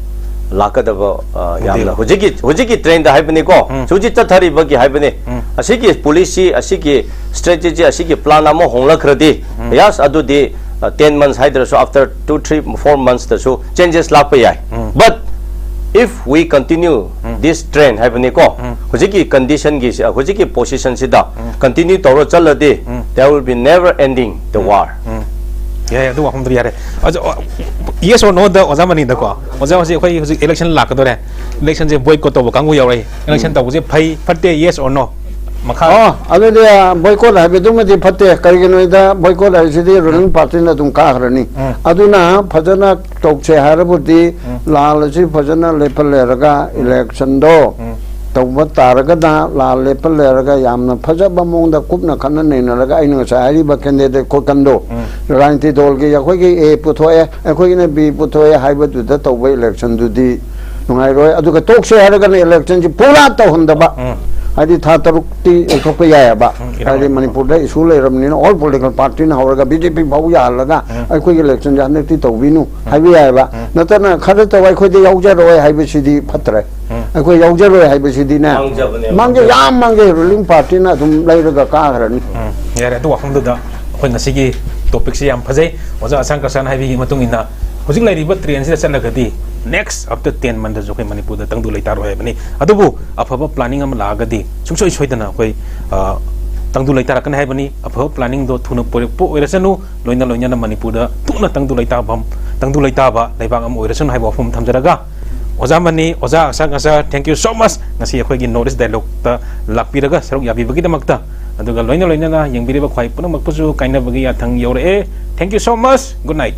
ꯂꯥꯛꯀꯗꯕ, ꯑ, ꯌꯥꯝꯅ ꯍꯧꯖꯤꯛꯀꯤ, ꯍꯧꯖꯤꯛꯀꯤ trendꯗ ꯍꯥꯏꯕꯅꯤꯀꯣ, ꯎꯝ꯫ ꯍꯧꯖꯤꯛ ꯆꯠꯊꯔꯤꯕꯒꯤ ꯍꯥꯏꯕꯅꯤ꯫ ꯎꯝ꯫ ꯑꯁꯤꯒꯤ policy, ꯑꯁꯤꯒꯤ strategy, ꯑꯁꯤꯒꯤ plan ꯑꯃ ꯍꯣꯡꯂꯛꯈ꯭ꯔꯗꯤ, ꯎꯝ꯫ Yes, ꯑꯗꯨꯗꯤ, ꯑ, ten months ꯍꯥꯏꯗ꯭ꯔꯁꯨ, after two, three, four monthsꯇꯁꯨ changes ꯂꯥꯛꯄ ꯌꯥꯏ꯫ ꯎꯝ꯫ But if we continue um. This trend ꯍꯥꯏꯕꯅꯤꯀꯣ, ꯎꯝ꯫ ꯍꯧꯖꯤꯛꯀꯤ conditionꯒꯤ, ꯍꯧꯖꯤꯛꯀꯤ positionꯁꯤꯗ ꯎꯝ꯫ Continue ꯇꯧꯔ ꯆꯠꯂꯗꯤ, ꯎꯝ꯫ There will be never ending the um. War꯫ ꯎꯝ꯫ ꯌꯥꯏ, ꯑꯗꯨ ꯋꯥꯐꯝꯗꯨ ꯌꯥꯔꯦ꯫ ꯑꯗꯣ, yes or noꯗ ꯑꯣꯖꯥ ꯃꯅꯤꯗꯀꯣ, ꯑꯣꯖꯥ, ꯍꯧꯖꯤꯛ ꯑꯩꯈꯣꯏ ꯍꯧꯖꯤꯛ election ꯂꯥꯛꯀꯗꯧꯔꯦ, electionꯁꯦ boycott ꯇꯧꯕ ꯀꯥꯡꯕꯨ ꯌꯥꯎꯔꯛꯏ, election ꯎꯝ꯫ ꯇꯧꯕꯁꯦ ꯐꯩ ꯐꯠꯇꯦ, yes or no? ꯃꯈꯥ꯫ ꯑꯣ, ꯑꯗꯨꯗꯤ boycott ꯍꯥꯏꯕꯗꯨꯃꯗꯤ ꯐꯠꯇꯦ꯫ ꯀꯔꯤꯒꯤꯅꯣꯗ, boycott ꯍꯥꯏꯁꯤꯗꯤ ruling ꯎꯝ꯫ Partyꯅ ꯑꯗꯨꯝ ꯀꯥꯈ꯭ꯔꯅꯤ꯫ ꯎꯝ꯫ ꯑꯗꯨꯅ ꯐꯖꯅ ꯇꯧꯁꯦ ꯍꯥꯏꯔꯕꯗꯤ ꯎꯝ꯫ ꯂꯥꯜ ꯑꯁꯤ ꯐꯖꯅ ꯂꯦꯞꯍꯜꯂꯦꯔꯒ ꯎꯝ꯫ Electionꯗꯣ ꯎꯝ꯫ ꯇꯧꯕ ꯇꯥꯔꯒꯅ ꯂꯥꯜ ꯂꯦꯞꯍꯜꯂꯦꯔꯒ ꯌꯥꯝꯅ ꯐꯖꯕ ꯃꯑꯣꯡꯗ ꯀꯨꯞꯅ ꯈꯟꯅ ꯅꯩꯅꯔꯒ ꯑꯩꯅ ꯉꯁꯥꯏ ꯍꯥꯏꯔꯤꯕ candidate ꯈꯣꯠꯀꯟꯗꯣ ꯎꯝ꯫ ꯔꯥꯖꯅꯤꯇꯤ ꯗꯜꯒꯤ ꯑꯩꯈꯣꯏꯒꯤ A ꯄꯨꯊꯣꯛꯑꯦ, ꯑꯩꯈꯣꯏꯒꯤꯅ B ꯄꯨꯊꯣꯛꯑꯦ ꯍꯥꯏꯕꯗꯨꯗ ꯇꯧꯕ electionꯗꯨꯗꯤ ꯅꯨꯡꯉꯥꯏꯔꯣꯏ꯫ ꯑꯗꯨꯒ ꯇꯣꯛꯁꯦ ꯍꯥꯏꯔꯒꯅ electionꯁꯤ ꯄꯨꯔꯥ ꯇꯧꯍꯟꯗꯕ꯫ ꯎꯝ꯫ ꯍꯥꯏꯗꯤ ꯊꯥ ꯇꯔꯨꯛꯇꯤ ꯑꯣꯏꯊꯣꯛꯄ ꯌꯥꯏꯑꯕ꯫ ꯎꯝ, ꯏꯔꯥꯡ ꯍꯥꯏꯗꯤ ꯂꯩꯕ꯫ ꯃꯅꯤꯄꯨꯔꯗ issue ꯂꯩꯔꯕꯅꯤꯅ all political partyꯅ ꯍꯧꯔꯒ BJP ꯐꯥꯎ ꯌꯥꯍꯜꯂꯒ ꯎꯝ꯫ ꯑꯩꯈꯣꯏꯒꯤ electionꯁꯦ ꯍꯟꯗꯛꯇꯤ ꯇꯧꯕꯤꯅꯨ ꯎꯝ꯫ ꯍꯥꯏꯕ ꯌꯥꯏꯑꯕ꯫ ꯎꯝ꯫ ꯅꯠꯇꯅ ꯈꯔ ꯇꯧ ꯑꯩꯈꯣꯏꯗ ꯌꯥꯎꯖꯔꯣꯏ ꯍꯥꯏꯕꯁꯤꯗꯤ ꯐꯠꯇ꯭ꯔꯦ꯫ ꯎꯝ꯫ ꯑꯩꯈꯣꯏ ꯌꯥꯎꯖꯔꯣꯏ ꯍꯥꯏꯕꯁꯤꯗꯤꯅꯦ꯫ ꯃꯥꯡꯖꯕꯅꯦꯕ꯫ ꯃꯥꯡꯖ-, ꯌꯥꯝ ꯃꯥꯡꯖꯩ꯫ Ruling partyꯅ ꯑꯗꯨꯝ ꯂꯩꯔꯒ ꯀꯥꯈ꯭ꯔꯅꯤ꯫ ꯎꯝ, ꯌꯥꯔꯦ, ꯑꯗꯨ ꯋꯥꯐꯝꯗꯨꯗ ꯑꯩꯈꯣꯏ ꯉꯁꯤꯒꯤ topicꯁꯦ ꯌꯥꯝ ꯐꯖꯩ꯫ ꯑꯣꯖꯥ ꯑꯁꯥꯡ ꯀꯁꯥꯟ ꯍꯥꯏꯕꯤꯒꯤ ꯃꯇꯨꯡ ꯏꯟꯅ ꯍꯧꯖꯤꯛ ꯂꯩꯔꯤꯕ trendꯁꯤꯗ ꯆꯠꯂꯒꯗꯤ next after ten monthsꯇꯁꯨ ꯑꯩꯈꯣꯏ ꯃꯅꯤꯄꯨꯔꯗ ꯇꯪꯗꯨ ꯂꯩꯇꯥꯔꯣꯏ ꯍꯥꯏꯕꯅꯤ꯫ ꯑꯗꯨꯕꯨ ꯑꯐꯕ planning ꯑꯃ ꯂꯥꯛꯑꯒꯗꯤ ꯁꯨꯡꯁꯣꯏ ꯁꯣꯏꯗꯅ ꯑꯩꯈꯣꯏ, ꯑ, ꯇꯪꯗꯨ ꯂꯩꯇꯥꯔꯛꯀꯅꯤ ꯍꯥꯏꯕꯅꯤ꯫ ꯑꯐꯕ planningꯗꯣ ꯊꯨꯅ ꯄꯨꯔꯛꯄ ꯑꯣꯏꯔꯁꯅꯨ, ꯂꯣꯏꯅ ꯂꯣꯏꯅꯅ ꯃꯅꯤꯄꯨꯔꯗ ꯊꯨꯅ ꯇꯪꯗꯨ ꯂꯩꯇꯥꯐꯝ, ꯇꯪꯗꯨ ꯂꯩꯇꯥꯕ ꯂꯩꯕꯥꯛ ꯑꯃ ꯑꯣꯏꯔꯁꯅꯨ ꯍꯥꯏꯕ ꯋꯥꯐꯝ ꯊꯝꯖꯔꯒ, ꯑꯣꯖꯥ ꯃꯅꯤ, ꯑꯣꯖꯥ ꯑꯁꯥꯡ ꯀꯁꯥꯟ, thank you so much꯫ ꯉꯁꯤ ꯑꯩꯈꯣꯏꯒꯤ North East Dialogueꯇ ꯂꯥꯛꯄꯤꯔꯒ ꯁꯔꯨꯛ ꯌꯥꯕꯤꯕꯒꯤꯗꯃꯛꯇ, ꯑꯗꯨꯒ ꯂꯣꯏꯅ ꯂꯣꯏꯅꯅ ꯌꯦꯡꯕꯤꯔꯤꯕ ꯈ꯭ꯋꯥꯏ ꯄꯨꯝꯅꯃꯛꯄꯨꯁꯨ ꯀꯥꯏꯅꯕꯒꯤ ꯌꯥꯊꯪ ꯌꯧꯔꯛꯑꯦ꯫ Thank you so much꯫ Good night꯫